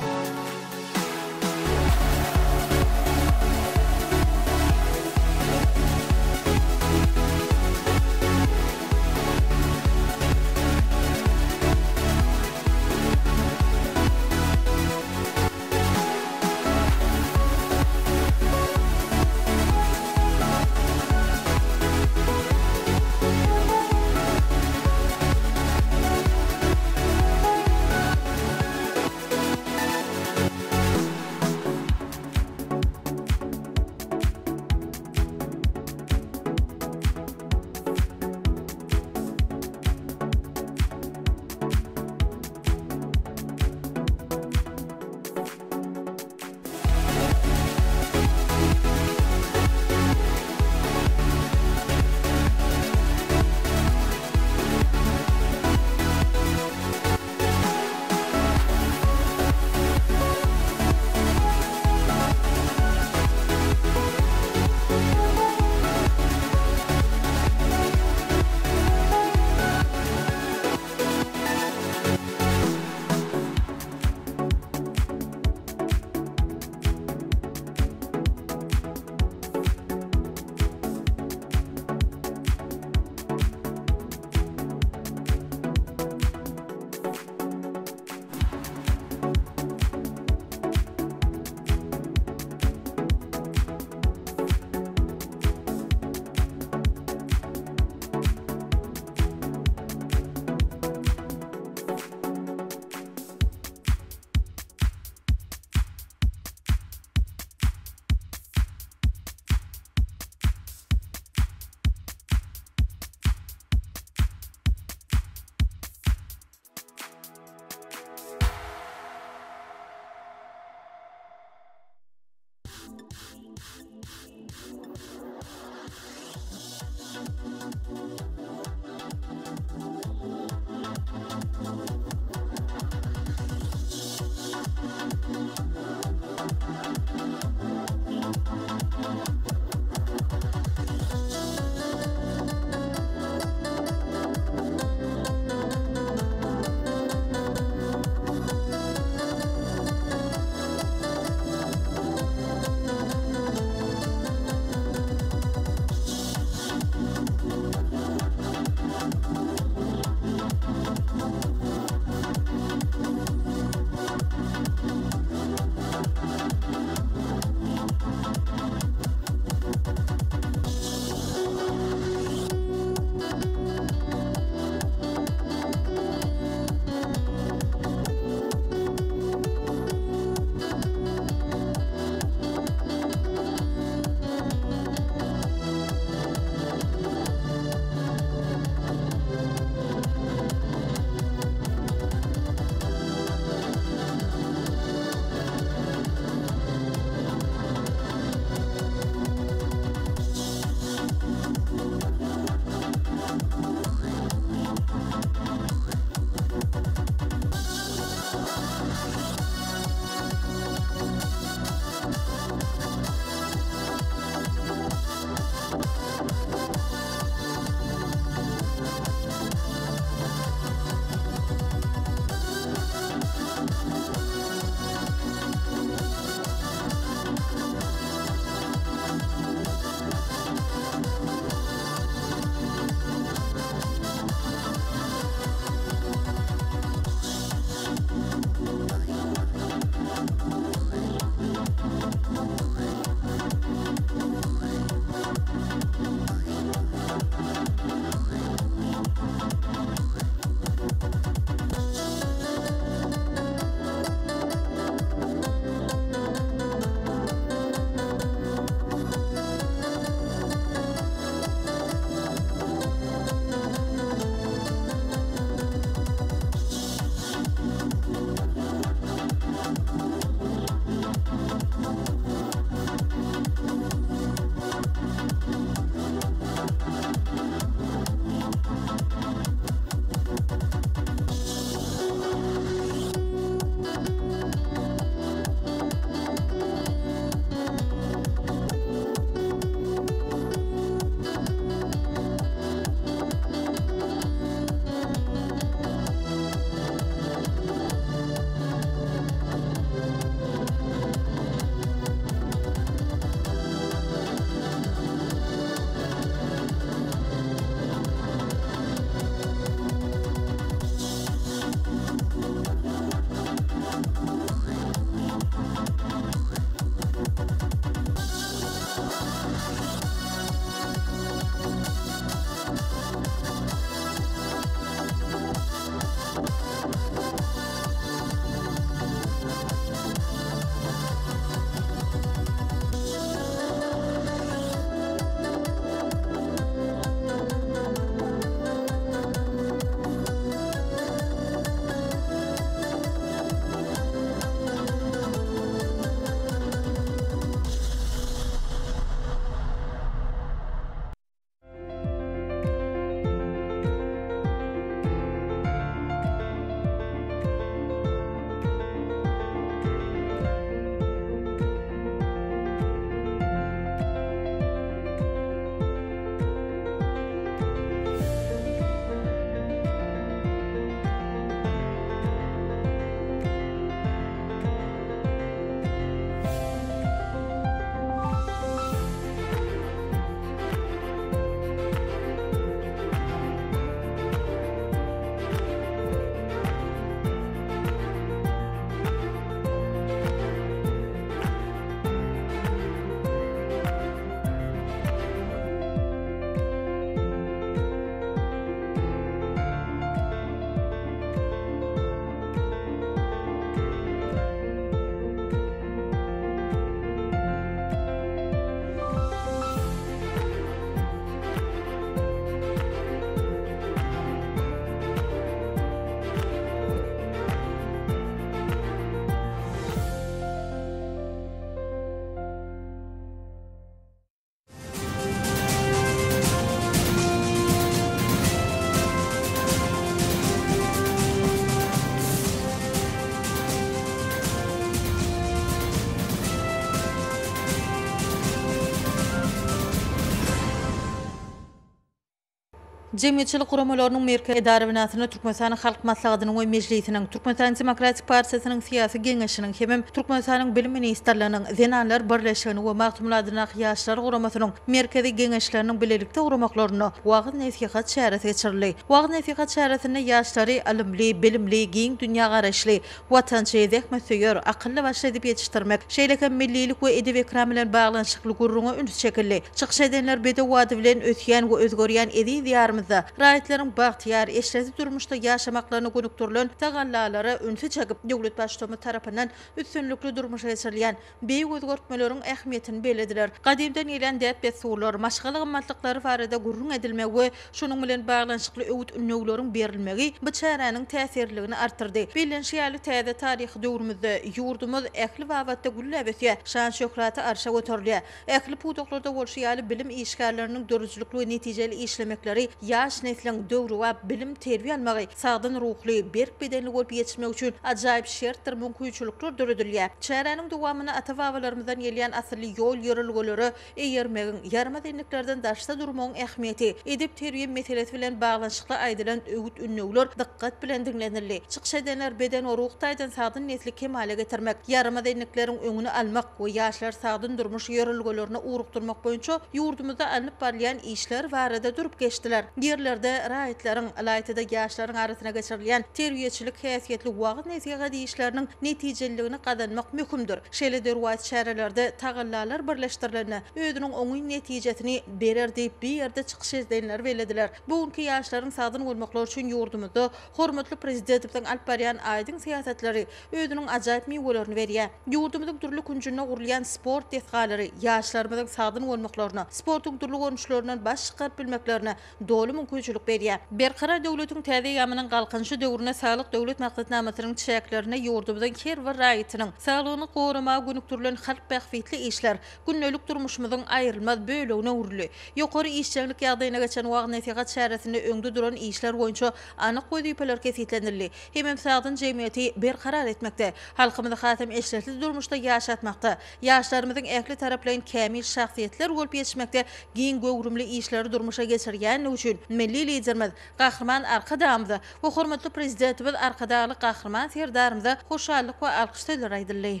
Jemgyýetçilik guramalarynyň merkezi edara binasynda Türkmenistanyň Halk Maslahatynyň we Mejlisiniň, Türkmenistanyň Demokratik partiýasynyň Syýasy Geňeşiniň hemem Türkmenistanyň Bilim ministrliginiň, Zenanlar birleşiginiň we Magtymguly adyndaky Ýaşlar guramasynyň Merkezi Geňeşleriniň bilelikde guramaklarynda wagyz-nesihat çäresi geçirildi. Wagyz-nesihat çäresinde ýaşlary ylymly, bilimli, giň dünýägaraýyşly, Watançy, zähmetsöýer, akylly-başly edip ýetişdirmek, şeýle hem millilik we edep-ekram bilen baglanyşykly gürrüňe üns çekildi. Çykyş edenler bedew ady bilen ösýän we özgerýän eziz Diýarymyzda raýatlaryň bagtyýar, eşretli durmuşda ýaşamaklaryna gönükdirilen tagallalara ünsi çekip, döwlet Baştutanymyz tarapyndan üstünlikli durmuşa geçirilýän beýik özgertmeleriň ähmiýetini bellediler. Gadymdan gelýän däp-dessurlar, maşgala gymmatlyklary barada gürrüň edilmegi we şunuň bilen baglanyşykly öwüt-ündewleriň berilmegi bu çäräniň täsirliligini artdyrdy. Bellenişi ýaly, täze taryhy döwrümizde ýurdumyz ähli babatda gülläp ösýär, şan-şöhraty arşa göterilýär. Ähli pudaklarda bolşy ýaly, bilim işgärleriniň döredijilikli we netijeli işlemekleri ýaş nesliň döwrebap bilim-terbiýe almagy, sagdyn ruhly, berk bedenli bolup ýetişmegi üçin ajaýyp şertdir mümkinçilikler döredilýär. Çäräniň dowamynda ata-babalarymyzdan gelýän asylly ýol-ýörelgelere eýermegiň, ýaramaz endiklerden daşda durmagyň ähmiýeti, edep-terbiýe meselesi bilen baglanyşykly aýdylan öwüt-ündewler dykgat bilen diňlenildi. Çykyş edenler beden we ruh taýdan sagdyn nesli kemala getirmek, ýaramaz endikleriň öňüni almak we ýaşlary sagdyn durmuş ýörelgelerine ugrukdyrmak boýunça ýurdumyzda alnyp barylýan işler barada durup geçdiler. Ýerlerde raýatlaryň, ylaýta-da ýaşlaryň arasynda geçirilýän terbiýeçilik häsiýetli wagyz-nesihat işleriniň netijeliligini gazanmak möhümdir. Şeýle derwaýys çärelerde tagallalar birleşdirilende, özüniň oňyn netijesini berer diýip, bu ýerde çykyş edenler bellediler. Bu günki ýaşlaryň sagdyn bolmaklary üçin ýurdumyzda hormatly Prezidentimiziň alyp barýan aýdyň syýasatlary özüniň ajaýyp miwelerini berýär. Ýurdumyzyň dürli künjünde gurulýan sport desgalary ýaşlarymyzyň sagdyn bolmaklaryna, sportuň dürli görnüşlerinden baş çykaryp bilmeklerine doly mümkinçilik berýär. Berkarar döwletiň täze eýýamynyň Galkynyşy döwründe Saglyk Döwlet maksatnamasynyň çäklerinde ýurdumyzyň her bir raýatynyň saglygyny goramaga gönükdirilen halk bähbitli işler gündelik durmuşymyzyň aýrylmaz bölegine öwrüldi. Ýokary işjeňlik ýagdaýyna geçen wagyz-nesihat çäresinde öňde duran işler boýunça anyk wezipeler kesgitlenildi. Hemem sagdyn jemgyýeti berkarar etmekde, halkymyzy hasam eşretli durmuşda ýaşatmakda, ýaşlarymyzyň ähli taraplaýyn kämil şahsyýetler bolup ýetişmekde giň göwrümli işleri durmuşa geçirýändigi üçin Milli Liderimiz Gahryman Arkadagymyza we hormatly Prezidentimiz Arkadagly Gahryman Serdarymyza hoşallyk we alkyş sözleri aýdyldy.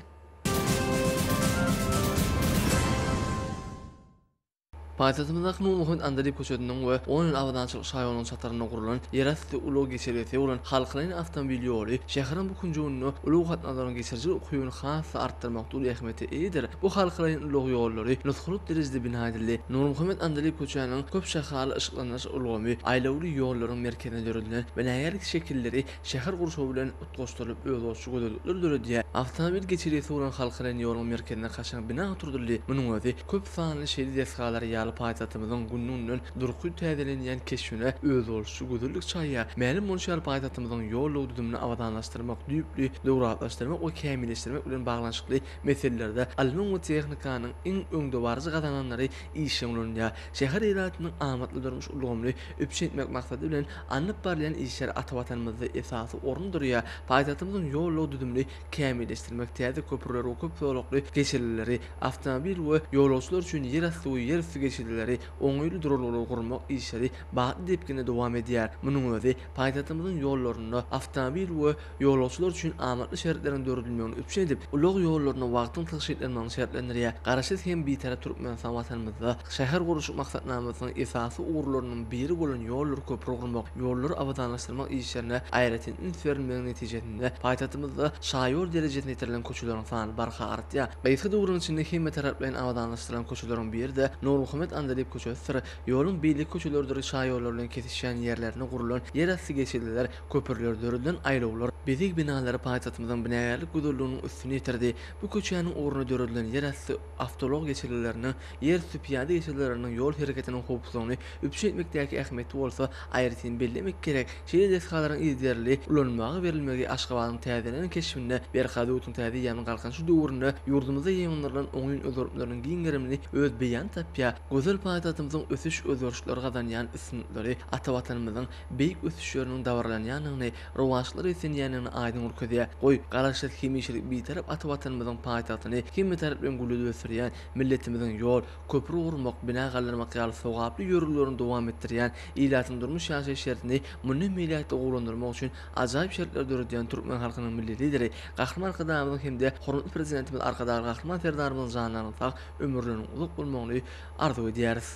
Paýtagtymyzdaky Nurmuhammet Andalyp köçesiniň we On ýyl abadançylyk şaýolunyň çatrynda gurlan ýerasty ulag geçelgesi bolan halkalaýyn awtomobil ýoly şäheriň bu künjeginde ulag gatnawlaryň geçirijilik ukybyny has-da artdyrmakda uly ähmiýete eýedir. Bu halkalaýyn ulag ýollary nusgalyk derejede bina edildi. Nurmuhammet Andalyp köçäniň köp şahaly yşyklandyryş ulgamy, aýlawly ýollaryň merkezinde döredilen binagärlik şekilleri şäher gurşawy bilen utgaşdyrylyp özboluşly gözellikler döredýär. Awtomobil geçelgesi bolan halkalaýyn ýoluň merkezinde kaşaň bina oturdyldy. Munuň özi köp sanly şeýle desgalar ýaly paýtagtymyzyň günden-günden durky täzelenýän keşbine özboluşly gözellik çaýýar. Mälim bolşy ýaly paýtagtymyzyň ýol-ulag düzümini abadanlaşdyrmak, düýpli döwrebaplaşdyrmak we kämilleşdirmek bilen baglanyşykly meselelerde ylmyň we tehnikanyň iň öňdebaryjy gazananlary işjeň ulanylýar. Şäher ilatynyň amatly durmuş ulgamyny üpjün etmek maksady bilen alnyp barylýan işler ata Watanymyzda esasy orun durýar. Paýtagtymyzyň ýol-ulag düzümini kämilleşdirmek, täze köprüleri we köp zolakly geçelgeleri, awtomobil we ýolagçylar üçin ýerasty we ýerüsti geçelgeleri, oňaýly duralgalary gurmak işleri batly depginde dowam edýär. Munuň özi paýtagtymyzyň ýollarynda awtomobil we ýolagçylar üçin amatly şertleriň döredilmegini üpjün edip, ulag ýollarynda wagtyň tygşytlanmagyny şertlendirýär. Garaşsyz hem Bitarap Türkmenistan Watanymyzda şähergurluşyk maksatnamasynyň esasy ugurlarynyň biri bolan ýoldur köpri gurmak, ýollary abadanlaşdyrmak işlerine aýratyn üns berilmeginiň netijesinde paýtagtymyzda şaýol derejesine ýetirilen köçeleriň sany barha artýar. Gysga döwrüň içinde hemmetaraplaýyn abadanlaşdyrylan köçeleriň biri-de Nurmuhammet Andalyp köçesidir. Ýoluň beýleki köçelerdir şaýollar bilen kesişýän ýerlerinde gurlan ýerasty geçelgeler, köprüler, döredilen aýlawlar, bezeg binalary paýtagtymyzyň binagärlik gözelliginiň üstüni ýetirdi. Bu köçäniň ugrunda döredilen ýerasty awtoulag geçelgeleriniň, ýerüsti pyýada geçelgeleriniň ýol hereketiniň howpsuzlygyny üpjün etmekdäki ähmiýeti bolsa aýratyn bellemek gerek. Şeýle desgalaryň yzygiderli ulanylmaga berilmegi Aşgabadyň täzelenen keşbinde Berkarar döwletiň täze eýýamynyň Galkynyşy döwründe ýurdumyzda ýaýbaňlandyrylan oňyn özgertmeleriň giň gerimini öz beýanyny tapýar. Gözel paýtagtymyzyň ösüş-özgerişleri gazanýan üstünlikleri ata Watanymyzyň beýik ösüşleriniň dabaralanýandygyny, rowaçlyklara beslenýändigini aýdyň görkezýär. Goý, Garaşsyz, hemişelik Bitarap ata Watanymyzyň paýtagtyny hemmetaraplaýyn gülledip ösdürýän, milletimiziň ýol, köpri gurmak, bina galdyrmak ýaly sogaply ýörelgelerini dowam etdirýän, ilatyň durmuş-ýaşaýyş şertini mundan beýläk-de gowulandyrmak üçin ajaýyp şertleri döredýän türkmen halkynyň Milli Lideri Gahryman Arkadagymyzyň hem-de hormatly Prezidentimiz Arkadagly Gahryman Serdarymyzyň janlarynyň sag, ömürleriniň uzak bolmagyny arzuw edýäris.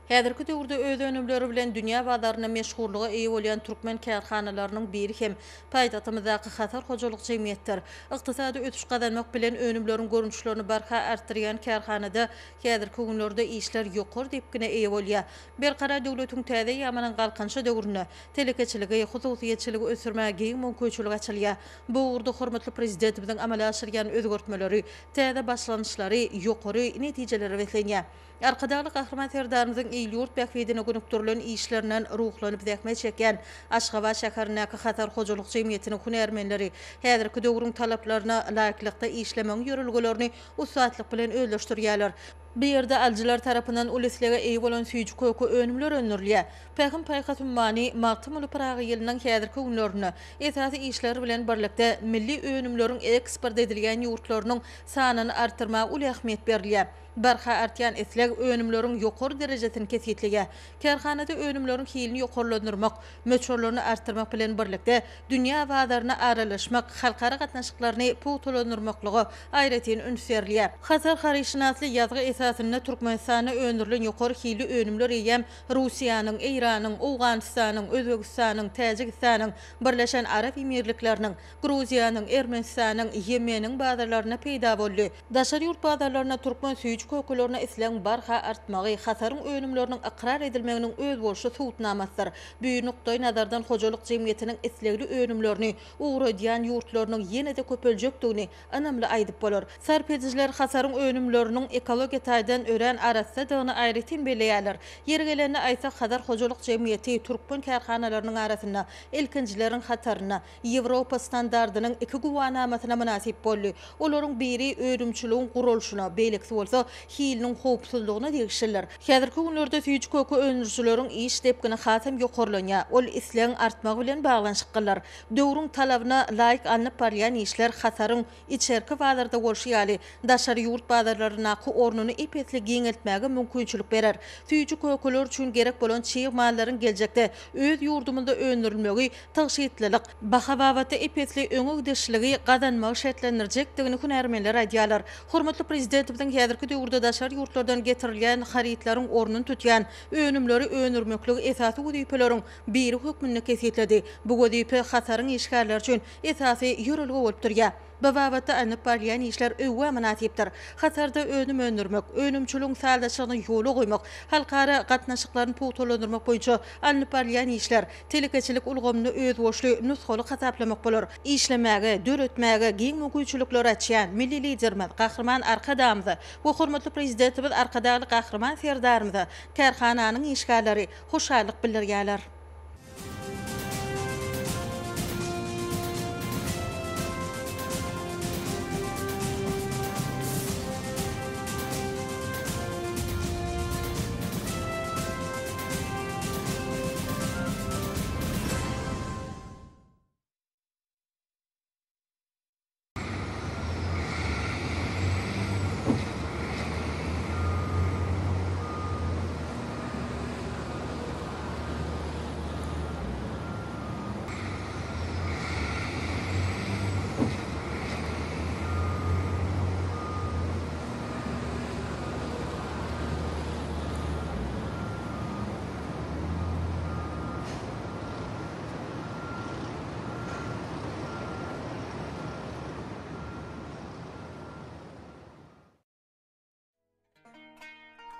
Häzirki döwürde öz önümleri bilen dünýä bazarynda meşhurlyga eýe bolýan türkmen kärhanalarynyň biri hem paýtagtymyzdaky Hasar hojalyk jemgyýetidir. Ykdysady ösüş gazanmak bilen önümleriň görnüşlerini barha artdyrýan kärhanada häzirki günlerde işler ýokary depgine eýe bolýar. Berkarar döwletiň täze eýýamynyň Galkynyşy döwründe telekeçiligi, hususyýetçiligi ösdürmäge giň mümkinçilik açylýar. Bu ugurda hormatly Prezidentimiziň amala aşyrýan özgertmeleri, täze başlangyçlary ýokary netijelere beslenýär. Arkadagly Gahryman Serdarymyzyň il-ýurt bähbidine gönükdirilen işlerinden ruhlanyp zähmet çekýän Aşgabat şäherindäki Hasar hojalyk jemgyýetiniň hünärmenleri häzirki döwrüň talaplaryna laýyklykda işlemegiň ýörelgelerini ussatlyk bilen özleşdirýärler. Bu ýerde alyjylar tarapyndan uly islege eýe bolan süýji-köke önümleri öndürilýär. Pähim-paýhas ummany Magtymguly Pyragy ýylynyň häzirki günlerinde esasy işleri bilen birlikde milli önümleriň eksport edilýän ýurtlarynyň sanyny artdyrmaga uly ähmiýet berilýär. Barha artýan isleg önümleriň ýokary derejesini kesgitleýär. Kärhanada önümleriň hilini ýokarlandyrmak, möçberlerini artdyrmak bilen birlikde, dünýä bazaryna aralaşmak, halkara gatnaşyklaryny pugtalandyrmaklyga aýratyn üns berilýär. Hasar harytşynasly ýazgy esasynda Türkmenistanda öndürilen ýokary hilli önümler eýýäm Russiýanyň, Eýranyň, Owganystanyň, Özbegistanyň, Täjigistanyň, Birleşen Arap Emirlikleriniň, Gruziýanyň, Ermenistanyň, Ýemeniň bazarlarynda peýda boldy. Daşary ýurt bazarlarynda türkmen süýji-kökelerine islegiň barha artmagy Hasaryň önümleriniň ykrar edilmeginiň özboluşly subutnamasydyr. Bu nukdaýnazardan hojalyk jemgyýetiniň islegli önümlerini ugradýan ýurtlarynyň ýene-de köpeljekdigini ynamly aýdyp bolar. Sarp edijiler Hasaryň önümleriniň ekologiýa taýdan örän arassadygyny aýratyn belleýärler. Ýeri gelende aýtsak, Hazar hojalyk jemgyýeti türkmen kärhanalarynyň arasynda ilkinjileriň hatarynda Ýewropa standardynyň iki güwänamasyna mynasyp boldy. Olaryň biri önümçiligiň guralyşyna, beýlekisi bolsa hiliniň howpsuzlygyna degişlidir. Häzirki günlerde süýji-köke öndürijileriň iş depgini hasam ýokarlanýar. Ol islegiň artmagy bilen baglanyşyklydyr. Döwrüň talabyna laýyk alnyp barylýan işler Hasaryň içerki bazarda bolşy ýaly, daşary ýurt bazarlaryndaky ornuny ep-esli giňeltmäge mümkinçilik berer. Süýji-kökeler üçin gerek bolan çig mallaryň geljekde öz ýurdumyzda öndürilmegi tygşytlylyk, baha babatda ep-esli öňe gidişligi gazanmagy şertlendirjekdigini hünärmenler aýdýarlar. Hormatly Prezidentimiziň häzirki döwürde daşary ýurtlardan getirilýän harytlaryň ornuny tutýan önümleri öndürmekligi esasy wezipeleriň biri hökmünde kesgitledi. Bu wezipe Hasaryň işgärleri üçin esasy ýörelge bolup durýar. Bu babatda alnyp barylýan işler öwgä mynasypdyr. Hasarda önüm öndürmek, önümçiligiň sazlaşygyny ýola goýmak, halkara gatnaşyklaryny pugtalandyrmak boýunça alnyp barylýan işler telekeçilik ulgamynda özboluşly nusgalyk hasaplamak bolar. Işlemäge, döretmäge giň mümkinçilikleri açýan Milli Liderimiz Gahryman Arkadagymyza we hormatly Prezidentimiz Arkadagly Gahryman Serdarymyza kärhananyň işgärleri hoşallyk bildirýärler.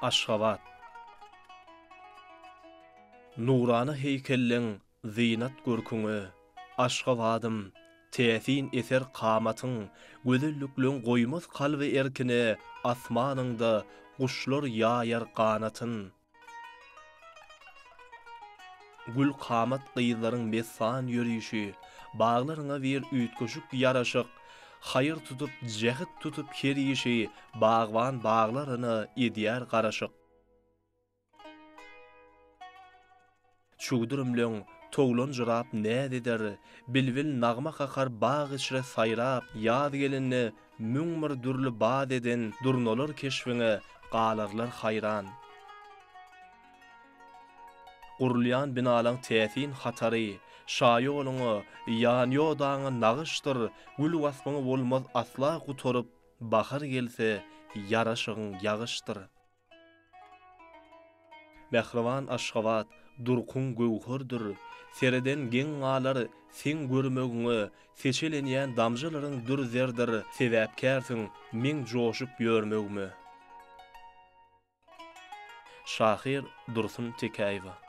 Aşgabat. Nurana heýkelleň zynat görküňe, Aşgabadym, täsin eser kamatyň, Gözellikleň goýmaz kalby erkine, Asmanyňda guşlar ýaýar ganatyn. Gül kamat gyzlaryň messan ýörişi, Baglaryňa bir üýtgeşik ýaraşyk. Haýyr tutup, jähit tutup her işi, Bagban baglaryna edýär garaşyk. Çüwdürimleň towlanjyrap näz eder, Bilbil nagma kakar bag içre saýrap, Ýaz gelende 1001 dürli bad eden Durnalar keşbiňe galarlar haýran. Gurulýan binalaň täsin hatary, Şaýoluňa, ýanýodaňa nagyşdyr, Gül waspyňy bolmaz asla gutaryp, Bahar gelse, ýaraşygyň ýagyşdyr. Mähriban Aşgabat, durkuň göwherdir, Sereden geň galar seň görmegiňe, Seçelenýän damjalaryň dür-zerdir, Sebäpkärsiň meň joşup ýörmegime. Şahyr Dursun Tekäýewa.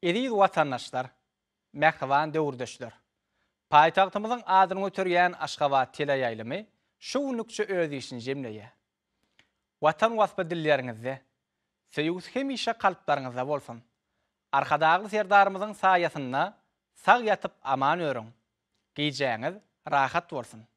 Eziz watandaşlar, mähriban döwürdeşler! Paýtagtymyzyň adyny göterýän Aşgabat teleýaýlymy şu günlükçe öz işini jemleýär. Watan waspy dilleriňizde, söýgüsi hemişe kalplaryňyzda bolsun! Arkadagly Serdarymyzyň saýasynda sag ýatyp aman örüň! Gijäňiz rahat bolsun!